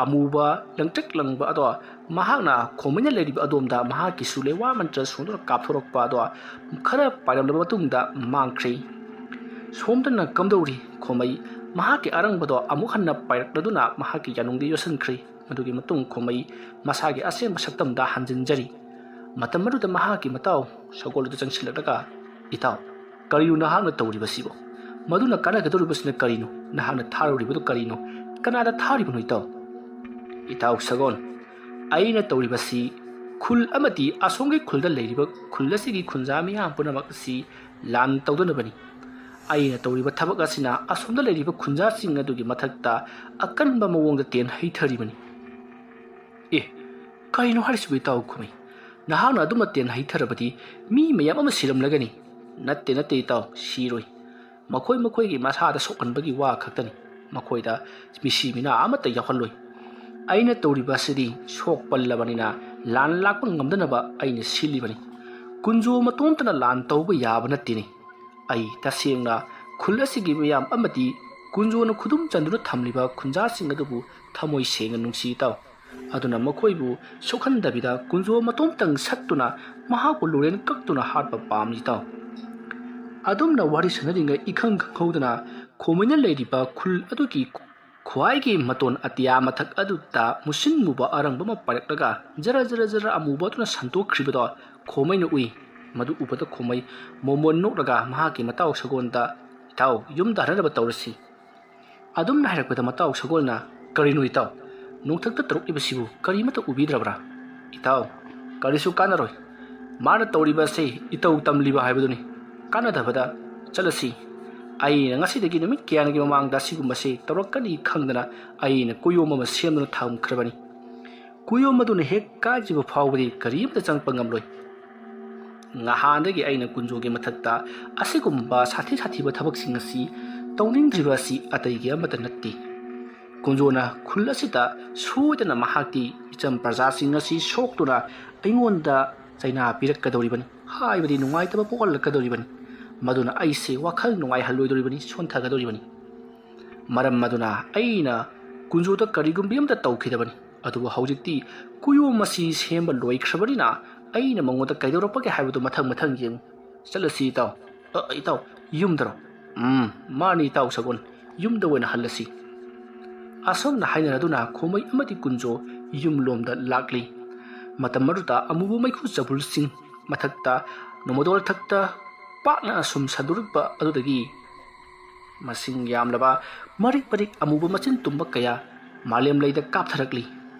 ꯑꯃꯨꯕ ꯂꯪꯇ꯭ꯔꯤꯛ ꯂꯪꯕ ꯑꯗꯣ ꯃꯍꯥꯛꯅ ꯈꯣꯃꯩꯅ ꯂꯩꯔꯤꯕ ꯑꯗꯣꯝꯗ ꯃꯍꯥꯛꯀꯤꯁꯨ ꯂꯩꯋꯥ ꯃꯟꯇ꯭ꯔ ꯁꯣꯟꯗꯨꯅ ꯀꯥꯞꯊꯣꯔꯛꯄ ꯑꯗꯣ ꯈꯔ ꯄꯥꯏꯔꯝꯂꯕ ꯃꯇꯨꯡꯗ ꯃꯥꯡꯈ꯭ꯔꯦ꯫ ꯁꯣꯝꯗꯅ ꯀꯝꯗꯧꯔꯤ? ꯈꯣꯃꯩ ꯃꯍꯥꯛꯀꯤ ꯑꯔꯪꯕꯗꯣ ꯑꯃꯨꯛ ꯍꯟꯅ ꯄꯥꯏꯔꯛꯂꯗꯨꯅ ꯃꯍꯥꯛꯀꯤ ꯌꯥꯅꯨꯡꯗ ꯌꯣꯠꯁꯤꯟꯈ꯭ꯔꯦ꯫ ꯃꯗꯨꯒꯤ ꯃꯇꯨꯡ ꯈꯣꯃꯩ ꯃꯁꯥꯒꯤ ꯑꯁꯦꯡꯕ ꯁꯛꯇꯝꯗ ꯍꯟꯖꯤꯟꯖꯔꯤ꯫ ꯃꯇꯝ ꯑꯗꯨꯗ ꯃꯍꯥꯛꯀꯤ ꯃꯇꯥꯎ ꯁꯒꯣꯜ ꯑꯗꯨ ꯆꯪꯁꯤꯜꯂꯛꯂꯒ, "ꯏꯇꯥꯎ, ꯀꯔꯤꯅꯣ ꯅꯍꯥꯛꯅ ꯇꯧꯔꯤꯕꯁꯤꯕꯣ? ꯃꯗꯨꯅ ꯀꯥꯟꯅꯒꯗꯧꯔꯤꯕꯁꯤꯅ ꯀꯔꯤꯅꯣ? ꯅꯍꯥꯛꯅ ꯊꯥꯔꯨꯔꯤꯕꯗꯨ ꯀꯔꯤꯅꯣ? ꯀꯅꯥꯗ ꯊꯥꯔꯤꯕꯅꯣ, ꯏꯇꯥꯎ?" "ꯏꯇꯥꯎ ꯁꯒꯣꯜ, ꯑꯩꯅ ꯇꯧꯔꯤꯕꯁꯤ ꯈꯨꯜ ꯑꯃꯗꯤ ꯑꯁꯣꯝꯒꯤ ꯈꯨꯜꯗ ꯂꯩꯔꯤꯕ ꯈꯨꯜ ꯑꯁꯤꯒꯤ ꯈꯨꯟꯖꯥ ꯃꯤꯌꯥꯝ ꯄꯨꯝꯅꯃꯛ ꯑꯁꯤ ꯂꯥꯟ ꯇꯧꯗꯅꯕꯅꯤ꯫ ꯑꯩꯅ ꯇꯧꯔꯤꯕ ꯊꯕꯛ ꯑꯁꯤꯅ ꯑꯁꯣꯝꯗ ꯂꯩꯔꯤꯕ ꯈꯨꯟꯖꯥꯁꯤꯡ ꯑꯗꯨꯒꯤ ꯃꯊꯛꯇ ꯑꯀꯟꯕ ꯃꯑꯣꯡꯗ ꯇꯦꯟ ꯍꯩꯊꯔꯤꯕꯅꯤ꯫ ꯑꯦ, ꯀꯩꯅꯣ ꯍꯥꯏꯔꯤꯁꯤꯕꯨ ꯏꯇꯥꯎ ꯈꯨꯃꯩ? ꯅꯍꯥꯛꯅ ꯑꯗꯨꯝꯅ ꯇꯦꯟ ꯍꯩꯊꯔꯕꯗꯤ ꯃꯤ ꯃꯌꯥꯝ ꯑꯃ ꯁꯤꯔꯝꯂꯒꯅꯤ꯫ ꯅꯠꯇꯦ, ꯅꯠꯇꯦ ꯏꯇꯥꯎ, ꯁꯤꯔꯣꯏ꯫ ꯃꯈꯣꯏ ꯃꯈꯣꯏꯒꯤ ꯃꯁꯥꯗ ꯁꯣꯛꯍꯟꯕꯒꯤ ꯋꯥ ꯈꯛꯇꯅꯤ꯫ ꯃꯈꯣꯏꯗ ꯃꯤꯁꯤ ꯃꯤꯅꯥ ꯑꯃꯠꯇ ꯌꯥꯎꯍꯜꯂꯣꯏ꯫ ꯑꯩꯅ ꯇꯧꯔꯤꯕ ꯑꯁꯤꯗꯤ ꯁꯣꯛ ꯄꯜꯂꯕꯅꯤꯅ ꯂꯥꯟ ꯂꯥꯛꯄ ꯉꯝꯗꯅꯕ ꯑꯩꯅ ꯁꯤꯜꯂꯤꯕꯅꯤ꯫ ꯀꯨꯟꯖꯣ ꯃꯇꯣꯝꯇꯅ ꯂꯥꯟ ꯇꯧꯕ ꯌꯥꯕ ꯅꯠꯇꯦꯅꯦ꯫ ꯑꯩ ꯇꯁꯦꯡꯅ ꯈꯨꯜ ꯑꯁꯤꯒꯤ ꯃꯤꯌꯥꯝ ꯑꯃꯗꯤ ꯀꯨꯟꯖꯣꯅ ꯈꯨꯗꯨꯝ ꯆꯟꯗꯨꯅ ꯊꯝꯂꯤꯕ ꯈꯨꯟꯖꯥꯁꯤꯡ ꯑꯗꯨꯕꯨ ꯊꯃꯣꯏ ꯁꯦꯡꯅ ꯅꯨꯡꯁꯤ ꯏꯇꯥꯎ꯫ ꯑꯗꯨꯅ ꯃꯈꯣꯏꯕꯨ ꯁꯣꯛꯍꯟꯗꯕꯤꯗ ꯀꯨꯟꯖꯣ ꯃꯇꯣꯝꯇꯪ ꯁꯠꯇꯨꯅ ꯃꯍꯥꯛꯄꯨ ꯂꯣꯔꯦꯟ ꯀꯛꯇꯨꯅ ꯍꯥꯠꯄ ꯄꯥꯝꯃꯤ ꯏꯇꯥꯎ꯫ ꯑꯗꯨꯝꯅ ꯋꯥꯔꯤ ꯁꯥꯟꯅꯔꯤꯉꯩ ꯏꯈꯪ ꯈꯪꯍꯧꯗꯅ ꯈꯣꯃꯩꯅ ꯂꯩꯔꯤꯕ ꯈꯨꯜ ꯑꯗꯨꯒꯤ ꯈ꯭ꯋꯥꯏꯒꯤ ꯃꯇꯣꯟ ꯑꯇꯤꯌꯥ ꯃꯊꯛ ꯑꯗꯨꯗ ꯃꯨꯁꯤꯟ ꯃꯨꯕ ꯑꯔꯪꯕ ꯑꯃ ꯄꯥꯏꯔꯛꯂꯒ ꯖꯔ ꯖꯔ ꯖꯔ ꯑꯃꯨꯕ ꯑꯗꯨꯅ ꯁꯟꯗꯣꯛꯈ꯭ꯔꯤꯕꯗꯣ ꯈꯣꯃꯩꯅ ꯎꯏ꯫ ꯃꯗꯨ ꯎꯕꯗ ꯈꯣꯃꯩ ꯃꯣꯃꯣꯟ ꯅꯣꯛꯂꯒ ꯃꯍꯥꯛꯀꯤ ꯃꯇꯥꯎ ꯁꯒꯣꯜꯗ, "ꯏꯇꯥꯎ, ꯌꯨꯝꯗ ꯍꯟꯅꯅꯕ ꯇꯧꯔꯁꯤ"꯫ ꯑꯗꯨꯝꯅ ꯍꯥꯏꯔꯛꯄꯗ ꯃꯇꯥꯎ ꯁꯒꯣꯜꯅ, "ꯀꯔꯤꯅꯣ ꯏꯇꯥꯎ? ꯅꯣꯡꯊꯛꯇ ꯇꯧꯔꯛꯂꯤꯕꯁꯤꯕꯨ ꯀꯔꯤꯃꯠꯇ ꯎꯕꯤꯗ꯭ꯔꯕ꯭ꯔꯥ?" "ꯏꯇꯥꯎ, ꯀꯔꯤꯁꯨ ꯀꯥꯟꯅꯔꯣꯏ꯫ ꯃꯥꯅ ꯇꯧꯔꯤꯕ ꯑꯁꯤ ꯏꯇꯧ ꯇꯝꯂꯤꯕ ꯍꯥꯏꯕꯗꯨꯅꯤ꯫ ꯀꯥꯟꯅꯗꯕꯗ ꯆꯠꯂꯁꯤ꯫ ꯑꯩꯅ ꯉꯁꯤꯗꯒꯤ ꯅꯨꯃꯤꯠ ꯀꯌꯥꯅꯤꯒꯤ ꯃꯃꯥꯡꯗ ꯑꯁꯤꯒꯨꯝꯕꯁꯤ ꯇꯧꯔꯛꯀꯅꯤ ꯈꯪꯗꯅ ꯑꯩꯅ ꯀꯨꯌꯣꯝ ꯑꯃ ꯁꯦꯝꯗꯨꯅ ꯊꯝꯈ꯭ꯔꯕꯅꯤ꯫ ꯀꯨꯌꯣꯝ ꯑꯗꯨꯅ ꯍꯦꯛ ꯀꯥꯏꯗ꯭ꯔꯤꯕ ꯐꯥꯎꯕꯗꯤ ꯀꯔꯤꯝꯇ ꯆꯪꯉꯛꯄ ꯉꯝꯂꯣꯏ꯫ ꯉꯍꯥꯟꯗꯒꯤ ꯑꯩꯅ ꯀꯨꯟꯖꯣꯒꯤ ꯃꯊꯛꯇ ꯑꯁꯤꯒꯨꯝꯕ ꯁꯥꯊꯤ ꯁꯥꯊꯤꯕ ꯊꯕꯛꯁꯤꯡ ꯑꯁꯤ ꯇꯧꯅꯤꯡꯗ꯭ꯔꯤꯕ ꯑꯁꯤ ꯑꯇꯩꯒꯤ ꯑꯃꯠꯇ ꯅꯠꯇꯦ꯫ ꯀꯨꯟꯖꯣꯅ ꯈꯨꯜ ꯑꯁꯤꯗ ꯁꯣꯏꯗꯅ ꯃꯍꯥꯛꯀꯤ ꯏꯆꯝ ꯄ꯭ꯔꯖꯥꯁꯤꯡ ꯑꯁꯤ ꯁꯣꯛꯇꯨꯅ ꯑꯩꯉꯣꯟꯗ ꯆꯩꯅꯥ ꯄꯤꯔꯛꯀꯗꯧꯔꯤꯕꯅꯤ, ꯍꯥꯏꯕꯗꯤ ꯅꯨꯡꯉꯥꯏꯇꯕ ꯄꯣꯛꯍꯜꯂꯛꯀꯗꯧꯔꯤꯕꯅꯤ꯫ ꯃꯗꯨꯅ ꯑꯩꯁꯦ ꯋꯥꯈꯜ ꯅꯨꯡꯉꯥꯏꯍꯜꯂꯣꯏꯗꯧꯔꯤꯕꯅꯤ, ꯁꯣꯟꯊꯒꯗꯧꯔꯤꯕꯅꯤ꯫ ꯃꯔꯝ ꯑꯗꯨꯅ ꯑꯩꯅ ꯀꯨꯟꯖꯣꯗ ꯀꯔꯤꯒꯨꯝꯕ ꯑꯃꯇ ꯇꯧꯈꯤꯗꯕꯅꯤ꯫ ꯑꯗꯨꯕꯨ ꯍꯧꯖꯤꯛꯇꯤ ꯀꯨꯌꯣꯝ ꯑꯁꯤ ꯁꯦꯝꯕ ꯂꯣꯏꯈ꯭ꯔꯕꯅꯤꯅ ꯑꯩꯅ ꯃꯉꯣꯟꯗ ꯀꯩꯗꯧꯔꯛꯄꯒꯦ ꯍꯥꯏꯕꯗꯨ ꯃꯊꯪ ꯃꯊꯪ ꯌꯦꯡꯉꯨ꯫ ꯆꯠꯂꯁꯤ ꯏꯇꯥꯎ꯫ "ꯑ, ꯏꯇꯥꯎ, ꯌꯨꯝꯗꯔꯣ?" "ꯎꯝ, ꯃꯥꯅꯤ ꯏꯇꯥꯎ ꯁꯒꯣꯜ, ꯌꯨꯝꯗ ꯑꯣꯏꯅ ꯍꯜꯂꯁꯤ"꯫ ꯑꯁꯨꯝꯅ ꯍꯥꯏꯅꯔꯗꯨꯅ ꯈꯣꯃꯩ ꯑꯃꯗꯤ ꯀꯨꯟꯖꯣ ꯌꯨꯝꯂꯣꯝꯗ ꯂꯥꯛꯂꯤ꯫ ꯃꯇꯝ ꯑꯗꯨꯗ ꯑꯃꯨꯕ ꯃꯩꯈꯨ ꯆꯕꯨꯜꯁꯤꯡ ꯃꯊꯛꯇ ꯅꯣꯡꯃꯗꯣꯜ ꯊꯛꯇ ꯄꯥꯛꯅ ꯑꯁꯨꯝ ꯁꯟꯗꯣꯔꯛꯄ ꯑꯗꯨꯗꯒꯤ ꯃꯁꯤꯡ ꯌꯥꯝꯂꯕ ꯃꯔꯤꯛ ꯃꯔꯤꯛ ꯑꯃꯨꯕ ꯃꯆꯤꯟ ꯇꯨꯝꯕ ꯀꯌꯥ ꯃꯥꯂꯦꯝ ꯂꯩꯗ ꯀꯥꯞꯊꯔꯛꯂꯤ꯫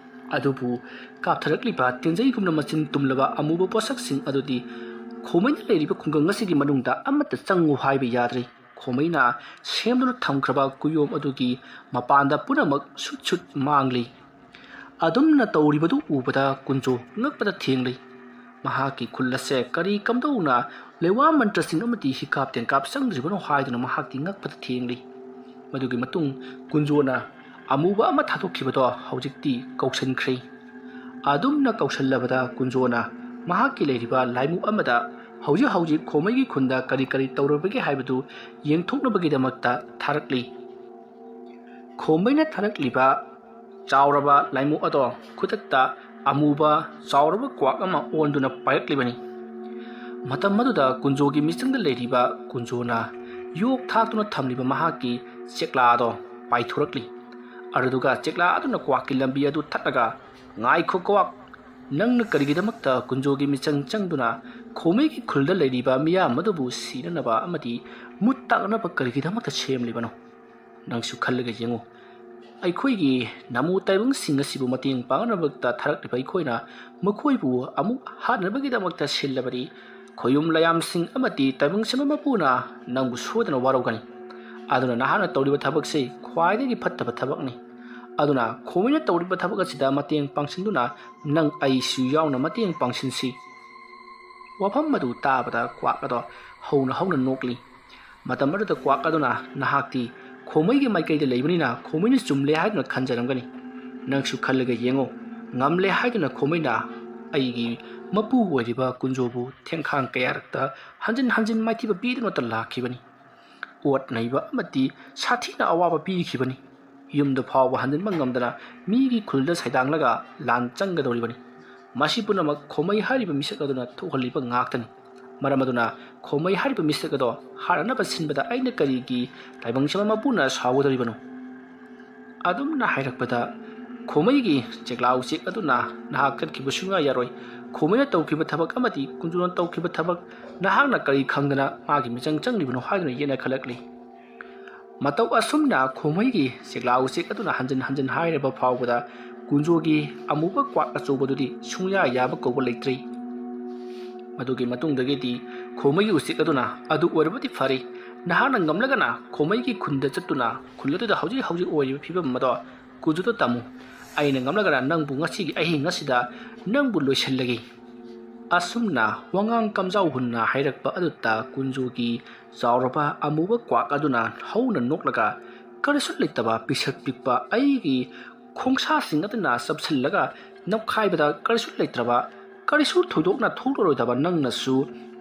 ꯑꯗꯨꯕꯨ ꯀꯥꯞꯊꯔꯛꯂꯤꯕ ꯇꯦꯟꯖꯩꯒꯨꯝꯅ ꯃꯆꯤꯟ ꯇꯨꯝꯂꯕ ꯑꯃꯨꯕ ꯄꯣꯠꯁꯛꯁꯤꯡ ꯑꯗꯨꯗꯤ ꯈꯣꯃꯩꯅ ꯂꯩꯔꯤꯕ ꯈꯨꯡꯒꯪ ꯑꯁꯤꯒꯤ ꯃꯅꯨꯡꯗ ꯑꯃꯠꯇ ꯆꯪꯉꯨ ꯍꯥꯏꯕ ꯌꯥꯗ꯭ꯔꯤ꯫ ꯈꯣꯃꯩꯅ ꯁꯦꯝꯗꯨꯅ ꯊꯝꯈ꯭ꯔꯕ ꯀꯨꯌꯣꯝ ꯑꯗꯨꯒꯤ ꯃꯄꯥꯟꯗ ꯄꯨꯝꯅꯃꯛ ꯁꯨꯠ ꯁꯨꯠ ꯃꯥꯡꯂꯤ꯫ ꯑꯗꯨꯝꯅ ꯇꯧꯔꯤꯕꯗꯨ ꯎꯕꯗ ꯀꯨꯟꯖꯣ ꯉꯛꯄꯗ ꯊꯦꯡꯂꯤ꯫ ꯃꯍꯥꯛꯀꯤ ꯈꯨꯜ ꯑꯁꯦ ꯀꯔꯤ ꯀꯝꯗꯧꯅ ꯂꯩꯋꯥ ꯃꯟꯇ꯭ꯔꯁꯤꯡ ꯑꯃꯗꯤ ꯍꯤꯀꯥꯞ ꯇꯦꯟꯀꯥꯞ ꯆꯪꯗ꯭ꯔꯤꯕꯅꯣ ꯍꯥꯏꯗꯨꯅ ꯃꯍꯥꯛꯇꯤ ꯉꯛꯄꯗ ꯊꯦꯡꯂꯤ꯫ ꯃꯗꯨꯒꯤ ꯃꯇꯨꯡ ꯀꯨꯟꯖꯣꯅ ꯑꯃꯨꯕ ꯑꯃ ꯊꯥꯗꯣꯛꯈꯤꯕꯗꯣ ꯍꯧꯖꯤꯛꯇꯤ ꯀꯧꯁꯟꯈ꯭ꯔꯦ꯫ ꯑꯗꯨꯝꯅ ꯀꯧꯁꯜꯂꯕꯗ ꯀꯨꯟꯖꯣꯅ ꯃꯍꯥꯛꯀꯤ ꯂꯩꯔꯤꯕ ꯂꯥꯏꯃꯨ ꯑꯃꯗ ꯍꯧꯖꯤꯛ ꯍꯧꯖꯤꯛ ꯈꯣꯃꯩꯒꯤ ꯈꯨꯟꯗ ꯀꯔꯤ ꯀꯔꯤ ꯇꯧꯔꯕꯒꯦ ꯍꯥꯏꯕꯗꯨ ꯌꯦꯡꯊꯣꯛꯅꯕꯒꯤꯗꯃꯛꯇ ꯊꯥꯔꯛꯂꯤ꯫ ꯈꯣꯃꯩꯅ ꯊꯥꯔꯛꯂꯤꯕ ꯆꯥꯎꯔꯕ ꯂꯥꯏꯃꯨ ꯑꯗꯣ ꯈꯨꯗꯛꯇ ꯑꯃꯨꯕ ꯆꯥꯎꯔꯕ ꯀ꯭ꯋꯥꯛ ꯑꯃ ꯑꯣꯟꯗꯨꯅ ꯄꯥꯏꯔꯛꯂꯤꯕꯅꯤ꯫ ꯃꯇꯝ ꯑꯗꯨꯗ ꯀꯨꯟꯖꯣꯒꯤ ꯃꯤꯆꯪꯗ ꯂꯩꯔꯤꯕ ꯀꯨꯟꯖꯣꯅ ꯌꯣꯛ ꯊꯥꯛꯇꯨꯅ ꯊꯝꯂꯤꯕ ꯃꯍꯥꯛꯀꯤ ꯆꯦꯛꯂꯥ ꯑꯗꯣ ꯄꯥꯏꯊꯣꯔꯛꯂꯤ꯫ ꯑꯗꯨꯗꯨꯒ ꯆꯦꯛꯂꯥ ꯑꯗꯨꯅ ꯀ꯭ꯋꯥꯛꯀꯤ ꯂꯝꯕꯤ ꯑꯗꯨ ꯊꯠꯂꯒ, "ꯉꯥꯏꯈꯣ ꯀ꯭ꯋꯥꯛ, ꯅꯪꯅ ꯀꯔꯤꯒꯤꯗꯃꯛꯇ ꯀꯨꯟꯖꯣꯒꯤ ꯃꯤꯆꯪ ꯆꯪꯗꯨꯅ ꯈꯣꯃꯩꯒꯤ ꯈꯨꯜꯗ ꯂꯩꯔꯤꯕ ꯃꯤꯌꯥꯝ ꯑꯗꯨꯕꯨ ꯁꯤꯅꯅꯕ ꯑꯃꯗꯤ ꯃꯨꯠ ꯇꯥꯛꯅꯕ ꯀꯔꯤꯒꯤꯗꯃꯛꯇ ꯁꯦꯝꯂꯤꯕꯅꯣ? ꯅꯪꯁꯨ ꯈꯜꯂꯒ ꯌꯦꯡꯉꯨ꯫ ꯑꯩꯈꯣꯏꯒꯤ ꯅꯃꯨ ꯇꯥꯏꯕꯪꯁꯤꯡ ꯑꯁꯤꯕꯨ ꯃꯇꯦꯡ ꯄꯥꯡꯅꯕꯗ ꯊꯥꯔꯛꯂꯤꯕ ꯑꯩꯈꯣꯏꯅ ꯃꯈꯣꯏꯕꯨ ꯑꯃꯨꯛ ꯍꯥꯠꯅꯕꯒꯤꯗꯃꯛꯇ ꯁꯤꯜꯂꯕꯗꯤ, ꯈꯣꯌꯨꯝ ꯂꯥꯌꯥꯝꯁꯤꯡ ꯑꯃꯗꯤ ꯇꯥꯏꯕꯪ ꯁꯦꯝꯕ ꯃꯄꯨꯅ ꯅꯪꯕꯨ ꯁꯣꯏꯗꯅ ꯋꯥꯔꯧꯒꯅꯤ꯫ ꯑꯗꯨꯅ ꯅꯍꯥꯛꯅ ꯇꯧꯔꯤꯕ ꯊꯕꯛꯁꯤ ꯈ꯭ꯋꯥꯏꯗꯒꯤ ꯐꯠꯇꯕ ꯊꯕꯛꯅꯤ꯫ ꯑꯗꯨꯅ ꯈꯣꯃꯩꯅ ꯇꯧꯔꯤꯕ ꯊꯕꯛ ꯑꯁꯤꯗ ꯃꯇꯦꯡ ꯄꯥꯡꯁꯤꯟꯗꯨꯅ ꯅꯪ ꯑꯩꯁꯨ ꯌꯥꯎꯅ ꯃꯇꯦꯡ ꯄꯥꯡꯁꯤꯟꯁꯤ꯫" ꯋꯥꯐꯝ ꯑꯗꯨ ꯇꯥꯕꯗ ꯀ꯭ꯋꯥꯛ ꯑꯗꯣ ꯍꯧꯅ ꯍꯧꯅ ꯅꯣꯛꯂꯤ꯫ ꯃꯇꯝ ꯑꯗꯨꯗ ꯀ꯭ꯋꯥꯛ ꯑꯗꯨꯅ, "ꯅꯍꯥꯛꯇꯤ ꯈꯣꯃꯩꯒꯤ ꯃꯥꯏꯀꯩꯗ ꯂꯩꯕꯅꯤꯅ ꯈꯣꯃꯩꯅ ꯆꯨꯝꯂꯦ ꯍꯥꯏꯗꯨꯅ ꯈꯟꯖꯔꯝꯒꯅꯤ꯫ ꯅꯪꯁꯨ ꯈꯜꯂꯒ ꯌꯦꯡꯉꯨ, ꯉꯝꯂꯦ ꯍꯥꯏꯗꯨꯅ ꯈꯣꯃꯩꯅ ꯑꯩꯒꯤ ꯃꯄꯨ ꯑꯣꯏꯔꯤꯕ ꯀꯨꯟꯖꯣꯕꯨ ꯊꯦꯡꯈꯥꯡ ꯀꯌꯥꯔꯛꯇ ꯍꯟꯖꯤꯟ ꯍꯟꯖꯤꯟ ꯃꯥꯏꯊꯤꯕ ꯄꯤꯗꯨꯅꯇ ꯂꯥꯛꯈꯤꯕꯅꯤ꯫ ꯑꯣꯠ ꯅꯩꯕ ꯑꯃꯗꯤ ꯁꯥꯊꯤꯅ ꯑꯋꯥꯕ ꯄꯤꯈꯤꯕꯅꯤ꯫ ꯌꯨꯝꯗ ꯐꯥꯎꯕ ꯍꯟꯖꯤꯟꯕ ꯉꯝꯗꯅ ꯃꯤꯒꯤ ꯈꯨꯜꯗ ꯁꯩꯗꯥꯡꯂꯒ ꯂꯥꯟ ꯆꯪꯒꯗꯧꯔꯤꯕꯅꯤ꯫ ꯃꯁꯤ ꯄꯨꯝꯅꯃꯛ ꯈꯣꯃꯩ ꯍꯥꯏꯔꯤꯕ ꯃꯤꯁꯛ ꯑꯗꯨꯅ ꯊꯣꯛꯍꯜꯂꯤꯕ ꯉꯥꯛꯇꯅꯤ꯫ ꯃꯔꯝ ꯑꯗꯨꯅ ꯈꯣꯃꯩ ꯍꯥꯏꯔꯤꯕ ꯃꯤꯁꯛ ꯑꯗꯣ ꯍꯥꯠꯅꯅꯕ ꯁꯤꯟꯕꯗ ꯑꯩꯅ ꯀꯔꯤꯒꯤ ꯇꯥꯏꯕꯪ ꯁꯦꯝꯕ ꯃꯄꯨꯅ ꯁꯥꯎꯒꯗꯧꯔꯤꯕꯅꯣ?" ꯑꯗꯨꯝꯅ ꯍꯥꯏꯔꯛꯄꯗ ꯈꯣꯃꯩꯒꯤ ꯆꯦꯛꯂꯥ ꯎꯆꯦꯛ ꯑꯗꯨꯅ, "ꯅꯍꯥꯛ ꯆꯠꯈꯤꯕ ꯁꯨꯡꯌꯥ ꯌꯥꯔꯣꯏ꯫ ꯈꯣꯃꯩꯅ ꯇꯧꯈꯤꯕ ꯊꯕꯛ ꯑꯃꯗꯤ ꯀꯨꯟꯖꯣꯅ ꯇꯧꯈꯤꯕ ꯊꯕꯛ ꯅꯍꯥꯛꯅ ꯀꯔꯤ ꯈꯪꯗꯅ ꯃꯥꯒꯤ ꯃꯤꯆꯪ ꯆꯪꯂꯤꯕꯅꯣ?" ꯍꯥꯏꯗꯨꯅ ꯌꯦꯠꯅꯈꯠꯂꯛꯂꯤ꯫ ꯃꯇꯧ ꯑꯁꯨꯝꯅ ꯈꯣꯃꯩꯒꯤ ꯆꯦꯛꯂꯥ ꯎꯆꯦꯛ ꯑꯗꯨꯅ ꯍꯟꯖꯤꯟ ꯍꯟꯖꯤꯟ ꯍꯥꯏꯔꯕ ꯐꯥꯎꯕꯗ ꯀꯨꯟꯖꯣꯒꯤ ꯑꯃꯨꯕ ꯀ꯭ꯋꯥꯛ ꯑꯆꯧꯕꯗꯨꯗꯤ ꯁꯨꯡꯌꯥ ꯌꯥꯕ ꯀꯧꯕ ꯂꯩꯇ꯭ꯔꯦ꯫ ꯃꯗꯨꯒꯤ ꯃꯇꯨꯡꯗꯒꯤꯗꯤ ꯈꯣꯃꯩꯒꯤ ꯎꯆꯦꯛ ꯑꯗꯨꯅ, "ꯑꯗꯨ ꯑꯣꯏꯔꯕꯗꯤ ꯐꯔꯦ, ꯅꯍꯥꯛꯅ ꯉꯝꯂꯒꯅ ꯈꯣꯃꯩꯒꯤ ꯈꯨꯟꯗ ꯆꯠꯇꯨꯅ ꯈꯨꯜ ꯑꯗꯨꯗ ꯍꯧꯖꯤꯛ ꯍꯧꯖꯤꯛ ꯑꯣꯏꯔꯤꯕ ꯐꯤꯕꯝ ꯑꯗꯣ ꯀꯨꯟꯖꯣꯗ ꯇꯝꯃꯨ꯫ ꯑꯩꯅ ꯉꯝꯂꯒꯅ ꯅꯪꯕꯨ ꯉꯁꯤꯒꯤ ꯑꯍꯤꯡ ꯑꯁꯤꯗ ꯅꯪꯕꯨ ꯂꯣꯏꯁꯤꯜꯂꯒꯦ꯫ ꯑꯁꯨꯝꯅ ꯋꯥꯉꯥꯡ ꯀꯝꯖꯥꯎ ꯍꯨꯟꯅ ꯍꯥꯏꯔꯛꯄ ꯑꯗꯨꯗ ꯀꯨꯟꯖꯣꯒꯤ ꯆꯥꯎꯔꯕ ꯑꯃꯨꯕ ꯀ꯭ꯋꯥꯛ ꯑꯗꯨꯅ ꯍꯧꯅ ꯅꯣꯛꯂꯒ, "ꯀꯔꯤꯁꯨ ꯂꯩꯇꯕ ꯄꯤꯁꯛ ꯄꯤꯛꯄ ꯑꯩꯒꯤ ꯈꯣꯡꯁꯥꯁꯤꯡ ꯑꯗꯨꯅ ꯆꯞꯁꯤꯜꯂꯒ ꯅꯞꯈꯥꯏꯕꯗ ꯀꯔꯤꯁꯨ ꯂꯩꯇ꯭ꯔꯕ, ꯀꯔꯤꯁꯨ ꯊꯣꯏꯗꯣꯛꯅ ꯊꯣꯛꯂꯔꯣꯏꯗꯕ ꯅꯪꯅꯁꯨ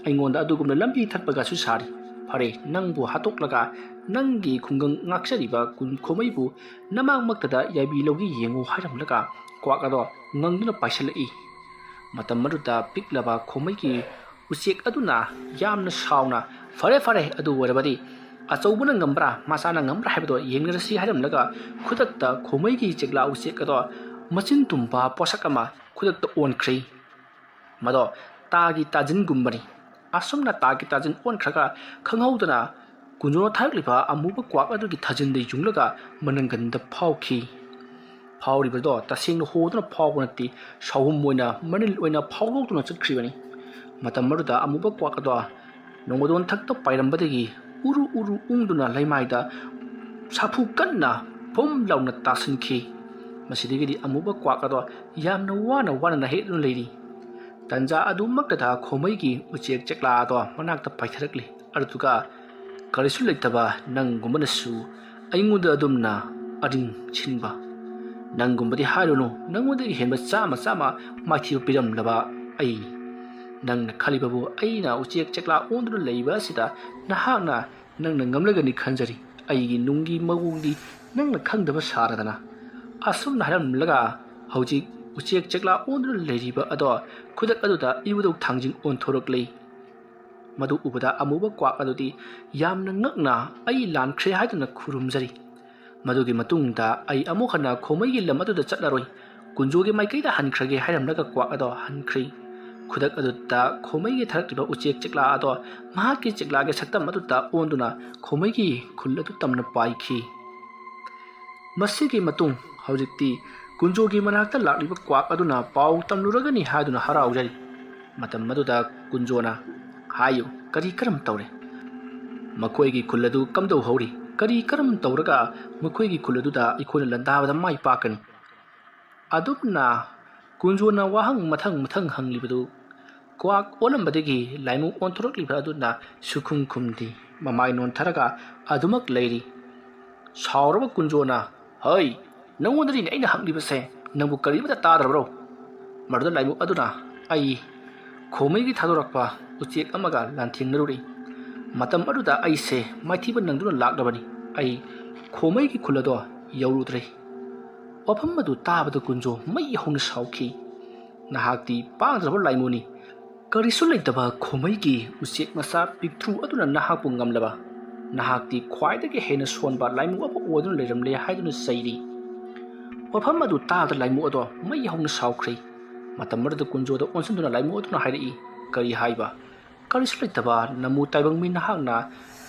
ꯑꯩꯉꯣꯟꯗ ꯑꯗꯨꯒꯨꯝꯅ ꯂꯝꯕꯤ ꯊꯠꯄꯒꯁꯨ ꯁꯥꯔꯤ꯫ ꯐꯔꯦ, ꯅꯪꯕꯨ ꯍꯥꯠꯇꯣꯛꯂꯒ ꯅꯪꯒꯤ ꯈꯨꯡꯒꯪ ꯉꯥꯛꯆꯔꯤꯕ ꯀꯨꯟ ꯈꯣꯃꯩꯕꯨ ꯅꯃꯥꯡꯃꯛꯇꯗ ꯌꯥꯏꯕꯤ ꯂꯧꯒꯦ ꯌꯦꯡꯉꯨ" ꯍꯥꯏꯔꯝꯂꯒ ꯀ꯭ꯋꯥꯛ ꯑꯗꯣ ꯉꯪꯗꯨꯅ ꯄꯥꯏꯁꯤꯜꯂꯛꯏ꯫ ꯃꯇꯝ ꯑꯗꯨꯗ ꯄꯤꯛꯂꯕ ꯈꯣꯃꯩꯒꯤ ꯎꯆꯦꯛ ꯑꯗꯨꯅ ꯌꯥꯝꯅ ꯁꯥꯎꯅ, "ꯐꯔꯦ, ꯐꯔꯦ, ꯑꯗꯨ ꯑꯣꯏꯔꯕꯗꯤ ꯑꯆꯧꯕꯅ ꯉꯝꯕ꯭ꯔꯥ, ꯃꯆꯥꯅ ꯉꯝꯕ꯭ꯔꯥ ꯍꯥꯏꯕꯗꯣ ꯌꯦꯡꯅꯔꯁꯤ" ꯍꯥꯏꯔꯝꯂꯒ ꯈꯨꯗꯛꯇ ꯈꯣꯃꯩꯒꯤ ꯆꯦꯛꯂꯥ ꯎꯆꯦꯛ ꯑꯗꯣ ꯃꯆꯤꯟ ꯇꯨꯝꯕ ꯄꯣꯠꯁꯛ ꯑꯃ ꯈꯨꯗꯛꯇ ꯑꯣꯟꯈ꯭ꯔꯦ꯫ ꯃꯗꯣ ꯇꯥꯒꯤ ꯇꯥꯖꯤꯟꯒꯨꯝꯕꯅꯤ꯫ ꯑꯁꯨꯝꯅ ꯇꯥꯒꯤ ꯇꯥꯖꯤꯟ ꯑꯣꯟꯈ꯭ꯔꯒ ꯈꯪꯍꯧꯗꯅ ꯀꯨꯟꯖꯣꯅ ꯊꯥꯔꯛꯂꯤꯕ ꯑꯃꯨꯕ ꯀ꯭ꯋꯥꯛ ꯑꯗꯨꯒꯤ ꯊꯥꯖꯤꯟꯗ ꯌꯨꯡꯂꯒ ꯃꯅꯪꯒꯟꯗ ꯐꯥꯎꯈꯤ꯫ ꯐꯥꯎꯔꯤꯕꯗꯣ ꯇꯁꯦꯡꯅ ꯍꯣꯗꯨꯅ ꯐꯥꯎꯕ ꯅꯠꯇꯦ, ꯁꯥꯎꯍꯨꯝ ꯑꯣꯏꯅ ꯃꯅꯤꯜ ꯑꯣꯏꯅ ꯐꯥꯎꯗꯣꯛꯇꯨꯅ ꯆꯠꯈ꯭ꯔꯤꯕꯅꯤ꯫ ꯃꯇꯝ ꯑꯗꯨꯗ ꯑꯃꯨꯕ ꯀ꯭ꯋꯥꯛ ꯑꯗꯣ ꯅꯣꯡꯃꯗꯣꯟ ꯊꯛꯇ ꯄꯥꯏꯔꯝꯕꯗꯒꯤ ꯎꯔꯨ ꯎꯔꯨ ꯎꯪꯗꯨꯅ ꯂꯩꯃꯥꯏꯗ ꯁꯥꯐꯨ ꯀꯟꯅ ꯐꯨꯝ ꯂꯥꯎꯅ ꯇꯥꯁꯤꯟꯈꯤ꯫ ꯃꯁꯤꯗꯒꯤꯗꯤ ꯑꯃꯨꯕ ꯀ꯭ꯋꯥꯛ ꯑꯗꯣ ꯌꯥꯝꯅ ꯋꯥꯅ ꯋꯥꯅ ꯅꯥꯍꯦꯛꯇꯨꯅ ꯂꯩꯔꯤ꯫ ꯇꯟꯖꯥ ꯑꯗꯨꯃꯛꯇꯗ ꯈꯣꯃꯩꯒꯤ ꯎꯆꯦꯛ ꯆꯦꯛꯂꯥ ꯑꯗꯣ ꯃꯅꯥꯛꯇ ꯄꯥꯏꯊꯔꯛꯂꯤ꯫ ꯑꯗꯨꯒ, "ꯀꯔꯤꯁꯨ ꯂꯩꯇꯕ ꯅꯪꯒꯨꯝꯕꯅꯁꯨ ꯑꯩꯉꯣꯟꯗ ꯑꯗꯨꯝꯅ ꯑꯔꯤꯡ ꯁꯤꯟꯕ꯫ ꯅꯪꯒꯨꯝꯕꯗꯤ ꯍꯥꯏꯔꯨꯅꯨ, ꯅꯪꯉꯣꯟꯗꯒꯤ ꯍꯦꯟꯕ ꯆꯥꯝꯃ ꯆꯥꯝꯃ ꯃꯥꯏꯊꯤꯕ ꯄꯤꯔꯝꯂꯕ ꯑꯩ꯫ ꯅꯪꯅ ꯈꯜꯂꯤꯕꯕꯨ ꯑꯩꯅ ꯎꯆꯦꯛ ꯆꯦꯛꯂꯥ ꯑꯣꯟꯗꯨꯅ ꯂꯩꯕ ꯑꯁꯤꯗ ꯅꯍꯥꯛꯅ ꯅꯪꯅ ꯉꯝꯂꯒꯅꯤ ꯈꯟꯖꯔꯤ꯫ ꯑꯩꯒꯤ ꯅꯨꯡꯒꯤ ꯃꯑꯣꯡꯗꯤ ꯅꯪꯅ ꯈꯪꯗꯕ ꯁꯥꯔꯗꯅ꯫ ꯑꯁꯨꯝꯅ ꯍꯥꯏꯔꯝꯂꯒ ꯍꯧꯖꯤꯛ ꯎꯆꯦꯛ ꯆꯦꯛꯂꯥ ꯑꯣꯟꯗꯨꯅ ꯂꯩꯔꯤꯕ ꯑꯗꯣ ꯈꯨꯗꯛ ꯑꯗꯨꯗ ꯏꯕꯨꯙꯧ ꯊꯥꯡꯖꯤꯡ ꯑꯣꯟꯊꯣꯔꯛꯂꯦ꯫ ꯃꯗꯨ ꯎꯕꯗ ꯑꯃꯨꯕ ꯀ꯭ꯋꯥꯛ ꯑꯗꯨꯗꯤ ꯌꯥꯝꯅ ꯉꯛꯅ ꯑꯩ ꯂꯥꯟꯈ꯭ꯔꯦ ꯍꯥꯏꯗꯨꯅ ꯈꯨꯔꯨꯝꯖꯔꯤ꯫ ꯃꯗꯨꯒꯤ ꯃꯇꯨꯡꯗ ꯑꯩ ꯑꯃꯨꯛ ꯍꯟꯅ ꯈꯣꯃꯩꯒꯤ ꯂꯝ ꯑꯗꯨꯗ ꯆꯠꯂꯔꯣꯏ, ꯀꯨꯟꯖꯣꯒꯤ ꯃꯥꯏꯀꯩꯗ ꯍꯟꯈ꯭ꯔꯒꯦ" ꯍꯥꯏꯔꯝꯂꯒ ꯀ꯭ꯋꯥꯛ ꯑꯗꯣ ꯍꯟꯈ꯭ꯔꯦ꯫ ꯈꯨꯗꯛ ꯑꯗꯨꯗ ꯈꯣꯃꯩꯒꯤ ꯊꯥꯔꯛꯂꯤꯕ ꯎꯆꯦꯛ ꯆꯦꯛꯂꯥ ꯑꯗꯣ ꯃꯍꯥꯛꯀꯤ ꯆꯦꯛꯂꯥꯒꯤ ꯁꯛꯇꯝ ꯑꯗꯨꯗ ꯑꯣꯟꯗꯨꯅ ꯈꯣꯃꯩꯒꯤ ꯈꯨꯜ ꯑꯗꯨ ꯇꯝꯅ ꯄꯥꯏꯈꯤ꯫ ꯃꯁꯤꯒꯤ ꯃꯇꯨꯡ ꯍꯧꯖꯤꯛꯇꯤ ꯀꯨꯟꯖꯣꯒꯤ ꯃꯅꯥꯛꯇ ꯂꯥꯛꯂꯤꯕ ꯀ꯭ꯋꯥꯛ ꯑꯗꯨꯅ ꯄꯥꯎ ꯇꯝꯂꯨꯔꯒꯅꯤ ꯍꯥꯏꯗꯨꯅ ꯍꯔꯥꯎꯖꯔꯤ꯫ ꯃꯇꯝ ꯑꯗꯨꯗ ꯀꯨꯟꯖꯣꯅ, "ꯍꯥꯏꯌꯨ, ꯀꯔꯤ ꯀꯔꯝ ꯇꯧꯔꯦ?" ꯃꯈꯣꯏꯒꯤ ꯈꯨꯜ ꯑꯗꯨ ꯀꯝꯗꯧꯍꯧꯔꯤ? ꯀꯔꯤ ꯀꯔꯝ ꯇꯧꯔꯒ ꯃꯈꯣꯏꯒꯤ ꯈꯨꯜ ꯑꯗꯨꯗ ꯑꯩꯈꯣꯏꯅ ꯂꯥꯟꯗꯥꯕꯗ ꯃꯥꯏ ꯄꯥꯛꯀꯅꯤ? ꯑꯗꯨꯝꯅ ꯀꯨꯟꯖꯣꯅ ꯋꯥꯍꯪ ꯃꯊꯪ ꯃꯊꯪ ꯍꯪꯂꯤꯕꯗꯨ ꯀ꯭ꯋꯥꯛ ꯑꯣꯜꯂꯝꯕꯗꯒꯤ ꯂꯥꯏꯃꯨ ꯑꯣꯟꯊꯣꯔꯛꯂꯤꯕ ꯑꯗꯨꯅ ꯁꯨꯈꯨꯝ ꯈꯨꯝꯗꯦ꯫ ꯃꯃꯥꯏ ꯅꯣꯟꯊꯔꯒ ꯑꯗꯨꯃꯛ ꯂꯩꯔꯤ꯫ ꯁꯥꯎꯔꯕ ꯀꯨꯟꯖꯣꯅ, "ꯍꯩ, ꯅꯪꯉꯣꯟꯗꯅꯤꯅꯦ ꯑꯩꯅ ꯍꯪꯂꯤꯕꯁꯦ, ꯅꯪꯕꯨ ꯀꯔꯤꯃꯇ ꯇꯥꯗ꯭ꯔꯕ꯭ꯔꯣ?" ꯃꯗꯨꯗ ꯂꯥꯏꯃꯨ ꯑꯗꯨꯅ, "ꯑꯩ ꯈꯣꯃꯩꯒꯤ ꯊꯥꯗꯣꯔꯛꯄ ꯎꯆꯦꯛ ꯑꯃꯒ ꯂꯥꯟꯊꯦꯡꯅꯔꯨꯔꯦ꯫ ꯃꯇꯝ ꯑꯗꯨꯗ ꯑꯩꯁꯦ ꯃꯥꯏꯊꯤꯕ ꯅꯪꯗꯨꯅ ꯂꯥꯛꯂꯕꯅꯤ꯫ ꯑꯩ ꯈꯣꯃꯩꯒꯤ ꯈꯨꯜ ꯑꯗꯣ ꯌꯧꯔꯨꯗ꯭ꯔꯦ꯫" ꯋꯥꯐꯝ ꯑꯗꯨ ꯇꯥꯕꯗ ꯀꯨꯟꯖꯣ ꯃꯩ ꯍꯧꯅ ꯁꯥꯎꯈꯤ꯫ "ꯅꯍꯥꯛꯇꯤ ꯄꯥꯡꯗ꯭ꯔꯕ ꯂꯥꯏꯃꯨꯅꯤ꯫ ꯀꯔꯤꯁꯨ ꯂꯩꯇꯕ ꯈꯣꯃꯩꯒꯤ ꯎꯆꯦꯛ ꯃꯆꯥ ꯄꯤꯛꯇ꯭ꯔꯨ ꯑꯗꯨꯅ ꯅꯍꯥꯛꯄꯨ ꯉꯝꯂꯕ? ꯅꯍꯥꯛꯇꯤ ꯈ꯭ꯋꯥꯏꯗꯒꯤ ꯍꯦꯟꯅ ꯁꯣꯟꯕ ꯂꯥꯏꯃꯨ ꯑꯃ ꯑꯣꯏꯗꯨꯅ ꯂꯩꯔꯝꯂꯦ" ꯍꯥꯏꯗꯨꯅ ꯆꯩꯔꯤ꯫ ꯋꯥꯐꯝ ꯑꯗꯨ ꯇꯥꯕꯗ ꯂꯥꯏꯃꯨ ꯑꯗꯣ ꯃꯩ ꯍꯧꯅ ꯁꯥꯎꯈ꯭ꯔꯦ꯫ ꯃꯇꯝ ꯑꯗꯨꯗ ꯀꯨꯟꯖꯣꯗ ꯑꯣꯟꯁꯤꯟꯗꯨꯅ ꯂꯥꯏꯃꯨ ꯑꯗꯨꯅ ꯍꯥꯏꯔꯛꯏ, "ꯀꯔꯤ ꯍꯥꯏꯕ? ꯀꯔꯤꯁꯨ ꯂꯩꯇꯕ ꯅꯃꯨ ꯇꯥꯏꯕꯪ ꯃꯤ ꯅꯍꯥꯛꯅ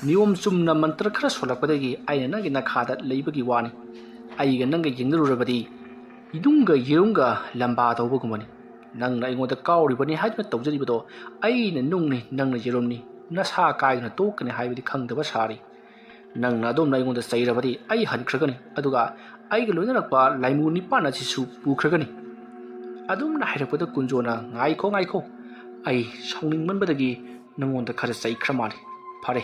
ꯅꯤꯌꯣꯝ ꯆꯨꯝꯅ ꯃꯟꯇ꯭ꯔ ꯈꯔ ꯁꯣꯜꯂꯛꯄꯗꯒꯤ ꯑꯩꯅ ꯅꯪꯒꯤ ꯅꯈꯥꯗ ꯂꯩꯕꯒꯤ ꯋꯥꯅꯤ꯫ ꯑꯩꯒ ꯅꯪꯒ ꯌꯦꯡꯅꯔꯨꯔꯕꯗꯤ ꯏꯗꯨꯡꯒ ꯌꯦꯔꯨꯝꯒ ꯂꯝꯕꯥ ꯇꯧꯕꯒꯨꯝꯕꯅꯤ꯫ ꯅꯪꯅ ꯑꯩꯉꯣꯟꯗ ꯀꯥꯎꯔꯤꯕꯅꯤ ꯍꯥꯏꯗꯨꯅ ꯇꯧꯖꯔꯤꯕꯗꯣ ꯑꯩꯅ ꯅꯨꯡꯅꯤ, ꯅꯪꯅ ꯌꯦꯔꯨꯝꯅꯤ, ꯅꯁꯥ ꯀꯥꯏꯗꯨꯅ ꯇꯣꯛꯀꯅꯤ ꯍꯥꯏꯕꯗꯤ ꯈꯪꯗꯕ ꯁꯥꯔꯤ꯫ ꯅꯪꯅ ꯑꯗꯣꯝꯅ ꯑꯩꯉꯣꯟꯗ ꯆꯩꯔꯕꯗꯤ ꯑꯩ ꯍꯟꯈ꯭ꯔꯒꯅꯤ, ꯑꯗꯨꯒ ꯑꯩꯒ ꯂꯣꯏꯅꯔꯛꯄ ꯂꯥꯏꯃꯨ ꯅꯤꯄꯥꯟ ꯑꯁꯤꯁꯨ ꯄꯨꯈ꯭ꯔꯒꯅꯤ꯫" ꯑꯗꯨꯝꯅ ꯍꯥꯏꯔꯛꯄꯗ ꯀꯨꯟꯖꯣꯅ, "ꯉꯥꯏꯈꯣ, ꯉꯥꯏꯈꯣ, ꯑꯩ ꯁꯥꯎꯅꯤꯡꯃꯟꯕꯗꯒꯤ ꯅꯉꯣꯟꯗ ꯈꯔ ꯆꯩꯈ꯭ꯔ ꯃꯥꯜꯂꯤ꯫ ꯐꯔꯦ,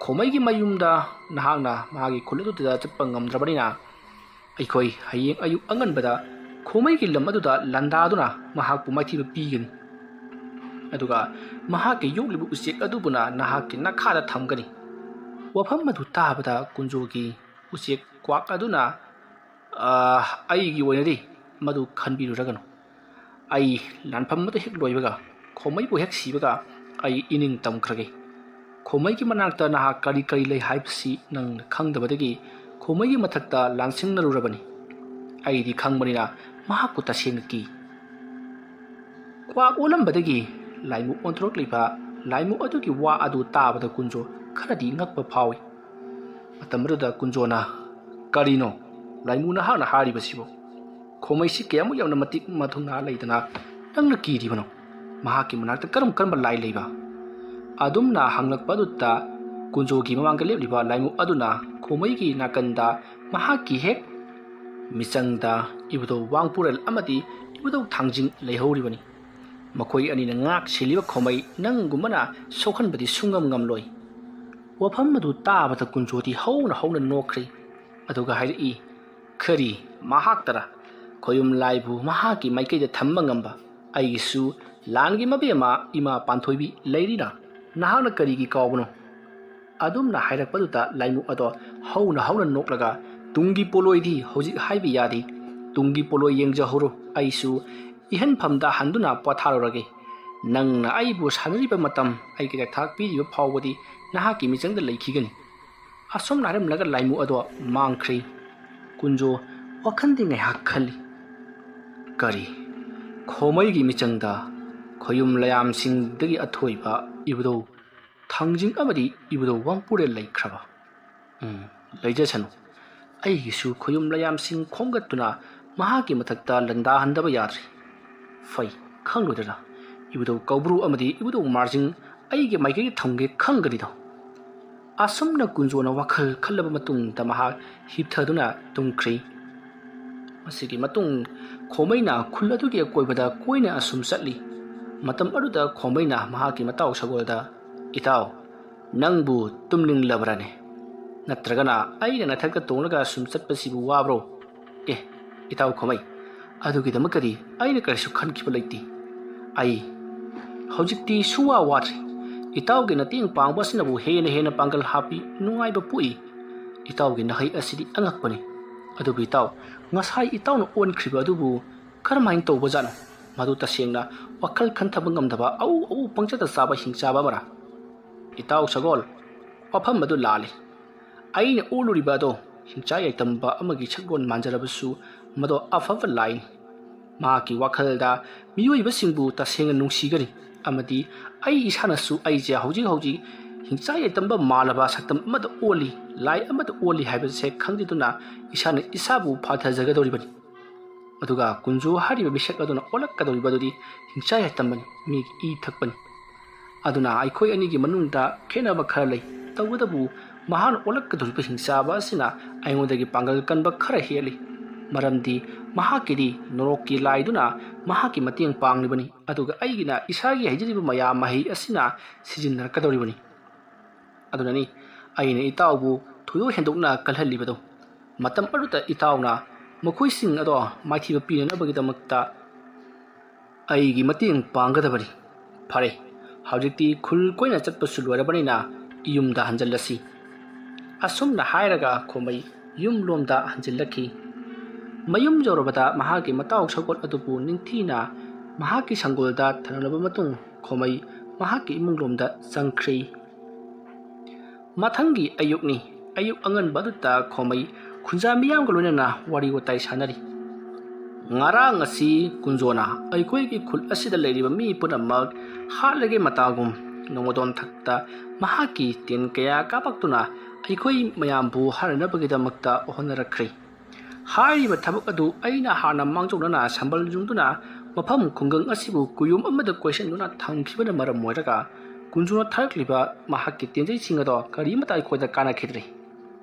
ꯈꯣꯃꯩꯒꯤ ꯃꯌꯨꯝꯗ ꯅꯍꯥꯛꯅ ꯃꯥꯒꯤ ꯈꯨꯜ ꯑꯗꯨꯗ ꯆꯠꯄ ꯉꯝꯗ꯭ꯔꯕꯅꯤꯅ, ꯑꯩꯈꯣꯏ ꯍꯌꯦꯡ ꯑꯌꯨꯛ ꯑꯉꯟꯕꯗ ꯈꯣꯃꯩꯒꯤ ꯂꯝ ꯑꯗꯨꯗ ꯂꯥꯟꯗꯥꯗꯨꯅ ꯃꯍꯥꯛꯄꯨ ꯃꯥꯏꯊꯤꯕ ꯄꯤꯒꯅꯤ꯫ ꯑꯗꯨꯒ ꯃꯍꯥꯛꯀꯤ ꯌꯣꯛꯂꯤꯕ ꯎꯆꯦꯛ ꯑꯗꯨꯕꯨꯅ ꯅꯍꯥꯛꯀꯤ ꯅꯈꯥꯗ ꯊꯝꯒꯅꯤ꯫" ꯋꯥꯐꯝ ꯑꯗꯨ ꯇꯥꯕꯗ ꯀꯨꯟꯖꯣꯒꯤ ꯎꯆꯦꯛ ꯀ꯭ꯋꯥꯛ ꯑꯗꯨꯅ, "ꯑꯥ, ꯑꯩꯒꯤ ꯑꯣꯏꯅꯗꯤ ꯃꯗꯨ ꯈꯟꯕꯤꯔꯨꯔꯒꯅꯨ꯫ ꯑꯩ ꯂꯥꯟꯐꯝ ꯑꯗꯨ ꯍꯦꯛ ꯂꯣꯏꯕꯒ, ꯈꯣꯃꯩꯕꯨ ꯍꯦꯛ ꯁꯤꯕꯒ ꯑꯩ ꯏꯅꯤꯡ ꯇꯝꯈ꯭ꯔꯒꯦ꯫ ꯈꯣꯃꯩꯒꯤ ꯃꯅꯥꯛꯇ ꯅꯍꯥꯛ ꯀꯔꯤ ꯀꯔꯤ ꯂꯩ ꯍꯥꯏꯕꯁꯤ ꯅꯪꯅ ꯈꯪꯗꯕꯗꯒꯤ ꯈꯣꯃꯩꯒꯤ ꯃꯊꯛꯇ ꯂꯥꯟꯁꯤꯡꯅꯔꯨꯔꯕꯅꯤ꯫ ꯑꯩꯗꯤ ꯈꯪꯕꯅꯤꯅ ꯃꯍꯥꯛꯄꯨ ꯇꯁꯦꯡꯅ ꯀꯤ꯫" ꯀ꯭ꯋꯥꯛ ꯑꯣꯜꯂꯝꯕꯗꯒꯤ ꯂꯥꯏꯃꯨ ꯑꯣꯟꯊꯣꯔꯛꯂꯤꯕ ꯂꯥꯏꯃꯨ ꯑꯗꯨꯒꯤ ꯋꯥ ꯑꯗꯨ ꯇꯥꯕꯗ ꯀꯨꯟꯖꯣ ꯈꯔꯗꯤ ꯉꯛꯄ ꯐꯥꯎꯏ꯫ ꯃꯇꯝ ꯑꯗꯨꯗ ꯀꯨꯟꯖꯣꯅ, "ꯀꯔꯤꯅꯣ? ꯂꯥꯏꯃꯨ ꯅꯍꯥꯛꯅ ꯍꯥꯏꯔꯤꯕꯁꯤꯕꯨ? ꯈꯣꯃꯩꯁꯤ ꯀꯌꯥꯃꯨꯛ ꯌꯥꯝꯅ ꯃꯇꯤꯛ ꯃꯊꯧꯅꯥ ꯂꯩꯗꯅ ꯅꯪꯅ ꯀꯤꯔꯤꯕꯅꯣ? ꯃꯍꯥꯛꯀꯤ ꯃꯅꯥꯛꯇ ꯀꯔꯝ ꯀꯔꯝꯕ ꯂꯥꯏ ꯂꯩꯕ?" ꯑꯗꯨꯝꯅ ꯍꯪꯂꯛꯄ ꯑꯗꯨꯗ ꯀꯨꯟꯖꯣꯒꯤ ꯃꯃꯥꯡꯗ ꯂꯦꯞꯂꯤꯕ ꯂꯥꯏꯃꯨ ꯑꯗꯨꯅ ꯈꯣꯃꯩꯒꯤ ꯅꯥꯀꯟꯗ ꯃꯍꯥꯛꯀꯤ ꯍꯦꯛ ꯃꯤꯆꯪꯗ ꯏꯕꯨꯙꯧ ꯋꯥꯡꯄꯨꯔꯦꯜ ꯑꯃꯗꯤ ꯏꯕꯨꯙꯧ ꯊꯥꯡꯖꯤꯡ ꯂꯩꯍꯧꯔꯤꯕꯅꯤ꯫ ꯃꯈꯣꯏ ꯑꯅꯤꯅ ꯉꯥꯛ ꯁꯦꯜꯂꯤꯕ ꯈꯣꯃꯩ ꯅꯪꯒꯨꯝꯕꯅ ꯁꯣꯛꯍꯟꯕꯗꯤ ꯁꯨꯡꯉꯝ ꯉꯝꯂꯣꯏ꯫ ꯋꯥꯐꯝ ꯑꯗꯨ ꯇꯥꯕꯗ ꯀꯨꯟꯖꯣꯗꯤ ꯍꯧꯅ ꯍꯧꯅ ꯅꯣꯛꯈ꯭ꯔꯦ꯫ ꯑꯗꯨꯒ ꯍꯥꯏꯔꯛꯏ, "ꯀꯔꯤ, ꯃꯍꯥꯛꯇꯔꯥ? ꯈꯣꯌꯨꯝ ꯂꯥꯏꯕꯨ ꯃꯍꯥꯛꯀꯤ ꯃꯥꯏꯀꯩꯗ ꯊꯝꯕ ꯉꯝꯕ ꯑꯩꯒꯤꯁꯨ ꯂꯥꯟꯒꯤ ꯃꯕꯦꯝꯃ ꯏꯃꯥ ꯄꯥꯟꯊꯣꯏꯕꯤ ꯂꯩꯔꯤꯅ ꯅꯍꯥꯛꯅ ꯀꯔꯤꯒꯤ ꯀꯥꯎꯕꯅꯣ?" ꯑꯗꯨꯝꯅ ꯍꯥꯏꯔꯛꯄꯗꯨꯗ ꯂꯥꯏꯃꯨ ꯑꯗꯣ ꯍꯧꯅ ꯍꯧꯅ ꯅꯣꯛꯂꯒ, "ꯇꯨꯡꯒꯤ ꯄꯣꯠꯂꯣꯏꯗꯤ ꯍꯧꯖꯤꯛ ꯍꯥꯏꯕ ꯌꯥꯗꯦ꯫ ꯇꯨꯡꯒꯤ ꯄꯣꯠꯂꯣꯏ ꯌꯦꯡꯖꯍꯧꯔꯣ꯫ ꯑꯩꯁꯨ ꯏꯍꯟꯐꯝꯗ ꯍꯟꯗꯨꯅ ꯄꯣꯊꯥꯔꯨꯔꯒꯦ꯫ ꯅꯪꯅ ꯑꯩꯕꯨ ꯁꯥꯟꯅꯔꯤꯕ ꯃꯇꯝ ꯑꯩꯒꯤ ꯆꯥꯛꯊꯥꯛ ꯄꯤꯔꯤꯕ ꯐꯥꯎꯕꯗꯤ ꯅꯍꯥꯛꯀꯤ ꯃꯤꯆꯪꯗ ꯂꯩꯈꯤꯒꯅꯤ"꯫ ꯑꯁꯨꯝꯅ ꯍꯥꯏꯔꯝꯂꯒ ꯂꯥꯏꯃꯨ ꯑꯗꯣ ꯃꯥꯡꯈ꯭ꯔꯦ꯫ ꯀꯨꯟꯖꯣ ꯋꯥꯈꯜꯗꯤ ꯉꯥꯏꯍꯥꯛ ꯈꯜꯂꯤ, "ꯀꯔꯤ, ꯈꯣꯃꯩꯒꯤ ꯃꯤꯆꯪꯗ ꯈꯣꯌꯨꯝ ꯂꯌꯥꯝꯁꯤꯡꯗꯒꯤ ꯑꯊꯣꯏꯕ ꯏꯕꯨꯙꯧ ꯊꯥꯡꯖꯤꯡ ꯑꯃꯗꯤ ꯏꯕꯨꯙꯧ ꯋꯥꯡꯄꯨꯔꯦꯜ ꯂꯩꯈ꯭ꯔꯕ? ꯎꯝ, ꯂꯩꯖꯁꯅꯨ꯫ ꯑꯩꯒꯤꯁꯨ ꯈꯣꯌꯨꯝ ꯂꯌꯥꯝꯁꯤꯡ ꯈꯣꯝꯒꯠꯇꯨꯅ ꯃꯍꯥꯛꯀꯤ ꯃꯊꯛꯇ ꯂꯥꯟꯗꯥꯍꯟꯗꯕ ꯌꯥꯗ꯭ꯔꯤ꯫ ꯐꯩ, ꯈꯪꯂꯣꯏꯗ꯭ꯔꯥ? ꯏꯕꯨꯙꯧ ꯀꯧꯕ꯭ꯔꯨ ꯑꯃꯗꯤ ꯏꯕꯨꯙꯧ ꯃꯥꯔꯖꯤꯡ ꯑꯩꯒꯤ ꯃꯥꯏꯀꯩꯗ ꯊꯝꯒꯦ ꯈꯪꯒꯅꯤꯗꯣ"꯫ ꯑꯁꯨꯝꯅ ꯀꯨꯟꯖꯣꯅ ꯋꯥꯈꯜ ꯈꯜꯂꯕ ꯃꯇꯨꯡꯗ ꯃꯍꯥꯛ ꯍꯤꯞꯊꯗꯨꯅ ꯇꯨꯝꯈ꯭ꯔꯦ꯫ ꯃꯁꯤꯒꯤ ꯃꯇꯨꯡ ꯈꯣꯃꯩꯅ ꯈꯨꯜ ꯑꯗꯨꯒꯤ ꯑꯀꯣꯏꯕꯗ ꯀꯣꯏꯅ ꯑꯁꯨꯝ ꯆꯠꯂꯤ꯫ ꯃꯇꯝ ꯑꯗꯨꯗ ꯈꯣꯃꯩꯅ ꯃꯍꯥꯛꯀꯤ ꯃꯇꯥꯎ ꯁꯒꯣꯜꯗ, "ꯏꯇꯥꯎ, ꯅꯪꯕꯨ ꯇꯨꯝꯅꯤꯡꯂꯕ꯭ꯔꯥꯅꯦ? ꯅꯠꯇ꯭ꯔꯒꯅ ꯑꯩꯅ ꯅꯊꯛꯇ ꯇꯣꯡꯂꯒ ꯁꯨꯝ ꯆꯠꯄꯁꯤꯕꯨ ꯋꯥꯕ꯭ꯔꯣ?" "ꯑꯦ, ꯏꯇꯥꯎ ꯈꯣꯃꯩ, ꯑꯗꯨꯒꯤꯗꯃꯛꯇꯗꯤ ꯑꯩꯅ ꯀꯔꯤꯁꯨ ꯈꯟꯈꯤꯕ ꯂꯩꯇꯦ꯫ ꯑꯩ ꯍꯧꯖꯤꯛꯇꯤ ꯁꯨꯡꯋꯥ ꯋꯥꯗ꯭ꯔꯦ꯫ ꯏꯇꯥꯎꯒꯤ ꯃꯇꯦꯡ ꯄꯥꯡꯕ ꯑꯁꯤꯅꯕꯨ ꯍꯦꯟꯅ ꯍꯦꯟꯅ ꯄꯥꯡꯒꯜ ꯍꯥꯞꯄꯤ, ꯅꯨꯡꯉꯥꯏꯕ ꯄꯣꯛꯏ꯫ ꯏꯇꯥꯎꯒꯤ ꯅꯍꯩ ꯑꯁꯤꯗꯤ ꯑꯉꯛꯄꯅꯤ꯫ ꯑꯗꯨꯕꯨ ꯏꯇꯥꯎ, ꯉꯁꯥꯏ ꯏꯇꯥꯎꯅ ꯑꯣꯟꯈ꯭ꯔꯤꯕ ꯑꯗꯨꯕꯨ ꯀꯔꯝꯍꯥꯏꯅ ꯇꯧꯕꯖꯥꯠꯅꯣ? ꯃꯗꯨ ꯇꯁꯦꯡꯅ ꯋꯥꯈꯜ ꯈꯟꯊꯕ ꯉꯝꯗꯕ, ꯑꯎ ꯑꯎ ꯄꯪꯆꯠꯇ ꯆꯥꯕ ꯍꯤꯡꯆꯥꯕ ꯑꯃꯔꯥ?" "ꯏꯇꯥꯎ ꯁꯒꯣꯜ, ꯋꯥꯐꯝ ꯑꯗꯨ ꯂꯥꯜꯂꯤ꯫ ꯑꯩꯅ ꯑꯣꯜꯂꯨꯔꯤꯕ ꯑꯗꯣ ꯍꯤꯡꯆꯥ ꯌꯥꯏꯇꯝꯕ ꯑꯃꯒꯤ ꯁꯛꯂꯣꯟ ꯃꯥꯟꯖꯔꯕꯁꯨ ꯃꯗꯣ ꯑꯐꯕ ꯂꯥꯏꯅꯤ꯫ ꯃꯍꯥꯛꯀꯤ ꯋꯥꯈꯜꯗ ꯃꯤꯑꯣꯏꯕꯁꯤꯡꯕꯨ ꯇꯁꯦꯡꯅ ꯅꯨꯡꯁꯤꯒꯅꯤ ꯑꯃꯗꯤ ꯑꯩ ꯏꯁꯥꯅꯁꯨ ꯑꯩꯁꯦ ꯍꯧꯖꯤꯛ ꯍꯧꯖꯤꯛ ꯍꯤꯡꯆꯥ ꯌꯥꯏꯇꯝꯕ ꯃꯥꯜꯂꯕ ꯁꯛꯇꯝ ꯑꯃꯗ ꯑꯣꯜꯂꯤ, ꯂꯥꯏ ꯑꯃꯗ ꯑꯣꯜꯂꯤ ꯍꯥꯏꯕꯁꯦ ꯈꯪꯖꯗꯨꯅ ꯏꯁꯥꯅ ꯏꯁꯥꯕꯨ ꯐꯥꯊꯖꯒꯗꯧꯔꯤꯕꯅꯤ꯫ ꯑꯗꯨꯒ ꯀꯨꯟꯖꯨ ꯍꯥꯏꯔꯤꯕ ꯃꯤꯁꯛ ꯑꯗꯨꯅ ꯑꯣꯜꯂꯛꯀꯗꯧꯔꯤꯕ ꯑꯗꯨꯗꯤ ꯍꯤꯡꯆꯥ ꯌꯥꯏꯇꯝꯕꯅꯤ, ꯃꯤꯒꯤ ꯏ ꯊꯛꯄꯅꯤ꯫ ꯑꯗꯨꯅ ꯑꯩꯈꯣꯏ ꯑꯅꯤꯒꯤ ꯃꯅꯨꯡꯗ ꯈꯦꯠꯅꯕ ꯈꯔ ꯂꯩ꯫ ꯇꯧꯕꯇꯕꯨ ꯃꯍꯥꯛꯅ ꯑꯣꯜꯂꯛꯀꯗꯧꯔꯤꯕ ꯍꯤꯡꯆꯥꯕ ꯑꯁꯤꯅ ꯑꯩꯉꯣꯟꯗꯒꯤ ꯄꯥꯡꯒꯜ ꯀꯟꯕ ꯈꯔ ꯍꯦꯜꯂꯤ꯫ ꯃꯔꯝꯗꯤ ꯃꯍꯥꯛꯀꯤꯗꯤ ꯅꯣꯔꯣꯛꯀꯤ ꯂꯥꯏꯗꯨꯅ ꯃꯍꯥꯛꯀꯤ ꯃꯇꯦꯡ ꯄꯥꯡꯂꯤꯕꯅꯤ, ꯑꯗꯨꯒ ꯑꯩꯒꯤꯅ ꯏꯁꯥꯒꯤ ꯍꯩꯖꯔꯤꯕ ꯃꯌꯥꯝ ꯃꯍꯩ ꯑꯁꯤꯅ ꯁꯤꯖꯤꯟꯅꯔꯛꯀꯗꯧꯔꯤꯕꯅꯤ꯫ ꯑꯗꯨꯅꯅꯤ ꯑꯩꯅ ꯏꯇꯥꯎꯕꯨ ꯊꯣꯏꯗꯣꯛ ꯍꯦꯟꯗꯣꯛꯅ ꯀꯜꯍꯜꯂꯤꯕꯗꯨ꯫ ꯃꯇꯝ ꯑꯗꯨꯗ ꯏꯇꯥꯎꯅ ꯃꯈꯣꯏꯁꯤꯡ ꯑꯗꯣ ꯃꯥꯏꯊꯤꯕ ꯄꯤꯅꯅꯕꯒꯤꯗꯃꯛꯇ ꯑꯩꯒꯤ ꯃꯇꯦꯡ ꯄꯥꯡꯒꯗꯕꯅꯤ꯫ ꯐꯔꯦ, ꯍꯧꯖꯤꯛꯇꯤ ꯈꯨꯜ ꯀꯣꯏꯅ ꯆꯠꯄꯁꯨ ꯂꯣꯏꯔꯕꯅꯤꯅ ꯌꯨꯝꯗ ꯍꯟꯖꯤꯜꯂꯁꯤ꯫ ꯑꯁꯨꯝꯅ ꯍꯥꯏꯔꯒ ꯈꯣꯃꯩ ꯌꯨꯝꯂꯣꯝꯗ ꯍꯟꯖꯤꯜꯂꯛꯈꯤ꯫ ꯃꯌꯨꯝ ꯌꯧꯔꯕꯗ ꯃꯍꯥꯛꯀꯤ ꯃꯇꯥꯎ ꯁꯒꯣꯜ ꯑꯗꯨꯕꯨ ꯅꯤꯡꯊꯤꯅ ꯃꯍꯥꯛꯀꯤ ꯁꯪꯒꯣꯜꯗ ꯊꯅꯝꯂꯕ ꯃꯇꯨꯡ ꯈꯣꯃꯩ ꯃꯍꯥꯛꯀꯤ ꯏꯃꯨꯡꯂꯣꯝꯗ ꯆꯪꯈ꯭ꯔꯤ꯫ ꯃꯊꯪꯒꯤ ꯑꯌꯨꯛꯅꯤ꯫ ꯑꯌꯨꯛ ꯑꯉꯟꯕ ꯑꯗꯨꯗ ꯈꯣꯃꯩ ꯈꯨꯟꯖꯥ ꯃꯤꯌꯥꯝꯒ ꯂꯣꯏꯅꯅ ꯋꯥꯔꯤ ꯋꯥꯇꯥꯏ ꯁꯥꯟꯅꯔꯤ꯫ ꯉꯔꯥꯡ ꯑꯁꯤ ꯀꯨꯟꯖꯣꯅ ꯑꯩꯈꯣꯏꯒꯤ ꯈꯨꯜ ꯑꯁꯤꯗ ꯂꯩꯔꯤꯕ ꯃꯤ ꯄꯨꯝꯅꯃꯛ ꯍꯥꯠꯂꯒꯦ ꯃꯇꯥꯒꯨꯝ ꯅꯣꯡꯃꯗꯣꯟ ꯊꯛꯇ ꯃꯍꯥꯛꯀꯤ ꯇꯦꯟ ꯀꯌꯥ ꯀꯥꯞꯄꯛꯇꯨꯅ ꯑꯩꯈꯣꯏ ꯃꯌꯥꯝꯕꯨ ꯍꯥꯠꯅꯅꯕꯒꯤꯗꯃꯛꯇ ꯍꯣꯠꯅꯔꯛꯈ꯭ꯔꯦ꯫ ꯍꯥꯏꯔꯤꯕ ꯊꯕꯛ ꯑꯗꯨ ꯑꯩꯅ ꯍꯥꯟꯅ ꯃꯥꯡꯖꯧꯅꯅ ꯁꯝꯕꯜ ꯌꯨꯡꯗꯨꯅ ꯃꯐꯝ ꯈꯨꯡꯒꯪ ꯑꯁꯤꯕꯨ ꯀꯨꯌꯣꯝ ꯑꯃꯗ ꯀꯣꯏꯁꯤꯟꯗꯨꯅ ꯊꯝꯈꯤꯕꯅ ꯃꯔꯝ ꯑꯣꯏꯔꯒ ꯀꯨꯟꯖꯣꯅ ꯊꯥꯔꯛꯂꯤꯕ ꯃꯍꯥꯛꯀꯤ ꯇꯦꯟꯖꯩꯁꯤꯡ ꯑꯗꯣ ꯀꯔꯤꯃꯠꯇ ꯑꯩꯈꯣꯏꯗ ꯀꯥꯟꯅꯈꯤꯗ꯭ꯔꯦ꯫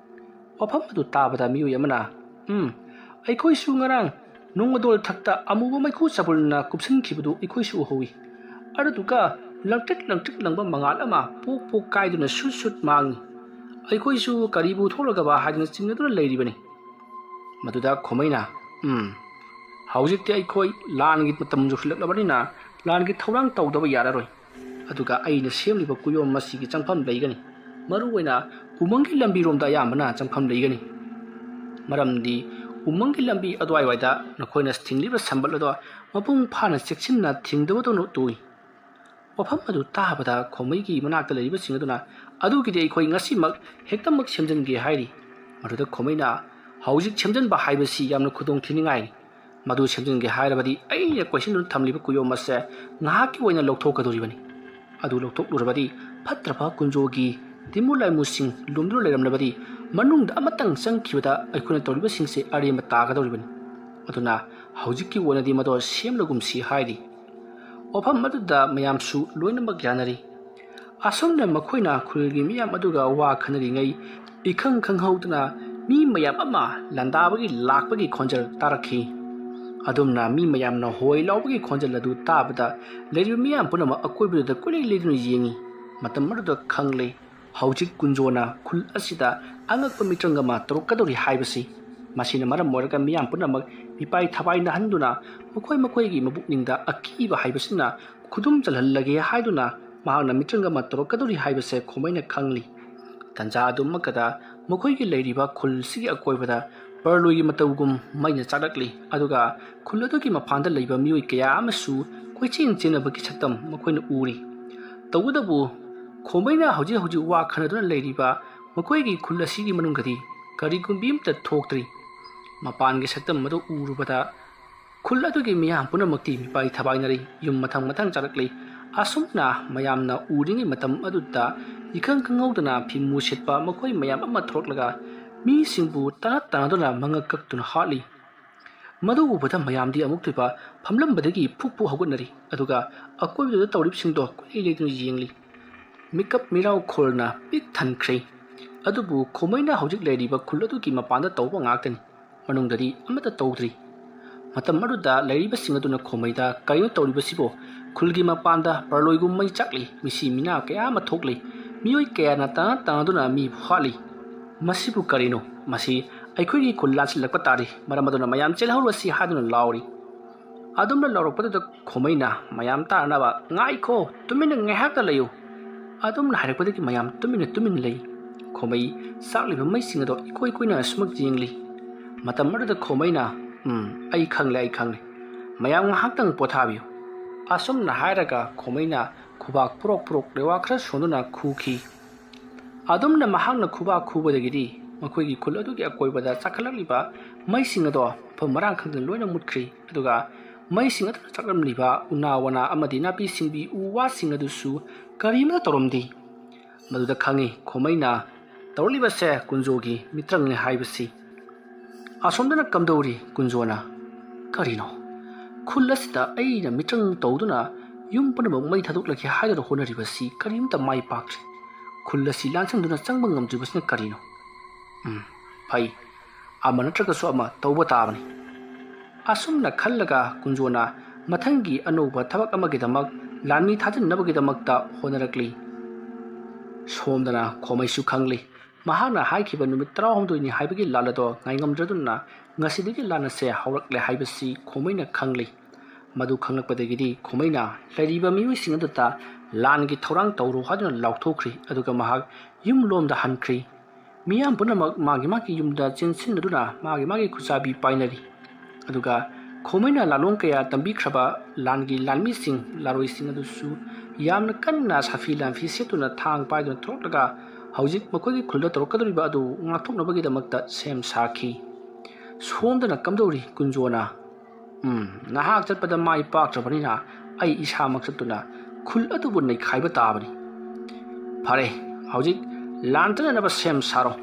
ꯋꯥꯐꯝ ꯑꯗꯨ ꯇꯥꯕꯗ ꯃꯤꯑꯣꯏ ꯑꯃꯅ, "ꯎꯝ, ꯑꯩꯈꯣꯏꯁꯨ ꯉꯔꯥꯡ ꯅꯣꯡꯃꯗꯣꯜ ꯊꯛꯇ ꯑꯃꯨꯕ ꯃꯩꯈꯨ ꯆꯕꯨꯜꯅ ꯀꯨꯞꯁꯤꯟꯈꯤꯕꯗꯨ ꯑꯩꯈꯣꯏꯁꯨ ꯎꯍꯧꯏ꯫ ꯑꯗꯨꯗꯨꯒ ꯂꯪꯇ꯭ꯔꯤꯛ ꯂꯪꯇ꯭ꯔꯤꯛ ꯂꯪꯕ ꯃꯉꯥꯜ ꯑꯃ ꯄꯣꯛ ꯄꯣꯛ ꯀꯥꯏꯗꯨꯅ ꯁꯨꯠ ꯁꯨꯠ ꯃꯥꯡꯏ꯫ ꯑꯩꯈꯣꯏꯁꯨ ꯀꯔꯤꯕꯨ ꯊꯣꯛꯂꯒꯕ ꯍꯥꯏꯗꯨꯅ ꯆꯤꯡꯅꯗꯨꯅ ꯂꯩꯔꯤꯕꯅꯤ꯫" ꯃꯗꯨꯗ ꯈꯣꯃꯩꯅ, "ꯎꯝ, ꯍꯧꯖꯤꯛꯇꯤ ꯑꯩꯈꯣꯏ ꯂꯥꯟꯒꯤ ꯃꯇꯝ ꯌꯧꯁꯤꯜꯂꯛꯂꯕꯅꯤꯅ ꯂꯥꯟꯒꯤ ꯊꯧꯔꯥꯡ ꯇꯧꯗꯕ ꯌꯥꯔꯔꯣꯏ꯫ ꯑꯗꯨꯒ ꯑꯩꯅ ꯁꯦꯝꯂꯤꯕ ꯀꯨꯌꯣꯝ ꯑꯁꯤꯒꯤ ꯆꯪꯐꯝ ꯂꯩꯒꯅꯤ꯫ ꯃꯔꯨꯑꯣꯏꯅ ꯎꯃꯪꯒꯤ ꯂꯝꯕꯤꯔꯣꯝꯗ ꯑꯌꯥꯝꯕꯅ ꯆꯪꯐꯝ ꯂꯩꯒꯅꯤ꯫ ꯃꯔꯝꯗꯤ ꯎꯃꯪꯒꯤ ꯂꯝꯕꯤ ꯑꯗꯨꯋꯥꯏꯋꯥꯏꯗ ꯅꯈꯣꯏꯅ ꯊꯤꯡꯂꯤꯕ ꯁꯝꯕꯜ ꯑꯗꯣ ꯃꯄꯨꯡ ꯐꯥꯅ ꯆꯦꯛꯁꯤꯟꯅ ꯊꯤꯡꯗꯕꯗꯧꯅ ꯇꯧꯏ꯫" ꯋꯥꯐꯝ ꯑꯗꯨ ꯇꯥꯕꯗ ꯈꯣꯃꯩꯒꯤ ꯃꯅꯥꯛꯇ ꯂꯩꯔꯤꯕꯁꯤꯡ ꯑꯗꯨꯅ, "ꯑꯗꯨꯒꯤꯗꯤ ꯑꯩꯈꯣꯏ ꯉꯁꯤꯃꯛ ꯍꯦꯛꯇꯃꯛ ꯁꯦꯝꯖꯤꯟꯒꯦ" ꯍꯥꯏꯔꯤ꯫ ꯃꯗꯨꯗ ꯈꯣꯃꯩꯅ, "ꯍꯧꯖꯤꯛ ꯁꯦꯝꯖꯤꯟꯕ ꯍꯥꯏꯕꯁꯤ ꯌꯥꯝꯅ ꯈꯨꯗꯣꯡ ꯊꯤꯅꯤꯡꯉꯥꯏꯅꯤ꯫ ꯃꯗꯨ ꯁꯦꯝꯖꯤꯟꯒꯦ ꯍꯥꯏꯔꯕꯗꯤ ꯑꯩꯅ ꯀꯣꯏꯁꯤꯟꯗꯨꯅ ꯊꯝꯂꯤꯕ ꯀꯨꯌꯣꯝ ꯑꯁꯦ ꯉꯥꯏꯍꯥꯛꯀꯤ ꯑꯣꯏꯅ ꯂꯧꯊꯣꯛꯀꯗꯧꯔꯤꯕꯅꯤ꯫ ꯑꯗꯨ ꯂꯧꯊꯣꯛꯂꯨꯔꯕꯗꯤ ꯐꯠꯇ꯭ꯔꯕ ꯀꯨꯟꯖꯣꯒꯤ ꯇꯤꯃꯨ ꯂꯥꯏꯃꯨꯁꯤꯡ ꯂꯨꯝꯗꯨꯅ ꯂꯩꯔꯝꯂꯕꯗꯤ ꯃꯅꯨꯡꯗ ꯑꯃꯇꯪ ꯆꯪꯈꯤꯕꯗ ꯑꯩꯈꯣꯏꯅ ꯇꯧꯔꯤꯕꯁꯤꯡꯁꯦ ꯑꯔꯦꯝꯕ ꯇꯥꯒꯗꯧꯔꯤꯕꯅꯤ꯫ ꯑꯗꯨꯅ ꯍꯧꯖꯤꯛꯀꯤ ꯑꯣꯏꯅꯗꯤ ꯃꯗꯣ ꯁꯦꯝꯂꯒꯨꯝꯁꯤ" ꯍꯥꯏꯔꯤ꯫ ꯋꯥꯐꯝ ꯑꯗꯨꯗ ꯃꯌꯥꯝꯁꯨ ꯂꯣꯏꯅꯃꯛ ꯌꯥꯅꯔꯤ꯫ ꯑꯁꯨꯝꯅ ꯃꯈꯣꯏꯅ ꯈꯨꯜꯒꯤ ꯃꯤꯌꯥꯝ ꯑꯗꯨꯒ ꯋꯥ ꯈꯟꯅꯔꯤꯉꯩ, ꯏꯈꯪ ꯈꯪꯍꯧꯗꯅ ꯃꯤ ꯃꯌꯥꯝ ꯑꯃ ꯂꯥꯟꯗꯥꯕꯒꯤ ꯂꯥꯛꯄꯒꯤ ꯈꯣꯟꯖꯦꯜ ꯇꯥꯔꯛꯈꯤ꯫ ꯑꯗꯨꯝꯅ ꯃꯤ ꯃꯌꯥꯝꯅ ꯍꯣꯏ ꯂꯥꯎꯕꯒꯤ ꯈꯣꯟꯖꯦꯜ ꯑꯗꯨ ꯇꯥꯕꯗ, ꯂꯩꯔꯤꯕ ꯃꯤꯌꯥꯝ ꯄꯨꯝꯅꯃꯛ ꯑꯀꯣꯏꯕꯗꯨꯗ ꯀꯣꯏꯂꯩ ꯂꯩꯗꯨꯅ ꯌꯦꯡꯉꯤ꯫ ꯃꯇꯝ ꯑꯗꯨꯗ ꯈꯪꯂꯦ, ꯍꯧꯖꯤꯛ ꯀꯨꯟꯖꯣꯅ ꯈꯨꯜ ꯑꯁꯤꯗ ꯑꯉꯛꯄ ꯃꯤꯇ꯭ꯔꯪ ꯑꯃ ꯇꯧꯔꯛꯀꯗꯧꯔꯤ ꯍꯥꯏꯕꯁꯤ꯫ ꯃꯁꯤꯅ ꯃꯔꯝ ꯑꯣꯏꯔꯒ ꯃꯤꯌꯥꯝ ꯄꯨꯝꯅꯃꯛ ꯃꯤꯄꯥꯏ ꯊꯕꯥꯏ ꯅꯥꯍꯟꯗꯨꯅ ꯃꯈꯣꯏ ꯃꯈꯣꯏꯒꯤ ꯃꯄꯨꯛꯅꯤꯡꯗ ꯑꯀꯤꯕ ꯍꯥꯏꯕꯁꯤꯅ ꯈꯨꯗꯨꯝ ꯆꯜꯍꯜꯂꯒꯦ ꯍꯥꯏꯗꯨꯅ ꯃꯍꯥꯛꯅ ꯃꯤꯇ꯭ꯔꯪ ꯑꯃ ꯇꯧꯔꯛꯀꯗꯧꯔꯤ ꯍꯥꯏꯕꯁꯦ ꯈꯣꯃꯩꯅ ꯈꯪꯂꯤ꯫ ꯇꯟꯖꯥ ꯑꯗꯨꯃꯛꯀꯗ ꯃꯈꯣꯏꯒꯤ ꯂꯩꯔꯤꯕ ꯈꯨꯜꯁꯤꯒꯤ ꯑꯀꯣꯏꯕꯗ ꯄꯔꯂꯣꯏꯒꯤ ꯃꯇꯧꯒꯨꯝ ꯃꯩꯅ ꯆꯥꯛꯂꯛꯂꯤ, ꯑꯗꯨꯒ ꯈꯨꯜ ꯑꯗꯨꯒꯤ ꯃꯄꯥꯟꯗ ꯂꯩꯕ ꯃꯤꯑꯣꯏ ꯀꯌꯥ ꯑꯃꯁꯨ ꯀꯣꯏꯆꯦꯟ ꯆꯦꯟꯅꯕꯒꯤ ꯁꯛꯇꯝ ꯃꯈꯣꯏꯅ ꯎꯔꯤ꯫ ꯇꯧꯕꯇꯕꯨ ꯈꯣꯃꯩꯅ ꯍꯧꯖꯤꯛ ꯍꯧꯖꯤꯛ ꯋꯥ ꯈꯟꯅꯗꯨꯅ ꯂꯩꯔꯤꯕ ꯃꯈꯣꯏꯒꯤ ꯈꯨꯜ ꯑꯁꯤꯒꯤ ꯃꯅꯨꯡꯗꯗꯤ ꯀꯔꯤꯒꯨꯝꯕꯤ ꯑꯃꯠꯇ ꯊꯣꯛꯇ꯭ꯔꯤ꯫ ꯃꯄꯥꯟꯒꯤ ꯁꯛꯇꯝ ꯑꯗꯨ ꯎꯔꯨꯕꯗ ꯈꯨꯜ ꯑꯗꯨꯒꯤ ꯃꯤꯌꯥꯝ ꯄꯨꯝꯅꯃꯛꯇꯤ ꯃꯤꯄꯥꯏ ꯊꯕꯥꯏꯅꯔꯤ, ꯌꯨꯝ ꯃꯊꯪ ꯃꯊꯪ ꯆꯥꯔꯛꯂꯤ꯫ ꯑꯁꯨꯝꯅ ꯃꯌꯥꯝꯅ ꯎꯔꯤꯉꯩ ꯃꯇꯝ ꯑꯗꯨꯗ ꯏꯈꯪ ꯈꯪꯍꯧꯗꯅ ꯐꯤꯃꯨ ꯁꯦꯠꯄ ꯃꯈꯣꯏ ꯃꯌꯥꯝ ꯑꯃ ꯊꯣꯔꯛꯂꯒ ꯃꯤꯁꯤꯡꯕꯨ ꯇꯥꯟꯅ ꯇꯥꯟꯅꯗꯨꯅ ꯃꯉꯛ ꯀꯛꯇꯨꯅ ꯍꯥꯠꯂꯤ꯫ ꯃꯗꯨ ꯎꯕꯗ ꯃꯌꯥꯝꯗꯤ ꯑꯃꯨꯛꯇꯣꯏꯕ ꯐꯝꯂꯝꯕꯗꯒꯤ ꯐꯨꯛ ꯐꯨꯛ ꯍꯧꯒꯠꯅꯔꯤ, ꯑꯗꯨꯒ ꯑꯀꯣꯏꯕꯗꯨꯗ ꯇꯧꯔꯤꯕꯁꯤꯡꯗꯣ ꯀꯣꯏꯂꯩ ꯂꯩꯗꯨꯅ ꯌꯦꯡꯂꯤ꯫ ꯃꯤꯀꯞ ꯃꯤꯔꯥꯎ ꯈꯣꯜꯅ ꯄꯤꯛ ꯊꯟꯈ꯭ꯔꯦ꯫ ꯑꯗꯨꯕꯨ ꯈꯣꯃꯩꯅ ꯍꯧꯖꯤꯛ ꯂꯩꯔꯤꯕ ꯈꯨꯜ ꯑꯗꯨꯒꯤ ꯃꯄꯥꯟꯗ ꯇꯧꯕ ꯉꯥꯛꯇꯅꯤ, ꯃꯅꯨꯡꯗꯗꯤ ꯑꯃꯠꯇ ꯇꯧꯗ꯭ꯔꯤ꯫ ꯃꯇꯝ ꯑꯗꯨꯗ ꯂꯩꯔꯤꯕꯁꯤꯡ ꯑꯗꯨꯅ ꯈꯣꯃꯩꯗ, "ꯀꯔꯤꯅꯣ ꯇꯧꯔꯤꯕꯁꯤꯕꯣ? ꯈꯨꯜꯒꯤ ꯃꯄꯥꯟꯗ ꯄꯔꯂꯣꯏꯒꯨꯝ ꯃꯩ ꯆꯥꯛꯂꯤ, ꯃꯤꯁꯤ ꯃꯤꯅꯥ ꯀꯌꯥ ꯑꯃ ꯊꯣꯛꯂꯤ, ꯃꯤꯑꯣꯏ ꯀꯌꯥꯅ ꯇꯥꯟꯅ ꯇꯥꯟꯅꯗꯨꯅ ꯃꯤꯕꯨ ꯍꯥꯠꯂꯤ꯫ ꯃꯁꯤꯕꯨ ꯀꯔꯤꯅꯣ? ꯃꯁꯤ ꯑꯩꯈꯣꯏꯒꯤ ꯈꯨꯜ ꯂꯥꯟꯁꯤꯜꯂꯛꯄ ꯇꯥꯔꯤ, ꯃꯔꯝ ꯑꯗꯨꯅ ꯃꯌꯥꯝ ꯆꯦꯜꯍꯧꯔꯁꯤ" ꯍꯥꯏꯗꯨꯅ ꯂꯥꯎꯔꯤ꯫ ꯑꯗꯨꯝꯅ ꯂꯥꯎꯔꯛꯄꯗꯨꯗ ꯈꯣꯃꯩꯅ ꯃꯌꯥꯝ ꯇꯥꯅꯅꯕ, "ꯉꯥꯏꯈꯣ, ꯇꯨꯃꯤꯟꯅ ꯉꯥꯏꯍꯥꯛꯇ ꯂꯩꯌꯨ"꯫ ꯑꯗꯨꯝꯅ ꯍꯥꯏꯔꯛꯄꯗꯒꯤ ꯃꯌꯥꯝ ꯇꯨꯃꯤꯟꯅ ꯇꯨꯃꯤꯟꯅ ꯂꯩ꯫ ꯈꯣꯃꯩ ꯆꯥꯛꯂꯤꯕ ꯃꯩꯁꯤꯡ ꯑꯗꯣ ꯏꯀꯣꯏ ꯀꯣꯏꯅ ꯑꯁꯨꯃꯛ ꯌꯦꯡꯂꯤ꯫ ꯃꯇꯝ ꯑꯗꯨꯗ ꯈꯣꯃꯩꯅ, "ꯎꯝ, ꯑꯩ ꯈꯪꯂꯦ, ꯑꯩ ꯈꯪꯂꯦ꯫ ꯃꯌꯥꯝ ꯉꯥꯏꯍꯥꯛꯇꯪ ꯄꯣꯊꯥꯕꯤꯌꯨ"꯫ ꯑꯁꯨꯝꯅ ꯍꯥꯏꯔꯒ ꯈꯣꯃꯩꯅ ꯈꯨꯕꯥꯛ ꯄꯨꯔꯣꯛ ꯄꯨꯔꯣꯛ ꯂꯩꯋꯥ ꯈꯔ ꯁꯣꯟꯗꯨꯅ ꯈꯨꯈꯤ꯫ ꯑꯗꯨꯝꯅ ꯃꯍꯥꯛꯅ ꯈꯨꯕꯥꯛ ꯈꯨꯕꯗꯒꯤꯗꯤ ꯃꯈꯣꯏꯒꯤ ꯈꯨꯜ ꯑꯗꯨꯒꯤ ꯑꯀꯣꯏꯕꯗ ꯆꯥꯛꯈꯠꯂꯛꯂꯤꯕ ꯃꯩꯁꯤꯡ ꯑꯗꯣ ꯃꯐꯝ ꯃꯔꯥꯡ ꯈꯪꯗꯅ ꯂꯣꯏꯅ ꯃꯨꯠꯈ꯭ꯔꯦ꯫ ꯑꯗꯨꯒ ꯃꯩꯁꯤꯡ ꯑꯗꯨꯅ ꯆꯥꯛꯂꯝꯂꯤꯕ ꯎꯅꯥ ꯋꯥꯅꯥ ꯑꯃꯗꯤ ꯅꯥꯄꯤ ꯁꯤꯡꯕꯤ ꯎ ꯋꯥꯁꯤꯡ ꯑꯗꯨꯁꯨ ꯀꯔꯤꯃꯠꯇ ꯇꯧꯔꯝꯗꯦ꯫ ꯃꯗꯨꯗ ꯈꯪꯉꯤ ꯈꯣꯃꯩꯅ ꯇꯧꯔꯛꯂꯤꯕꯁꯦ ꯀꯨꯟꯖꯣꯒꯤ ꯃꯤꯇ꯭ꯔꯪꯅꯤ ꯍꯥꯏꯕꯁꯤ꯫ ꯑꯁꯣꯝꯗꯅ ꯀꯝꯗꯧꯔꯤ ꯀꯨꯟꯖꯣꯅ? "ꯀꯔꯤꯅꯣ? ꯈꯨꯜ ꯑꯁꯤꯗ ꯑꯩꯅ ꯃꯤꯇ꯭ꯔꯪ ꯇꯧꯗꯨꯅ ꯌꯨꯝ ꯄꯨꯝꯅꯃꯛ ꯃꯩ ꯊꯥꯗꯣꯛꯂꯒꯦ ꯍꯥꯏꯗꯨꯅ ꯍꯣꯠꯅꯔꯤꯕꯁꯤ ꯀꯔꯤꯝꯇ ꯃꯥꯏ ꯄꯥꯛꯇ꯭ꯔꯦ꯫ ꯈꯨꯜ ꯑꯁꯤ ꯂꯥꯟꯁꯤꯟꯗꯨꯅ ꯆꯪꯕ ꯉꯝꯗ꯭ꯔꯤꯕꯁꯤꯅ ꯀꯔꯤꯅꯣ? ꯎꯝ, ꯐꯩ꯫ ꯑꯃ ꯅꯠꯇ꯭ꯔꯒꯁꯨ ꯑꯃ ꯇꯧꯕ ꯇꯥꯕꯅꯤ꯫ ꯑꯁꯨꯝꯅ ꯈꯜꯂꯒ ꯀꯨꯟꯖꯣꯅ ꯃꯊꯪꯒꯤ ꯑꯅꯧꯕ ꯊꯕꯛ ꯑꯃꯒꯤꯗꯃꯛ ꯂꯥꯟꯃꯤ ꯊꯥꯖꯤꯟꯅꯕꯒꯤꯗꯃꯛꯇ ꯍꯣꯠꯅꯔꯛꯂꯤ꯫ ꯁꯣꯝꯗꯅ ꯈꯣꯃꯩꯁꯨ ꯈꯪꯂꯤ꯫ ꯃꯍꯥꯛꯅ ꯍꯥꯏꯈꯤꯕ ꯅꯨꯃꯤꯠ ꯇꯔꯥꯍꯨꯝꯗꯣꯏꯅꯤ ꯍꯥꯏꯕꯒꯤ ꯂꯥꯟ ꯑꯗꯣ ꯉꯥꯏꯉꯝꯗ꯭ꯔꯗꯨꯅ ꯉꯁꯤꯗꯒꯤ ꯂꯥꯟ ꯑꯁꯦ ꯍꯧꯔꯛꯂꯦ ꯍꯥꯏꯕꯁꯤ ꯈꯣꯃꯩꯅ ꯈꯪꯂꯤ꯫ ꯃꯗꯨ ꯈꯪꯂꯛꯄꯗꯒꯤꯗꯤ ꯈꯣꯃꯩꯅ ꯂꯩꯔꯤꯕ ꯃꯤꯑꯣꯏꯁꯤꯡ ꯑꯗꯨꯗ ꯂꯥꯟꯒꯤ ꯊꯧꯔꯥꯡ ꯇꯧꯔꯣ ꯍꯥꯏꯗꯨꯅ ꯂꯥꯎꯊꯣꯛꯈ꯭ꯔꯤ꯫ ꯑꯗꯨꯒ ꯃꯍꯥꯛ ꯌꯨꯝꯂꯣꯝꯗ ꯍꯟꯈ꯭ꯔꯤ꯫ ꯃꯤꯌꯥꯝ ꯄꯨꯝꯅꯃꯛ ꯃꯥꯒꯤ ꯃꯥꯒꯤ ꯌꯨꯝꯗ ꯆꯦꯟꯁꯤꯟꯅꯗꯨꯅ ꯃꯥꯒꯤ ꯃꯥꯒꯤ ꯈꯨꯠꯆꯥꯕꯤ ꯄꯥꯏꯅꯔꯤ꯫ ꯑꯗꯨꯒ ꯈꯣꯃꯩꯅ ꯂꯥꯂꯣꯡ ꯀꯌꯥ ꯇꯝꯕꯤꯈ꯭ꯔꯕ ꯂꯥꯟꯒꯤ ꯂꯥꯟꯃꯤꯁꯤꯡ, ꯂꯥꯔꯣꯏꯁꯤꯡ ꯑꯗꯨꯁꯨ ꯌꯥꯝꯅ ꯀꯟꯅ ꯁꯥꯐꯤ ꯂꯥꯟꯐꯤ ꯁꯦꯠꯇꯨꯅ ꯊꯥꯡ ꯄꯥꯏꯗꯨꯅ ꯊꯣꯛꯂꯛꯂꯒ ꯍꯧꯖꯤꯛ ꯃꯈꯣꯏꯒꯤ ꯈꯨꯜꯗ ꯇꯧꯔꯛꯀꯗꯧꯔꯤꯕ ꯑꯗꯨ ꯉꯥꯛꯊꯣꯛꯅꯕꯒꯤꯗꯃꯛꯇ ꯁꯦꯝ ꯁꯥꯈꯤ꯫ ꯁꯣꯝꯗꯅ ꯀꯝꯗꯧꯔꯤ ꯀꯨꯟꯖꯣꯅ? ꯎꯝ, ꯅꯍꯥꯛ ꯆꯠꯄꯗ ꯃꯥꯏ ꯄꯥꯛꯇ꯭ꯔꯕꯅꯤꯅ ꯑꯩ ꯏꯁꯥꯃꯛ ꯆꯠꯇꯨꯅ ꯈꯨꯜ ꯑꯗꯨꯕꯨ ꯅꯩꯈꯥꯏꯕ ꯇꯥꯕꯅꯤ꯫ ꯐꯔꯦ, ꯍꯧꯖꯤꯛ ꯂꯥꯟ ꯆꯠꯅꯅꯕ ꯁꯦꯝ ꯁꯥꯔꯣ꯫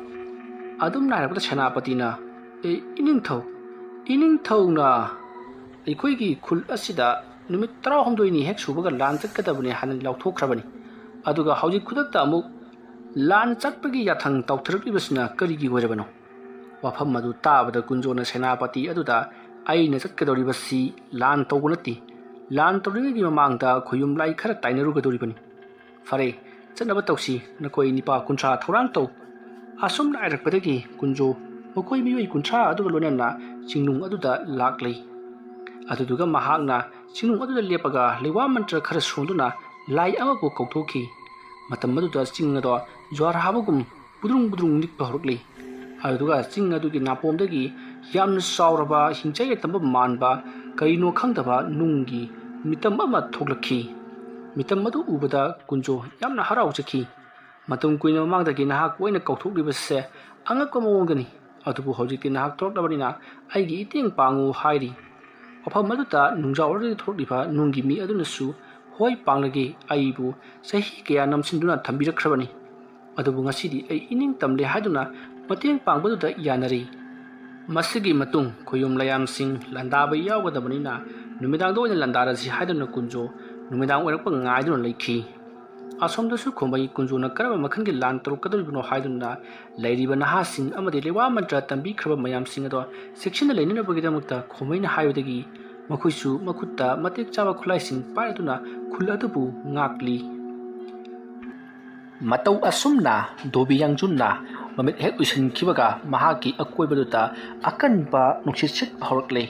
ꯑꯗꯨꯝꯅ ꯍꯥꯏꯔꯛꯄꯗ ꯁꯦꯅꯥꯄꯇꯤꯅ, "ꯑꯦ, ꯏꯅꯤꯡꯊꯧ, ꯏꯅꯤꯡꯊꯧꯅ ꯑꯩꯈꯣꯏꯒꯤ ꯈꯨꯜ ꯑꯁꯤꯗ ꯅꯨꯃꯤꯠ ꯇꯔꯥꯍꯨꯝꯗꯣꯏꯅꯤ ꯍꯦꯛ ꯁꯨꯕꯒ ꯂꯥꯟ ꯆꯠꯀꯗꯕꯅꯤ ꯍꯥꯏꯅ ꯂꯥꯎꯊꯣꯛꯈ꯭ꯔꯕꯅꯤ꯫ ꯑꯗꯨꯒ ꯍꯧꯖꯤꯛ ꯈꯨꯗꯛꯇ ꯑꯃꯨꯛ ꯂꯥꯟ ꯆꯠꯄꯒꯤ ꯌꯥꯊꯪ ꯇꯧꯊꯔꯛꯂꯤꯕꯁꯤꯅ ꯀꯔꯤꯒꯤ ꯑꯣꯏꯔꯕꯅꯣ?" ꯋꯥꯐꯝ ꯑꯗꯨ ꯇꯥꯕꯗ ꯀꯨꯟꯖꯣꯅ ꯁꯦꯅꯥꯄꯇꯤ ꯑꯗꯨꯗ, "ꯑꯩꯅ ꯆꯠꯀꯗꯧꯔꯤꯕꯁꯤ ꯂꯥꯟ ꯇꯧꯕ ꯅꯠꯇꯦ꯫ ꯂꯥꯟ ꯇꯧꯔꯤꯉꯩꯒꯤ ꯃꯃꯥꯡꯗ ꯈꯣꯌꯨꯝ ꯂꯥꯏ ꯈꯔ ꯇꯥꯏꯅꯔꯨꯒꯗꯧꯔꯤꯕꯅꯤ꯫ ꯐꯔꯦ, ꯆꯠꯅꯕ ꯇꯧꯁꯤ꯫ ꯅꯈꯣꯏ ꯅꯤꯄꯥ ꯀꯨꯟꯊ꯭ꯔꯥ ꯊꯧꯔꯥꯡ ꯇꯧ꯫" ꯑꯁꯨꯝꯅ ꯍꯥꯏꯔꯛꯄꯗꯒꯤ ꯀꯨꯟꯖꯣ ꯃꯈꯣꯏ ꯃꯤꯑꯣꯏ ꯀꯨꯟꯊ꯭ꯔꯥ ꯑꯗꯨꯒ ꯂꯣꯏꯅꯅ ꯆꯤꯡꯅꯨꯡ ꯑꯗꯨꯗ ꯂꯥꯛꯂꯤ꯫ ꯑꯗꯨꯗꯨꯒ ꯃꯍꯥꯛꯅ ꯆꯤꯡꯅꯨꯡ ꯑꯗꯨꯗ ꯂꯦꯞꯄꯒ ꯂꯩꯋꯥ ꯃꯟꯇ꯭ꯔ ꯈꯔ ꯁꯣꯟꯗꯨꯅ ꯂꯥꯏ ꯑꯃꯕꯨ ꯀꯧꯊꯣꯛꯈꯤ꯫ ꯃꯇꯝ ꯑꯗꯨꯗ ꯆꯤꯡ ꯑꯗꯣ ꯖ꯭ꯋꯥꯔ ꯍꯥꯕꯒꯨꯝ ꯕꯨꯗ꯭ꯔꯨꯡ ꯕꯨꯗ꯭ꯔꯨꯡ ꯅꯤꯛꯄ ꯍꯧꯔꯛꯂꯤ꯫ ꯑꯗꯨꯗꯨꯒ ꯆꯤꯡ ꯑꯗꯨꯒꯤ ꯅꯥꯄꯣꯝꯗꯒꯤ ꯌꯥꯝꯅ ꯆꯥꯎꯔꯕ ꯍꯤꯡꯆꯥꯏ ꯌꯥꯏꯇꯝꯕ ꯃꯥꯟꯕ ꯀꯔꯤꯅꯣ ꯈꯪꯗꯕ ꯅꯨꯡꯒꯤ ꯃꯤꯇꯝ ꯑꯃ ꯊꯣꯛꯂꯛꯈꯤ꯫ ꯃꯤꯇꯝ ꯑꯗꯨ ꯎꯕꯗ ꯀꯨꯟꯖꯣ ꯌꯥꯝꯅ ꯍꯔꯥꯎꯖꯈꯤ꯫ "ꯃꯇꯝ ꯀꯨꯏꯅ ꯃꯃꯥꯡꯗꯒꯤ ꯅꯍꯥꯛꯄꯨ ꯑꯩꯅ ꯀꯧꯊꯣꯛꯂꯤꯕꯁꯦ ꯑꯉꯛꯄ ꯃꯑꯣꯡꯗꯅꯤ꯫ ꯑꯗꯨꯕꯨ ꯍꯧꯖꯤꯛꯇꯤ ꯅꯍꯥꯛ ꯊꯣꯛꯂꯛꯂꯕꯅꯤꯅ ꯑꯩꯒꯤ ꯏꯇꯦꯡ ꯄꯥꯡꯉꯨ" ꯍꯥꯏꯔꯤ꯫ ꯃꯐꯝ ꯑꯗꯨꯗ ꯅꯨꯡꯖꯥꯎ ꯑꯗꯨꯗꯒꯤ ꯊꯣꯛꯂꯤꯕ ꯅꯨꯡꯒꯤ ꯃꯤ ꯑꯗꯨꯅꯁꯨ, "ꯍꯣꯏ, ꯄꯥꯡꯂꯒꯦ꯫ ꯑꯩꯕꯨ ꯆꯍꯤ ꯀꯌꯥ ꯅꯝꯁꯤꯟꯗꯨꯅ ꯊꯝꯕꯤꯔꯛꯈ꯭ꯔꯕꯅꯤ꯫ ꯑꯗꯨꯕꯨ ꯉꯁꯤꯗꯤ ꯑꯩ ꯏꯅꯤꯡ ꯇꯝꯂꯦ" ꯍꯥꯏꯗꯨꯅ ꯃꯇꯦꯡ ꯄꯥꯡꯕꯗꯨꯗ ꯌꯥꯅꯔꯤ꯫ ꯃꯁꯤꯒꯤ ꯃꯇꯨꯡ ꯈꯣꯌꯨꯝ ꯂꯥꯏꯌꯥꯝꯁꯤꯡ ꯂꯥꯟꯗꯥꯕ ꯌꯥꯎꯒꯗꯕꯅꯤꯅ ꯅꯨꯃꯤꯗꯥꯡꯗ ꯑꯣꯏꯅ ꯂꯥꯟꯗꯥꯔꯁꯤ ꯍꯥꯏꯗꯨꯅ ꯀꯨꯟꯖꯣ ꯅꯨꯃꯤꯗꯥꯡ ꯑꯣꯏꯔꯛꯄ ꯉꯥꯏꯗꯨꯅ ꯂꯩꯈꯤ꯫ ꯑꯁꯣꯝꯗꯁꯨ ꯈꯣꯃꯩ ꯀꯨꯟꯖꯣꯅ ꯀꯔꯝꯕ ꯃꯈꯜꯒꯤ ꯂꯥꯟ ꯇꯧꯔꯛꯀꯗꯧꯔꯤꯕꯅꯣ ꯍꯥꯏꯗꯨꯅ ꯂꯩꯔꯤꯕ ꯅꯍꯥꯁꯤꯡ ꯑꯃꯗꯤ ꯂꯩꯋꯥ ꯃꯟꯇ꯭ꯔ ꯇꯝꯕꯤꯈ꯭ꯔꯕ ꯃꯌꯥꯝꯁꯤꯡ ꯑꯗꯣ ꯆꯦꯛꯁꯤꯟꯅ ꯂꯩꯅꯅꯕꯒꯤꯗꯃꯛꯇ ꯈꯣꯃꯩꯅ ꯍꯥꯏꯕꯗꯒꯤ ꯃꯈꯣꯏꯁꯨ ꯃꯈꯨꯠꯇ ꯃꯇꯤꯛ ꯆꯥꯕ ꯈꯨꯠꯂꯥꯏꯁꯤꯡ ꯄꯥꯏꯔꯗꯨꯅ ꯈꯨꯜ ꯑꯗꯨꯕꯨ ꯉꯥꯛꯂꯤ꯫ ꯃꯇꯧ ꯑꯁꯨꯝꯅ ꯗꯣꯕꯤ ꯌꯥꯡꯖꯨꯟꯅ ꯃꯃꯤꯠ ꯍꯦꯛ ꯎꯏꯁꯤꯟꯈꯤꯕꯒ ꯃꯍꯥꯛꯀꯤ ꯑꯀꯣꯏꯕꯗꯨꯗ ꯑꯀꯟꯕ ꯅꯨꯡꯁꯤꯠ ꯁꯤꯠꯄ ꯍꯧꯔꯛꯂꯦ꯫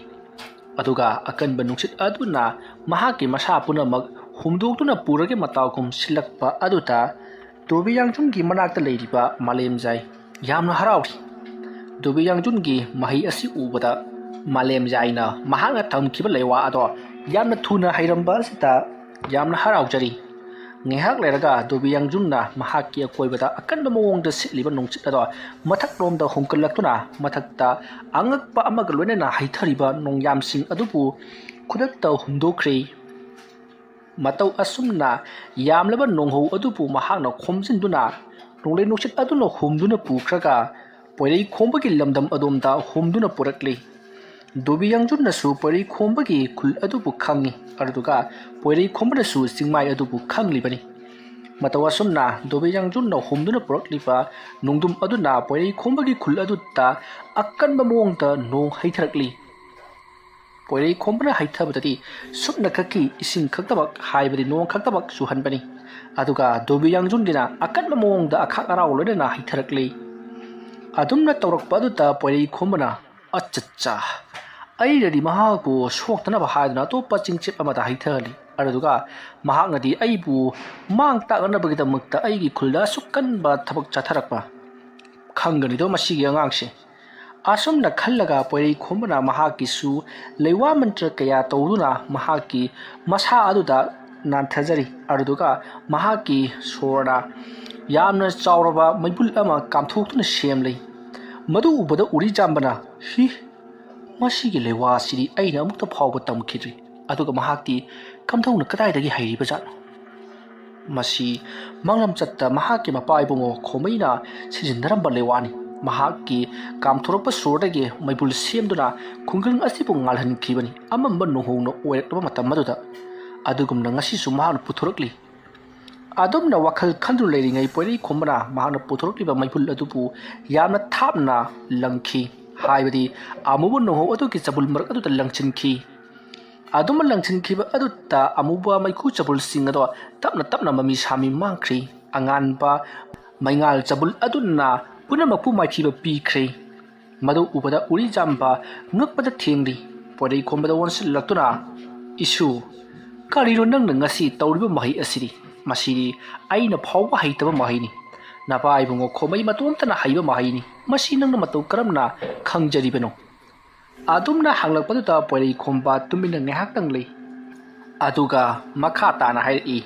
ꯑꯗꯨꯒ ꯑꯀꯟꯕ ꯅꯨꯡꯁꯤꯠ ꯑꯗꯨꯅ ꯃꯍꯥꯛꯀꯤ ꯃꯁꯥ ꯄꯨꯝꯅꯃꯛ ꯍꯨꯝꯗꯣꯛꯇꯨꯅ ꯄꯨꯔꯒꯦ ꯃꯇꯥꯎꯒꯨꯝ ꯁꯤꯜꯂꯛꯄ ꯑꯗꯨꯗ ꯗꯣꯕꯤ ꯌꯥꯡꯖꯨꯟꯒꯤ ꯃꯅꯥꯛꯇ ꯂꯩꯔꯤꯕ ꯃꯥꯂꯦꯝꯖꯥꯏ ꯌꯥꯝꯅ ꯍꯔꯥꯎꯔꯤ꯫ ꯗꯣꯕꯤ ꯌꯥꯡꯖꯨꯟꯒꯤ ꯃꯍꯩ ꯑꯁꯤ ꯎꯕꯗ ꯃꯥꯂꯦꯝꯖꯥꯏꯅ ꯃꯍꯥꯛꯅ ꯇꯝꯈꯤꯕ ꯂꯩꯋꯥ ꯑꯗꯣ ꯌꯥꯝꯅ ꯊꯨꯅ ꯍꯩꯔꯝꯕ ꯑꯁꯤꯗ ꯌꯥꯝꯅ ꯍꯔꯥꯎꯖꯔꯤ꯫ ꯉꯥꯏꯍꯥꯛ ꯂꯩꯔꯒ ꯗꯣꯕꯤ ꯌꯥꯡꯖꯨꯟꯅ ꯃꯍꯥꯛꯀꯤ ꯑꯀꯣꯏꯕꯗ ꯑꯀꯟꯕ ꯃꯑꯣꯡꯗ ꯁꯤꯠꯂꯤꯕ ꯅꯨꯡꯁꯤꯠ ꯑꯗꯣ ꯃꯊꯛꯂꯣꯝꯗ ꯍꯨꯝꯒꯠꯂꯛꯇꯨꯅ ꯃꯊꯛꯇ ꯑꯉꯛꯄ ꯑꯃꯒ ꯂꯣꯏꯅꯅ ꯍꯩꯊꯔꯤꯕ ꯅꯣꯡꯌꯥꯝꯁꯤꯡ ꯑꯗꯨꯕꯨ ꯈꯨꯗꯛꯇ ꯍꯨꯝꯗꯣꯛꯈ꯭ꯔꯦ꯫ ꯃꯇꯧ ꯑꯁꯨꯝꯅ ꯌꯥꯝꯂꯕ ꯅꯣꯡꯍꯧ ꯑꯗꯨꯕꯨ ꯃꯍꯥꯛꯅ ꯈꯣꯝꯖꯤꯟꯗꯨꯅ ꯅꯣꯡꯂꯩ ꯅꯨꯡꯁꯤꯠ ꯑꯗꯨꯅ ꯍꯨꯝꯗꯨꯅ ꯄꯨꯈ꯭ꯔꯒ ꯄꯣꯏꯔꯩ ꯈꯣꯝꯕꯒꯤ ꯂꯝꯗꯝ ꯑꯗꯣꯝꯗ ꯍꯨꯝꯗꯨꯅ ꯄꯨꯔꯛꯂꯤ꯫ ꯗꯣꯕꯤ ꯌꯥꯡꯖꯨꯟꯅꯁꯨ ꯄꯣꯏꯔꯩ ꯈꯣꯝꯕꯒꯤ ꯈꯨꯜ ꯑꯗꯨꯕꯨ ꯈꯪꯏ, ꯑꯗꯨꯒ ꯄꯣꯏꯔꯩ ꯈꯣꯝꯕꯅꯁꯨ ꯆꯤꯡꯃꯥꯏ ꯑꯗꯨꯕꯨ ꯈꯪꯂꯤꯕꯅꯤ꯫ ꯃꯇꯧ ꯑꯁꯨꯝꯅ ꯗꯣꯕꯤ ꯌꯥꯡꯖꯨꯟꯅ ꯍꯨꯝꯗꯨꯅ ꯄꯨꯔꯛꯂꯤꯕ ꯅꯣꯡꯗꯝ ꯑꯗꯨꯅ ꯄꯣꯏꯔꯩ ꯈꯣꯝꯕꯒꯤ ꯈꯨꯜ ꯑꯗꯨꯗ ꯑꯀꯟꯕ ꯃꯑꯣꯡꯗ ꯅꯣꯡ ꯍꯩꯊꯔꯛꯂꯤ꯫ ꯄꯣꯏꯔꯩ ꯈꯣꯝꯕꯅ ꯍꯩꯊꯕꯗꯗꯤ ꯁꯨꯞꯅꯈꯛꯀꯤ ꯏꯁꯤꯡ ꯈꯛꯇꯃꯛ, ꯍꯥꯏꯕꯗꯤ ꯅꯣꯡ ꯈꯛꯇꯃꯛ ꯆꯨꯍꯟꯕꯅꯤ꯫ ꯑꯗꯨꯒ ꯗꯣꯕꯤ ꯌꯥꯡꯖꯨꯟꯒꯤꯅ ꯑꯀꯟꯕ ꯃꯑꯣꯡꯗ ꯑꯈꯥꯛ ꯑꯔꯥꯎ ꯂꯣꯏꯅꯅ ꯍꯩꯊꯔꯛꯂꯤ꯫ ꯑꯗꯨꯝꯅ ꯇꯧꯔꯛꯄ ꯑꯗꯨꯗ ꯄꯣꯏꯔꯩ ꯈꯣꯝꯕꯅ, "ꯑꯆꯠꯆꯥ, ꯑꯩꯅꯗꯤ ꯃꯍꯥꯛꯄꯨ ꯁꯣꯛꯇꯅꯕ ꯍꯥꯏꯗꯨꯅ ꯑꯇꯣꯞꯄ ꯆꯤꯡꯆꯦꯞ ꯑꯃꯗ ꯍꯩꯊꯍꯜꯂꯤ꯫ ꯑꯗꯨꯗꯨꯒ ꯃꯍꯥꯛꯅꯗꯤ ꯑꯩꯕꯨ ꯃꯥꯡ ꯇꯥꯛꯅꯅꯕꯒꯤꯗꯃꯛꯇ ꯑꯩꯒꯤ ꯈꯨꯜꯗ ꯑꯁꯨꯛ ꯀꯟꯕ ꯊꯕꯛ ꯆꯠꯊꯔꯛꯄ꯫ ꯈꯪꯒꯅꯤꯗꯣ ꯃꯁꯤꯒꯤ ꯑꯉꯥꯡꯁꯦ"꯫ ꯑꯁꯨꯝꯅ ꯈꯜꯂꯒ ꯄꯣꯏꯔꯩ ꯈꯣꯝꯕꯅ ꯃꯍꯥꯛꯀꯤꯁꯨ ꯂꯩꯋꯥ ꯃꯟꯇ꯭ꯔ ꯀꯌꯥ ꯇꯧꯗꯨꯅ ꯃꯍꯥꯛꯀꯤ ꯃꯁꯥ ꯑꯗꯨꯗ ꯅꯥꯟꯊꯖꯔꯤ꯫ ꯑꯗꯨꯗꯨꯒ ꯃꯍꯥꯛꯀꯤ ꯁꯣꯔꯅ ꯌꯥꯝꯅ ꯆꯥꯎꯔꯕ ꯃꯩꯕꯨꯜ ꯑꯃ ꯀꯥꯝꯊꯣꯛꯇꯨꯅ ꯁꯦꯝꯂꯤ꯫ ꯃꯗꯨ ꯎꯕꯗ ꯎꯔꯤꯖꯥꯝꯕꯅ, "ꯍꯤ, ꯃꯁꯤꯒꯤ ꯂꯩꯋꯥ ꯑꯁꯤꯗꯤ ꯑꯩꯅ ꯑꯃꯨꯛꯇ ꯐꯥꯎꯕ ꯇꯝꯈꯤꯗ꯭ꯔꯤ꯫ ꯑꯗꯨꯒ ꯃꯍꯥꯛꯇꯤ ꯀꯝꯗꯧꯅ ꯀꯗꯥꯏꯗꯒꯤ ꯍꯩꯔꯤꯕꯖꯥꯠꯅꯣ?" ꯃꯁꯤ ꯃꯥꯡꯂꯝꯆꯠꯇ ꯃꯍꯥꯛꯀꯤ ꯃꯄꯥ ꯏꯕꯨꯡꯉꯣ ꯈꯣꯃꯩꯅ ꯁꯤꯖꯤꯟꯅꯔꯝꯕ ꯂꯩꯋꯥꯅꯤ꯫ ꯃꯍꯥꯛꯀꯤ ꯀꯥꯝꯊꯣꯔꯛꯄ ꯁꯣꯔꯗꯒꯤ ꯃꯩꯕꯨꯜ ꯁꯦꯝꯗꯨꯅ ꯈꯨꯡꯒꯪ ꯑꯁꯤꯕꯨ ꯉꯥꯜꯍꯟꯈꯤꯕꯅꯤ꯫ ꯑꯃꯝꯕ ꯅꯣꯡꯍꯧꯅ ꯑꯣꯏꯔꯛꯂꯕ ꯃꯇꯝ ꯑꯗꯨꯗ ꯑꯗꯨꯒꯨꯝꯅ ꯉꯁꯤꯁꯨ ꯃꯍꯥꯛꯅ ꯄꯨꯊꯣꯔꯛꯂꯤ꯫ ꯑꯗꯨꯝꯅ ꯋꯥꯈꯜ ꯈꯟꯗꯨꯅ ꯂꯩꯔꯤꯉꯩ ꯄꯣꯏꯔꯩꯈꯣꯝꯕꯅ ꯃꯍꯥꯛꯅ ꯄꯨꯊꯣꯔꯛꯂꯤꯕ ꯃꯩꯐꯨꯜ ꯑꯗꯨꯕꯨ ꯌꯥꯝꯅ ꯊꯥꯞꯅ ꯂꯪꯈꯤ꯫ ꯍꯥꯏꯕꯗꯤ ꯑꯃꯨꯕ ꯅꯣꯡꯍꯧ ꯑꯗꯨꯒꯤ ꯆꯕꯨꯜ ꯃꯔꯛ ꯑꯗꯨꯗ ꯂꯪꯁꯤꯟꯈꯤ꯫ ꯑꯗꯨꯝꯅ ꯂꯪꯁꯤꯟꯈꯤꯕ ꯑꯗꯨꯗ ꯑꯃꯨꯕ ꯃꯩꯈꯨ ꯆꯕꯨꯜꯁꯤꯡ ꯑꯗꯣ ꯇꯞꯅ ꯇꯞꯅ ꯃꯃꯤ ꯁꯥꯃꯤ ꯃꯥꯡꯈ꯭ꯔꯤ꯫ ꯑꯉꯥꯟꯕ ꯃꯩꯉꯥꯜ ꯆꯕꯨꯜ ꯑꯗꯨꯅ ꯄꯨꯝꯅꯃꯛꯄꯨ ꯃꯥꯏꯊꯤꯕ ꯄꯤꯈ꯭ꯔꯦ꯫ ꯃꯗꯨ ꯎꯕꯗ ꯎꯔꯤꯖꯥꯝꯕ ꯉꯛꯄꯗ ꯊꯦꯡꯂꯤ꯫ ꯄꯣꯏꯔꯩꯈꯣꯝꯕꯗ ꯑꯣꯟꯁꯤꯜꯂꯛꯇꯨꯅ, "ꯏꯁꯨ, ꯀꯔꯤꯅꯣ ꯅꯪꯅ ꯉꯁꯤ ꯇꯧꯔꯤꯕ ꯃꯍꯩ ꯑꯁꯤꯗꯤ? ꯃꯁꯤꯗꯤ ꯑꯩꯅ ꯐꯥꯎꯕ ꯍꯩꯇꯕ ꯃꯍꯩꯅꯤ꯫ ꯅꯄꯥ ꯏꯕꯨꯡꯉꯣ ꯈꯣꯃꯩ ꯃꯇꯣꯝꯇꯅ ꯍꯩꯕ ꯃꯍꯩꯅꯤ꯫ ꯃꯁꯤ ꯅꯪꯅ ꯃꯇꯧ ꯀꯔꯝꯅ ꯈꯪꯖꯔꯤꯕꯅꯣ?" ꯑꯗꯨꯝꯅ ꯍꯪꯂꯛꯄꯗꯨꯗ ꯄꯣꯏꯔꯩꯈꯣꯝꯕ ꯇꯨꯃꯤꯟꯅ ꯉꯥꯏꯍꯥꯛꯇꯪ ꯂꯩ꯫ ꯑꯗꯨꯒ ꯃꯈꯥ ꯇꯥꯅ ꯍꯥꯏꯔꯛꯏ,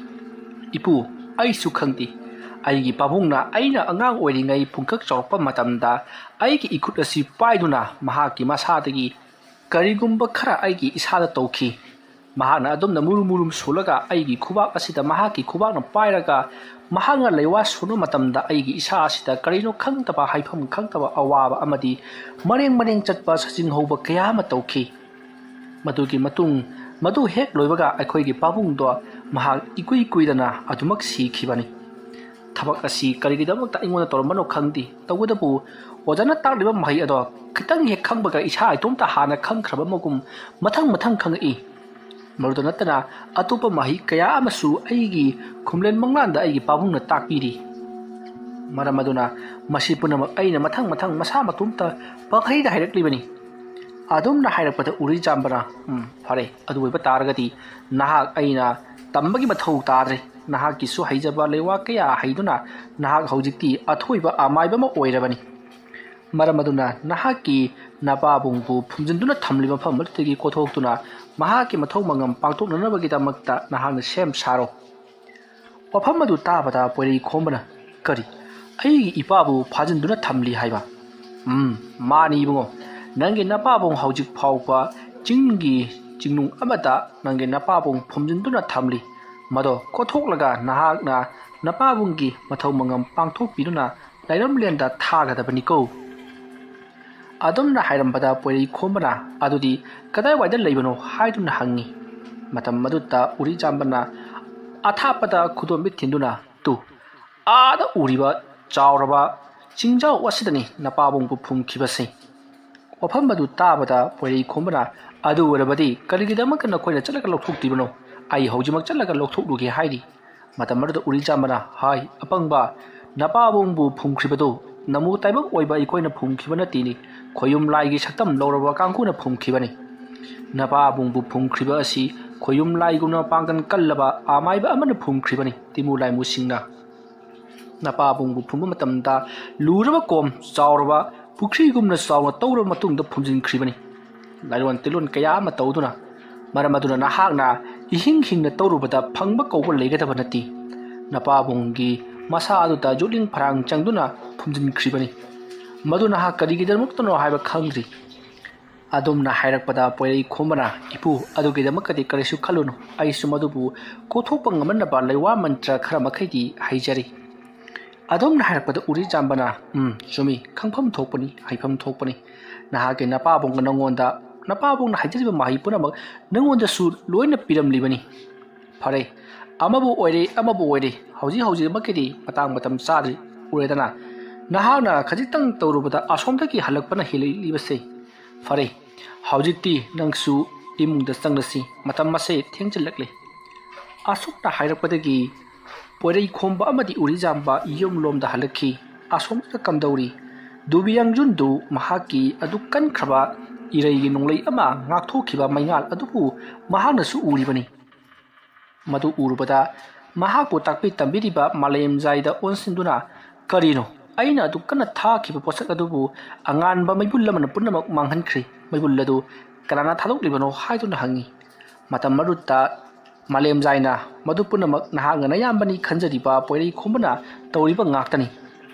"ꯏꯄꯨ, ꯑꯩꯁꯨ ꯈꯪꯗꯦ꯫ ꯑꯩꯒꯤ ꯄꯥꯕꯨꯡꯅ ꯑꯩꯅ ꯑꯉꯥꯡ ꯑꯣꯏꯔꯤꯉꯩ ꯄꯨꯡꯀꯛ ꯆꯥꯎꯔꯛꯄ ꯃꯇꯝꯗ ꯑꯩꯒꯤ ꯏꯈꯨꯠ ꯑꯁꯤ ꯄꯥꯏꯗꯨꯅ ꯃꯍꯥꯛꯀꯤ ꯃꯁꯥꯗꯒꯤ ꯀꯔꯤꯒꯨꯝꯕ ꯈꯔ ꯑꯩꯒꯤ ꯏꯁꯥꯗ ꯇꯧꯈꯤ꯫ ꯃꯍꯥꯛꯅ ꯑꯗꯨꯝꯅ ꯃꯨꯔꯨꯝ ꯃꯨꯔꯨꯝ ꯁꯣꯜꯂꯒ ꯑꯩꯒꯤ ꯈꯨꯕꯥꯛ ꯑꯁꯤꯗ ꯃꯍꯥꯛꯀꯤ ꯈꯨꯕꯥꯛꯅ ꯄꯥꯏꯔꯒ ꯃꯍꯥꯛꯅ ꯂꯩꯋꯥ ꯁꯣꯟꯕ ꯃꯇꯝꯗ ꯑꯩꯒꯤ ꯏꯁꯥ ꯑꯁꯤꯗ ꯀꯔꯤꯅꯣ ꯈꯪꯗꯕ, ꯍꯥꯏꯐꯝ ꯈꯪꯗꯕ ꯑꯋꯥꯕ ꯑꯃꯗꯤ ꯃꯔꯦꯡ ꯃꯔꯦꯡ ꯆꯠꯄ ꯁꯖꯤꯡ ꯍꯧꯕ ꯀꯌꯥ ꯑꯃ ꯇꯧꯈꯤ꯫ ꯃꯗꯨꯒꯤ ꯃꯇꯨꯡ, ꯃꯗꯨ ꯍꯦꯛ ꯂꯣꯏꯕꯒ ꯑꯩꯈꯣꯏꯒꯤ ꯄꯥꯕꯨꯡꯗꯣ ꯃꯍꯥꯛ ꯏꯀꯨꯏ ꯀꯨꯏꯗꯅ ꯑꯗꯨꯃꯛ ꯁꯤꯈꯤꯕꯅꯤ꯫ ꯊꯕꯛ ꯑꯁꯤ ꯀꯔꯤꯒꯤꯗꯃꯛꯇ ꯑꯩꯉꯣꯟꯗ ꯇꯧꯔꯝꯕꯅꯣ ꯈꯪꯗꯦ, ꯇꯧꯕꯇꯕꯨ ꯑꯣꯖꯥꯅ ꯇꯥꯛꯂꯤꯕ ꯃꯍꯩ ꯑꯗꯣ ꯈꯤꯇꯪ ꯍꯦꯛ ꯈꯪꯕꯒ ꯏꯁꯥ ꯏꯇꯣꯝꯇ ꯍꯥꯟꯅ ꯈꯪꯈ꯭ꯔꯕ ꯑꯃꯒꯨꯝ ꯃꯊꯪ ꯃꯊꯪ ꯈꯪꯉꯛꯏ꯫ ꯃꯗꯨꯗ ꯅꯠꯇꯅ ꯑꯇꯣꯞꯄ ꯃꯍꯩ ꯀꯌꯥ ꯑꯃꯁꯨ ꯑꯩꯒꯤ ꯈꯨꯝꯂꯦꯟ ꯃꯪꯂꯥꯟꯗ ꯑꯩꯒꯤ ꯄꯥꯕꯨꯡꯅ ꯇꯥꯛꯄꯤꯔꯤ꯫ ꯃꯔꯝ ꯑꯗꯨꯅ ꯃꯁꯤ ꯄꯨꯝꯅꯃꯛ ꯑꯩꯅ ꯃꯊꯪ ꯃꯊꯪ ꯃꯁꯥ ꯃꯇꯣꯝꯇ ꯄꯪꯍꯩꯗ ꯍꯩꯔꯛꯂꯤꯕꯅꯤ꯫" ꯑꯗꯨꯝꯅ ꯍꯥꯏꯔꯛꯄꯗ ꯎꯔꯤꯖꯥꯝꯕꯅ, "ꯎꯝ, ꯐꯔꯦ, ꯑꯗꯨ ꯑꯣꯏꯕ ꯇꯥꯔꯒꯗꯤ ꯅꯍꯥꯛ ꯑꯩꯅ ꯇꯝꯕꯒꯤ ꯃꯊꯧ ꯇꯥꯗ꯭ꯔꯦ꯫ ꯅꯍꯥꯛꯀꯤꯁꯨ ꯍꯩꯖꯕ ꯂꯩꯋꯥ ꯀꯌꯥ ꯍꯩꯗꯨꯅ ꯅꯍꯥꯛ ꯍꯧꯖꯤꯛꯇꯤ ꯑꯊꯣꯏꯕ ꯑꯃꯥꯏꯕ ꯑꯃ ꯑꯣꯏꯔꯕꯅꯤ꯫ ꯃꯔꯝ ꯑꯗꯨꯅ ꯅꯍꯥꯛꯀꯤ ꯅꯄꯥꯕꯨꯡꯕꯨ ꯐꯨꯝꯖꯤꯟꯗꯨꯅ ꯊꯝꯂꯤꯕ ꯃꯐꯝ ꯑꯗꯨꯗꯒꯤ ꯀꯣꯊꯣꯛꯇꯨꯅ ꯃꯍꯥꯛꯀꯤ ꯃꯊꯧ ꯃꯉꯝ ꯄꯥꯡꯊꯣꯛꯅꯅꯕꯒꯤꯗꯃꯛꯇ ꯅꯍꯥꯛꯅ ꯁꯦꯝ ꯁꯥꯔꯣ꯫" ꯋꯥꯐꯝ ꯑꯗꯨ ꯇꯥꯕꯗ ꯄꯣꯏꯔꯩꯈꯣꯝꯕꯅ, "ꯀꯔꯤ? ꯑꯩꯒꯤ ꯏꯄꯥꯕꯨ ꯐꯥꯖꯤꯟꯗꯨꯅ ꯊꯝꯂꯤ ꯍꯥꯏꯕ?" "ꯎꯝ, ꯃꯥꯅꯤ ꯏꯕꯨꯡꯉꯣ꯫ ꯅꯪꯒꯤ ꯅꯄꯥꯕꯨꯡ ꯍꯧꯖꯤꯛ ꯐꯥꯎꯕ ꯆꯤꯡꯒꯤ ꯆꯤꯡꯅꯨꯡ ꯑꯃꯗ ꯅꯪꯒꯤ ꯅꯄꯥꯕꯨꯡ ꯐꯨꯝꯖꯤꯟꯗꯨꯅ ꯊꯝꯂꯤ꯫ ꯃꯗꯣ ꯀꯣꯊꯣꯛꯂꯒ ꯅꯍꯥꯛꯅ ꯅꯄꯥꯕꯨꯡꯒꯤ ꯃꯊꯧ ꯃꯉꯝ ꯄꯥꯡꯊꯣꯛꯄꯤꯗꯨꯅ ꯂꯥꯏꯔꯝꯂꯦꯟꯗ ꯊꯥꯒꯗꯕꯅꯤꯀꯣ꯫" ꯑꯗꯨꯝꯅ ꯍꯥꯏꯔꯝꯕꯗ ꯄꯣꯏꯔꯩꯈꯣꯝꯕꯅ, "ꯑꯗꯨꯗꯤ ꯀꯗꯥꯏꯋꯥꯏꯗ ꯂꯩꯕꯅꯣ?" ꯍꯥꯏꯗꯨꯅ ꯍꯪꯉꯤ꯫ ꯃꯇꯝ ꯑꯗꯨꯗ ꯎꯔꯤꯆꯥꯝꯕꯅ ꯑꯊꯥꯞꯄꯗ ꯈꯨꯗꯣꯝꯕꯤ ꯊꯤꯟꯗꯨꯅ, "ꯇꯨ, ꯑꯥꯗ ꯎꯔꯤꯕ ꯆꯥꯎꯔꯕ ꯆꯤꯡꯖꯥꯎ ꯑꯁꯤꯗꯅꯤ ꯅꯄꯥꯕꯨꯡꯕꯨ ꯐꯨꯝꯈꯤꯕꯁꯦ"꯫ ꯋꯥꯐꯝ ꯑꯗꯨ ꯇꯥꯕꯗ ꯄꯣꯏꯔꯩ ꯈꯣꯝꯕꯅ, "ꯑꯗꯨ ꯑꯣꯏꯔꯕꯗꯤ ꯀꯔꯤꯒꯤꯗꯃꯛꯇ ꯅꯈꯣꯏꯅ ꯆꯠꯂꯒ ꯂꯧꯊꯣꯛꯇ꯭ꯔꯤꯕꯅꯣ? ꯑꯩ ꯍꯧꯖꯤꯛꯃꯛ ꯆꯠꯂꯒ ꯂꯧꯊꯣꯛꯂꯨꯒꯦ" ꯍꯥꯏꯔꯤ꯫ ꯃꯇꯝ ꯑꯗꯨꯗ ꯎꯔꯤꯆꯥꯝꯕꯅ ꯍꯥꯏ, "ꯑꯄꯪꯕ, ꯅꯄꯥꯕꯨꯡꯕꯨ ꯐꯨꯝꯈ꯭ꯔꯤꯕꯗꯨ ꯅꯃꯨ ꯇꯥꯏꯕꯪ ꯑꯣꯏꯕ ꯑꯩꯈꯣꯏꯅ ꯐꯨꯝꯈꯤꯕ ꯅꯠꯇꯦꯅꯦ, ꯈꯣꯌꯨꯝ ꯂꯥꯏꯒꯤ ꯁꯛꯇꯝ ꯂꯧꯔꯕ ꯀꯥꯡꯕꯨꯅ ꯐꯨꯝꯈꯤꯕꯅꯤ꯫ ꯅꯄꯥꯕꯨꯡꯕꯨ ꯐꯨꯝꯈ꯭ꯔꯤꯕ ꯑꯁꯤ ꯈꯣꯌꯨꯝ ꯂꯥꯏꯒꯨꯝꯅ ꯃꯄꯥꯡꯒꯜ ꯀꯜꯂꯕ ꯑꯃꯥꯏꯕ ꯑꯃꯅ ꯐꯨꯝꯈ꯭ꯔꯤꯕꯅꯤ, ꯇꯤꯃꯨ ꯂꯥꯏꯃꯨꯁꯤꯡꯅ꯫ ꯅꯄꯥꯕꯨꯡꯕꯨ ꯐꯨꯝꯕ ꯃꯇꯝꯗ ꯂꯨꯔꯕ ꯀꯣꯝ, ꯆꯥꯎꯔꯕ ꯄꯨꯈ꯭ꯔꯤꯒꯨꯝꯅ ꯆꯥꯎꯅ ꯇꯧꯔꯕ ꯃꯇꯨꯡꯗ ꯐꯨꯝꯖꯤꯟꯈ꯭ꯔꯤꯕꯅꯤ꯫ ꯂꯥꯏꯔꯣꯟ ꯇꯤꯜꯂꯣꯟ ꯀꯌꯥ ꯑꯃ ꯇꯧꯗꯨꯅ, ꯃꯔꯝ ꯑꯗꯨꯅ ꯅꯍꯥꯛꯅ ꯏꯍꯤꯡ ꯍꯤꯡꯅ ꯇꯧꯔꯨꯕꯗ ꯐꯪꯕ ꯀꯧꯕ ꯂꯩꯒꯗꯕ ꯅꯠꯇꯦ꯫ ꯅꯄꯥꯕꯨꯡꯒꯤ ꯃꯁꯥ ꯑꯗꯨꯗ ꯌꯣꯠꯂꯤꯡ ꯐꯔꯥꯡ ꯆꯪꯗꯨꯅ ꯐꯨꯝꯖꯤꯟꯈ꯭ꯔꯤꯕꯅꯤ꯫ ꯃꯗꯨ ꯅꯍꯥꯛ ꯀꯔꯤꯒꯤꯗꯃꯛꯇꯅꯣ ꯍꯥꯏꯕ ꯈꯪꯗ꯭ꯔꯤ"꯫ ꯑꯗꯨꯝꯅ ꯍꯥꯏꯔꯛꯄꯗ ꯄꯣꯏꯔꯩ ꯈꯣꯝꯕꯅ, "ꯏꯄꯨ, ꯑꯗꯨꯒꯤꯗꯃꯛꯇꯗꯤ ꯀꯔꯤꯁꯨ ꯈꯜꯂꯨꯅꯨ꯫ ꯑꯩꯁꯨ ꯃꯗꯨꯕꯨ ꯀꯣꯛꯊꯣꯛꯄ ꯉꯝꯍꯟꯅꯕ ꯂꯩꯋꯥ ꯃꯟꯇ꯭ꯔ ꯈꯔ ꯃꯈꯩꯗꯤ ꯍꯩꯖꯔꯤ"꯫ ꯑꯗꯨꯝꯅ ꯍꯥꯏꯔꯛꯄꯗ ꯎꯔꯤꯆꯥꯝꯕꯅ, "ꯎꯝ, ꯆꯨꯝꯃꯤ, ꯈꯪꯐꯝ ꯊꯣꯛꯄꯅꯤ, ꯍꯩꯐꯝ ꯊꯣꯛꯄꯅꯤ꯫ ꯅꯍꯥꯛꯀꯤ ꯅꯄꯥꯕꯨꯡꯅ ꯅꯉꯣꯟꯗ, ꯅꯄꯥꯕꯨꯡꯅ ꯍꯥꯏꯖꯔꯤꯕ ꯃꯍꯩ ꯄꯨꯝꯅꯃꯛ ꯅꯉꯣꯟꯗꯁꯨ ꯂꯣꯏꯅ ꯄꯤꯔꯝꯂꯤꯕꯅꯤ꯫ ꯐꯔꯦ, ꯑꯃꯕꯨ ꯑꯣꯏꯔꯦ, ꯑꯃꯕꯨ ꯑꯣꯏꯔꯦ, ꯍꯧꯖꯤꯛ ꯍꯧꯖꯤꯛꯃꯛꯀꯤꯗꯤ ꯃꯇꯥꯡ ꯃꯇꯝ ꯆꯥꯗ꯭ꯔꯤ, ꯎꯔꯦꯗꯅ꯫ ꯅꯍꯥꯛꯅ ꯈꯖꯤꯛꯇꯪ ꯇꯧꯔꯨꯕꯗ ꯑꯁꯣꯝꯗꯒꯤ ꯍꯜꯂꯛꯄꯅ ꯍꯦꯜꯂꯛꯂꯤꯕꯁꯦ꯫ ꯐꯔꯦ, ꯍꯧꯖꯤꯛꯇꯤ ꯅꯪꯁꯨ ꯏꯃꯨꯡꯗ ꯆꯪꯂꯁꯤ, ꯃꯇꯝ ꯑꯁꯦ ꯊꯦꯡꯖꯤꯜꯂꯛꯂꯦ"꯫ ꯑꯁꯨꯝꯅ ꯍꯥꯏꯔꯛꯄꯗꯒꯤ ꯄꯣꯏꯔꯩ ꯈꯣꯝꯕ ꯑꯃꯗꯤ ꯎꯔꯤꯖꯥꯝꯕ ꯌꯨꯝꯂꯣꯝꯗ ꯍꯜꯂꯛꯈꯤ꯫ ꯑꯁꯣꯝꯗ ꯀꯝꯗꯧꯔꯤ? ꯗꯨꯕꯤꯌꯥꯡꯖꯨꯟꯗꯨ ꯃꯍꯥꯛꯀꯤ ꯑꯗꯨꯛ ꯀꯟꯈ꯭ꯔꯕ ꯏꯔꯩꯒꯤ ꯅꯣꯡꯂꯩ ꯑꯃ ꯉꯥꯛꯊꯣꯛꯈꯤꯕ ꯃꯩꯉꯥꯜ ꯑꯗꯨꯕꯨ ꯃꯍꯥꯛꯅꯁꯨ ꯎꯔꯤꯕꯅꯤ꯫ ꯃꯗꯨ ꯎꯔꯨꯕꯗ ꯃꯍꯥꯛꯄꯨ ꯇꯥꯛꯄꯤ ꯇꯝꯕꯤꯔꯤꯕ ꯃꯥꯂꯦꯝꯖꯥꯏꯗ ꯑꯣꯟꯁꯤꯟꯗꯨꯅ, "ꯀꯔꯤꯅꯣ? ꯑꯩꯅ ꯑꯗꯨꯛ ꯀꯟꯅ ꯊꯥꯈꯤꯕ ꯄꯣꯠꯁꯛ ꯑꯗꯨꯕꯨ ꯑꯉꯥꯟꯕ ꯃꯩꯕꯨꯜ ꯑꯃꯅ ꯄꯨꯝꯅꯃꯛ ꯃꯥꯡꯍꯟꯈ꯭ꯔꯦ꯫ ꯃꯩꯕꯨꯜ ꯑꯗꯨ ꯀꯅꯥꯅ ꯊꯥꯗꯣꯛꯂꯤꯕꯅꯣ?" ꯍꯥꯏꯗꯨꯅ ꯍꯪꯉꯤ꯫ ꯃꯇꯝ ꯑꯗꯨꯗ ꯃꯥꯂꯦꯝꯖꯥꯏꯅ, "ꯃꯗꯨ ꯄꯨꯝꯅꯃꯛ ꯅꯍꯥꯛꯅ ꯅꯌꯥꯝꯕꯅꯤ ꯈꯟꯖꯔꯤꯕ ꯄꯣꯏꯔꯩ ꯈꯣꯝꯕꯅ ꯇꯧꯔꯤꯕ ꯉꯥꯛꯇꯅꯤ꯫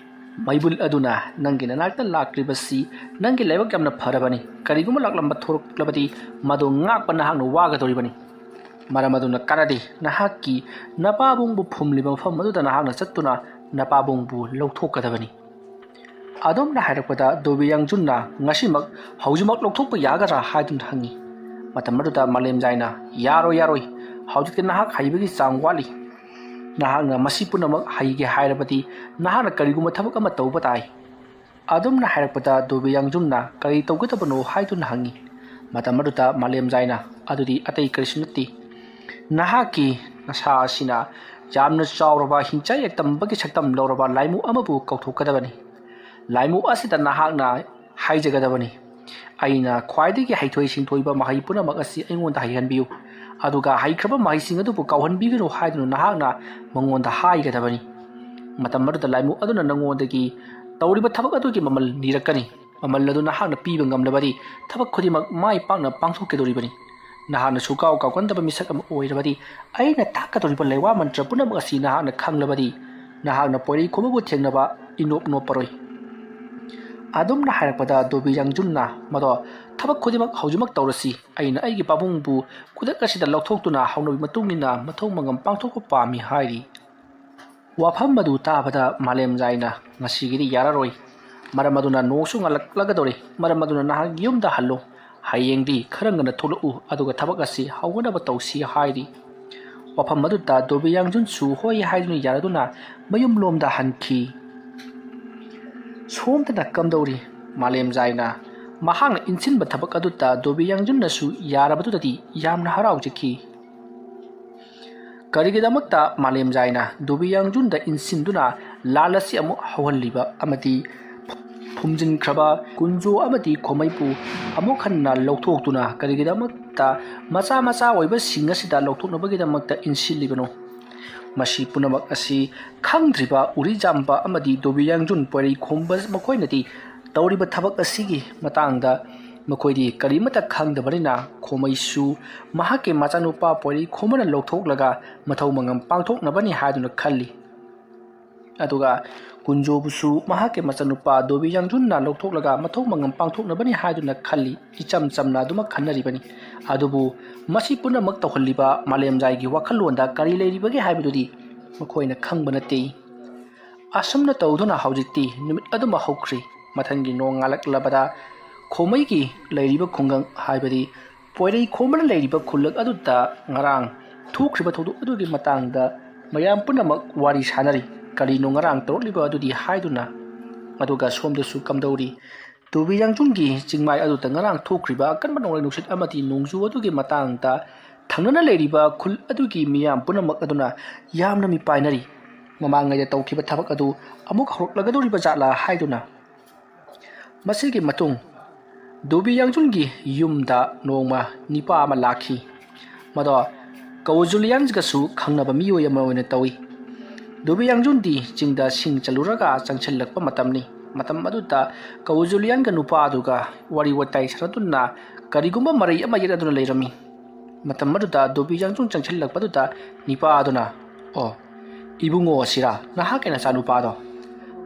ꯃꯩꯕꯨꯜ ꯑꯗꯨꯅ ꯅꯪꯒꯤ ꯅꯅꯥꯛꯇ ꯂꯥꯛꯂꯤꯕꯁꯤ ꯅꯪꯒꯤ ꯂꯥꯏꯕꯛ ꯌꯥꯝꯅ ꯐꯔꯕꯅꯤ꯫ ꯀꯔꯤꯒꯨꯝꯕ ꯂꯥꯛꯂꯝꯕ ꯊꯣꯔꯛꯂꯕꯗꯤ ꯃꯗꯨ ꯉꯥꯛꯄ ꯅꯍꯥꯛꯅ ꯋꯥꯒꯗꯧꯔꯤꯕꯅꯤ꯫ ꯃꯔꯝ ꯑꯗꯨꯅ ꯀꯥꯟꯅꯗꯦ, ꯅꯍꯥꯛꯀꯤ ꯅꯄꯥꯕꯨꯡꯕꯨ ꯐꯨꯝꯂꯤꯕ ꯃꯐꯝ ꯑꯗꯨꯗ ꯅꯍꯥꯛꯅ ꯆꯠꯇꯨꯅ ꯅꯄꯥꯕꯨꯡꯕꯨ ꯂꯧꯊꯣꯛꯀꯗꯕꯅꯤ"꯫ ꯑꯗꯨꯝꯅ ꯍꯥꯏꯔꯛꯄꯗ ꯗꯣꯕꯤ ꯌꯥꯡꯖꯨꯟꯅ, "ꯉꯁꯤꯃꯛ, ꯍꯧꯖꯤꯛꯃꯛ ꯂꯧꯊꯣꯛꯄ ꯌꯥꯒꯗ꯭ꯔꯥ?" ꯍꯥꯏꯗꯨꯅ ꯍꯪꯉꯤ꯫ ꯃꯇꯝ ꯑꯗꯨꯗ ꯃꯥꯂꯦꯝꯖꯥꯏꯅ, "ꯌꯥꯔꯣꯏ, ꯌꯥꯔꯣꯏ, ꯍꯧꯖꯤꯛꯇꯤ ꯅꯍꯥꯛ ꯍꯩꯕꯒꯤ ꯆꯥꯡ ꯋꯥꯠꯂꯤ꯫ ꯅꯍꯥꯛꯅ ꯃꯁꯤ ꯄꯨꯝꯅꯃꯛ ꯍꯩꯒꯦ ꯍꯥꯏꯔꯕꯗꯤ ꯅꯍꯥꯛꯅ ꯀꯔꯤꯒꯨꯝꯕ ꯊꯕꯛ ꯑꯃ ꯇꯧꯕ ꯇꯥꯏ꯫ ꯑꯗꯨꯝꯅ ꯍꯥꯏꯔꯛꯄꯗ ꯗꯣꯕꯤ ꯌꯥꯡꯖꯨꯟꯅ ꯀꯔꯤ ꯇꯧꯒꯗꯕꯅꯣ ꯍꯥꯏꯗꯨꯅ ꯍꯪꯉꯤ꯫ ꯃꯇꯝ ꯑꯗꯨꯗ ꯃꯥꯂꯦꯝꯖꯥꯏꯅ, "ꯑꯗꯨꯗꯤ ꯑꯇꯩ ꯀꯔꯤꯁꯨ ꯅꯠꯇꯦ꯫ ꯅꯍꯥꯛꯀꯤ ꯅꯁꯥ ꯑꯁꯤꯅ ꯌꯥꯝꯅ ꯆꯥꯎꯔꯕ ꯍꯤꯡꯆꯥꯏ ꯌꯥꯏꯇꯝꯕꯒꯤ ꯁꯛꯇꯝ ꯂꯧꯔꯕ ꯂꯥꯏꯃꯨ ꯑꯃꯕꯨ ꯀꯧꯊꯣꯛꯀꯗꯕꯅꯤ꯫ ꯂꯥꯏꯃꯨ ꯑꯁꯤꯗ ꯅꯍꯥꯛꯅ ꯍꯥꯏꯖꯒꯗꯕꯅꯤ, 'ꯑꯩꯅ ꯈ꯭ꯋꯥꯏꯗꯒꯤ ꯍꯩꯊꯣꯏ ꯁꯤꯡꯊꯣꯏꯕ ꯃꯍꯩ ꯄꯨꯝꯅꯃꯛ ꯑꯁꯤ ꯑꯩꯉꯣꯟꯗ ꯍꯩꯍꯟꯕꯤꯌꯨ꯫ ꯑꯗꯨꯒ ꯍꯩꯈ꯭ꯔꯕ ꯃꯍꯩꯁꯤꯡ ꯑꯗꯨꯕꯨ ꯀꯥꯎꯍꯟꯕꯤꯒꯅꯨ' ꯍꯥꯏꯗꯨꯅ ꯅꯍꯥꯛꯅ ꯃꯉꯣꯟꯗ ꯍꯥꯏꯒꯗꯕꯅꯤ꯫ ꯃꯇꯝ ꯑꯗꯨꯗ ꯂꯥꯏꯃꯨ ꯑꯗꯨꯅ ꯅꯉꯣꯟꯗꯒꯤ ꯇꯧꯔꯤꯕ ꯊꯕꯛ ꯑꯗꯨꯒꯤ ꯃꯃꯜ ꯅꯤꯔꯛꯀꯅꯤ꯫ ꯃꯃꯜ ꯑꯗꯨ ꯅꯍꯥꯛꯅ ꯄꯤꯕ ꯉꯝꯂꯕꯗꯤ ꯊꯕꯛ ꯈꯨꯗꯤꯡꯃꯛ ꯃꯥꯏ ꯄꯥꯛꯅ ꯄꯥꯡꯊꯣꯛꯀꯗꯧꯔꯤꯕꯅꯤ꯫ ꯅꯍꯥꯛꯅ ꯁꯨꯀꯥꯎ ꯀꯥꯎꯒꯟꯗꯕ ꯃꯤꯁꯛ ꯑꯃ ꯑꯣꯏꯔꯕꯗꯤ ꯑꯩꯅ ꯇꯥꯛꯀꯗꯧꯔꯤꯕ ꯂꯩꯋꯥ ꯃꯟꯇ꯭ꯔ ꯄꯨꯝꯅꯃꯛ ꯑꯁꯤ ꯅꯍꯥꯛꯅ ꯈꯪꯂꯕꯗꯤ ꯅꯍꯥꯛꯅ ꯄꯣꯏꯔꯩ ꯈꯣꯝꯕꯕꯨ ꯊꯦꯡꯅꯕ ꯏꯅꯣꯞ ꯅꯣꯞꯄꯔꯣꯏ"꯫ ꯑꯗꯨꯝꯅ ꯍꯥꯏꯔꯛꯄꯗ ꯗꯣꯕꯤ ꯌꯥꯡꯖꯨꯟꯅ, "ꯃꯗꯣ ꯊꯕꯛ ꯈꯨꯗꯤꯡꯃꯛ ꯍꯧꯖꯤꯛꯃꯛ ꯇꯧꯔꯁꯤ꯫ ꯑꯩꯅ ꯑꯩꯒꯤ ꯄꯥꯕꯨꯡꯕꯨ ꯈꯨꯗꯛ ꯑꯁꯤꯗ ꯂꯧꯊꯣꯛꯇꯨꯅ ꯍꯧꯅꯕꯤ ꯃꯇꯨꯡ ꯏꯟꯅ ꯃꯊꯧ ꯃꯉꯝ ꯄꯥꯡꯊꯣꯛꯄ ꯄꯥꯝꯃꯤ" ꯍꯥꯏꯔꯤ꯫ ꯋꯥꯐꯝ ꯑꯗꯨ ꯇꯥꯕꯗ ꯃꯥꯂꯦꯝꯖꯥꯏꯅ, "ꯉꯁꯤꯒꯤꯗꯤ ꯌꯥꯔꯔꯣꯏ, ꯃꯔꯝ ꯑꯗꯨꯅ ꯅꯣꯡꯁꯨ ꯉꯥꯜꯂꯛꯂꯒꯗꯧꯔꯦ, ꯃꯔꯝ ꯑꯗꯨꯅ ꯅꯍꯥꯛ ꯌꯨꯝꯗ ꯍꯜꯂꯣ, ꯍꯌꯦꯡꯗꯤ ꯈꯔ ꯉꯟꯅ ꯊꯣꯛꯂꯛꯎ, ꯑꯗꯨꯒ ꯊꯕꯛ ꯑꯁꯤ ꯍꯧꯒꯗꯕ ꯇꯧꯁꯤ" ꯍꯥꯏꯔꯤ꯫ ꯋꯥꯐꯝ ꯑꯗꯨꯗ ꯗꯣꯕꯤ ꯌꯥꯡꯖꯨꯟꯁꯨ ꯍꯣꯏ ꯍꯥꯏꯗꯨꯅ ꯌꯥꯔꯗꯨꯅ ꯃꯌꯨꯝꯂꯣꯝꯗ ꯍꯟꯈꯤ꯫ ꯁꯣꯝꯗꯅ ꯀꯝꯗꯧꯔꯤ? ꯃꯥꯂꯦꯝꯖꯥꯏꯅ ꯃꯍꯥꯛꯅ ꯏꯟꯁꯤꯟꯕ ꯊꯕꯛ ꯑꯗꯨꯗ ꯗꯣꯕꯤ ꯌꯥꯡꯖꯨꯟꯅꯁꯨ ꯌꯥꯔꯕꯗꯨꯗꯗꯤ ꯌꯥꯝꯅ ꯍꯔꯥꯎꯖꯈꯤ꯫ ꯀꯔꯤꯒꯤꯗꯃꯛꯇ ꯃꯥꯂꯦꯝꯖꯥꯏꯅ ꯗꯣꯕꯤ ꯌꯥꯡꯖꯨꯟꯗ ꯏꯟꯁꯤꯟꯗꯨꯅ ꯂꯥꯟ ꯑꯁꯤ ꯑꯃꯨꯛ ꯍꯧꯍꯜꯂꯤꯕ ꯑꯃꯗꯤ ꯐꯨꯝꯖꯤꯟꯈ꯭ꯔꯕ ꯀꯨꯟꯖꯣ ꯑꯃꯗꯤ ꯈꯣꯃꯩꯕꯨ ꯑꯃꯨꯛ ꯍꯟꯅ ꯂꯧꯊꯣꯛꯇꯨꯅ ꯀꯔꯤꯒꯤꯗꯃꯛꯇ ꯃꯆꯥ ꯃꯆꯥ ꯑꯣꯏꯕꯁꯤꯡ ꯑꯁꯤꯗ ꯂꯧꯊꯣꯛꯅꯕꯒꯤꯗꯃꯛꯇ ꯏꯟꯁꯤꯜꯂꯤꯕꯅꯣ? ꯃꯁꯤ ꯄꯨꯝꯅꯃꯛ ꯑꯁꯤ ꯈꯪꯗ꯭ꯔꯤꯕ ꯎꯔꯤꯖꯥꯝꯕ ꯑꯃꯗꯤ ꯗꯣꯕꯤ ꯌꯥꯡꯖꯨꯟ ꯄꯣꯏꯔꯩ ꯈꯣꯝꯕ ꯃꯈꯣꯏꯅꯗꯤ ꯇꯧꯔꯤꯕ ꯊꯕꯛ ꯑꯁꯤꯒꯤ ꯃꯇꯥꯡꯗ ꯃꯈꯣꯏꯗꯤ ꯀꯔꯤꯃꯠꯇ ꯈꯪꯗꯕꯅꯤꯅ ꯈꯣꯃꯩꯁꯨ ꯃꯍꯥꯛꯀꯤ ꯃꯆꯥꯅꯨꯄꯥ ꯄꯣꯏꯔꯩ ꯈꯣꯝꯕꯅ ꯂꯧꯊꯣꯛꯂꯒ ꯃꯊꯧ ꯃꯉꯝ ꯄꯥꯡꯊꯣꯛꯅꯕꯅꯤ ꯍꯥꯏꯗꯨꯅ ꯈꯜꯂꯤ꯫ ꯑꯗꯨꯒ ꯀꯨꯟꯖꯣꯕꯨꯁꯨ ꯃꯍꯥꯛꯀꯤ ꯃꯆꯥꯅꯨꯄꯥ ꯗꯣꯕꯤ ꯌꯥꯡꯖꯨꯟꯅ ꯂꯧꯊꯣꯛꯂꯒ ꯃꯊꯧ ꯃꯉꯝ ꯄꯥꯡꯊꯣꯛꯅꯕꯅꯤ ꯍꯥꯏꯗꯨꯅ ꯈꯜꯂꯤ꯫ ꯏꯆꯝ ꯆꯝꯅ ꯑꯗꯨꯃꯛ ꯈꯟꯅꯔꯤꯕꯅꯤ꯫ ꯑꯗꯨꯕꯨ ꯃꯁꯤ ꯄꯨꯝꯅꯃꯛ ꯇꯧꯍꯜꯂꯤꯕ ꯃꯥꯂꯦꯝꯖꯥꯏꯒꯤ ꯋꯥꯈꯜꯂꯣꯟꯗ ꯀꯔꯤ ꯂꯩꯔꯤꯕꯒꯦ ꯍꯥꯏꯕꯗꯨꯗꯤ ꯃꯈꯣꯏꯅ ꯈꯪꯕ ꯅꯠꯇꯦ꯫ ꯑꯁꯨꯝꯅ ꯇꯧꯗꯨꯅ ꯍꯧꯖꯤꯛꯇꯤ ꯅꯨꯃꯤꯠ ꯑꯗꯨꯃꯛ ꯍꯧꯈ꯭ꯔꯤ꯫ ꯃꯊꯪꯒꯤ ꯅꯣꯡ ꯉꯥꯜꯂꯛꯂꯕꯗ ꯈꯣꯃꯩꯒꯤ ꯂꯩꯔꯤꯕ ꯈꯨꯡꯒꯪ, ꯍꯥꯏꯕꯗꯤ ꯄꯣꯏꯔꯩ ꯈꯣꯝꯕꯅ ꯂꯩꯔꯤꯕ ꯈꯨꯜꯂꯛ ꯑꯗꯨꯗ ꯉꯔꯥꯡ ꯊꯣꯛꯈ꯭ꯔꯤꯕ ꯊꯧꯗꯣꯛ ꯑꯗꯨꯒꯤ ꯃꯇꯥꯡꯗ ꯃꯌꯥꯝ ꯄꯨꯝꯅꯃꯛ ꯋꯥꯔꯤ ꯁꯥꯅꯔꯤ꯫ ꯀꯔꯤꯅꯣ ꯉꯔꯥꯡ ꯇꯧꯔꯛꯂꯤꯕ ꯑꯗꯨꯗꯤ ꯍꯥꯏꯗꯨꯅ꯫ ꯑꯗꯨꯒ ꯁꯣꯝꯗꯁꯨ ꯀꯝꯗꯧꯔꯤ? ꯇꯨꯕꯤ ꯌꯥꯡꯖꯨꯡꯒꯤ ꯆꯤꯡꯃꯥꯏ ꯑꯗꯨꯗ ꯉꯔꯥꯡ ꯊꯣꯛꯈ꯭ꯔꯤꯕ ꯑꯀꯟꯕ ꯅꯣꯡꯂꯩ ꯅꯨꯡꯁꯤꯠ ꯑꯃꯗꯤ ꯅꯣꯡꯖꯨ ꯑꯗꯨꯒꯤ ꯃꯇꯥꯡꯗ ꯊꯪꯅꯅ ꯂꯩꯔꯤꯕ ꯈꯨꯜ ꯑꯗꯨꯒꯤ ꯃꯤꯌꯥꯝ ꯄꯨꯝꯅꯃꯛ ꯑꯗꯨꯅ ꯌꯥꯝꯅ ꯃꯤꯄꯥꯏꯅꯔꯤ꯫ ꯃꯃꯥꯡꯉꯩꯗ ꯇꯧꯈꯤꯕ ꯊꯕꯛ ꯑꯗꯨ ꯑꯃꯨꯛ ꯍꯧꯔꯛꯂꯒꯗꯧꯔꯤꯕ ꯖꯥꯠꯂꯥ ꯍꯥꯏꯗꯨꯅ꯫ ꯃꯁꯤꯒꯤ ꯃꯇꯨꯡ ꯗꯨꯕꯤ ꯌꯥꯡꯖꯨꯟꯒꯤ ꯌꯨꯝꯗ ꯅꯣꯡꯃ ꯅꯤꯄꯥ ꯑꯃ ꯂꯥꯛꯈꯤ꯫ ꯃꯗꯣ ꯀꯧ ꯖꯨꯂꯤꯌꯥꯟꯒꯁꯨ ꯈꯪꯅꯕ ꯃꯤꯑꯣꯏ ꯑꯃ ꯑꯣꯏꯅ ꯇꯧꯏ꯫ ꯗꯨꯕꯤ ꯌꯥꯡꯖꯨꯟꯗꯤ ꯆꯤꯡꯗ ꯁꯤꯡ ꯆꯜꯂꯨꯔꯒ ꯆꯪꯁꯤꯜꯂꯛꯄ ꯃꯇꯝꯅꯤ꯫ ꯃꯇꯝ ꯑꯗꯨꯗ ꯀꯧ ꯖꯨꯂꯤꯌꯥꯟꯒ ꯅꯨꯄꯥ ꯑꯗꯨꯒ ꯋꯥꯔꯤ ꯋꯥꯇꯥꯏ ꯁꯥꯟꯅꯗꯨꯅ ꯀꯔꯤꯒꯨꯝꯕ ꯃꯔꯩ ꯑꯃ ꯌꯦꯠꯅꯗꯨꯅ ꯂꯩꯔꯝꯃꯤ꯫ ꯃꯇꯝ ꯑꯗꯨꯗ ꯗꯨꯕꯤ ꯌꯥꯡꯖꯨꯟ ꯆꯪꯁꯤꯜꯂꯛꯄꯗꯨꯗ ꯅꯤꯄꯥ ꯑꯗꯨꯅ, "ꯑꯣ, ꯏꯕꯨꯡꯉꯣ ꯑꯁꯤꯔꯥ ꯅꯍꯥꯛꯀꯤ ꯅꯆꯥꯅꯨꯄꯥꯗꯣ?"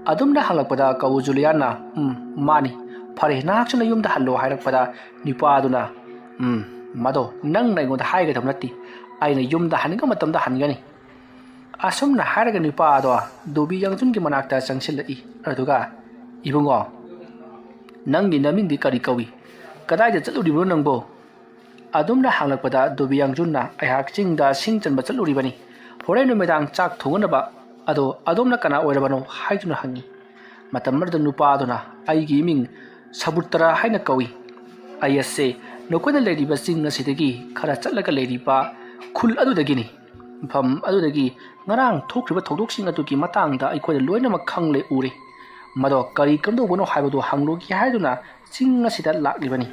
ꯑꯗꯨꯝꯅ ꯍꯪꯂꯛꯄꯗ ꯀꯧ ꯖꯨꯂꯤꯌꯥꯟꯅ, "ꯎꯝ, ꯃꯥꯅꯤ꯫ ꯐꯔꯦ, ꯅꯍꯥꯛꯁꯨ ꯅꯌꯨꯝꯗ ꯍꯜꯂꯣ" ꯍꯥꯏꯔꯛꯄꯗ ꯅꯤꯄꯥ ꯑꯗꯨꯅ, "ꯎꯝ, ꯃꯗꯣ ꯅꯪꯅ ꯑꯩꯉꯣꯟꯗ ꯍꯥꯏꯒꯗꯕ ꯅꯠꯇꯦ꯫ ꯑꯩꯅ ꯌꯨꯝꯗ ꯍꯟꯅꯤꯡꯕ ꯃꯇꯝꯗ ꯍꯟꯒꯅꯤ"꯫ ꯑꯁꯨꯝꯅ ꯍꯥꯏꯔꯒ ꯅꯤꯄꯥ ꯑꯗꯣ ꯗꯨꯕꯤ ꯌꯥꯡꯖꯨꯟꯒꯤ ꯃꯅꯥꯛꯇ ꯆꯪꯁꯤꯜꯂꯛꯏ꯫ ꯑꯗꯨꯒ, "ꯏꯕꯨꯡꯉꯣ, ꯅꯪꯒꯤ ꯅꯃꯤꯡꯗꯤ ꯀꯔꯤ ꯀꯧꯏ? ꯀꯗꯥꯏꯗ ꯆꯠꯂꯨꯔꯤꯕꯅꯣ ꯅꯪꯕꯣ?" ꯑꯗꯨꯝꯅ ꯍꯪꯂꯛꯄꯗ ꯗꯨꯕꯤ ꯌꯥꯡꯖꯨꯟꯅ, "ꯑꯩꯍꯥꯛ ꯆꯤꯡꯗ ꯁꯤꯡ ꯆꯟꯕ ꯆꯠꯂꯨꯔꯤꯕꯅꯤ꯫ ꯍꯣꯔꯦꯟ ꯅꯨꯃꯤꯗꯥꯡ ꯆꯥꯛ ꯊꯣꯡꯅꯅꯕ꯫ ꯑꯗꯣ ꯑꯗꯣꯝꯅ ꯀꯅꯥ ꯑꯣꯏꯔꯕꯅꯣ?" ꯍꯥꯏꯗꯨꯅ ꯍꯪꯉꯤ꯫ ꯃꯇꯝ ꯑꯗꯨꯗ ꯅꯨꯄꯥ ꯑꯗꯨꯅ, "ꯑꯩꯒꯤ ꯏꯃꯤꯡ ꯁꯕꯨꯇ꯭ꯔ ꯍꯥꯏꯅ ꯀꯧꯏ꯫ ꯑꯩ ꯑꯁꯦ ꯅꯈꯣꯏꯅ ꯂꯩꯔꯤꯕ ꯆꯤꯡ ꯑꯁꯤꯗꯒꯤ ꯈꯔ ꯆꯠꯂꯒ ꯂꯩꯔꯤꯕ ꯈꯨꯜ ꯑꯗꯨꯗꯒꯤꯅꯤ꯫ ꯃꯐꯝ ꯑꯗꯨꯗꯒꯤ ꯉꯔꯥꯡ ꯊꯣꯛꯈ꯭ꯔꯤꯕ ꯊꯧꯗꯣꯛꯁꯤꯡ ꯑꯗꯨꯒꯤ ꯃꯇꯥꯡꯗ ꯑꯩꯈꯣꯏꯅ ꯂꯣꯏꯅꯃꯛ ꯈꯪꯂꯦ ꯎꯔꯦ꯫ ꯃꯗꯣ ꯀꯔꯤ ꯀꯝꯗꯧꯕꯅꯣ ꯍꯥꯏꯕꯗꯨ ꯍꯪꯂꯨꯒꯦ ꯍꯥꯏꯗꯨꯅ ꯆꯤꯡ ꯑꯁꯤꯗ ꯂꯥꯛꯂꯤꯕꯅꯤ꯫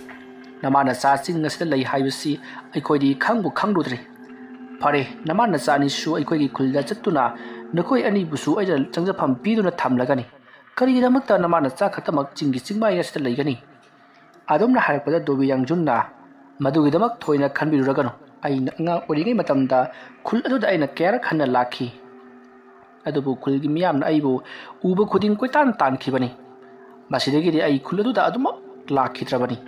ꯅꯃꯥ ꯅꯆꯥ ꯆꯤꯡ ꯑꯁꯤꯗ ꯂꯩ ꯍꯥꯏꯕꯁꯤ ꯑꯩꯈꯣꯏꯗꯤ ꯈꯪꯕꯨ ꯈꯪꯂꯨꯗ꯭ꯔꯤ꯫ ꯐꯔꯦ, ꯅꯃꯥ ꯅꯆꯥ ꯑꯅꯤꯁꯨ ꯑꯩꯈꯣꯏꯒꯤ ꯈꯨꯜꯗ ꯆꯠꯇꯨꯅ ꯅꯈꯣꯏ ꯑꯅꯤꯕꯨꯁꯨ ꯑꯩꯅ ꯆꯪꯖꯐꯝ ꯄꯤꯗꯨꯅ ꯊꯝꯂꯒꯅꯤ꯫ ꯀꯔꯤꯒꯤꯗꯃꯛꯇ ꯅꯃꯥ ꯅꯆꯥ ꯈꯛꯇꯃꯛ ꯆꯤꯡꯒꯤ ꯆꯤꯡꯃꯥꯏ ꯑꯁꯤꯗ ꯂꯩꯒꯅꯤ?" ꯑꯗꯨꯝꯅ ꯍꯥꯏꯔꯛꯄꯗ ꯗꯣꯕꯤ ꯌꯥꯡꯖꯨꯟꯅ, "ꯃꯗꯨꯒꯤꯗꯃꯛ ꯊꯣꯏꯅ ꯈꯟꯕꯤꯔꯨꯔꯒꯅꯨ꯫ ꯑꯩꯅ ꯑꯉꯥꯡ ꯑꯣꯏꯔꯤꯉꯩ ꯃꯇꯝꯗ ꯈꯨꯜ ꯑꯗꯨꯗ ꯑꯩꯅ ꯀꯌꯥꯔꯛ ꯍꯟꯅ ꯂꯥꯛꯈꯤ꯫ ꯑꯗꯨꯕꯨ ꯈꯨꯜꯒꯤ ꯃꯤꯌꯥꯝꯅ ꯑꯩꯕꯨ ꯎꯕ ꯈꯨꯗꯤꯡ ꯀꯣꯏꯇꯥꯟ ꯇꯥꯟꯈꯤꯕꯅꯤ꯫ ꯃꯁꯤꯗꯒꯤꯗꯤ ꯑꯩ ꯈꯨꯜ ꯑꯗꯨꯗ ꯑꯗꯨꯃꯛ ꯂꯥꯛꯈꯤꯗ꯭ꯔꯕꯅꯤ"꯫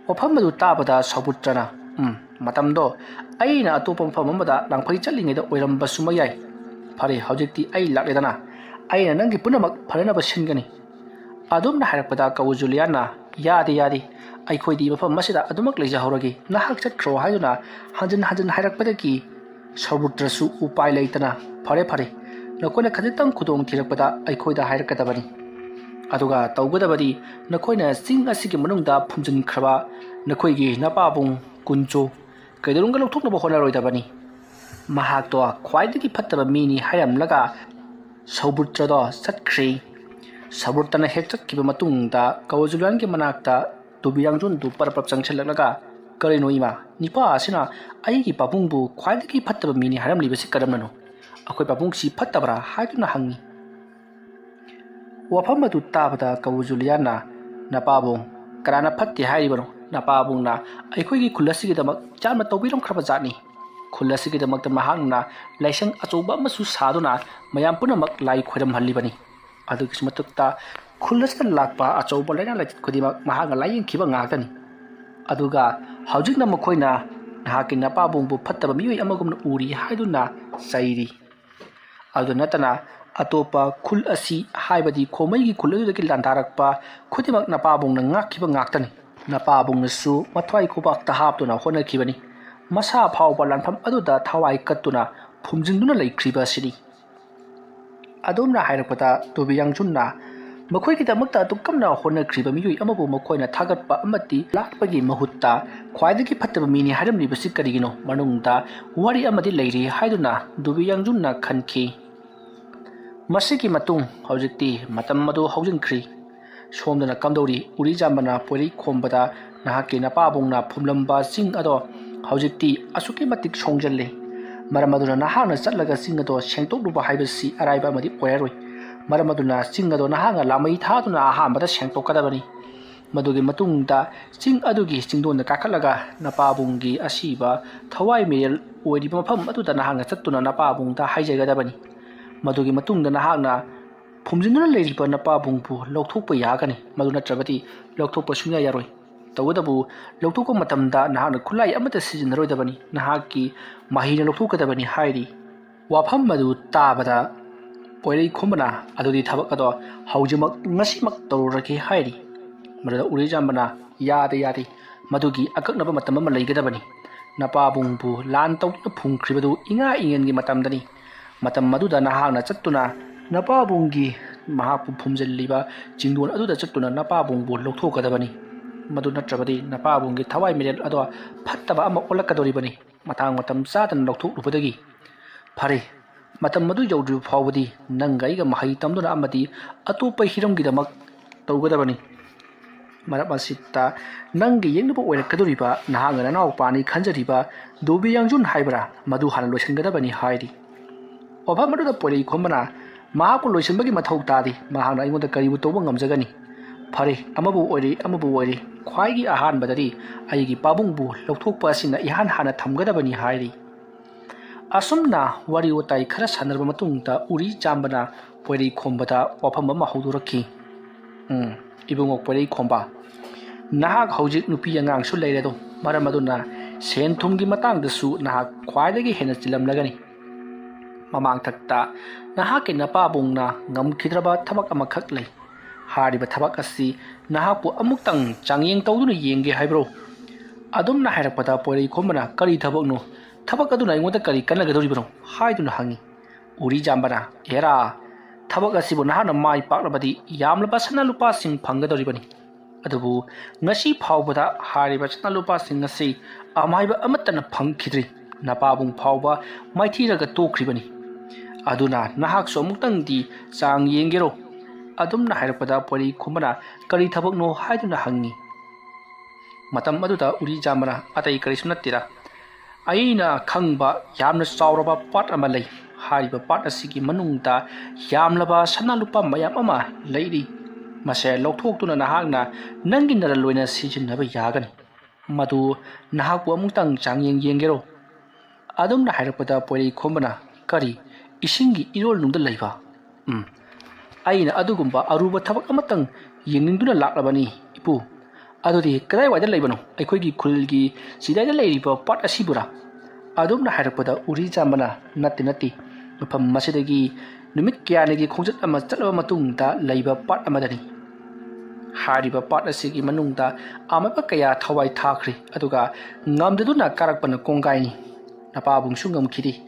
ꯋꯥꯐꯝ ꯑꯗꯨ ꯇꯥꯕꯗ ꯁꯧꯕꯨꯠꯇ꯭ꯔꯅ, "ꯎꯝ, ꯃꯇꯝꯗꯣ ꯑꯩꯅ ꯑꯇꯣꯞꯄ ꯃꯐꯝ ꯑꯃꯗ ꯂꯥꯡꯐꯩ ꯆꯠꯂꯤꯉꯩꯗ ꯑꯣꯏꯔꯝꯕꯁꯨ ꯃꯌꯥꯏ꯫ ꯐꯔꯦ, ꯍꯧꯖꯤꯛꯇꯤ ꯑꯩ ꯂꯥꯛꯂꯦꯗꯅ, ꯑꯩꯅ ꯅꯪꯒꯤ ꯄꯨꯝꯅꯃꯛ ꯐꯅꯅꯕ ꯁꯤꯟꯒꯅꯤ"꯫ ꯑꯗꯨꯝꯅ ꯍꯥꯏꯔꯛꯄꯗ ꯀꯧ ꯖꯨꯂꯤꯌꯥꯟꯅ, "ꯌꯥꯗꯦ, ꯌꯥꯗꯦ, ꯑꯩꯈꯣꯏꯗꯤ ꯃꯐꯝ ꯑꯁꯤꯗ ꯑꯗꯨꯃꯛ ꯂꯩꯖꯍꯧꯔꯒꯦ, ꯅꯍꯥꯛ ꯆꯠꯈ꯭ꯔꯣ" ꯍꯥꯏꯗꯨꯅ ꯍꯟꯖꯤꯟ ꯍꯟꯖꯤꯟ ꯍꯥꯏꯔꯛꯄꯗꯒꯤ ꯁꯧꯕꯨꯠꯇ꯭ꯔꯁꯨ ꯎꯄꯥꯏ ꯂꯩꯇꯅ, "ꯐꯔꯦ, ꯐꯔꯦ, ꯅꯈꯣꯏꯅ ꯈꯖꯤꯛꯇꯪ ꯈꯨꯗꯣꯡ ꯊꯤꯔꯛꯄꯗ ꯑꯩꯈꯣꯏꯗ ꯍꯥꯏꯔꯛꯀꯗꯕꯅꯤ꯫ ꯑꯗꯨꯒ ꯇꯧꯒꯗꯕꯗꯤ, ꯅꯈꯣꯏꯅ ꯆꯤꯡ ꯑꯁꯤꯒꯤ ꯃꯅꯨꯡꯗ ꯐꯨꯝꯖꯤꯟꯈ꯭ꯔꯕ ꯅꯈꯣꯏꯒꯤ ꯅꯄꯥꯕꯨꯡ ꯀꯨꯟꯖꯣ ꯀꯩꯗꯧꯅꯨꯡꯗ ꯂꯧꯊꯣꯛꯅꯕ ꯍꯣꯠꯅꯔꯣꯏꯗꯕꯅꯤ꯫ ꯃꯍꯥꯛꯇꯣ ꯈ꯭ꯋꯥꯏꯗꯒꯤ ꯐꯠꯇꯕ ꯃꯤꯅꯤ" ꯍꯥꯏꯔꯝꯂꯒ ꯁꯧꯕꯨꯠꯇ꯭ꯔꯗꯣ ꯆꯠꯈ꯭ꯔꯤ꯫ ꯁꯧꯕꯨꯠꯇ꯭ꯔꯅ ꯍꯦꯛ ꯆꯠꯈꯤꯕ ꯃꯇꯨꯡꯗ ꯀꯋꯥꯖꯨꯂꯤꯌꯥꯟꯒꯤ ꯃꯅꯥꯛꯇ ꯇꯨꯕꯤꯌꯥꯡꯖꯨꯟꯗꯨ ꯄꯔꯞ ꯄꯔꯞ ꯆꯪꯁꯤꯜꯂꯛꯂꯒ, "ꯀꯔꯤꯅꯣ ꯏꯃꯥ, ꯅꯤꯄꯥ ꯑꯁꯤꯅ ꯑꯩꯒꯤ ꯄꯥꯕꯨꯡꯕꯨ ꯈ꯭ꯋꯥꯏꯗꯒꯤ ꯐꯠꯇꯕ ꯃꯤꯅꯤ ꯍꯥꯏꯔꯝꯂꯤꯕꯁꯤ ꯀꯔꯝꯅꯅꯣ? ꯑꯩꯈꯣꯏ ꯄꯥꯕꯨꯡꯁꯤ ꯐꯠꯇꯕ꯭ꯔꯥ?" ꯍꯥꯏꯗꯨꯅ ꯍꯪꯉꯤ꯫ ꯋꯥꯐꯝ ꯑꯗꯨ ꯇꯥꯕꯗ ꯀꯋꯥꯖꯨꯂꯤꯌꯥꯟꯅ, "ꯅꯄꯥꯕꯨꯡ, ꯀꯅꯥꯅ ꯐꯠꯇꯦ ꯍꯥꯏꯔꯤꯕꯅꯣ? ꯅꯄꯥꯕꯨꯡꯅ ꯑꯩꯈꯣꯏꯒꯤ ꯈꯨꯜ ꯑꯁꯤꯒꯤꯗꯃꯛ ꯌꯥꯝꯅ ꯇꯧꯕꯤꯔꯝꯈ꯭ꯔꯕ ꯖꯥꯠꯅꯤ꯫ ꯈꯨꯜ ꯑꯁꯤꯒꯤꯗꯃꯛꯇ ꯃꯍꯥꯛꯅ ꯂꯥꯏꯁꯪ ꯑꯆꯧꯕ ꯑꯃꯁꯨ ꯁꯥꯗꯨꯅ ꯃꯌꯥꯝ ꯄꯨꯝꯅꯃꯛ ꯂꯥꯏ ꯈꯣꯏꯔꯝꯍꯜꯂꯤꯕꯅꯤ꯫ ꯑꯗꯨꯒꯤꯁꯨ ꯃꯊꯛꯇ ꯈꯨꯜ ꯑꯁꯤꯗ ꯂꯥꯛꯄ ꯑꯆꯧꯕ ꯂꯥꯏꯅꯥ ꯂꯥꯏꯆꯠ ꯈꯨꯗꯤꯡꯃꯛ ꯃꯍꯥꯛꯅ ꯂꯥꯏꯌꯦꯡꯈꯤꯕ ꯉꯥꯛꯇꯅꯤ꯫ ꯑꯗꯨꯒ ꯍꯧꯖꯤꯛꯅ ꯃꯈꯣꯏꯅ ꯅꯍꯥꯛꯀꯤ ꯅꯄꯥꯕꯨꯡꯕꯨ ꯐꯠꯇꯕ ꯃꯤꯑꯣꯏ ꯑꯃꯒꯨꯝꯅ ꯎꯔꯤ" ꯍꯥꯏꯗꯨꯅ ꯆꯩꯔꯤ꯫ ꯑꯗꯨ ꯅꯠꯇꯅ ꯑꯇꯣꯞꯄ ꯈꯨꯜ ꯑꯁꯤ, ꯍꯥꯏꯕꯗꯤ ꯈꯣꯃꯩꯒꯤ ꯈꯨꯜ ꯑꯗꯨꯗꯒꯤ ꯂꯥꯟꯗꯥꯔꯛꯄ ꯈꯨꯗꯤꯡꯃꯛ ꯅꯄꯥꯕꯨꯡꯅ ꯉꯥꯛꯈꯤꯕ ꯉꯥꯛꯇꯅꯤ꯫ ꯅꯄꯥꯕꯨꯡꯅꯁꯨ ꯃꯊ꯭ꯋꯥꯏ ꯈꯨꯕꯥꯛꯇ ꯍꯥꯞꯇꯨꯅ ꯍꯣꯠꯅꯈꯤꯕꯅꯤ꯫ ꯃꯁꯥ ꯐꯥꯎꯕ ꯂꯥꯟꯐꯝ ꯑꯗꯨꯗ ꯊꯋꯥꯏ ꯀꯠꯇꯨꯅ ꯐꯨꯝꯖꯤꯟꯗꯨꯅ ꯂꯩꯈ꯭ꯔꯤꯕ ꯑꯁꯤꯅꯤ꯫ ꯑꯗꯣꯝꯅ ꯍꯥꯏꯔꯛꯄꯗ ꯇꯨꯕꯤꯌꯥꯡꯖꯨꯟꯅ ꯃꯈꯣꯏꯒꯤꯗꯃꯛꯇ ꯑꯗꯨꯛ ꯀꯟꯅ ꯍꯣꯠꯅꯈ꯭ꯔꯤꯕ ꯃꯤꯑꯣꯏ ꯑꯃꯕꯨ ꯃꯈꯣꯏꯅ ꯊꯥꯒꯠꯄ ꯑꯃꯗꯤ ꯂꯥꯠꯄꯒꯤ ꯃꯍꯨꯠꯇ ꯈ꯭ꯋꯥꯏꯗꯒꯤ ꯐꯠꯇꯕ ꯃꯤꯅꯤ ꯍꯥꯏꯔꯝꯂꯤꯕꯁꯤ ꯀꯔꯤꯒꯤꯅꯣ? ꯃꯅꯨꯡꯗ ꯋꯥꯔꯤ ꯑꯃꯗꯤ ꯂꯩꯔꯤ ꯍꯥꯏꯗꯨꯅ ꯇꯨꯕꯤꯌꯥꯡꯖꯨꯟꯅ ꯈꯟꯈꯤ꯫ ꯃꯁꯤꯒꯤ ꯃꯇꯨꯡ ꯍꯧꯖꯤꯛꯇꯤ ꯃꯇꯝ ꯑꯗꯨ ꯍꯧꯖꯤꯟꯈ꯭ꯔꯤ꯫ ꯁꯣꯝꯗꯅ ꯀꯝꯗꯧꯔꯤ? ꯎꯔꯤꯖꯥꯝꯕꯅ ꯄꯣꯏꯔꯩ ꯈꯣꯝꯕꯗ ꯅꯍꯥꯛꯀꯤ ꯅꯄꯥꯕꯨꯡꯅ ꯐꯨꯝꯂꯝꯕ ꯆꯤꯡ ꯑꯗꯣ ꯍꯧꯖꯤꯛꯇꯤ ꯑꯁꯨꯛꯀꯤ ꯃꯇꯤꯛ ꯁꯣꯡꯖꯜꯂꯦ꯫ ꯃꯔꯝ ꯑꯗꯨꯅ ꯅꯍꯥꯛꯅ ꯆꯠꯂꯒ ꯆꯤꯡ ꯑꯗꯣ ꯁꯦꯡꯗꯣꯛꯂꯨꯕ ꯍꯥꯏꯕꯁꯤ ꯑꯔꯥꯏꯕ ꯑꯃꯗꯤ ꯑꯣꯏꯔꯔꯣꯏ꯫ ꯃꯔꯝ ꯑꯗꯨꯅ ꯆꯤꯡ ꯑꯗꯣ ꯅꯍꯥꯛꯅ ꯂꯥꯃꯩ ꯊꯥꯗꯨꯅ ꯑꯍꯥꯟꯕꯗ ꯁꯦꯡꯗꯣꯛꯀꯗꯕꯅꯤ꯫ ꯃꯗꯨꯒꯤ ꯃꯇꯨꯡꯗ ꯆꯤꯡ ꯑꯗꯨꯒꯤ ꯆꯤꯡꯗꯣꯟꯗ ꯀꯥꯈꯠꯂꯒ ꯅꯄꯥꯕꯨꯡꯒꯤ ꯑꯁꯤꯕ ꯊꯋꯥꯏ ꯃꯤꯔꯦꯜ ꯑꯣꯏꯔꯤꯕ ꯃꯐꯝ ꯑꯗꯨꯗ ꯅꯍꯥꯛꯅ ꯆꯠꯇꯨꯅ ꯅꯄꯥꯕꯨꯡꯗ ꯍꯥꯏꯖꯒꯗꯕꯅꯤ꯫ ꯃꯗꯨꯒꯤ ꯃꯇꯨꯡꯗ ꯅꯍꯥꯛꯅ ꯐꯨꯝꯖꯤꯟꯗꯨꯅ ꯂꯩꯔꯤꯕ ꯅꯄꯥꯕꯨꯡꯕꯨ ꯂꯧꯊꯣꯛꯄ ꯌꯥꯒꯅꯤ, ꯃꯗꯨ ꯅꯠꯇ꯭ꯔꯕꯗꯤ ꯂꯧꯊꯣꯛꯄ ꯁꯨꯡꯌꯥ ꯌꯥꯔꯣꯏ꯫ ꯇꯧꯕꯇꯕꯨ ꯂꯧꯊꯣꯛꯄ ꯃꯇꯝꯗ ꯅꯍꯥꯛꯅ ꯈꯨꯠꯂꯥꯏ ꯑꯃꯠꯇ ꯁꯤꯖꯤꯟꯅꯔꯣꯏꯗꯕꯅꯤ꯫ ꯅꯍꯥꯛꯀꯤ ꯃꯍꯩꯅ ꯂꯧꯊꯣꯛꯀꯗꯕꯅꯤ ꯍꯥꯏꯔꯤ꯫ ꯋꯥꯐꯝ ꯑꯗꯨ ꯇꯥꯕꯗ ꯄꯣꯏꯔꯩ ꯈꯣꯝꯕꯅ, "ꯑꯗꯨꯗꯤ ꯊꯕꯛ ꯑꯗꯣ ꯍꯧꯖꯤꯛꯃꯛ, ꯉꯁꯤꯃꯛ ꯇꯧꯔꯨꯔꯒꯦ" ꯍꯥꯏꯔꯤ꯫ ꯃꯗꯨꯗ ꯎꯔꯤꯖꯥꯝꯕꯅ, "ꯌꯥꯗꯦ, ꯌꯥꯗꯦ, ꯃꯗꯨꯒꯤ ꯑꯀꯛꯅꯕ ꯃꯇꯝ ꯑꯃ ꯂꯩꯒꯗꯕꯅꯤ꯫ ꯅꯄꯥꯕꯨꯡꯕꯨ ꯂꯥꯟ ꯇꯧꯗꯨꯅ ꯐꯨꯝꯈ꯭ꯔꯤꯕꯗꯨ ꯏꯉꯥ ꯏꯉꯦꯟꯒꯤ ꯃꯇꯝꯗꯅꯤ꯫ ꯃꯇꯝ ꯑꯗꯨꯗ ꯅꯍꯥꯛꯅ ꯆꯠꯇꯨꯅ ꯅꯄꯥꯕꯨꯡꯒꯤ, ꯃꯍꯥꯛꯄꯨ ꯐꯨꯝꯖꯤꯜꯂꯤꯕ ꯆꯤꯡꯗꯣꯟ ꯑꯗꯨꯗ ꯆꯠꯇꯨꯅ ꯅꯄꯥꯕꯨꯡꯕꯨ ꯂꯧꯊꯣꯛꯀꯗꯕꯅꯤ꯫ ꯃꯗꯨ ꯅꯠꯇ꯭ꯔꯕꯗꯤ ꯅꯄꯥꯕꯨꯡꯒꯤ ꯊꯋꯥꯏ ꯃꯤꯔꯦꯜ ꯑꯗꯣ ꯐꯠꯇꯕ ꯑꯃ ꯑꯣꯜꯂꯛꯀꯗꯧꯔꯤꯕꯅꯤ, ꯃꯇꯥꯡ ꯃꯇꯝ ꯆꯥꯗꯅ ꯂꯧꯊꯣꯛꯂꯨꯕꯗꯒꯤ꯫ ꯐꯔꯦ, ꯃꯇꯝ ꯑꯗꯨ ꯌꯧꯗ꯭ꯔꯤꯕ ꯐꯥꯎꯕꯗꯤ ꯅꯪꯒ ꯑꯩꯒ ꯃꯍꯩ ꯇꯝꯗꯨꯅ ꯑꯃꯗꯤ ꯑꯇꯣꯞꯄ ꯍꯤꯔꯝꯒꯤꯗꯃꯛ ꯇꯧꯒꯗꯕꯅꯤ꯫ ꯃꯔꯝ ꯑꯁꯤꯗ ꯅꯪꯒꯤ ꯌꯦꯛꯅꯕ ꯑꯣꯏꯔꯛꯀꯗꯧꯔꯤꯕ ꯅꯍꯥꯛꯅ ꯅꯅꯥꯎꯄꯥꯅꯤ ꯈꯟꯖꯔꯤꯕ ꯗꯣꯕꯤ ꯌꯥꯡꯖꯨꯟ ꯍꯥꯏꯕ꯭ꯔꯥ, ꯃꯗꯨ ꯍꯥꯟꯅ ꯂꯣꯏꯁꯤꯟꯒꯗꯕꯅꯤ" ꯍꯥꯏꯔꯤ꯫ ꯋꯥꯐꯝ ꯑꯗꯨꯗ ꯄꯣꯏꯔꯩ ꯈꯣꯝꯕꯅ, "ꯃꯍꯥꯛꯄꯨ ꯂꯣꯏꯁꯤꯟꯕꯒꯤ ꯃꯊꯧ ꯇꯥꯗꯦ, ꯃꯍꯥꯛꯅ ꯑꯩꯉꯣꯟꯗ ꯀꯔꯤꯕꯨ ꯇꯧꯕ ꯉꯝꯖꯒꯅꯤ? ꯐꯔꯦ, ꯑꯃꯕꯨ ꯑꯣꯏꯔꯦ, ꯑꯃꯕꯨ ꯑꯣꯏꯔꯦ, ꯈ꯭ꯋꯥꯏꯒꯤ ꯑꯍꯥꯟꯕꯗꯗꯤ ꯑꯩꯒꯤ ꯄꯥꯕꯨꯡꯕꯨ ꯂꯧꯊꯣꯛꯄ ꯑꯁꯤꯅ ꯏꯍꯥꯟ ꯍꯥꯟꯅ ꯊꯝꯒꯗꯕꯅꯤ" ꯍꯥꯏꯔꯤ꯫ ꯑꯁꯨꯝꯅ ꯋꯥꯔꯤ ꯋꯥꯇꯥꯏ ꯈꯔ ꯁꯥꯟꯅꯔꯕ ꯃꯇꯨꯡꯗ ꯎꯔꯤ ꯆꯥꯝꯕꯅ ꯄꯣꯏꯔꯩ ꯈꯣꯝꯕꯗ ꯋꯥꯐꯝ ꯑꯃ ꯍꯧꯗꯣꯔꯛꯈꯤ꯫ "ꯎꯝ, ꯏꯕꯨꯡꯉꯣ ꯄꯣꯏꯔꯩ ꯈꯣꯝꯕ, ꯅꯍꯥꯛ ꯍꯧꯖꯤꯛ ꯅꯨꯄꯤ ꯑꯉꯥꯡꯁꯨ ꯂꯩꯔꯦꯗꯣ, ꯃꯔꯝ ꯑꯗꯨꯅ ꯁꯦꯟ ꯊꯨꯝꯒꯤ ꯃꯇꯥꯡꯗꯁꯨ ꯅꯍꯥꯛ ꯈ꯭ꯋꯥꯏꯗꯒꯤ ꯍꯦꯟꯅ ꯆꯤꯜꯂꯝꯂꯒꯅꯤ꯫ ꯃꯃꯥꯡꯊꯛꯇ ꯅꯍꯥꯛꯀꯤ ꯅꯄꯥꯕꯨꯡꯅ ꯉꯝꯈꯤꯗ꯭ꯔꯕ ꯊꯕꯛ ꯑꯃꯈꯛ ꯂꯩ꯫ ꯍꯥꯏꯔꯤꯕ ꯊꯕꯛ ꯑꯁꯤ ꯅꯍꯥꯛꯄꯨ ꯑꯃꯨꯛꯇꯪ ꯆꯥꯡꯌꯦꯡ ꯇꯧꯗꯨꯅ ꯌꯦꯡꯒꯦ ꯍꯥꯏꯕ꯭ꯔꯣ?" ꯑꯗꯨꯝꯅ ꯍꯥꯏꯔꯛꯄꯗ ꯄꯣꯏꯔꯩ ꯈꯣꯝꯕꯅ, "ꯀꯔꯤ ꯊꯕꯛꯅꯣ? ꯊꯕꯛ ꯑꯗꯨꯅ ꯑꯩꯉꯣꯟꯗ ꯀꯔꯤ ꯀꯥꯟꯅꯒꯗꯧꯔꯤꯕꯅꯣ?" ꯍꯥꯏꯗꯨꯅ ꯍꯪꯉꯤ꯫ ꯎꯔꯤ ꯆꯥꯝꯕꯅ, "ꯍꯦꯔꯥ, ꯊꯕꯛ ꯑꯁꯤꯕꯨ ꯅꯍꯥꯛꯅ ꯃꯥꯏ ꯄꯥꯛꯂꯕꯗꯤ ꯌꯥꯝꯂꯕ ꯁꯅꯥ ꯂꯨꯄꯥꯁꯤꯡ ꯐꯪꯒꯗꯧꯔꯤꯕꯅꯤ꯫ ꯑꯗꯨꯕꯨ ꯉꯁꯤ ꯐꯥꯎꯕꯗ ꯍꯥꯏꯔꯤꯕ ꯁꯅꯥ ꯂꯨꯄꯥꯁꯤꯡ ꯑꯁꯤ ꯑꯃꯥꯏꯕ ꯑꯃꯠꯇꯅ ꯐꯪꯈꯤꯗ꯭ꯔꯤ꯫ ꯅꯄꯥꯕꯨꯡ ꯐꯥꯎꯕ ꯃꯥꯏꯊꯤꯔꯒ ꯇꯣꯛꯈ꯭ꯔꯤꯕꯅꯤ꯫ ꯑꯗꯨꯅ ꯅꯍꯥꯛꯁꯨ ꯑꯃꯨꯛꯇꯪꯗꯤ ꯆꯥꯡ ꯌꯦꯡꯒꯦꯔꯣ?" ꯑꯗꯨꯝꯅ ꯍꯥꯏꯔꯛꯄꯗ ꯄꯣꯏꯔꯩ ꯈꯣꯝꯕꯅ, "ꯀꯔꯤ ꯊꯕꯛꯅꯣ?" ꯍꯥꯏꯗꯨꯅ ꯍꯪꯉꯤ꯫ ꯃꯇꯝ ꯑꯗꯨꯗ ꯎꯔꯤ ꯆꯥꯝꯕꯅ, "ꯑꯇꯩ ꯀꯔꯤꯁꯨ ꯅꯠꯇꯦꯗ, ꯑꯩꯅ ꯈꯪꯕ ꯌꯥꯝꯅ ꯆꯥꯎꯔꯕ ꯄꯥꯠ ꯑꯃ ꯂꯩ꯫ ꯍꯥꯏꯔꯤꯕ ꯄꯥꯠ ꯑꯁꯤꯒꯤ ꯃꯅꯨꯡꯗ ꯌꯥꯝꯂꯕ ꯁꯅꯥ ꯂꯨꯄꯥ ꯃꯌꯥꯝ ꯑꯃ ꯂꯩꯔꯤ꯫ ꯃꯁꯦ ꯂꯧꯊꯣꯛꯇꯨꯅ ꯅꯍꯥꯛꯅ ꯅꯪꯒꯤ ꯅꯔꯜ ꯑꯣꯏꯅ ꯁꯤꯖꯤꯟꯅꯕ ꯌꯥꯒꯅꯤ꯫ ꯃꯗꯨ ꯅꯍꯥꯛꯄꯨ ꯑꯃꯨꯛꯇꯪ ꯆꯥꯡꯌꯦꯡ ꯌꯦꯡꯒꯦꯔꯣ?" ꯑꯗꯨꯝꯅ ꯍꯥꯏꯔꯛꯄꯗ ꯄꯣꯏꯔꯩ ꯈꯣꯝꯕꯅ, "ꯀꯔꯤ? ꯏꯁꯤꯡꯒꯤ ꯏꯔꯣꯜꯅꯨꯡꯗ ꯂꯩꯕ? ꯎꯝ, ꯑꯩꯅ ꯑꯗꯨꯒꯨꯝꯕ ꯑꯔꯨꯕ ꯊꯕꯛ ꯑꯃꯇꯪ ꯌꯦꯡꯅꯤꯡꯗꯨꯅ ꯂꯥꯛꯂꯕꯅꯤ, ꯏꯄꯨ꯫ ꯑꯗꯨꯗꯤ ꯀꯗꯥꯏꯋꯥꯏꯗ ꯂꯩꯕꯅꯣ? ꯑꯩꯈꯣꯏꯒꯤ ꯈꯨꯜꯒꯤ ꯆꯤꯗꯥꯏꯗ ꯂꯩꯔꯤꯕ ꯄꯥꯠ ꯑꯁꯤꯕꯨꯔꯥ?" ꯑꯗꯨꯝꯅ ꯍꯥꯏꯔꯛꯄꯗ ꯎꯔꯤ ꯆꯥꯝꯕꯅ, "ꯅꯠꯇꯦ, ꯅꯠꯇꯦ, ꯃꯐꯝ ꯑꯁꯤꯗꯒꯤ ꯅꯨꯃꯤꯠ ꯀꯌꯥꯅꯤꯒꯤ ꯈꯣꯡꯆꯠ ꯑꯃ ꯆꯠꯂꯕ ꯃꯇꯨꯡꯗ ꯂꯩꯕ ꯄꯥꯠ ꯑꯃꯗꯅꯤ꯫ ꯍꯥꯏꯔꯤꯕ ꯄꯥꯠ ꯑꯁꯤꯒꯤ ꯃꯅꯨꯡꯗ ꯑꯃꯥꯏꯕ ꯀꯌꯥ ꯊꯋꯥꯏ ꯊꯥꯈ꯭ꯔꯤ, ꯑꯗꯨꯒ ꯉꯝꯗꯗꯨꯅ ꯀꯥꯔꯛꯄꯅ ꯀꯣꯡꯒꯥꯏꯅꯤ꯫ ꯅꯄꯥꯕꯨꯡꯁꯨ ꯉꯝꯈꯤꯗꯦ꯫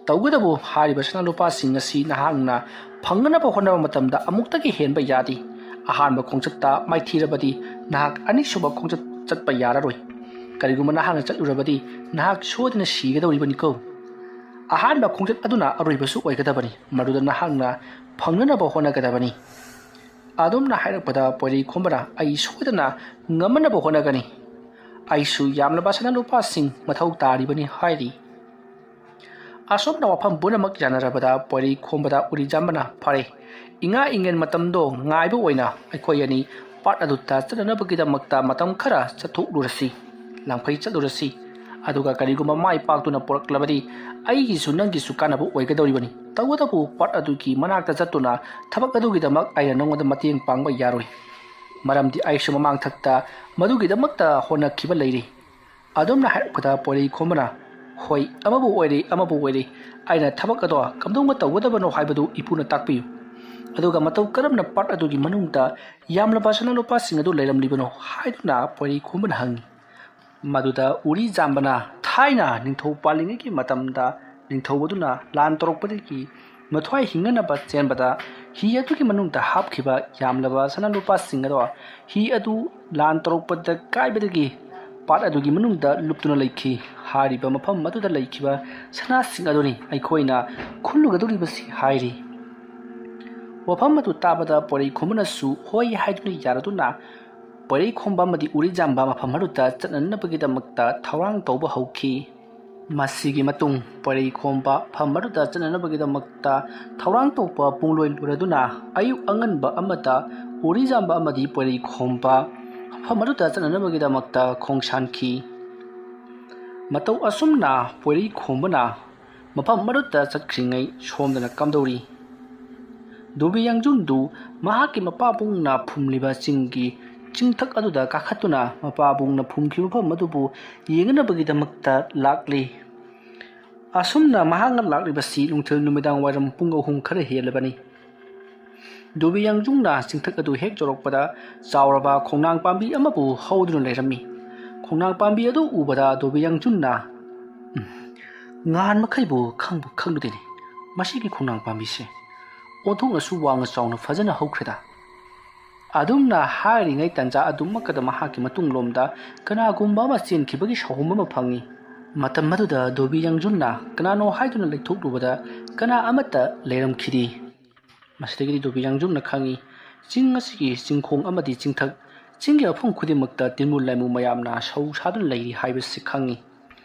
ꯇꯧꯕꯇꯕꯨ ꯍꯥꯏꯔꯤꯕ ꯁꯅꯥ ꯂꯨꯄꯥꯁꯤꯡ ꯑꯁꯤ ꯅꯍꯥꯛꯅ ꯐꯪꯅꯅꯕ ꯍꯣꯠꯅꯕ ꯃꯇꯝꯗ ꯑꯃꯨꯛꯇꯒꯤ ꯍꯦꯟꯕ ꯌꯥꯗꯦ꯫ ꯑꯍꯥꯟꯕ ꯈꯣꯡꯆꯠꯇ ꯃꯥꯏꯊꯤꯔꯕꯗꯤ ꯅꯍꯥꯛ ꯑꯅꯤꯁꯨꯕ ꯈꯣꯡꯆꯠ ꯆꯠꯄ ꯌꯥꯔꯔꯣꯏ꯫ ꯀꯔꯤꯒꯨꯝꯕ ꯅꯍꯥꯛꯅ ꯆꯠꯂꯨꯔꯕꯗꯤ ꯅꯍꯥꯛ ꯁꯣꯏꯗꯅ ꯁꯤꯒꯗꯧꯔꯤꯕꯅꯤꯀꯣ꯫ ꯑꯍꯥꯟꯕ ꯈꯣꯡꯆꯠ ꯑꯗꯨꯅ ꯑꯔꯣꯏꯕꯁꯨ ꯑꯣꯏꯒꯗꯕꯅꯤ, ꯃꯗꯨꯗ ꯅꯍꯥꯛꯅ ꯐꯪꯅꯅꯕ ꯍꯣꯠꯅꯒꯗꯕꯅꯤ꯫ ꯑꯗꯨꯝꯅ ꯍꯥꯏꯔꯛꯄꯗ ꯄꯣꯏꯔꯩ ꯈꯣꯝꯕꯅ, "ꯑꯩ ꯁꯣꯏꯗꯅ ꯉꯝꯅꯅꯕ ꯍꯣꯠꯅꯒꯅꯤ꯫ ꯑꯩꯁꯨ ꯌꯥꯝꯂꯕ ꯁꯅꯥ ꯂꯨꯄꯥꯁꯤꯡ ꯃꯊꯧ ꯇꯥꯔꯤꯕꯅꯤ" ꯍꯥꯏꯔꯤ꯫ ꯑꯁꯨꯝꯅ ꯋꯥꯐꯝ ꯄꯨꯝꯅꯃꯛ ꯌꯥꯅꯔꯕꯗ ꯄꯣꯏꯔꯩ ꯈꯣꯝꯕꯗ ꯎꯔꯤꯖꯥꯝꯕꯅ, "ꯐꯔꯦ, ꯏꯉꯥ ꯏꯉꯦꯟ ꯃꯇꯝꯗꯣ ꯉꯥꯏꯕ ꯑꯣꯏꯅ ꯑꯩꯈꯣꯏ ꯑꯅꯤ ꯄꯥꯠ ꯑꯗꯨꯗ ꯆꯠꯅꯅꯕꯒꯤꯗꯃꯛꯇ ꯃꯇꯝ ꯈꯔ ꯆꯠꯊꯣꯛꯂꯨꯔꯁꯤ, ꯂꯥꯡꯐꯩ ꯆꯠꯂꯨꯔꯁꯤ꯫ ꯑꯗꯨꯒ ꯀꯔꯤꯒꯨꯝꯕ ꯃꯥꯏ ꯄꯥꯛꯇꯨꯅ ꯄꯨꯔꯛꯂꯕꯗꯤ ꯑꯩꯒꯤꯁꯨ ꯅꯪꯒꯤꯁꯨ ꯀꯥꯟꯅꯕ ꯑꯣꯏꯒꯗꯧꯔꯤꯕꯅꯤ꯫ ꯇꯧꯕꯇꯕꯨ ꯄꯥꯠ ꯑꯗꯨꯒꯤ ꯃꯅꯥꯛꯇ ꯆꯠꯇꯨꯅ ꯊꯕꯛ ꯑꯗꯨꯒꯤꯗꯃꯛ ꯑꯩꯅ ꯅꯉꯣꯟꯗ ꯃꯇꯦꯡ ꯄꯥꯡꯕ ꯌꯥꯔꯣꯏ꯫ ꯃꯔꯝꯗꯤ ꯑꯩꯁꯨ ꯃꯃꯥꯡꯊꯛꯇ ꯃꯗꯨꯒꯤꯗꯃꯛꯇ ꯍꯣꯠꯅꯈꯤꯕ ꯂꯩꯔꯤ"꯫ ꯑꯗꯨꯝꯅ ꯍꯥꯏꯔꯛꯄꯗ ꯄꯣꯏꯔꯩ ꯈꯣꯝꯕꯅ, "ꯍꯣꯏ, ꯑꯃꯕꯨ ꯑꯣꯏꯔꯦ, ꯑꯃꯕꯨ ꯑꯣꯏꯔꯦ, ꯑꯩꯅ ꯊꯕꯛ ꯑꯗꯣ ꯀꯝꯗꯧꯅ ꯇꯧꯒꯗꯕꯅꯣ ꯍꯥꯏꯕꯗꯨ ꯏꯄꯨꯅ ꯇꯥꯛꯄꯤꯌꯨ꯫ ꯑꯗꯨꯒ ꯃꯇꯧ ꯀꯔꯝꯅ ꯄꯥꯠ ꯑꯗꯨꯒꯤ ꯃꯅꯨꯡꯗ ꯌꯥꯝꯂꯕ ꯁꯅꯥ ꯂꯨꯄꯥꯁꯤꯡ ꯑꯗꯨ ꯂꯩꯔꯝꯂꯤꯕꯅꯣ?" ꯍꯥꯏꯗꯨꯅ ꯄꯣꯏꯔꯩ ꯈꯣꯝꯕꯅ ꯍꯪꯉꯤ꯫ ꯃꯗꯨꯗ ꯎꯔꯤꯖꯥꯝꯕꯅ, "ꯊꯥꯏꯅ ꯅꯤꯡꯊꯧ ꯄꯥꯜꯂꯤꯉꯩꯒꯤ ꯃꯇꯝꯗ ꯅꯤꯡꯊꯧ ꯑꯗꯨꯅ ꯂꯥꯟ ꯇꯧꯔꯛꯄꯗꯒꯤ ꯃꯊ꯭ꯋꯥꯏ ꯍꯤꯡꯅꯅꯕ ꯆꯦꯟꯕꯗ ꯍꯤ ꯑꯗꯨꯒꯤ ꯃꯅꯨꯡꯗ ꯍꯥꯞꯈꯤꯕ ꯌꯥꯝꯂꯕ ꯁꯅꯥ ꯂꯨꯄꯥꯁꯤꯡ ꯑꯗꯣ ꯍꯤ ꯑꯗꯨ ꯂꯥꯟ ꯇꯧꯔꯛꯄꯗ ꯀꯥꯏꯕꯗꯒꯤ ꯄꯥꯠ ꯑꯗꯨꯒꯤ ꯃꯅꯨꯡꯗ ꯂꯨꯞꯇꯨꯅ ꯂꯩꯈꯤ꯫ ꯍꯥꯏꯔꯤꯕ ꯃꯐꯝ ꯑꯗꯨꯗ ꯂꯩꯈꯤꯕ ꯁꯅꯥꯁꯤꯡ ꯑꯗꯨꯅꯤ ꯑꯩꯈꯣꯏꯅ ꯈꯨꯜꯂꯨꯒꯗꯧꯔꯤꯕꯁꯤ" ꯍꯥꯏꯔꯤ꯫ ꯋꯥꯐꯝ ꯑꯗꯨ ꯇꯥꯕꯗ ꯄꯣꯏꯔꯩ ꯈꯣꯝꯕꯅꯁꯨ ꯍꯣꯏ ꯍꯥꯏꯗꯨꯅ ꯌꯥꯔꯗꯨꯅ ꯄꯣꯏꯔꯩ ꯈꯣꯝꯕ ꯑꯃꯗꯤ ꯎꯔꯤꯖꯥꯝꯕ ꯃꯐꯝ ꯑꯗꯨꯗ ꯆꯠꯅꯅꯕꯒꯤꯗꯃꯛꯇ ꯊꯧꯔꯥꯡ ꯇꯧꯕ ꯍꯧꯈꯤ꯫ ꯃꯁꯤꯒꯤ ꯃꯇꯨꯡ ꯄꯣꯏꯔꯩ ꯈꯣꯝꯕ ꯃꯐꯝ ꯑꯗꯨꯗ ꯆꯠꯅꯅꯕꯒꯤꯗꯃꯛꯇ ꯊꯧꯔꯥꯡ ꯇꯧꯕ ꯄꯨꯡꯂꯣꯏ ꯂꯣꯏꯔꯗꯨꯅ ꯑꯌꯨꯛ ꯑꯉꯟꯕ ꯑꯃꯗ ꯎꯔꯤꯖꯥꯝꯕ ꯑꯃꯗꯤ ꯄꯣꯏꯔꯩ ꯈꯣꯝꯕ ꯃꯐꯝ ꯑꯗꯨꯗ ꯆꯠꯅꯅꯕꯒꯤꯗꯃꯛꯇ ꯈꯣꯡꯁꯥꯟꯈꯤ꯫ ꯃꯇꯧ ꯑꯁꯨꯝꯅ ꯄꯣꯏꯔꯩ ꯈꯣꯝꯕꯅ ꯃꯐꯝ ꯑꯗꯨꯗ ꯆꯠꯈ꯭ꯔꯤꯉꯩ ꯁꯣꯝꯗꯅ ꯀꯝꯗꯧꯔꯤ? ꯗꯨꯕꯤ ꯌꯥꯡꯖꯨꯟꯗꯨ ꯃꯍꯥꯛꯀꯤ ꯃꯄꯥꯕꯨꯡꯅ ꯐꯨꯝꯂꯤꯕ ꯆꯤꯡꯒꯤ ꯆꯤꯡꯊꯛ ꯑꯗꯨꯗ ꯀꯥꯈꯠꯇꯨꯅ ꯃꯄꯥꯕꯨꯡꯅ ꯐꯨꯝꯈꯤꯕ ꯃꯐꯝ ꯑꯗꯨꯕꯨ ꯌꯦꯡꯅꯅꯕꯒꯤꯗꯃꯛꯇ ꯂꯥꯛꯂꯤ꯫ ꯑꯁꯨꯝꯅ ꯃꯍꯥꯛꯅ ꯂꯥꯛꯂꯤꯕꯁꯤ ꯅꯨꯡꯊꯤꯜ ꯅꯨꯃꯤꯗꯥꯡ ꯋꯥꯏꯔꯝ ꯄꯨꯡ ꯑꯍꯨꯝ ꯈꯔ ꯍꯦꯜꯂꯕꯅꯤ꯫ ꯗꯣꯕꯤ ꯌꯥꯡꯖꯨꯡꯅ ꯆꯤꯡꯊꯛ ꯑꯗꯨ ꯍꯦꯛ ꯌꯧꯔꯛꯄꯗ ꯆꯥꯎꯔꯕ ꯈꯣꯡꯅꯥꯡ ꯄꯥꯝꯕꯤ ꯑꯃꯕꯨ ꯍꯧꯗꯨꯅ ꯂꯩꯔꯝꯃꯤ꯫ ꯈꯣꯡꯅꯥꯡ ꯄꯥꯝꯕꯤ ꯑꯗꯨ ꯎꯕꯗ ꯗꯣꯕꯤ ꯌꯥꯡꯖꯨꯟꯅ, "ꯎꯝ, ꯉꯍꯥꯟ ꯃꯈꯩꯕꯨ ꯈꯪꯕꯨ ꯈꯪꯂꯨꯗꯦꯅꯦ, ꯃꯁꯤꯒꯤ ꯈꯣꯡꯅꯥꯡ ꯄꯥꯝꯕꯤꯁꯦ ꯑꯣꯟꯊꯣꯛꯅꯁꯨ ꯋꯥꯡꯅ ꯆꯥꯎꯅ ꯐꯖꯅ ꯍꯧꯈ꯭ꯔꯦꯗ"꯫ ꯑꯗꯨꯝꯅ ꯍꯥꯏꯔꯤꯉꯩ ꯇꯟꯖꯥ ꯑꯗꯨꯃꯛꯀꯗ ꯃꯍꯥꯛꯀꯤ ꯃꯇꯨꯡꯂꯣꯝꯗ ꯀꯅꯥꯒꯨꯝꯕ ꯑꯃ ꯆꯦꯟꯈꯤꯕꯒꯤ ꯁꯥꯍꯨꯝ ꯑꯃ ꯐꯪꯉꯤ꯫ ꯃꯇꯝ ꯑꯗꯨꯗ ꯗꯣꯕꯤ ꯌꯥꯡꯖꯨꯟꯅ ꯀꯅꯥꯅꯣ ꯍꯥꯏꯗꯨꯅ ꯂꯩꯊꯣꯛꯂꯨꯕꯗ ꯀꯅꯥ ꯑꯃꯠꯇ ꯂꯩꯔꯝꯈꯤꯗꯦ꯫ ꯃꯁꯤꯗꯒꯤꯗꯤ ꯗꯣꯕꯤ ꯌꯥꯡꯖꯨꯟꯅ ꯈꯪꯉꯤ, ꯆꯤꯡ ꯑꯁꯤꯒꯤ ꯆꯤꯡꯈꯣꯡ ꯑꯃꯗꯤ ꯆꯤꯡꯊꯛ, ꯆꯤꯡꯒꯤ ꯃꯐꯝ ꯈꯨꯗꯤꯡꯃꯛꯇ ꯇꯤꯟꯃꯨ ꯂꯥꯏꯃꯨ ꯃꯌꯥꯝꯅ ꯁꯧ ꯁꯥꯗꯨꯅ ꯂꯩꯔꯤ ꯍꯥꯏꯕꯁꯤ ꯈꯪꯉꯤ꯫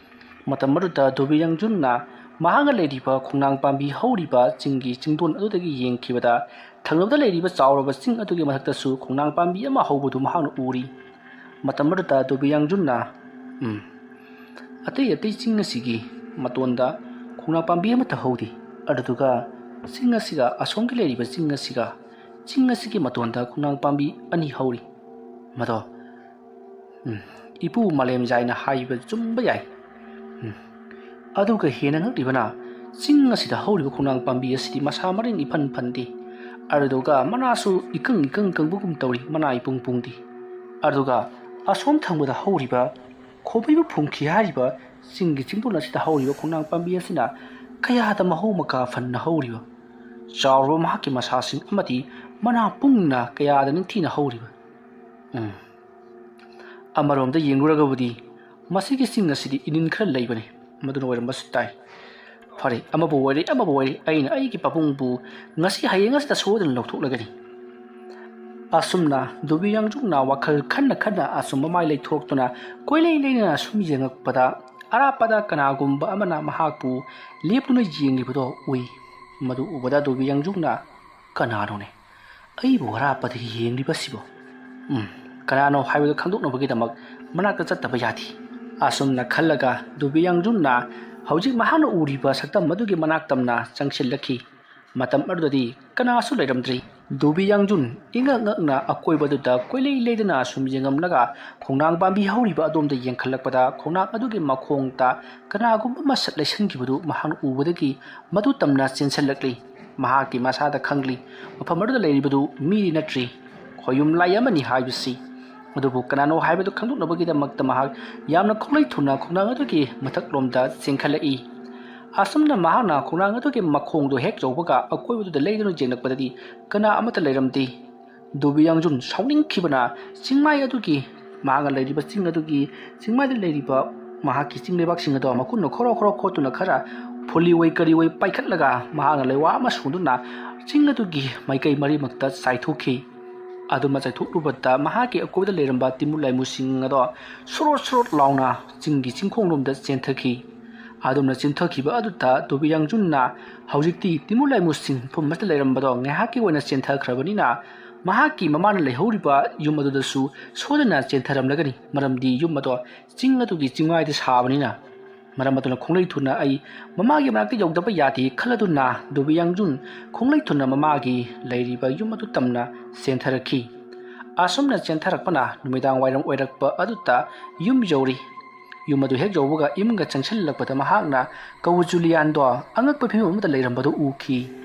ꯃꯇꯝ ꯑꯗꯨꯗ ꯗꯣꯕꯤ ꯌꯥꯡꯖꯨꯟꯅ ꯃꯍꯥꯛꯅ ꯂꯩꯔꯤꯕ ꯈꯣꯡꯅꯥꯡ ꯄꯥꯝꯕꯤ ꯍꯧꯔꯤꯕ ꯆꯤꯡꯒꯤ ꯆꯤꯡꯗꯣꯟ ꯑꯗꯨꯗꯒꯤ ꯌꯦꯡꯈꯤꯕꯗ ꯊꯪꯅꯕꯗ ꯂꯩꯔꯤꯕ ꯆꯥꯎꯔꯕ ꯆꯤꯡ ꯑꯗꯨꯒꯤ ꯃꯊꯛꯇꯁꯨ ꯈꯣꯡꯅꯥꯡ ꯄꯥꯝꯕꯤ ꯑꯃ ꯍꯧꯕꯗꯨ ꯃꯍꯥꯛꯅ ꯎꯔꯤ꯫ ꯃꯇꯝ ꯑꯗꯨꯗ ꯗꯣꯕꯤ ꯌꯥꯡꯖꯨꯟꯅ, "ꯎꯝ, ꯑꯇꯩ ꯑꯇꯩ ꯆꯤꯡ ꯑꯁꯤꯒꯤ ꯃꯇꯣꯟꯗ ꯈꯣꯡꯅꯥꯡ ꯄꯥꯝꯕꯤ ꯑꯃꯠꯇ ꯍꯧꯗꯦ, ꯑꯗꯨꯗꯨꯒ ꯆꯤꯡ ꯑꯁꯤꯒ ꯑꯁꯣꯝꯒꯤ ꯂꯩꯔꯤꯕ ꯆꯤꯡ ꯑꯁꯤꯒ ꯆꯤꯡ ꯑꯁꯤꯒꯤ ꯃꯇꯣꯟꯗ ꯈꯣꯡꯅꯥꯡ ꯄꯥꯝꯕꯤ ꯑꯅꯤ ꯍꯧꯔꯤ꯫ ꯃꯗꯣ, ꯎꯝ, ꯏꯄꯨ ꯃꯥꯂꯦꯝꯖꯥꯏꯅ ꯍꯥꯏꯕ ꯆꯨꯝꯕ ꯌꯥꯏ꯫ ꯎꯝ, ꯑꯗꯨꯒ ꯍꯦꯟꯅ ꯉꯛꯂꯤꯕꯅ, ꯆꯤꯡ ꯑꯁꯤꯗ ꯍꯧꯔꯤꯕ ꯈꯣꯡꯅꯥꯡ ꯄꯥꯝꯕꯤ ꯑꯁꯤꯗꯤ ꯃꯁꯥ ꯃꯔꯦꯡ ꯏꯐꯟ ꯐꯟꯗꯦ, ꯑꯗꯨꯗꯨꯒ ꯃꯅꯥꯁꯨ ꯏꯀꯪ ꯏꯀꯪ ꯀꯪꯕꯒꯨꯝ ꯇꯧꯔꯤ, ꯃꯅꯥ ꯏꯄꯨꯡ ꯄꯨꯡꯗꯦ꯫ ꯑꯗꯨꯒ ꯑꯁꯣꯝ ꯊꯪꯕꯗ ꯍꯧꯔꯤꯕ ꯈꯣꯕꯩꯕꯨ ꯐꯨꯝꯈꯤ ꯍꯥꯏꯔꯤꯕ ꯆꯤꯡꯒꯤ ꯆꯤꯡꯗꯣꯟ ꯑꯁꯤꯗ ꯍꯧꯔꯤꯕ ꯈꯣꯡꯅꯥꯡ ꯄꯥꯝꯕꯤ ꯑꯁꯤꯅ ꯀꯌꯥꯗ ꯃꯍꯧ ꯃꯀꯥ ꯐꯟꯅ ꯍꯧꯔꯤꯕ, ꯆꯥꯎꯔꯕ ꯃꯍꯥꯛꯀꯤ ꯃꯁꯥꯁꯤꯡ ꯑꯃꯗꯤ ꯃꯅꯥ ꯄꯨꯡꯅ ꯀꯌꯥꯗ ꯅꯤꯡꯊꯤꯅ ꯍꯧꯔꯤꯕ꯫ ꯎꯝ, ꯑꯃꯔꯣꯝꯗ ꯌꯦꯡꯂꯨꯔꯒꯕꯨꯗꯤ ꯃꯁꯤꯒꯤ ꯆꯤꯡ ꯑꯁꯤꯗꯤ ꯏꯅꯤꯟ ꯈꯔ ꯂꯩꯕꯅꯤ, ꯃꯗꯨꯅ ꯑꯣꯏꯔꯝꯕꯁꯨ ꯇꯥꯏ꯫ ꯐꯔꯦ, ꯑꯃꯕꯨ ꯑꯣꯏꯔꯦ ꯑꯃꯕꯨ ꯑꯣꯏꯔꯦ, ꯑꯩꯅ ꯑꯩꯒꯤ ꯄꯥꯕꯨꯡꯕꯨ ꯉꯁꯤ ꯍꯌꯦꯡ ꯑꯁꯤꯗ ꯁꯣꯏꯗꯅ ꯂꯧꯊꯣꯛꯂꯒꯅꯤ"꯫ ꯑꯁꯨꯝꯅ ꯗꯣꯕꯤ ꯌꯥꯡꯖꯨꯡꯅ ꯋꯥꯈꯜ ꯈꯟꯅ ꯈꯟꯅ ꯑꯆꯨꯝꯕ ꯃꯥꯏ ꯂꯩꯊꯣꯛꯇꯨꯅ ꯀꯣꯏꯂꯩ ꯂꯩꯗꯨꯅ ꯁꯨꯝ ꯌꯦꯡꯉꯛꯄꯗ, ꯑꯔꯥꯞꯄꯗ ꯀꯅꯥꯒꯨꯝꯕ ꯑꯃꯅ ꯃꯍꯥꯛꯄꯨ ꯂꯦꯞꯇꯨꯅ ꯌꯦꯡꯂꯤꯕꯗꯣ ꯎꯏ꯫ ꯃꯗꯨ ꯎꯕꯗ ꯗꯣꯕꯤ ꯌꯥꯡꯖꯨꯡꯅ, "ꯀꯅꯥꯅꯣꯅꯦ ꯑꯩꯕꯨ ꯑꯔꯥꯞꯄꯗꯒꯤ ꯌꯦꯡꯂꯤꯕꯁꯤꯕꯣ? ꯎꯝ, ꯀꯅꯥꯅꯣ ꯍꯥꯏꯕꯗꯨ ꯈꯪꯗꯣꯛꯅꯕꯒꯤꯗꯃꯛ ꯃꯅꯥꯛꯇ ꯆꯠꯇꯕ ꯌꯥꯗꯦ"꯫ ꯑꯁꯨꯝꯅ ꯈꯜꯂꯒ ꯗꯣꯕꯤ ꯌꯥꯡꯖꯨꯟꯅ ꯍꯧꯖꯤꯛ ꯃꯍꯥꯛꯅ ꯎꯔꯤꯕ ꯁꯛꯇꯝ ꯑꯗꯨꯒꯤ ꯃꯅꯥꯛ ꯇꯝꯅ ꯆꯪꯁꯤꯜꯂꯛꯈꯤ꯫ ꯃꯇꯝ ꯑꯗꯨꯗꯗꯤ ꯀꯅꯥꯁꯨ ꯂꯩꯔꯝꯗ꯭ꯔꯤ꯫ ꯗꯣꯕꯤ ꯌꯥꯡꯖꯨꯟ ꯏꯉꯛ ꯉꯛꯅ ꯑꯀꯣꯏꯕꯗꯨꯗ ꯀꯣꯏꯂꯩ ꯂꯩꯗꯨꯅ ꯁꯨꯝ ꯌꯦꯡꯉꯝꯂꯒ ꯈꯣꯡꯅꯥꯡ ꯄꯥꯝꯕꯤ ꯍꯧꯔꯤꯕ ꯑꯗꯣꯝꯗ ꯌꯦꯡꯈꯠꯂꯛꯄꯗ ꯈꯣꯡꯅꯥꯡ ꯑꯗꯨꯒꯤ ꯃꯈꯣꯡꯗ ꯀꯅꯥꯒꯨꯝꯕ ꯃꯁꯛ ꯂꯩꯁꯟꯈꯤꯕꯗꯨ ꯃꯍꯥꯛꯅ ꯎꯕꯗꯒꯤ ꯃꯗꯨ ꯇꯝꯅ ꯆꯦꯟꯁꯤꯜꯂꯛꯂꯤ꯫ ꯃꯍꯥꯛꯀꯤ ꯃꯁꯥꯗ ꯈꯪꯂꯤ, ꯃꯐꯝ ꯑꯗꯨꯗ ꯂꯩꯔꯤꯕꯗꯨ ꯃꯤꯗꯤ ꯅꯠꯇ꯭ꯔꯤ, ꯈꯣꯌꯨꯝ ꯂꯥꯏ ꯑꯃꯅꯤ ꯍꯥꯏꯕꯁꯤ꯫ ꯑꯗꯨꯕꯨ ꯀꯅꯥꯅꯣ ꯍꯥꯏꯕꯗꯨ ꯈꯪꯗꯣꯛꯅꯕꯒꯤꯗꯃꯛꯇ ꯃꯍꯥꯛ ꯌꯥꯝꯅ ꯈꯣꯡꯂꯩ ꯊꯨꯅ ꯈꯣꯡꯅꯥꯡ ꯑꯗꯨꯒꯤ ꯃꯊꯛꯂꯣꯝꯗ ꯆꯦꯟꯈꯠꯂꯛꯏ꯫ ꯑꯁꯨꯝꯅ ꯃꯍꯥꯛꯅ ꯈꯣꯡꯅꯥꯡ ꯑꯗꯨꯒꯤ ꯃꯈꯣꯡꯗꯣ ꯍꯦꯛ ꯌꯧꯕꯒ ꯑꯀꯣꯏꯕꯗꯨꯗ ꯂꯩꯗꯨꯅ ꯌꯦꯡꯂꯛꯄꯗꯗꯤ ꯀꯅꯥ ꯑꯃꯠꯇ ꯂꯩꯔꯝꯗꯦ꯫ ꯗꯣꯕꯤ ꯌꯥꯡꯖꯨꯟ ꯁꯥꯎꯅꯤꯡꯈꯤꯕꯅ ꯆꯤꯡꯃꯥꯏ ꯑꯗꯨꯒꯤ, ꯃꯍꯥꯛꯅ ꯂꯩꯔꯤꯕ ꯆꯤꯡ ꯑꯗꯨꯒꯤ ꯆꯤꯡꯃꯥꯏꯗ ꯂꯩꯔꯤꯕ ꯃꯍꯥꯛꯀꯤ ꯆꯤꯡ ꯂꯩꯕꯥꯛꯁꯤꯡ ꯑꯗꯣ ꯃꯈꯨꯠꯅ ꯈꯣꯔꯣ ꯈꯣꯔꯣ ꯈꯣꯠꯇꯨꯅ ꯈꯔ ꯐꯨꯂꯤ ꯑꯣꯏ ꯀꯔꯤ ꯑꯣꯏ ꯄꯥꯏꯈꯠꯂꯒ ꯃꯍꯥꯛꯅ ꯂꯩꯋꯥ ꯑꯃ ꯁꯣꯟꯗꯨꯅ ꯆꯤꯡ ꯑꯗꯨꯒꯤ ꯃꯥꯏꯀꯩ ꯃꯔꯤꯃꯛꯇ ꯆꯥꯏꯊꯣꯛꯈꯤ꯫ ꯑꯗꯨꯃ ꯆꯥꯏꯊꯣꯛꯂꯨꯕꯗ ꯃꯍꯥꯛꯀꯤ ꯑꯀꯣꯏꯕꯗ ꯂꯩꯔꯝꯕ ꯇꯤꯃꯨ ꯂꯥꯏꯃꯨꯁꯤꯡ ꯑꯗꯣ ꯁꯣꯔꯣꯠ ꯁꯣꯔꯣꯠ ꯂꯥꯎꯅ ꯆꯤꯡꯒꯤ ꯆꯤꯡꯈꯣꯡꯂꯣꯝꯗ ꯆꯦꯟꯊꯈꯤ꯫ ꯑꯗꯨꯝꯅ ꯆꯦꯟꯊꯈꯤꯕ ꯑꯗꯨꯗ ꯗꯣꯕꯤ ꯌꯥꯡꯖꯨꯟꯅ ꯍꯧꯖꯤꯛꯇꯤ ꯇꯤꯃꯨ ꯂꯥꯏꯃꯨꯁꯤꯡ ꯃꯐꯝ ꯑꯁꯤꯗ ꯂꯩꯔꯝꯕꯗꯣ ꯉꯥꯏꯍꯥꯛꯀꯤ ꯑꯣꯏꯅ ꯆꯦꯟꯊꯈ꯭ꯔꯕꯅꯤꯅ ꯃꯍꯥꯛꯀꯤ ꯃꯃꯥꯅ ꯂꯩꯍꯧꯔꯤꯕ ꯌꯨꯝ ꯑꯗꯨꯗꯁꯨ ꯁꯣꯏꯗꯅ ꯆꯦꯟꯊꯔꯝꯂꯒꯅꯤ, ꯃꯔꯝꯗꯤ ꯌꯨꯝ ꯑꯗꯣ ꯆꯤꯡ ꯑꯗꯨꯒꯤ ꯆꯤꯡꯃꯥꯏꯗ ꯁꯥꯕꯅꯤꯅ꯫ ꯃꯔꯝ ꯑꯗꯨꯅ ꯈꯣꯡꯂꯩ ꯊꯨꯅ ꯑꯩ ꯃꯃꯥꯒꯤ ꯃꯅꯥꯛꯇ ꯌꯧꯗꯕ ꯌꯥꯗꯦ ꯈꯜꯂꯗꯨꯅ ꯗꯣꯕꯤ ꯌꯥꯡꯖꯨꯟ ꯈꯣꯡꯂꯩ ꯊꯨꯅ ꯃꯃꯥꯒꯤ ꯂꯩꯔꯤꯕ ꯌꯨꯝ ꯑꯗꯨ ꯇꯝꯅ ꯆꯦꯟꯊꯔꯛꯈꯤ꯫ ꯑꯁꯨꯝꯅ ꯆꯦꯟꯊꯔꯛꯄꯅ ꯅꯨꯃꯤꯗꯥꯡ ꯋꯥꯏꯔꯝ ꯑꯣꯏꯔꯛꯄ ꯑꯗꯨꯗ ꯌꯨꯝ ꯌꯧꯔꯤ꯫ ꯌꯨꯝ ꯑꯗꯨ ꯍꯦꯛ ꯌꯧꯕꯒ ꯏꯃꯨꯡꯒ ꯆꯪꯁꯤꯜꯂꯛꯄꯗ ꯃꯍꯥꯛꯅ ꯀꯧ ꯖꯨꯂꯤꯌꯥꯟꯗꯣ ꯑꯉꯛꯄ ꯐꯤꯕꯝ ꯑꯃꯗ ꯂꯩꯔꯝꯕꯗꯨ ꯎꯈꯤ꯫